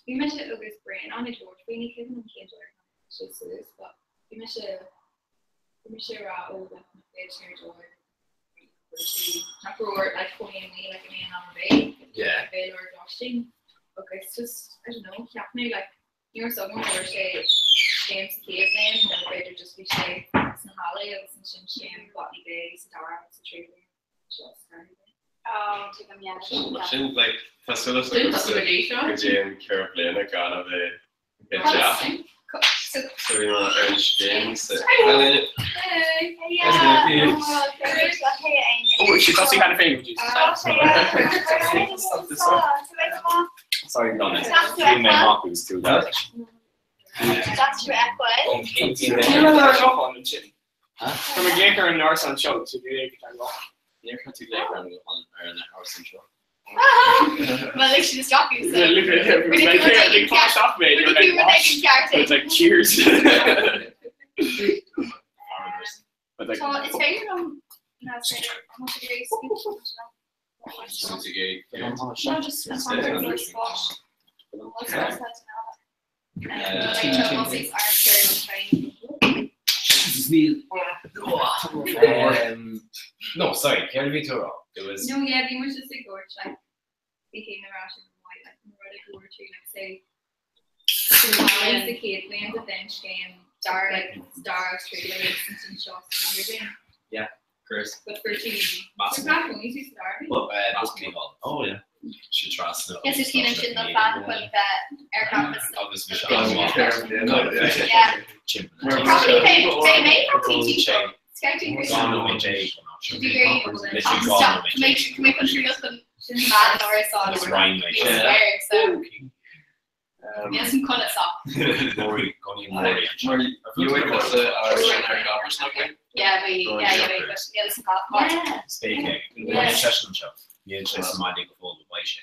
Speaker 8: bhí mise agus Brian an ag labhairt faoi ní cuimhin liom cén dóigh ar tháinig sé suas, but bhí mise bhí mise ag rá ó like na féad sin ar dóigh nach raibh like cónaí amuigh like in aon am ar bith
Speaker 19: Yeah.
Speaker 8: Béal ar Ghlaistín agus just I don't know cheap mé like ní raibh a fhios agam an raibh sé scéim sa chéad bhliain nó b'fhéidir just bhí sé sna hallaí agus ansin scéim Botany Bay sa dara agus sa tríú bliain seo sa ceathrú bliain.
Speaker 1: Oh, tuigim, yeah.
Speaker 5: Sin sin like tá súil
Speaker 8: Sin
Speaker 5: agam
Speaker 8: tá
Speaker 5: go
Speaker 8: go dtí seo.
Speaker 5: dtí an ceithre bliana gan a bheith i dteach.
Speaker 1: So
Speaker 5: So bhí mé ar an scéim sa Well,
Speaker 8: Hey!
Speaker 1: Yeah.
Speaker 5: Hey.
Speaker 1: Oh,
Speaker 23: Oh, she's actually kind of thing.
Speaker 19: Sorry, no, bhí mé amach agus tú leat.
Speaker 1: That's your echo.
Speaker 19: Ón chéad
Speaker 23: Níl
Speaker 19: bhliain.
Speaker 23: mé le guthán ansin. Tá mé ag glaoch ar an árasán seo, so bhí ag an guthán.
Speaker 19: Níor chuir tú glaoch ar an ar an árasán seo.
Speaker 1: Well, lig siad isteach thú, so.
Speaker 23: It's like cheers.
Speaker 1: Tá is féidir liom ná is féidir No, just
Speaker 19: No, sorry, céard a bhí tú a rá? It was.
Speaker 1: No, yeah, bhí muid just ag dúirt like bhí céim na raibh sin maith like an rud a dúirt tú like say sa chéad bhliain de den scéim dar like dar agus tríú sin seo san
Speaker 19: Yeah. Chris.
Speaker 1: But for tú
Speaker 19: Oh yeah. Sin trasna.
Speaker 1: Yes, is cían sin na fan chun bheith ar campus.
Speaker 19: Agus bhí sé
Speaker 1: Yeah. Probably they may probably teach Scouting. Make sure Yes, an cona sa.
Speaker 19: Mórí Connie Mórí.
Speaker 1: Yeah, we yeah, yeah, but yeah, listen, yeah.
Speaker 19: Spéice. Seisean seo. Níl sé sa mbaile go fóill beidh sé.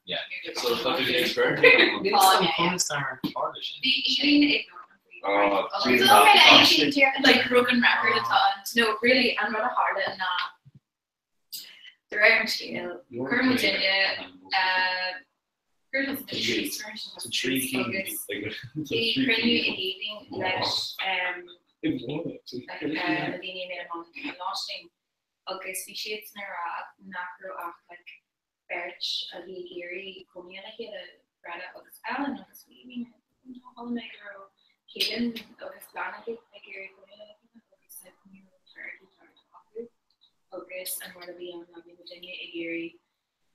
Speaker 19: Yeah.
Speaker 5: So tá tú ag spur?
Speaker 1: Like broken record atá ann. No, really, an rud a tharla ná De réir an scéil, chuir muidinne chuir agus bhí cruinniú ag Aoibhinn leis na daoine i mbun an lá sin agus bhí siadsan ag rá nach raibh ach like beirt a bhí ag iarraidh cónaí lena chéile, Greta agus Ellen agus bhí Aoibhinn chuala mé go raibh Keelan agus bean ag iarraidh cónaí lena chéile agus like ní raibh fear ceart acu agus an rud a bhí ann ná bhí muidinne ag iarraidh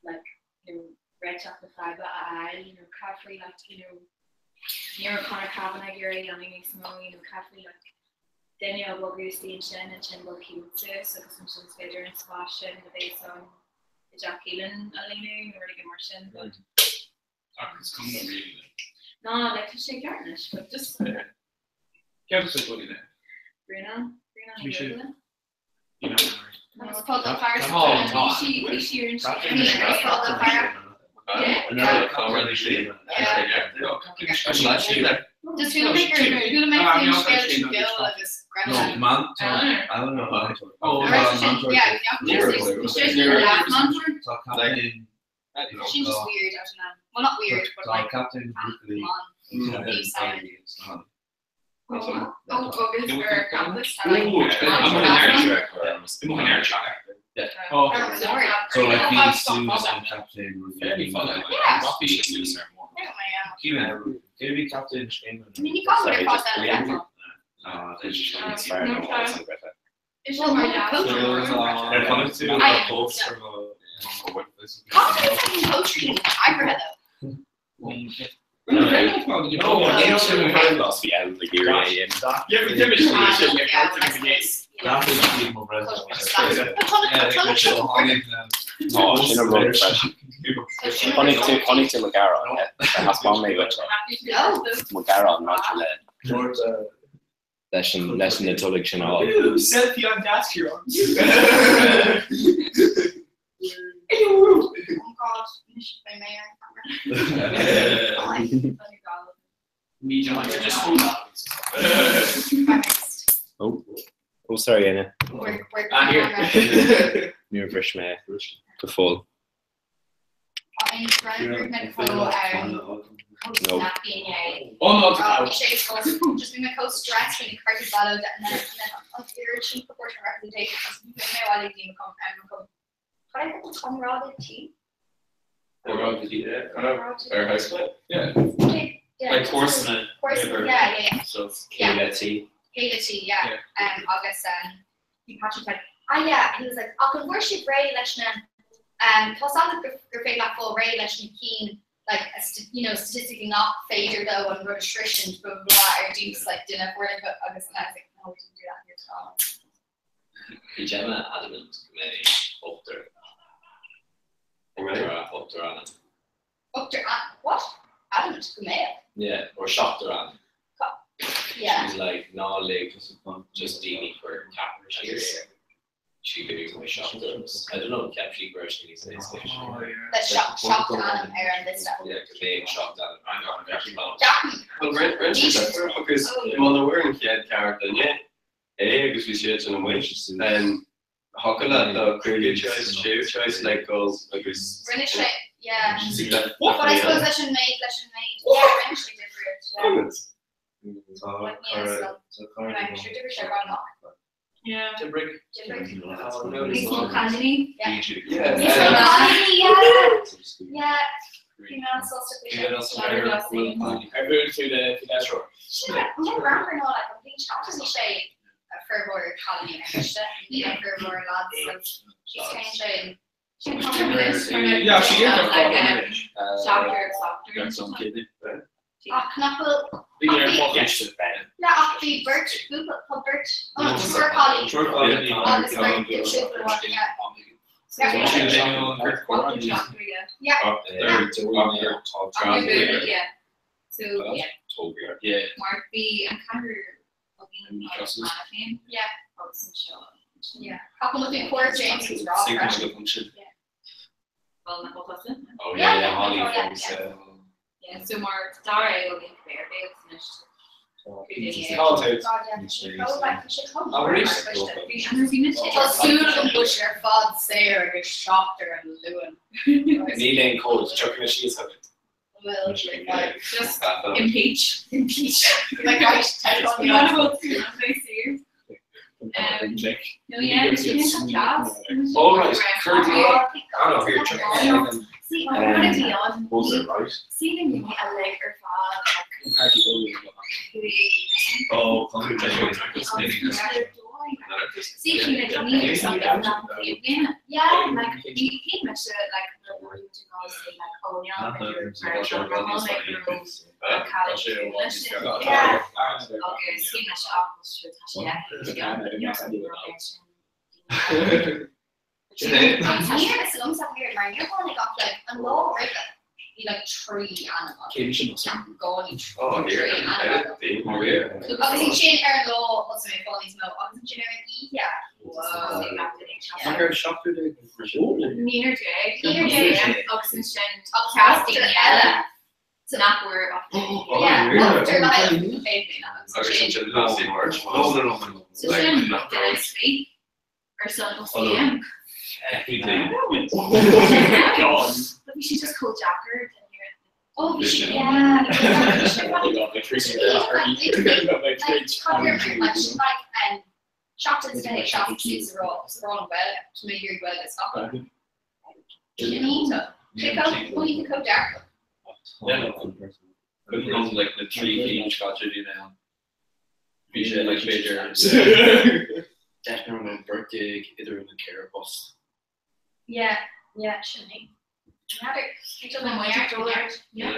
Speaker 1: like you know réiteach na faidhbe a fháil you know cad faoi like you know ní raibh Conor Kavanagh ag iarraidh dhéanamh níos mó you know cad faoi like duine a bhogadh isteach ansin ansin bog Keelan suas agus ansin is féidir an spás sin a bheas ann i dteach Keelan a líonadh nó rud éigin mar sin but
Speaker 5: Ach is cuma really like.
Speaker 1: Ná like tá sé ceart anois but just
Speaker 5: Ceann sa bhfuil é.
Speaker 1: Bruna Bruna
Speaker 5: Bhí sé-
Speaker 1: Bruna
Speaker 5: You know.
Speaker 1: She's just weird, I don't know. Well, not weird, but like, come on. Leave Simon. Oh, agus ar campus
Speaker 19: So like bhí Suze an captain
Speaker 1: Yeah.
Speaker 19: Keelan, cé bhí captain
Speaker 1: I mean, you can't put it across that level.
Speaker 19: Chonaic tú mo ghearán, thaispeáin mé dhuit é. Mo ghearán maidir le leis an leis na tulaigh sin a fháil.
Speaker 23: Selfie on desk here.
Speaker 1: Oh God,
Speaker 23: Me John, just hold up.
Speaker 19: Oh, oh sorry Anna.
Speaker 23: Ah, here.
Speaker 19: Níor bhris mé go fóill.
Speaker 1: No.
Speaker 23: Oh, no, it's out.
Speaker 1: Just been chomh stressed when curtain ballad and then and then an oiread sin proportional representation agus bhí mé bhfuil ag daoine com um com Cad é an comrád tí?
Speaker 5: Ar high school? Yeah.
Speaker 1: Yeah.
Speaker 5: Like comharsana.
Speaker 1: Comharsana, yeah, yeah, yeah.
Speaker 5: So
Speaker 1: Yeah.
Speaker 19: Céile tí.
Speaker 1: Céile tí, yeah. Um, agus um, bhí Patrick like, ah yeah, and he was like, ach an bhfuair sibh réidh leis na, um, tá a fhios agat gur gur féidir leat fáil réidh leis na cinn, like, a st you know, statistically nach féidir leo an rud a shroisint, blah, blah, blah, ar dtús, like, duine fuair like, agus and I was like, no, we didn't do that here at all.
Speaker 19: Bhí Gemma adamant go mbeidh ochtar ochtar ochtar ann.
Speaker 1: Ochtar an, what? Adamant go mbeadh?
Speaker 19: Yeah, or seachtar ann.
Speaker 1: Yeah.
Speaker 19: She was like ná lig just daoine cuir ceathrar síos. She could use my shop doors. I don't know, ceap sí go raibh sé níos éasca.
Speaker 1: Le seacht ainm ar an liosta.
Speaker 19: Yeah, go mbeadh seacht ainm.
Speaker 5: Well, rinne sé difear agus muna bhfuair an chéad ceathrar duine é agus bhí siad sin amuigh, then thiocfadh leat do cúigiú choice, séú choice like dul agus
Speaker 1: Rinne sé, yeah.
Speaker 5: See that-
Speaker 1: But I suppose leis an méid, leis an méid, yeah, rinne sé difríocht, yeah. Like, yeah, so, right, sure, difríocht sé rud amach.
Speaker 3: Yeah.
Speaker 23: D'oibrigh.
Speaker 1: Níos mó cailíní.
Speaker 5: Yeah.
Speaker 1: Yeah. Níos mó cailíní, yeah. Yeah. Bhí mé an-sásta faoi sin.
Speaker 23: Ar bhuail tú le tú
Speaker 1: Sin an rapper ná like an bhliain seo bhí sé formhór cailíní ar thiste, ní an formhór lads, so she's kind of sin
Speaker 23: Yeah, she is a
Speaker 1: Ach nach bhfuil
Speaker 23: Bhí ar fáth
Speaker 1: Yeah, ach bhí beirt cúpla tá beirt oh, triúr cailíní
Speaker 23: Triúr cailíní.
Speaker 1: agus beirt cúpla amháin, yeah. Yeah.
Speaker 7: Yeah. So yeah.
Speaker 19: Yeah.
Speaker 7: Mar bhí an ceathrar againn agus Anna féin.
Speaker 1: Yeah.
Speaker 7: Agus anseo.
Speaker 1: Yeah. Ach an bhfuil tú James is rá freisin.
Speaker 7: Well, na bhfuil
Speaker 19: Oh yeah, yeah, Holly folks.
Speaker 7: Yeah, so mar dara é againn cibé agus anois.
Speaker 1: Tá súil agam go bhfuil sé ar fad saor agus seachtar an Luan.
Speaker 19: Níl aon cód, tiocfaidh mé síos agat.
Speaker 1: Well,
Speaker 7: Just impeach.
Speaker 1: Impeach. Like, right,
Speaker 7: Tá No, yeah, sin class.
Speaker 19: Oh, right, Curd I don't know, here, check
Speaker 7: See, I'm gonna be on.
Speaker 19: Was it right?
Speaker 7: See the new a leg ar fad.
Speaker 19: Oh,
Speaker 7: See, you know, me something that Yeah, like you came at it like the word to go say like oh yeah, Yeah. Okay, see my shop
Speaker 1: Níor is liomsa weird mar níor tháinig ach like an lá roimhe bhí like trí ainm agam. Gáilí trí ainm agam. Agus ansin ar an lá thosaigh mé ag fáil níos mó agus ansin ar an oíche.
Speaker 7: Naonúr déag.
Speaker 1: Naonúr déag.
Speaker 7: Agus ansin ceacht daoine eile san nach bhfuair ach
Speaker 1: Yeah, after like féin
Speaker 5: Agus ansin last March.
Speaker 7: So sin duine sleep ar son OCM.
Speaker 23: God.
Speaker 7: But bhí sí just chomh deacair
Speaker 1: Oh, bhí sí, yeah. Seachtain sa seachtain sa rá sa rá an Ghaeilge tá mé ag iarraidh Gaeilge a scaipeadh. Sé chomh dearfach.
Speaker 19: Cuimhin like na trí cinn scáilte bhí mé ann. Bhí sé like b'fhéidir
Speaker 23: Deichniúr nó beirt déag idir an ceithre post.
Speaker 1: Yeah, yeah, sin é. N'fheadar,
Speaker 19: Yeah.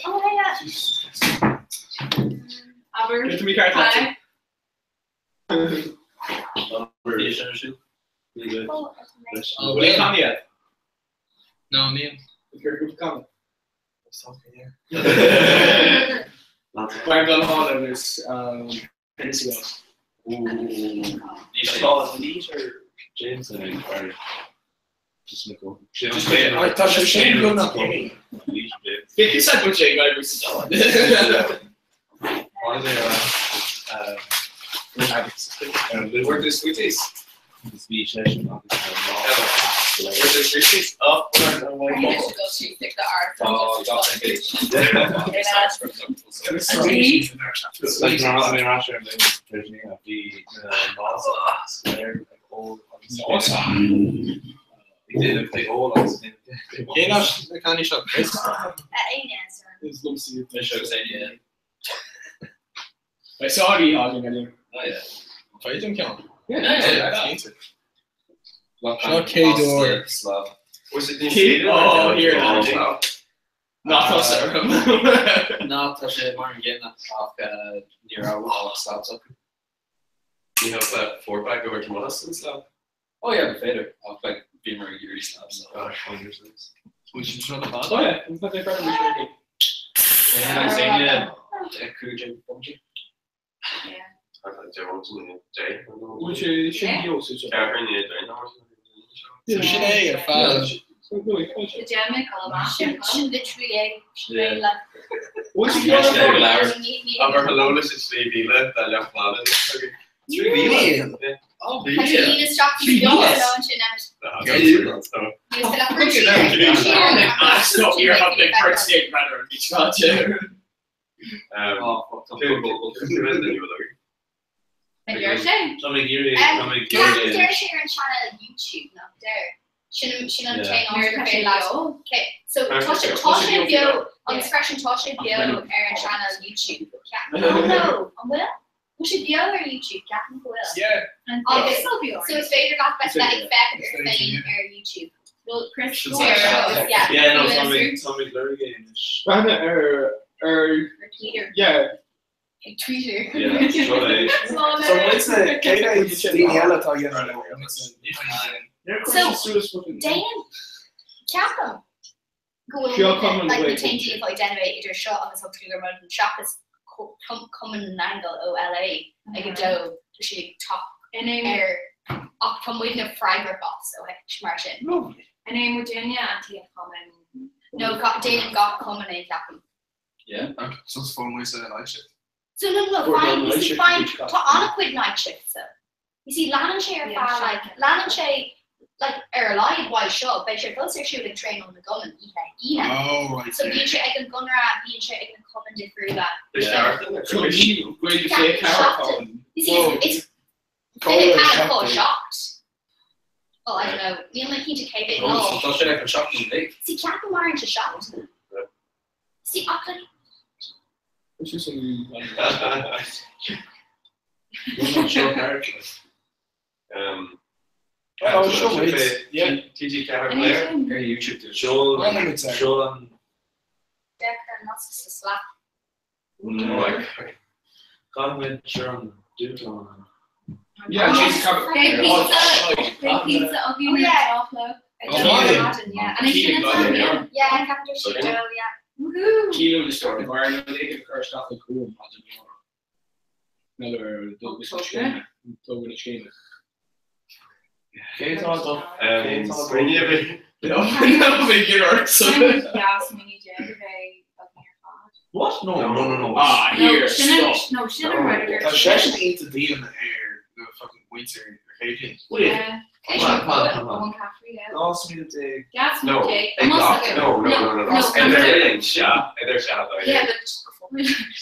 Speaker 1: Oh, yeah.
Speaker 3: Aber
Speaker 23: Give me card
Speaker 3: Hi.
Speaker 23: Oh, will you come yet?
Speaker 16: No, níl.
Speaker 23: If you're good come. Mar gan hall agus
Speaker 19: James and I just go.
Speaker 23: Tá sé sin go nach Bhí sa go sé go sa
Speaker 5: Where the sweeties?
Speaker 19: Bhí sé sin
Speaker 5: Where the sweeties? Oh,
Speaker 16: Cén seo Chris?
Speaker 23: Is Beidh sorry againn ar Féidir an ceann. Seo céad uair.
Speaker 5: Céad
Speaker 23: oh, here Ná tá sé orm.
Speaker 16: Ná tá sé mar an gcéanna ach ní raibh ach slabs acu.
Speaker 5: You have that four pack over to us and slab?
Speaker 16: Oh yeah, b'fhéidir ach like bhí mar ag iarraidh slabs.
Speaker 23: Oh yeah, Sin é ar fad.
Speaker 1: Sin literally é. Sin é le.
Speaker 5: Abair hello leis an 3000 dá leath bhliana againn. 3000?
Speaker 1: Deir sé ar an channel YouTube nach deir. Sin sin an t-aon áit gur féidir leat. Okay, so tá sé tá sé beo agus freisin tá sé beo ar an channel YouTube. Oh no, an bhfuil? Tá sé beo ar YouTube, ceapaim go bhfuil.
Speaker 23: Yeah.
Speaker 1: Agus so is féidir leat bheith ag féachaint air féin ar YouTube. Well, Chris, yeah.
Speaker 19: Yeah, no, tá mé tá mé ag lorg é anois.
Speaker 23: Breathnaigh ar ar
Speaker 1: Ar Twitter.
Speaker 23: Yeah.
Speaker 1: Ag Twitter.
Speaker 19: Yeah, seo é.
Speaker 2: So muidne, cé mhéad daoine eile atá a dhéanamh
Speaker 1: So, déan, ceapaim go bhfuil
Speaker 23: Seo Cumann
Speaker 1: like, na
Speaker 23: Gaeilge.
Speaker 1: t-aon daoine atá ag déanamh é idir seo agus Thug Tú Gur Mó seachas Cumann na nGael ó LA ag a dó tá siad ag teacht ar ach tá muidne freagrach as ó mar sin.
Speaker 7: An é muidinne an t-aon chumann?
Speaker 1: No, déanann gach cumann é ceapaim.
Speaker 23: Yeah. So fuair muid sa night shift.
Speaker 1: So no, no, fine, you see, fine, tá an-chuid night shift so. You see, leanann sé ar feadh, like, leanann sé, like, ar a laghad uaidh seo, beidh sé fós ar siúl ag traenáil na gcumann oíche Aoine.
Speaker 23: Oh, right,
Speaker 1: So
Speaker 23: yeah.
Speaker 1: bíonn sé ag an gConradh, bíonn sé ag na cumainn difriúla.
Speaker 23: Gaeilge sé ceathair
Speaker 1: You see, it's, it's 24 seacht. Well, I don't know, níl mé cinnte cé mhéad lá.
Speaker 16: Tá sé ag an seachtain déag.
Speaker 1: See, ceapaim maireann sé seachtain. See, ach like,
Speaker 23: Oh, sure, wait. Yeah.
Speaker 5: TG4 Blair
Speaker 16: ar YouTube.
Speaker 19: Seol seol an
Speaker 1: Deacair an nasc sa Slack.
Speaker 19: Caithfimid ar an dúshlán.
Speaker 23: Yeah, she's covered.
Speaker 7: Beidh pizza, beidh pizza againn
Speaker 1: Oh,
Speaker 7: ar
Speaker 1: yeah.
Speaker 7: dá chlog.
Speaker 23: Oh, right.
Speaker 7: Yeah, and sin an yeah.
Speaker 1: Yeah, ceapaim siad dó, yeah.
Speaker 7: Woohoo!
Speaker 16: Kilo de story. Mar an ag cur isteach le cúm Another dógan na scéime.
Speaker 19: Cé tá do
Speaker 5: Smaoineamh
Speaker 7: Yes, we need you a bheith againn ar fad.
Speaker 19: What? No, no, no, no.
Speaker 23: Ah, here,
Speaker 7: sin
Speaker 23: stop.
Speaker 7: no, sin an rud
Speaker 23: Tá seisean ionta daoine ar na fucking muintir ar chéad
Speaker 19: Wait.
Speaker 7: Yeah.
Speaker 19: Come on, come on, come on.
Speaker 7: One cafe, yeah.
Speaker 19: Last minute day.
Speaker 7: Gas
Speaker 5: No,
Speaker 7: day.
Speaker 5: no, no, no, no, no.
Speaker 7: No,
Speaker 5: Sea, idir sea
Speaker 7: Yeah, but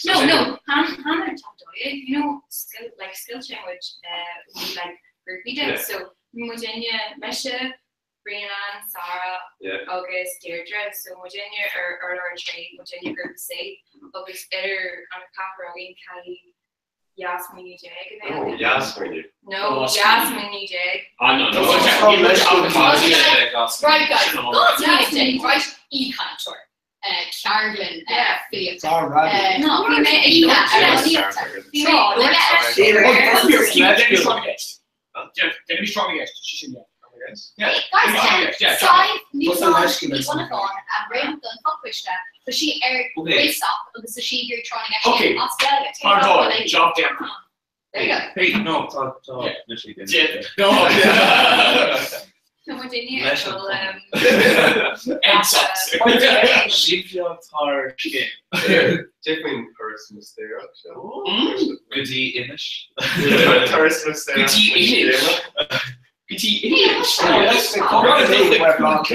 Speaker 7: no, no, Han Han top you know, skill like skill language uh we like groupie
Speaker 5: Yeah.
Speaker 7: did. So muidinne mise, Brianna, Sarah,
Speaker 5: Yeah.
Speaker 7: agus Deirdre, so muidinne ar ar ar trí muidinne group C agus idir an ceathrar againn caithfidh Yasmin déag a bheith
Speaker 5: Oh,
Speaker 7: againn.
Speaker 5: Yasmin.
Speaker 7: No, Yasmin déag.
Speaker 16: Ah, no, no.
Speaker 1: Right, guys, God Yasmin, right? Aoichainteoir. Ceardlann filíochta.
Speaker 2: Tá rad.
Speaker 7: No, bhí mé ag
Speaker 1: Oíche
Speaker 7: dúirt
Speaker 1: filíochta.
Speaker 7: Bhí mé ag dúirt
Speaker 16: Déanfaidh tráth na gceist, sin yeah. Yeah.
Speaker 1: Guys,
Speaker 16: Yeah,
Speaker 1: Sadhbh Ní
Speaker 2: What's the leisce
Speaker 1: Ní Mhonacháin a réim don fhochoiste, tá sí ar
Speaker 16: Okay.
Speaker 1: gréasach agus tá sí ag iarraidh tráth na gceist
Speaker 16: Okay.
Speaker 1: as Gaeilge.
Speaker 16: Pardon, job done.
Speaker 1: There you go.
Speaker 19: Hey, no, tá tá literally
Speaker 16: Yeah. No.
Speaker 7: Tá muidinne
Speaker 19: Leis an
Speaker 7: ag dul,
Speaker 16: And socks.
Speaker 19: Sífiach tar scéim.
Speaker 5: Défaoin turas mistéireach seo.
Speaker 19: Go dtí Inis.
Speaker 5: Turas mistéireach.
Speaker 16: Go dtí Inis. Go dtí Inis.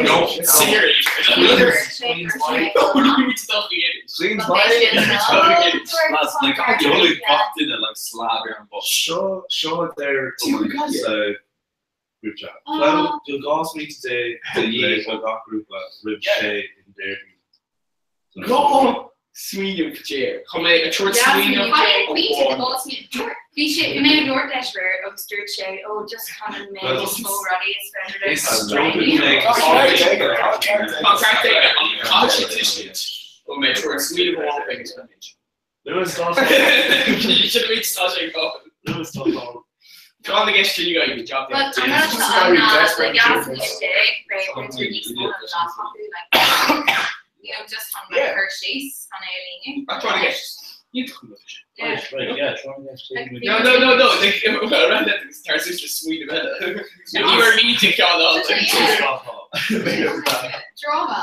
Speaker 2: No,
Speaker 16: Seriously.
Speaker 19: Queen's
Speaker 1: Lads,
Speaker 19: like Jolie bopped in like slab ar an bus.
Speaker 2: Seo seo their
Speaker 19: So group chat. Well, do gás me today de dhé ó gach grúpa roimh sé in Derby.
Speaker 16: Go smaoineamh déag. Chum mé a tuairt smaoineamh
Speaker 7: Bhí sé mé ag dúirt leis réir agus dúirt sé ó just chun mé níos mó rudaí is féidir
Speaker 19: Is
Speaker 7: leis
Speaker 19: stupid thing.
Speaker 16: Ó mé tuairt smaoineamh amháin agus
Speaker 19: Lewis Dawson.
Speaker 16: Sin mé tá sé go.
Speaker 19: Lewis Dawson.
Speaker 16: Tá na gceist sin go job
Speaker 7: Well,
Speaker 16: done.
Speaker 7: tá
Speaker 2: Very desperate
Speaker 7: níos
Speaker 2: jokes.
Speaker 7: déag réir níos mó ná like You know, just chun yeah. cur síos chun é a líonadh.
Speaker 23: Ah, tráth na gceist. Iontach an rud é sin.
Speaker 7: Yeah.
Speaker 4: Right, yeah, tráth na gceist.
Speaker 7: Like,
Speaker 23: No, no, no, no, like, tar suas le smaoineamh eile. Ní raibh mí te ceann ann.
Speaker 1: Drama,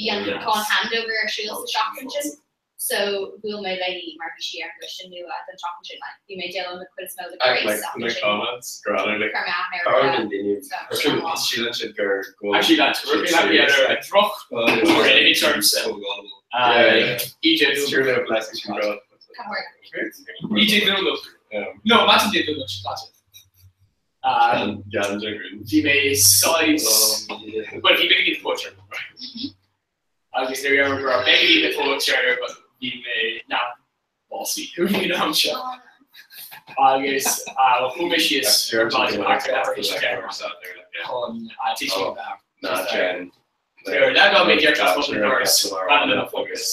Speaker 1: Bhí an tá an handover ar siúl sa seachtain sin so bhuail mé léi mar bhí sí ar an gcoiste nua don tseachtain sin like bhí mé ag déileáil le cuid is mó de Grace ach ansin chuir mé aithne ar so
Speaker 5: Síleann siad gur
Speaker 23: Actually lads, we're being happy at a droch in terms of EJ EJ Dúnach. No, imagine Dé Domhnach seo caite. Bhí mé saghas, bhuel bhí Becky the Poacher agus ní raibh go raibh Becky the Poacher but bhí mé leath básaithe faoin am seo. Agus chuaigh mé síos ar maidin thart ar leathuair théis a 10 chun titim a Ar leath mé deir as an doras ranna agus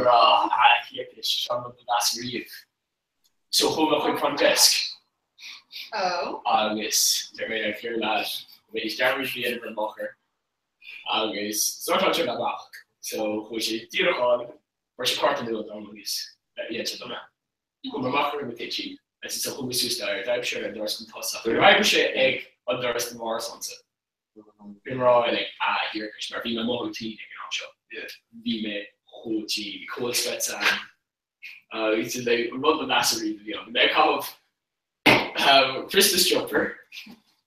Speaker 23: rá a thiarcais seo an rud ba mheasa riamh. So chuaigh mé chuig front desk agus deir mé le fear lad bhí dearmad a dhéanamh ar an mbóthar agus sórtáil sé amach so chuaigh sé díreach ann fuair sé cárta nua dom agus dhein sé dom é. Chuaigh mé amach ar an toitín agus ansan chuaigh mé suas le d'oibrigh sé ar an doras chun tosach. Níor oibrigh sé ag an doras do m'árasánsa. Bhí mé ag rá like a thiarcais mar bhí mé ag mothú tinn ag an am seo. Bhí mé chomh tinn, bhí cold sweats a'm agus like an rud ba mheasa riamh a bhí ann. Bhí mé ag caitheamh Christmas jumper,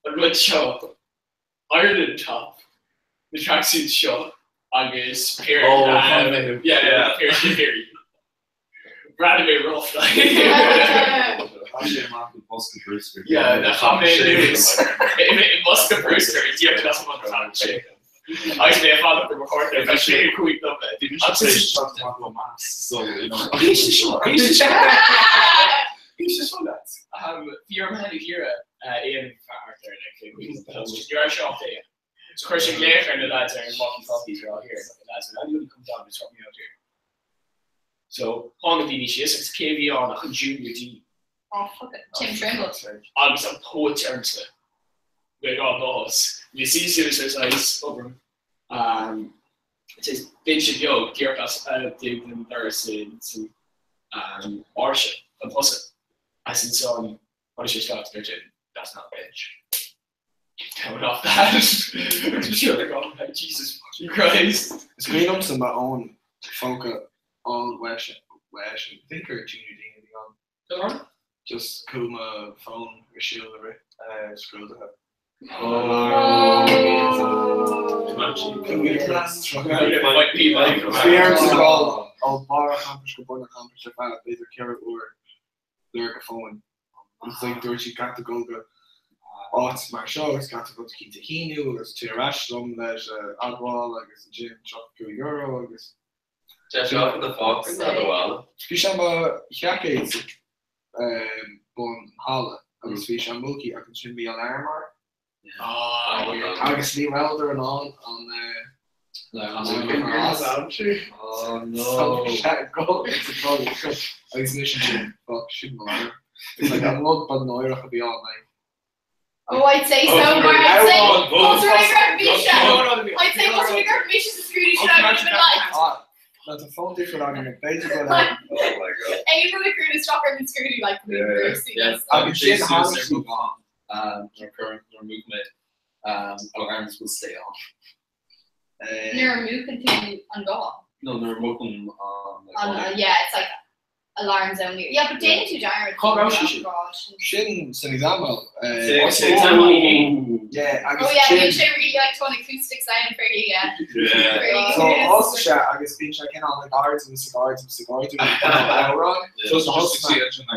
Speaker 23: an rud seo, Ireland top, na tracksuits seo agus pair
Speaker 19: Oh, yeah,
Speaker 23: yeah, pair slipéirí. Bhreathnaigh mé rough like.
Speaker 19: Chaith sé amach i bosca bruscair.
Speaker 23: Yeah, na chaith mé anuas i mbosca bruscair i dtír as an an sé. Agus mé ag fanacht ar mo chárta ar feadh sé 5 nóiméad.
Speaker 19: Bhí mise tar éis teacht amach ó mass, so you know.
Speaker 23: Bhí sé seo, bhí sé seo. Bhí sé seo leat. Bhí orm a iarraidh é a dhéanamh thart ar like ní raibh sé off é. So chuir sé glaoch ar na lads ar an walkie talkies ar here lads and anybody come down and sort me out here. So tháinig daoine síos agus cé bhí ann ach an Junior Dean.
Speaker 1: Oh fuck it. Tim Trimble.
Speaker 23: Agus an póit ormsa. Mé rá bás. Bhí sí suas ar saghas obair. Um, saghas binse beag díreach as den doras san um, áirse an tosaigh. As ansan tháinig sé isteach dúirt sé, that's not a bench. Get down off that. Sure, like, oh, Jesus fucking Christ.
Speaker 18: Is cuimhin liomsa m'fhón phóca all uaidh I think gur Junior Dean a bhí ann. Just chuaigh mo fón ar siúl i rith scrúduithe. Bhí ormsa dul ó bharr an champais go bun an champais ar feadh b'fhéidir 4 uair lorg a fóin. Agus like dúirt siad caithfidh tú dul go áit mar seo agus caithfidh tú rud eicínt a shíniú agus téir ar ais liom leis a admháil agus ansin €35 agus
Speaker 5: Tá sé off the fox ná do bhaile.
Speaker 18: Bhí sé mo sheaicéad bun an halla agus bhí sé múchta ach ansin bhí alarm air agus ní rabhadar in ann an agus anois ansin fuck sin mo alarm. It's like an rud ba náireach a bhí ann like
Speaker 1: Oh, I'd say so, mar I'd say Os rud é go raibh mise I'd say os rud é go raibh mise sa scrúdú seo I would have been like
Speaker 18: Ná tá fón difriúil agam ag b'fhéidir go raibh
Speaker 1: Aon rud a chuireann isteach ar an scrúdú like
Speaker 18: Agus sin tháinig sí
Speaker 16: Nuair a múch mé alarms will stay off.
Speaker 1: Nuair a múchann tú an guthán.
Speaker 16: No, nuair a múchaim
Speaker 1: an Yeah, it's like alarms only. Yeah, but déanann tú dearmad.
Speaker 18: Cá raibh sé sin? Sin san exam hall.
Speaker 1: San exam
Speaker 18: hall. Yeah, agus
Speaker 1: Oh yeah, bíonn sé really like tá an acoustic sound fairly, yeah.
Speaker 18: So thosaigh sé agus bíonn sé cineál ag ardú agus ag ardú agus ag ardú amhrán. So thosaigh sé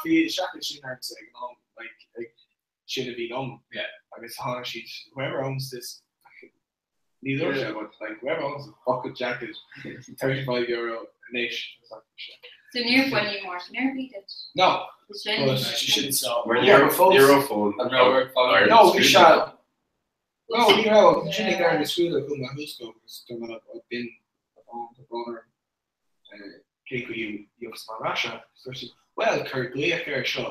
Speaker 18: Bhí seaicéad sin ormsa ag an am like ag sin a bhí liom agus tháinig siad whoever owns this ní dúirt sé but like whoever owns the bucket jacket €35 anois.
Speaker 1: So níor baineadh Martin ar bith duit?
Speaker 18: No.
Speaker 1: Sin.
Speaker 18: But sin
Speaker 5: so. Mar
Speaker 18: Yeah, but fós.
Speaker 5: ní raibh fón.
Speaker 18: An raibh No, bhí sé No, ní raibh. Sin ag deireadh na scrúduithe chuaigh mé thuas go agus dúirt mé b'in an brón orm cé chaoi a gheobhas mé ar ais é. Dúirt siad, Bhuel, cuir glaoch air seo.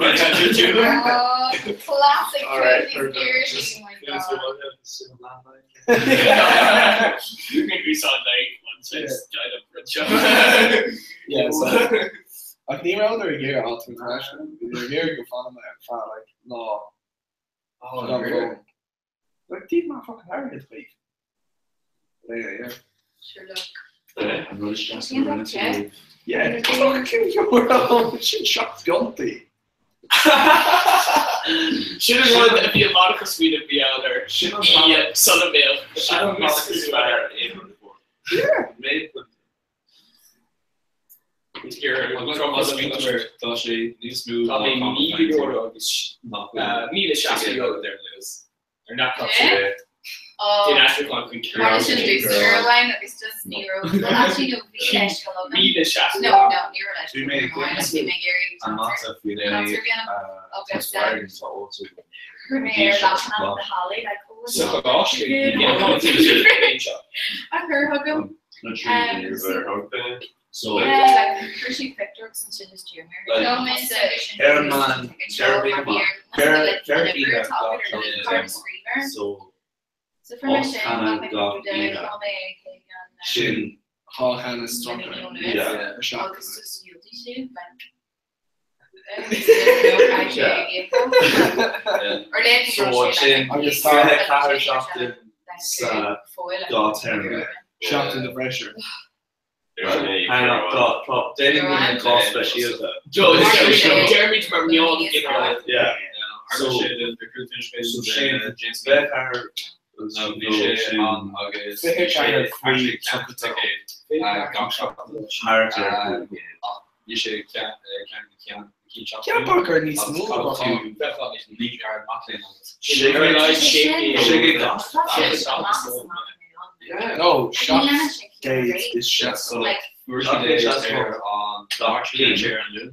Speaker 1: Oh, classic Trinity oh my god.
Speaker 23: We saw like one size giant
Speaker 18: Yeah, so Ach ní rabhadar ag iarraidh alt an ais, bhí ag iarraidh go bhfanfainn ar feadh like lá.
Speaker 16: Oh,
Speaker 18: Gan
Speaker 16: really?
Speaker 18: fón. Like, díol mé fucking airgead dhaoibh. But anyway, yeah.
Speaker 1: Sure look.
Speaker 19: An rud isteach sa rinne tú.
Speaker 18: Yeah, fucking sin seacht bpiontaí.
Speaker 23: Sin an rud a bhí amach as faoina bhí ann ar
Speaker 19: Sin an
Speaker 23: oíche sula mbeadh
Speaker 19: Sin an bealach is fearr aon rud a fuair.
Speaker 18: Yeah.
Speaker 19: Méid Tá sé níos mó
Speaker 23: Tá mé €1,000 agus €1,060 ar Lewis. Ar nach tá sé
Speaker 1: Oh.
Speaker 23: Déan aistriúchán chuig
Speaker 1: Mar sin dús airline agus just ní raibh well actually no bhí leis go agam.
Speaker 23: 1,060.
Speaker 1: No, no, ní raibh leis
Speaker 19: Bhí mé ag
Speaker 1: go agam. Bhí mé ag iarraidh
Speaker 19: an mata faoi
Speaker 1: transfer a dhéanamh agus chuir mé ar leathanach na hallaí like oh
Speaker 23: Sa choláiste, ní dhéanfaidh
Speaker 1: A chur chugam.
Speaker 19: So
Speaker 1: Yeah, like chuir sí pictiúr agus ansin just d'iarr mé.
Speaker 19: Like,
Speaker 1: No, mé sa
Speaker 19: ar an meán, deir amach. So
Speaker 1: So for me
Speaker 19: ocht
Speaker 1: sin,
Speaker 19: canna
Speaker 1: mé
Speaker 19: gach
Speaker 1: de
Speaker 19: oíche.
Speaker 1: mé ag an
Speaker 19: Sin
Speaker 18: Dhá cheann is tríocha.
Speaker 19: Yeah.
Speaker 18: Ar seacht.
Speaker 1: agus just dhiúltaigh siad like
Speaker 19: So sin
Speaker 18: Agus
Speaker 19: 24 seachtain sa dhá téarma.
Speaker 18: Seachtain de bhreis.
Speaker 19: Hang on, tá déanann muid an cás speisialta.
Speaker 23: Deirmid mar meon ginearálta.
Speaker 19: Yeah. So so sin bheith ar
Speaker 16: Bhí sé ann agus bhí sé actually ceann gach seachtain.
Speaker 19: Thart ar
Speaker 16: Bhí sé ceann ceann cinn seachtain.
Speaker 18: Ceapadh gur níos mó a bheadh ann.
Speaker 16: Bheadh níos ar mac léinn agus.
Speaker 18: Sé No, seacht gcéad is seacht.
Speaker 16: Fuair siad é ar an Mháirt ar an Luan.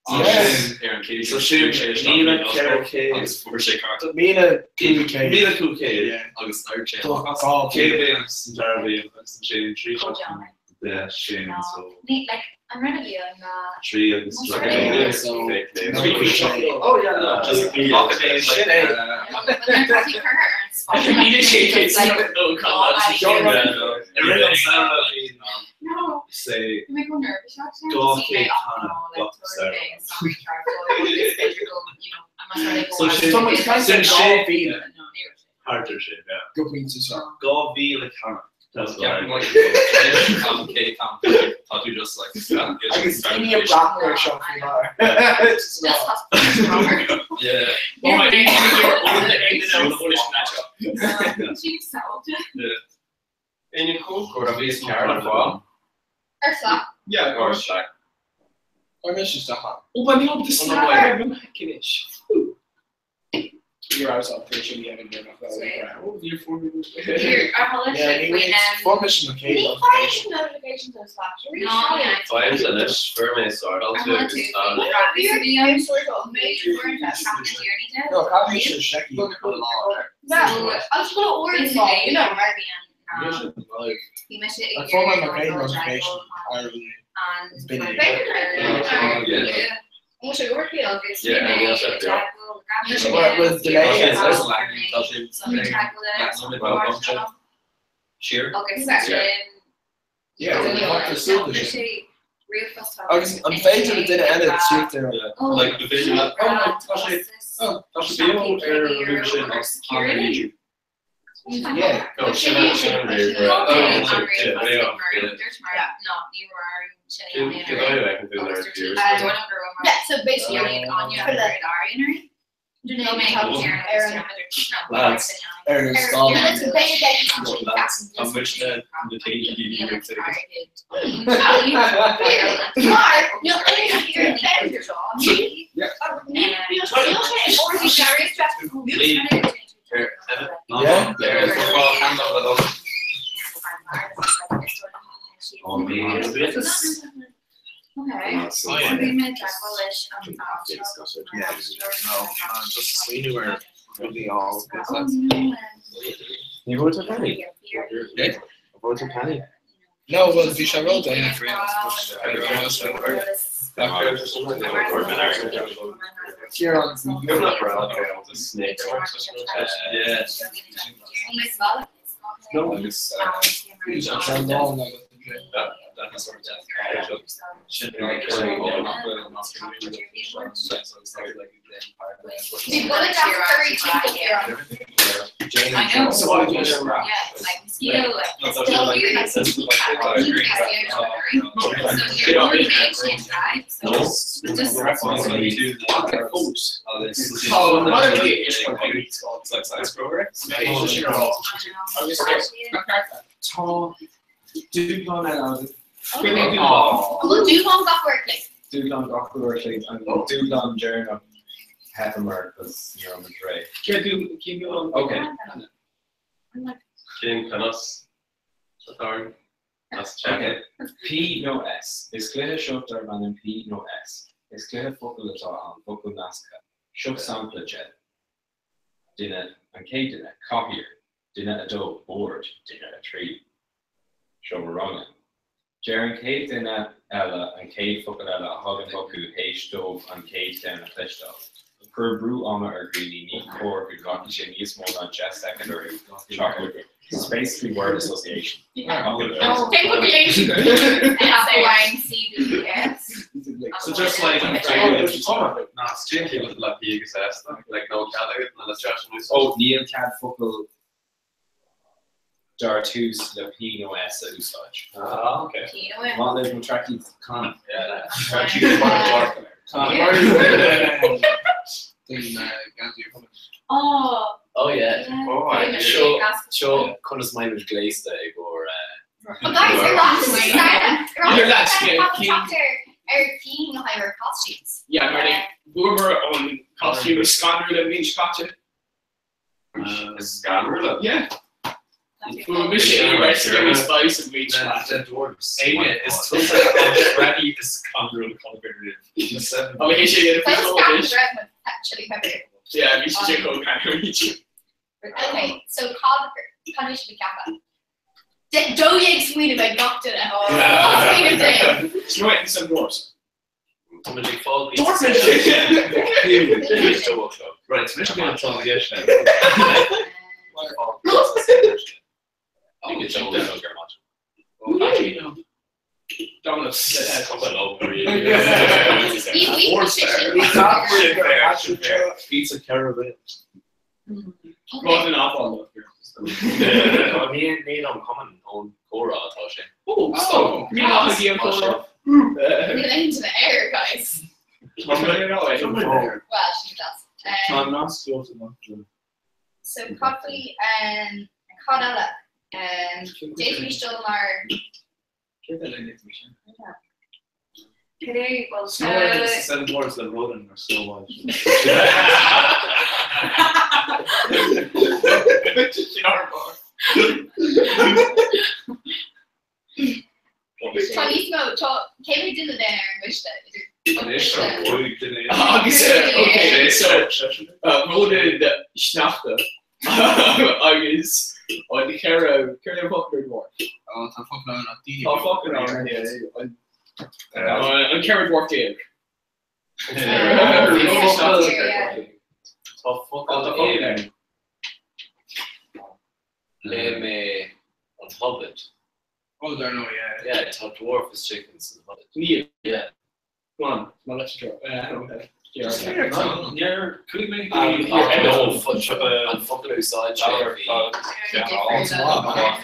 Speaker 18: Yeah.
Speaker 16: Ar an chéad
Speaker 19: So sin 1,400.
Speaker 16: agus fuair sé cárta.
Speaker 18: 1,500.
Speaker 19: 1,500.
Speaker 18: Yeah.
Speaker 16: Agus d'éirigh sé
Speaker 18: Tá
Speaker 16: amach.
Speaker 18: dhá
Speaker 19: Céad bliain san dara bliain agus ansin trí seachtain de sin so
Speaker 1: Ní like an rud a bhí ann ná
Speaker 19: trí agus
Speaker 1: Most
Speaker 19: like
Speaker 1: of
Speaker 18: So,
Speaker 16: Oh yeah, no, just lock it in
Speaker 18: Sin é.
Speaker 1: No.
Speaker 19: Say
Speaker 1: Bhí mé chomh nervous actually.
Speaker 19: Dhá
Speaker 1: Bhí mé
Speaker 19: chéad
Speaker 1: ach
Speaker 19: canna
Speaker 1: no, like,
Speaker 19: gach
Speaker 1: tabhair
Speaker 19: samhradh.
Speaker 1: mé an spot, like, just like, oh, you know, I'm not sure, like,
Speaker 19: So
Speaker 1: oh,
Speaker 19: sin
Speaker 18: Tá muid caint
Speaker 19: sin
Speaker 18: ar
Speaker 19: sé
Speaker 18: dhá mhíle.
Speaker 1: No, ní raibh sé.
Speaker 19: thart ar sin, yeah.
Speaker 18: Go pointe seo.
Speaker 19: 2,000 canna. That's what I
Speaker 16: Tá tú just like
Speaker 18: Agus daoine ag brath ar seo faoi láthair.
Speaker 1: Just has to
Speaker 16: Yeah.
Speaker 23: Oh my God.
Speaker 1: She sold.
Speaker 5: In chóir a bhí cear an fáil
Speaker 1: Ar Slack.
Speaker 18: Yeah,
Speaker 5: or Slack.
Speaker 18: Ar mis isteach ann.
Speaker 23: Oh, but no, the
Speaker 18: Slack.
Speaker 23: Slack. You're out of picture me having dinner.
Speaker 1: Here, ar thála
Speaker 18: Yeah,
Speaker 1: sé
Speaker 18: ní
Speaker 1: faoin,
Speaker 18: raibh formation na
Speaker 8: Ní
Speaker 18: céad.
Speaker 8: fhaigheann notifications on Slack.
Speaker 1: No, yeah.
Speaker 5: Fáim anois fuair mé sárdáil
Speaker 1: Ar
Speaker 5: tú
Speaker 1: thála
Speaker 5: agus
Speaker 1: tú
Speaker 5: tá
Speaker 1: faoin grafaic a bhí ann. Méid
Speaker 18: No, caithfidh sé seicí an lá.
Speaker 8: Agus go bhfuil
Speaker 1: Basically,
Speaker 8: you know.
Speaker 1: mar bhí an, bhí mise ag
Speaker 18: Like form
Speaker 1: iarraidh
Speaker 18: my céad
Speaker 1: dul
Speaker 18: notification
Speaker 1: ar
Speaker 18: ar
Speaker 1: and
Speaker 18: It's been a
Speaker 1: Yeah.
Speaker 5: Yeah.
Speaker 1: Agus bhí mé
Speaker 5: Yeah,
Speaker 1: ag
Speaker 5: yeah.
Speaker 1: teagmháil le
Speaker 18: Well, with delay,
Speaker 1: Agus
Speaker 18: it's
Speaker 1: bhí
Speaker 16: lagging, tá sé
Speaker 1: mé ag teagmháil le
Speaker 16: Siar.
Speaker 1: Agus sin
Speaker 18: Yeah, what the
Speaker 1: Chuir
Speaker 18: sin.
Speaker 1: sé ríomhphost
Speaker 18: Agus an féidir le duine eile tíocht ar
Speaker 1: Oh,
Speaker 16: Like the video
Speaker 18: Oh, tá sé
Speaker 16: Oh, tá sé beo ar roimh sin as an YouTube.
Speaker 18: Yeah.
Speaker 5: Go sin sin an réir.
Speaker 1: Yeah,
Speaker 8: so basically,
Speaker 1: for the
Speaker 16: Lads, ar an scáileán. Lads, an muidne na taoisigh ag
Speaker 19: Ní bhfuair tú penny? Bhfuair tú penny?
Speaker 18: No, well, bhí sé ró-dhaonna for
Speaker 16: Tá dúshlán eile agat.
Speaker 1: Bhfuil dúshlán gach uair a chloig?
Speaker 16: Dúshlán gach uair a chloig an dúshlán deireanach theipeamar cos ní raibh muid réidh.
Speaker 23: Cén dúshlán?
Speaker 16: Ok.
Speaker 5: Cén conas atá orainn? As
Speaker 16: Ok. P nó S. Is cluiche seo darb ainm P nó S. Is cluiche focal atá ann, focal nasctha. Seo sampla de. Duine, an chéad duine, cathaoir, duine 2, bord, duine 3, seomra ranga. Deir an chéad duine eile an chéad focal eile a thagann chucu théis dóibh an chéad cheann a chloisteáil. Cuir brú ama ar dhaoine, ní cóir go nglacfaidh sé níos mó ná 10 soicind orthu teacht chucu. It's basically word association.
Speaker 1: Cén focal é sin? S A N C B S.
Speaker 16: So just like
Speaker 5: le P agus S like no cead agat na le
Speaker 16: Ó, níl cead focal dar tús le P nó S a úsáid.
Speaker 19: Ah, okay.
Speaker 1: P nó S.
Speaker 16: Maith libh mo trackie Conor.
Speaker 1: Oh.
Speaker 19: Oh yeah.
Speaker 1: Oh, I
Speaker 19: Seo seo conas a mbeidh muid gléasta i gcomhair
Speaker 1: Oh guys, ar
Speaker 23: You're lads, yeah,
Speaker 1: ar cinn le haghaidh our costumes.
Speaker 23: Yeah, mar like bhuamar an costume is scanrúla an bhliain seo caite.
Speaker 5: Is scanrúla?
Speaker 23: Yeah. Bhuaigh mise i mar Scary Spice an bhliain seo caite.
Speaker 16: Dwarves. Éinne is tusa an Freddy is scanrúla Conor Roimh.
Speaker 23: Oh, bhí sé ar
Speaker 1: That was
Speaker 23: an
Speaker 1: Captain Red with chili pepper.
Speaker 23: Yeah, bhí sé chomh ceann.
Speaker 1: Okay, so cad cad é sibh ag ceapadh? 12 smaoineamh ag gach duine. Smaoineamh dé.
Speaker 23: Snow White and the Seven Dwarfs.
Speaker 19: Tá muid ag fáil
Speaker 23: Dwarf
Speaker 16: Right, so mise an tráth dheis
Speaker 23: Domino's.
Speaker 11: Pizza caravan.
Speaker 23: Rud an áfáil.
Speaker 19: Níl an cumann ón chomhrá atá sé.
Speaker 23: Oh, stop. Níl an dí an chomhrá.
Speaker 1: Níl aon duine air, guys. Well, she does.
Speaker 18: Tá nasc amach.
Speaker 1: So cad faoi cad eile? D'fhéadfaimis dul mar
Speaker 16: Céard eile a d'fhéadfaimis sin?
Speaker 1: Cad é bhfuil
Speaker 16: Snow White and the Seven Dwarfs le Ronan mar Snow White.
Speaker 1: Tá níos mó tá cé mhéad duine ar an gcoiste idir
Speaker 23: Agus okay, so Ronan sneachta agus an ceithre ceithre focal ar dwarf.
Speaker 18: Tá focal ann ach daoine.
Speaker 23: Tá focal ann an ceithre dwarf déag.
Speaker 19: Tá focal ann. Léigh mé an Hobbit.
Speaker 18: Oh, dar ndóigh, yeah.
Speaker 19: Yeah, tá dwarf istigh san Hobbit.
Speaker 23: Níl.
Speaker 19: Yeah.
Speaker 23: Go on, má leis an
Speaker 16: Níor chuaigh mé
Speaker 19: An focal a úsáid sé bhí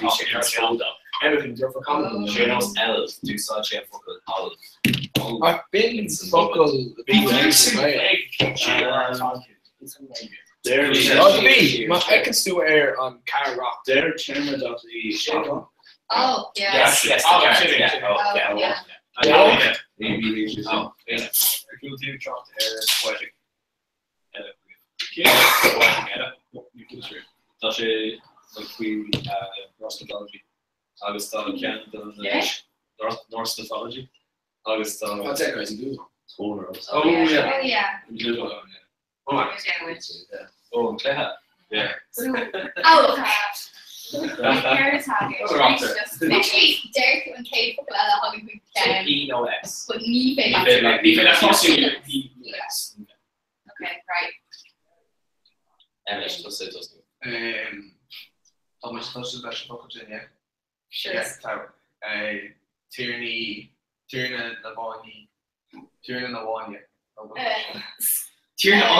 Speaker 19: bhí sé conspóideach.
Speaker 23: Everything dwarf common.
Speaker 19: Sé nós elf, d'úsáid sé an focal alf.
Speaker 18: Ach b'in focal a bhí Bhí, má fheiceann tú ar an car rock.
Speaker 16: Deir téarma.ie
Speaker 1: Oh, yeah.
Speaker 19: Yes, yes, the
Speaker 18: Oh,
Speaker 19: car,
Speaker 18: sin é,
Speaker 19: yeah,
Speaker 18: sin é.
Speaker 19: oh, yeah,
Speaker 1: yeah.
Speaker 19: Yeah.
Speaker 18: Oh, yeah. Ar chuala tú trácht ar poetic eile?
Speaker 19: Poetic eile? Tá sé like faoi Norse mythology agus tá ceann de na Norse mythology agus tá
Speaker 18: Tá tech guys in Google.
Speaker 1: Oh, yeah. Oh, yeah.
Speaker 19: Oh, oh, an cluiche. Yeah.
Speaker 1: Oh, okay. Literally, deir tú an chéad focal eile a thagann chuig do cheann.
Speaker 16: P nó S.
Speaker 1: But ní féidir
Speaker 16: Ní féidir leat- ní féidir leat tosú ar P nó S.
Speaker 1: Okay, right.
Speaker 19: Anois, tosú, tosú.
Speaker 18: Tá muid tosú leis an focal sin, yeah?
Speaker 1: Sure.
Speaker 18: Yeah, tá. Tiarnaí, Tiarna na bhFáinní, Tiarna na bhFáinne.
Speaker 23: Tiarna an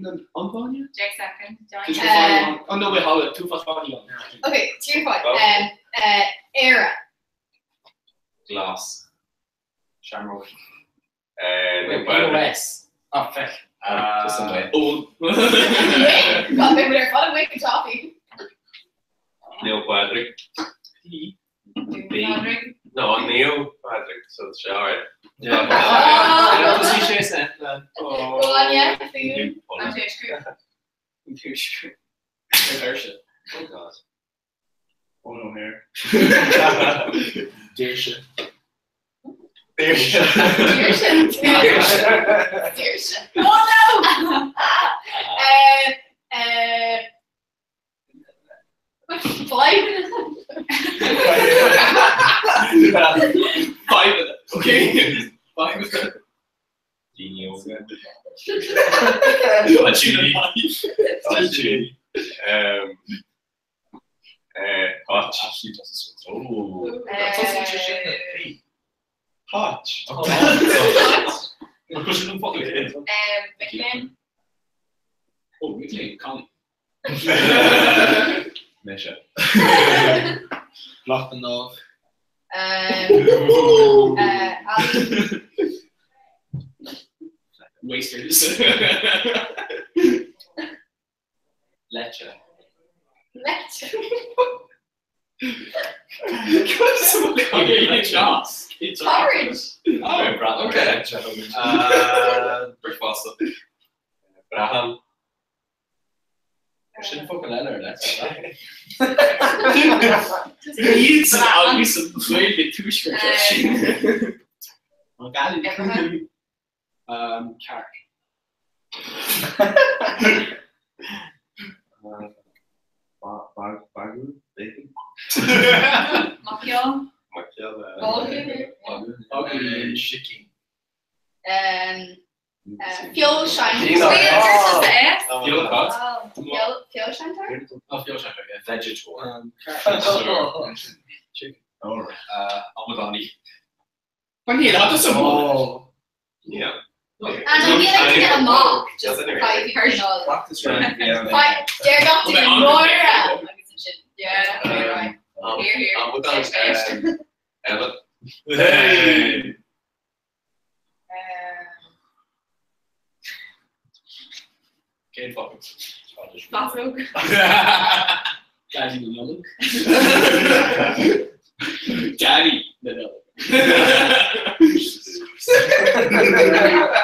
Speaker 23: an bhFáinne?
Speaker 7: Jack second.
Speaker 23: Oh no, wait, hold it. Tú fás fáinní ann.
Speaker 1: Okay, tír fáin. Um, uh, Éire.
Speaker 19: Glas. Seamróg.
Speaker 5: Wait,
Speaker 16: POS. Oh, feck.
Speaker 19: Just an way.
Speaker 23: Oh.
Speaker 1: God, they were fun away from toffee.
Speaker 5: Neil Patrick.
Speaker 23: P.
Speaker 5: B. No, Neil Patrick. So it's all right.
Speaker 19: Yeah.
Speaker 1: Go on, yeah. Food.
Speaker 7: I'm Tuaisceart.
Speaker 19: Oh God.
Speaker 18: Oh no, hair. Daoirse.
Speaker 5: Daoirse.
Speaker 1: Daoirse. Daoirse. Oh no! Uh, uh, five.
Speaker 23: Five of them. Okay. Five of them.
Speaker 5: G. Um, uh, Hotch.
Speaker 19: Oh.
Speaker 5: Hotch.
Speaker 7: Um, McLean.
Speaker 16: Oh, McLean, Connie.
Speaker 19: Mise.
Speaker 18: Block the knob.
Speaker 1: Um, uh, Ali.
Speaker 23: Wasters.
Speaker 19: Leche.
Speaker 1: Let. Porridge.
Speaker 19: Oh, Brad.
Speaker 16: Okay.
Speaker 19: Uh,
Speaker 5: Breakfast. Braham.
Speaker 16: Sin focal eile ar leite.
Speaker 23: Iad agus an Ghaeilge tuaisceart sin.
Speaker 16: An Gaillimh.
Speaker 23: Um, cearc.
Speaker 11: Bagú? Bacon?
Speaker 7: Maciall.
Speaker 5: Maciall.
Speaker 1: Bagú.
Speaker 18: Sicín.
Speaker 1: Um, uh, Feoil
Speaker 7: S.
Speaker 5: Feoil cod.
Speaker 1: Feoil feoilséantóir?
Speaker 16: Oh, feoilséantóir, yeah.
Speaker 19: Vegetor.
Speaker 16: Chicken.
Speaker 19: Or uh, Amadáni.
Speaker 23: But níl, tá sa
Speaker 18: Oh.
Speaker 5: Yeah.
Speaker 1: And I'm gonna get a mock just five personal.
Speaker 18: Practice round.
Speaker 1: Five, deir gach duine Nóra agus ansin. Yeah, okay, right. Here, here.
Speaker 5: Amadán. Emma.
Speaker 19: Hey!
Speaker 7: Um,
Speaker 16: Cén focal?
Speaker 7: Basóg.
Speaker 23: Daddy na Nollag. Daddy na Nollag.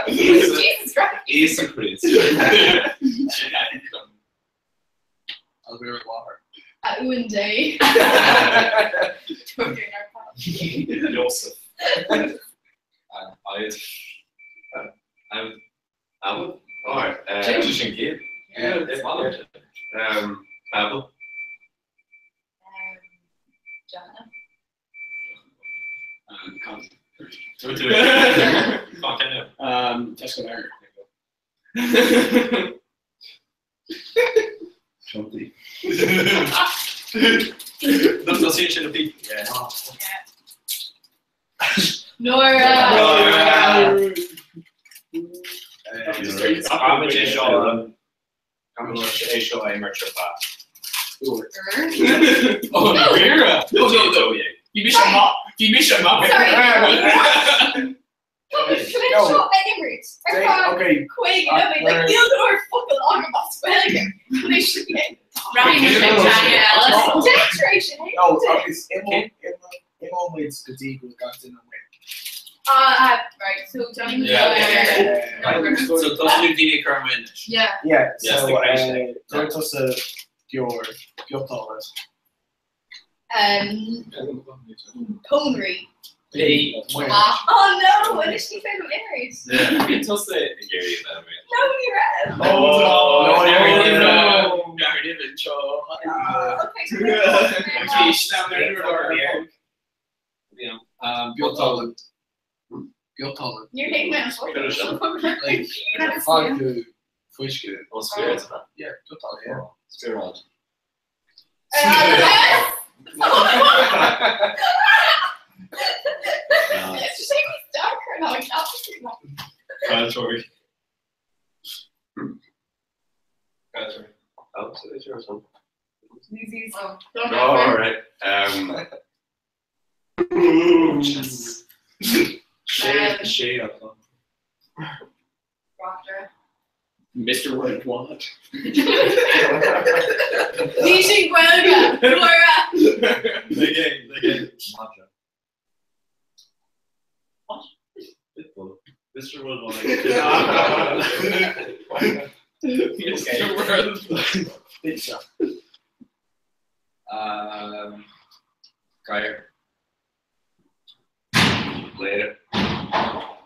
Speaker 1: Jesus Christ.
Speaker 19: Íosa Chríost.
Speaker 18: I'll be water.
Speaker 1: A uan day.
Speaker 19: Joseph. I'd.
Speaker 5: I'm. Alan. All right.
Speaker 19: Change sin céad.
Speaker 5: Yeah.
Speaker 19: Is maith.
Speaker 5: Um, Babel.
Speaker 1: Joanna.
Speaker 16: Um, con.
Speaker 19: Con Kenny.
Speaker 23: Um, Tesco Berger.
Speaker 11: Chunky.
Speaker 19: No, sin sin a P.
Speaker 16: Yeah.
Speaker 1: Nora.
Speaker 16: Caithfimid é seo Caithfimid é seo a imirt ar feadh.
Speaker 23: Oh, Vera. No, no, no.
Speaker 19: yeah.
Speaker 23: Bhí mise amach. Bhí mise amach.
Speaker 1: Sorry. Tá an cluiche seo ag imirt ar feadh 50 nóiméad, like níl go leor focal agam as Gaeilge chun é sin a dhéanamh. Deich tar éis a haon.
Speaker 18: No, agus imeoidh muid go dtí go bhfuil gach duine amuigh.
Speaker 8: Ah, right, so Johnny
Speaker 19: Yeah, yeah, yeah. So tosnú daoine ag cur amuigh anois.
Speaker 8: Yeah.
Speaker 18: Yeah,
Speaker 19: Yes,
Speaker 18: so
Speaker 19: the great
Speaker 18: dúirt tusa beoir, biotáille.
Speaker 1: Um, Pónairí.
Speaker 16: P.
Speaker 1: Oh no, anois ní féidir liom imirt.
Speaker 19: Bhí tusa ag iarraidh a bheith amuigh.
Speaker 1: No, ní raibh.
Speaker 16: Oh, no, no, no.
Speaker 18: Biotáille. Biotáille.
Speaker 1: Níor thuig mé an focal.
Speaker 18: Like, fág tú fuisce.
Speaker 19: Oh, spirit.
Speaker 18: Yeah, biotáille, yeah.
Speaker 19: Spiorad. Cainteoirí. Cainteoirí. Oh, so it's yours, huh? Oh, all right. Um,
Speaker 16: Sé
Speaker 23: Mr. Worldwide.
Speaker 8: Ní sin Gaeilge, Laura!
Speaker 19: Again, again. What? Pitbull. Mr. Worldwide.
Speaker 16: Mr. Worldwide.
Speaker 19: Um, Geir. Later.
Speaker 1: Oh,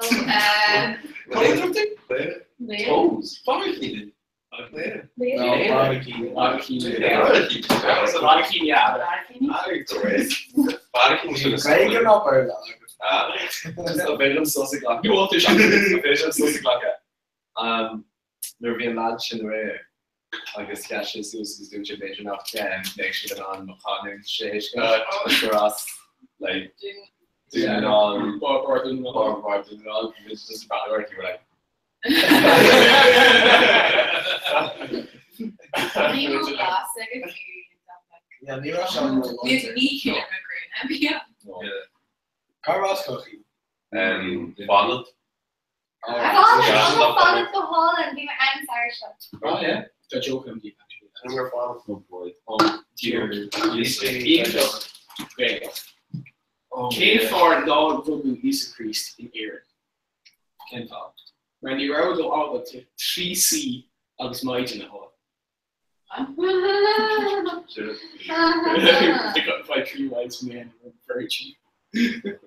Speaker 1: um,
Speaker 19: Later.
Speaker 8: Later.
Speaker 19: Toes. Barracuda. Later.
Speaker 8: Later.
Speaker 16: No, Barracuda. Barracuda.
Speaker 19: Barracuda.
Speaker 18: Gaeilge ná Béarla agus.
Speaker 16: Tá bhélam sos ag glacadh. Bhélam sos ag glacadh. Nuair a bhí an lad sin aréir agus sheas sé suas agus dúirt sé b'fhéidir nach mbeidh siad in ann mo chanúint a thuiscint gur as like Dún na nGall
Speaker 23: Bar Dún na
Speaker 16: Bar Bar Dún na nGall bhí just a bad word you were like
Speaker 1: Ní raibh blas ag an fiú.
Speaker 18: Yeah, ní raibh sé an
Speaker 21: Ní ní chéile me gréine.
Speaker 18: Cá raibh cochaí?
Speaker 5: Fanad.
Speaker 1: Fanad, fanad go hálainn, bhí mé ann sa seo.
Speaker 16: Oh yeah. Tá joke am deep actually.
Speaker 5: I'm gonna follow.
Speaker 16: Oh boy. Oh dear.
Speaker 23: Iontach. Gaeilge. Cén fáth nár rugadh Íosa Críost in Éirinn?
Speaker 16: Cén fáth?
Speaker 23: Mar ní rabhadar ábalta 3 C agus Maighdean a fháil. They got by three wise men and one virgin.
Speaker 18: Níor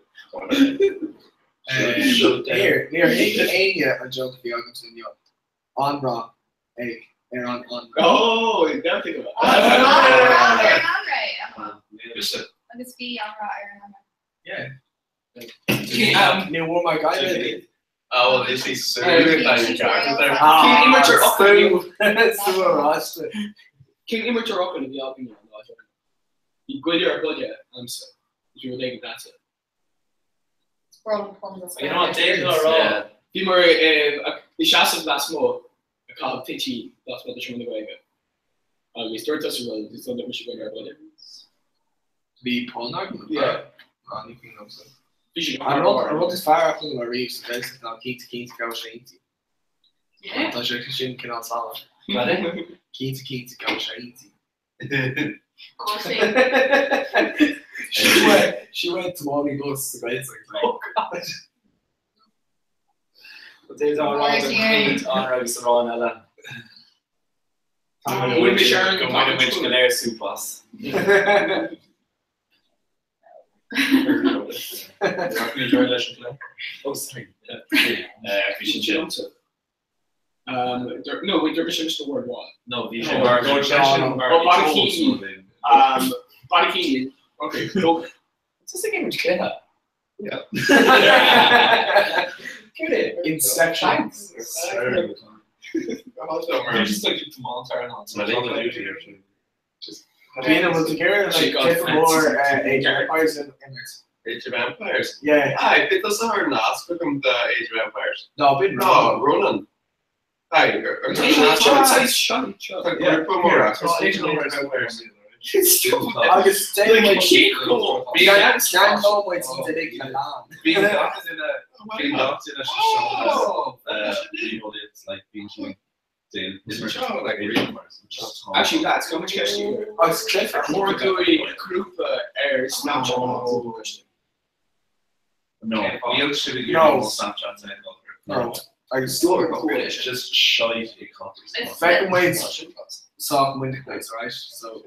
Speaker 18: níor thuig éinne an joke a bhí agamsa inniu. Anraith ag ar an anraith.
Speaker 23: Oh, never think of
Speaker 1: Anraith
Speaker 23: that.
Speaker 1: ar an anraith. Agus bhí anraith ar an anraith.
Speaker 18: Yeah.
Speaker 23: Um,
Speaker 18: Ní bhfuair mé gaile.
Speaker 5: Oh, well, this is so good that you got there.
Speaker 23: Cén imirt ar
Speaker 18: Sú
Speaker 23: Cén imirt ar fhocal a bhí againn an lá deireanach? Bhí goile ar buile agamsa, bhí rud éigin leatsa.
Speaker 1: Rolling puns.
Speaker 16: You know what, Dave ná rá.
Speaker 23: Bhí mar i seasamh lasmuigh ag caitheamh toitín lasmuigh de Seomra na Gaeilge. Agus dúirt tusa rud agus dúirt mise goile ar buile.
Speaker 18: Bhí pun agam?
Speaker 23: Yeah.
Speaker 18: Ná, ní cuimhin liomsa.
Speaker 23: Bhí sé
Speaker 18: An rud an rud is fearr a chuala mé riamh sa Ghaeltacht ná cinnte cinnte gabhadh sé inti. Tá sé sin cineál salach. Cinnte cinnte gabhadh sé inti. She went she went to Wally Bus sa Ghaeltacht.
Speaker 16: Oh God. Dave ná rá don chaint anraith agus arán eile.
Speaker 23: Bhfuil mé sure
Speaker 16: Go mbainfidh muid go léir súp as. Leis an plé? Oh, sorry. Bhí sin sin.
Speaker 23: Um, no, wait, dúirt mise Mr. Worldwide.
Speaker 19: No, bhí sé mar dúirt seisean mar
Speaker 23: Oh, Barracuda. Um, Barracuda. Okay, go.
Speaker 16: It's just a game of cluiche.
Speaker 5: Yeah.
Speaker 16: Get it.
Speaker 18: Inception.
Speaker 16: You're just like tiomáint ar an
Speaker 5: My little duty here.
Speaker 16: Just
Speaker 18: Bíonn bhfuil tú céir
Speaker 16: She got
Speaker 18: like mór
Speaker 16: fancy.
Speaker 18: Age of Empires in imirt.
Speaker 5: Age of Empires.
Speaker 18: Yeah.
Speaker 5: Aye, bit does her nasc agam the Age of Empires.
Speaker 18: No, bit
Speaker 5: No, Ronan. Aye,
Speaker 23: Tá
Speaker 5: grúpa mór
Speaker 18: Age of Empires. Agus Ceanglóidh muid iad uilig le lann.
Speaker 16: Bíonn gach duine bíonn gach duine sa seomra ríomheolaíocht like bíonn siad ag déanamh
Speaker 23: Actually lads, go muid ceist
Speaker 18: Agus cliff
Speaker 23: Ar chóir dúinn grúpa ar Snapchat?
Speaker 16: No, níl sibh ag iarraidh Snapchat a fheiceáil.
Speaker 18: No. Agus
Speaker 16: Just shite ag caitheamh.
Speaker 18: Feicfidh muid sách minic muid, right? So.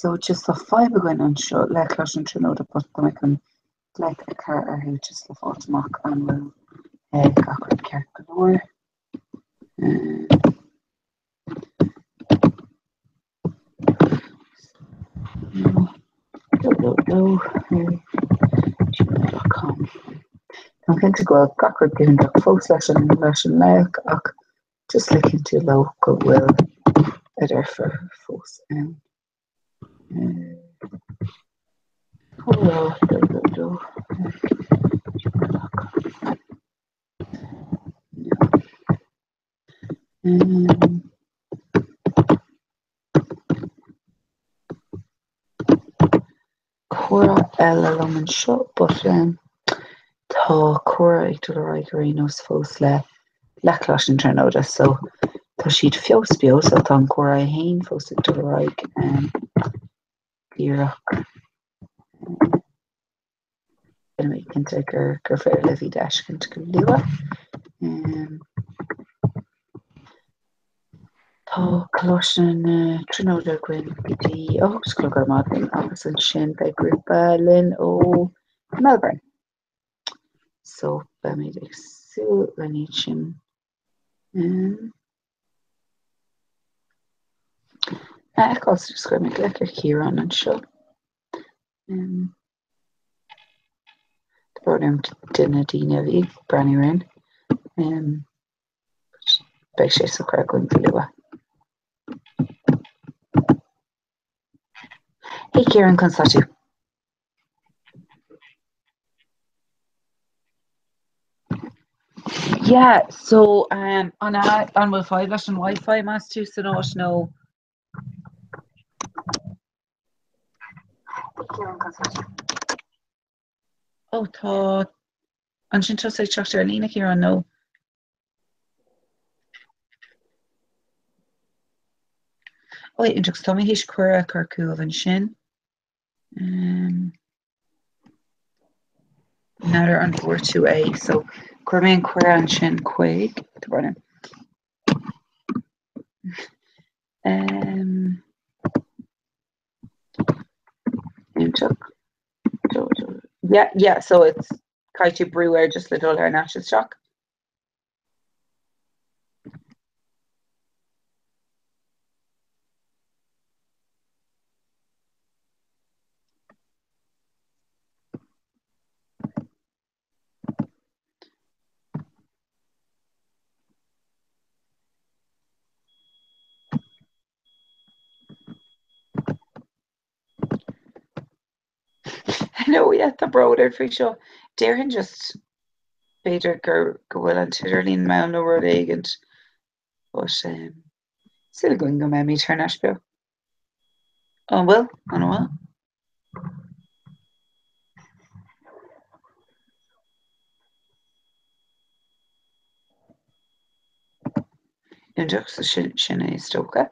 Speaker 13: So just tá fadhb againn anseo le Coláiste na Tríonóide but tá mé chun glaoch a chur orthu just le fáilt amach an bhfuil gach rud ceart go leor. Gmail.com Táim cinnte go bhfuil gach rud go hiontach fós leis an leis an nglaoch ach just le cinntiú leo go bhfuil a deirfiúr fós ann. Comhrá www gmail.com Comhrá eile liom anseo but tá comhrá ag dul ar aghaidh ar aon nós fós le le Coláiste na Tríonóide so tá siad fós beo so tá an comhrá é féin fós ag dul ar aghaidh díreach Déanfaidh mé cinnte gur gur féidir libh iad a fheiscint go luath. Tá Coláiste na Tríonóide againn go dtí 8 a chlog ar maidin agus ansin beidh grúpa linn ó Melbourne. So beimid ag súil lena iad sin. A fheiceáil so just chuir mé glaoch ar Chiarán anseo. Tá brón orm do na daoine a bhí ag breathnú orainn. Beidh sé socair againn go luath. Hey Ciarán, conas tá tú? Yeah, so um, an an bhfuil fadhb leis an Wi-Fi meas tú san áit nó Ó tá ansin tusa ag teacht ar líne Ciarán nó? Ó iontach tá mé théis cuireadh a chur chugaibh ansin. N'fheadar an bhfuair tú é so chuir mé an cuireadh ansin chuig tá brón orm. Um, iontach. Yeah, yeah, so it's caithfidh tú brú air just le dul thar n-ais isteach. know, yeah, tá brón orm faoi seo. Déarfainn just b'fhéidir gur go bhfuil an t-idirlíon mall nó rud éigint. But um, súil againn go mbeimid thar n-ais beo. An bhfuil? An bhfuil? Iontach, so sin, sin é is dócha.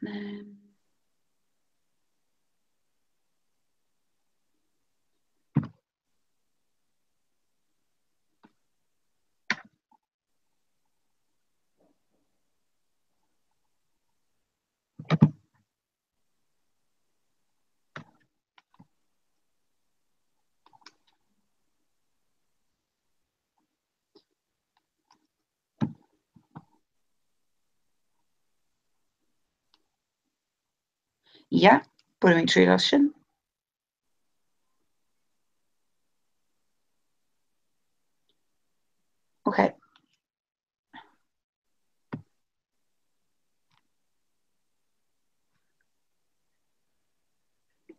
Speaker 13: Um, Yeah, bainfimid triail as sin. Ok.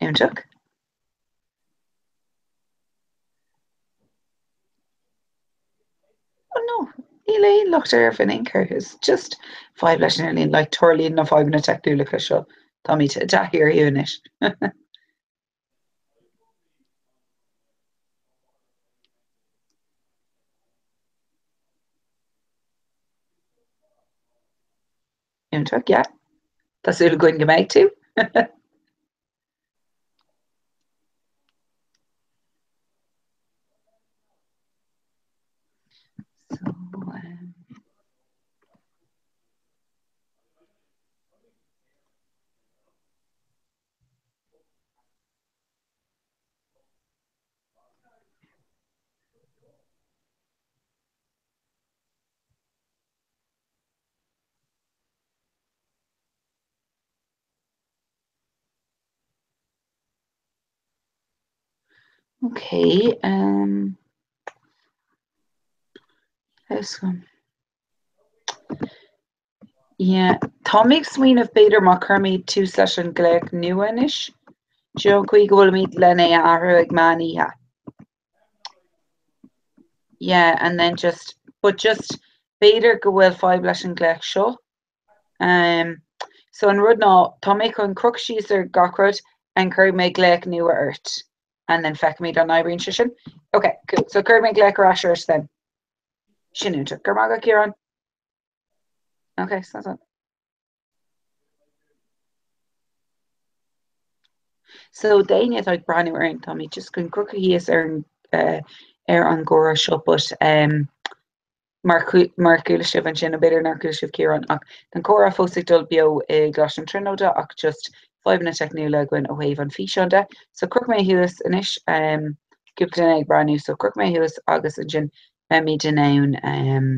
Speaker 13: Iontach. Oh no, níl aon locht ar in aon chor. It's just fadhb leis an idirlíon, like tarlaíonn na fadhbanna teicniúlacha seo. Táimid i dtaithí orthu anois. Iontach, yeah. Tá súil againn go mbeidh tú. So, um, Okay, um, let's go. Yeah, tá mé ag smaoineamh b'fhéidir má chuirimid tús leis an glaoch nua anois, do you know, an chaoi go bhfuilimid len é a athrú ag meán oíche. Yeah, and then just, but just b'fhéidir go bhfuil fadhb leis an glaoch seo. Um, so an rud ná, tá mé chun crochadh síos ar gach rud and cuirfidh mé glaoch nua ort and then feicfimid an oibríonn sé sin. Okay, cool. So cuirfidh mé glaoch ar ais ort then. Sin iontach. Go raibh maith agat, Ciarán. Ok, so So d'éinne atá ag breathnú orainn, táimid just chun crochadh thíos ar an eh, ar an gcomhrá seo, but um, mar mar chuala sibh ansin, nó b'fhéidir nár chuala sibh Ciarán, ach tá an comhrá fós ag dul beo i gColáiste na Tríonóide ach just fadhbanna teicniúla againn ó thaobh an físeáin de. So crochfaidh mé thuas anois, um, cúpla duine ag breathnú, so crochfaidh mé thuas agus ansin beimid in ann um,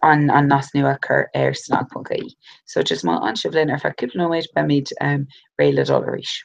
Speaker 13: an an nasc nua a chur ar snag.ie. So just má fhanann sibh linn ar feadh cúpla nóiméad beimid um, réidh le dul arís.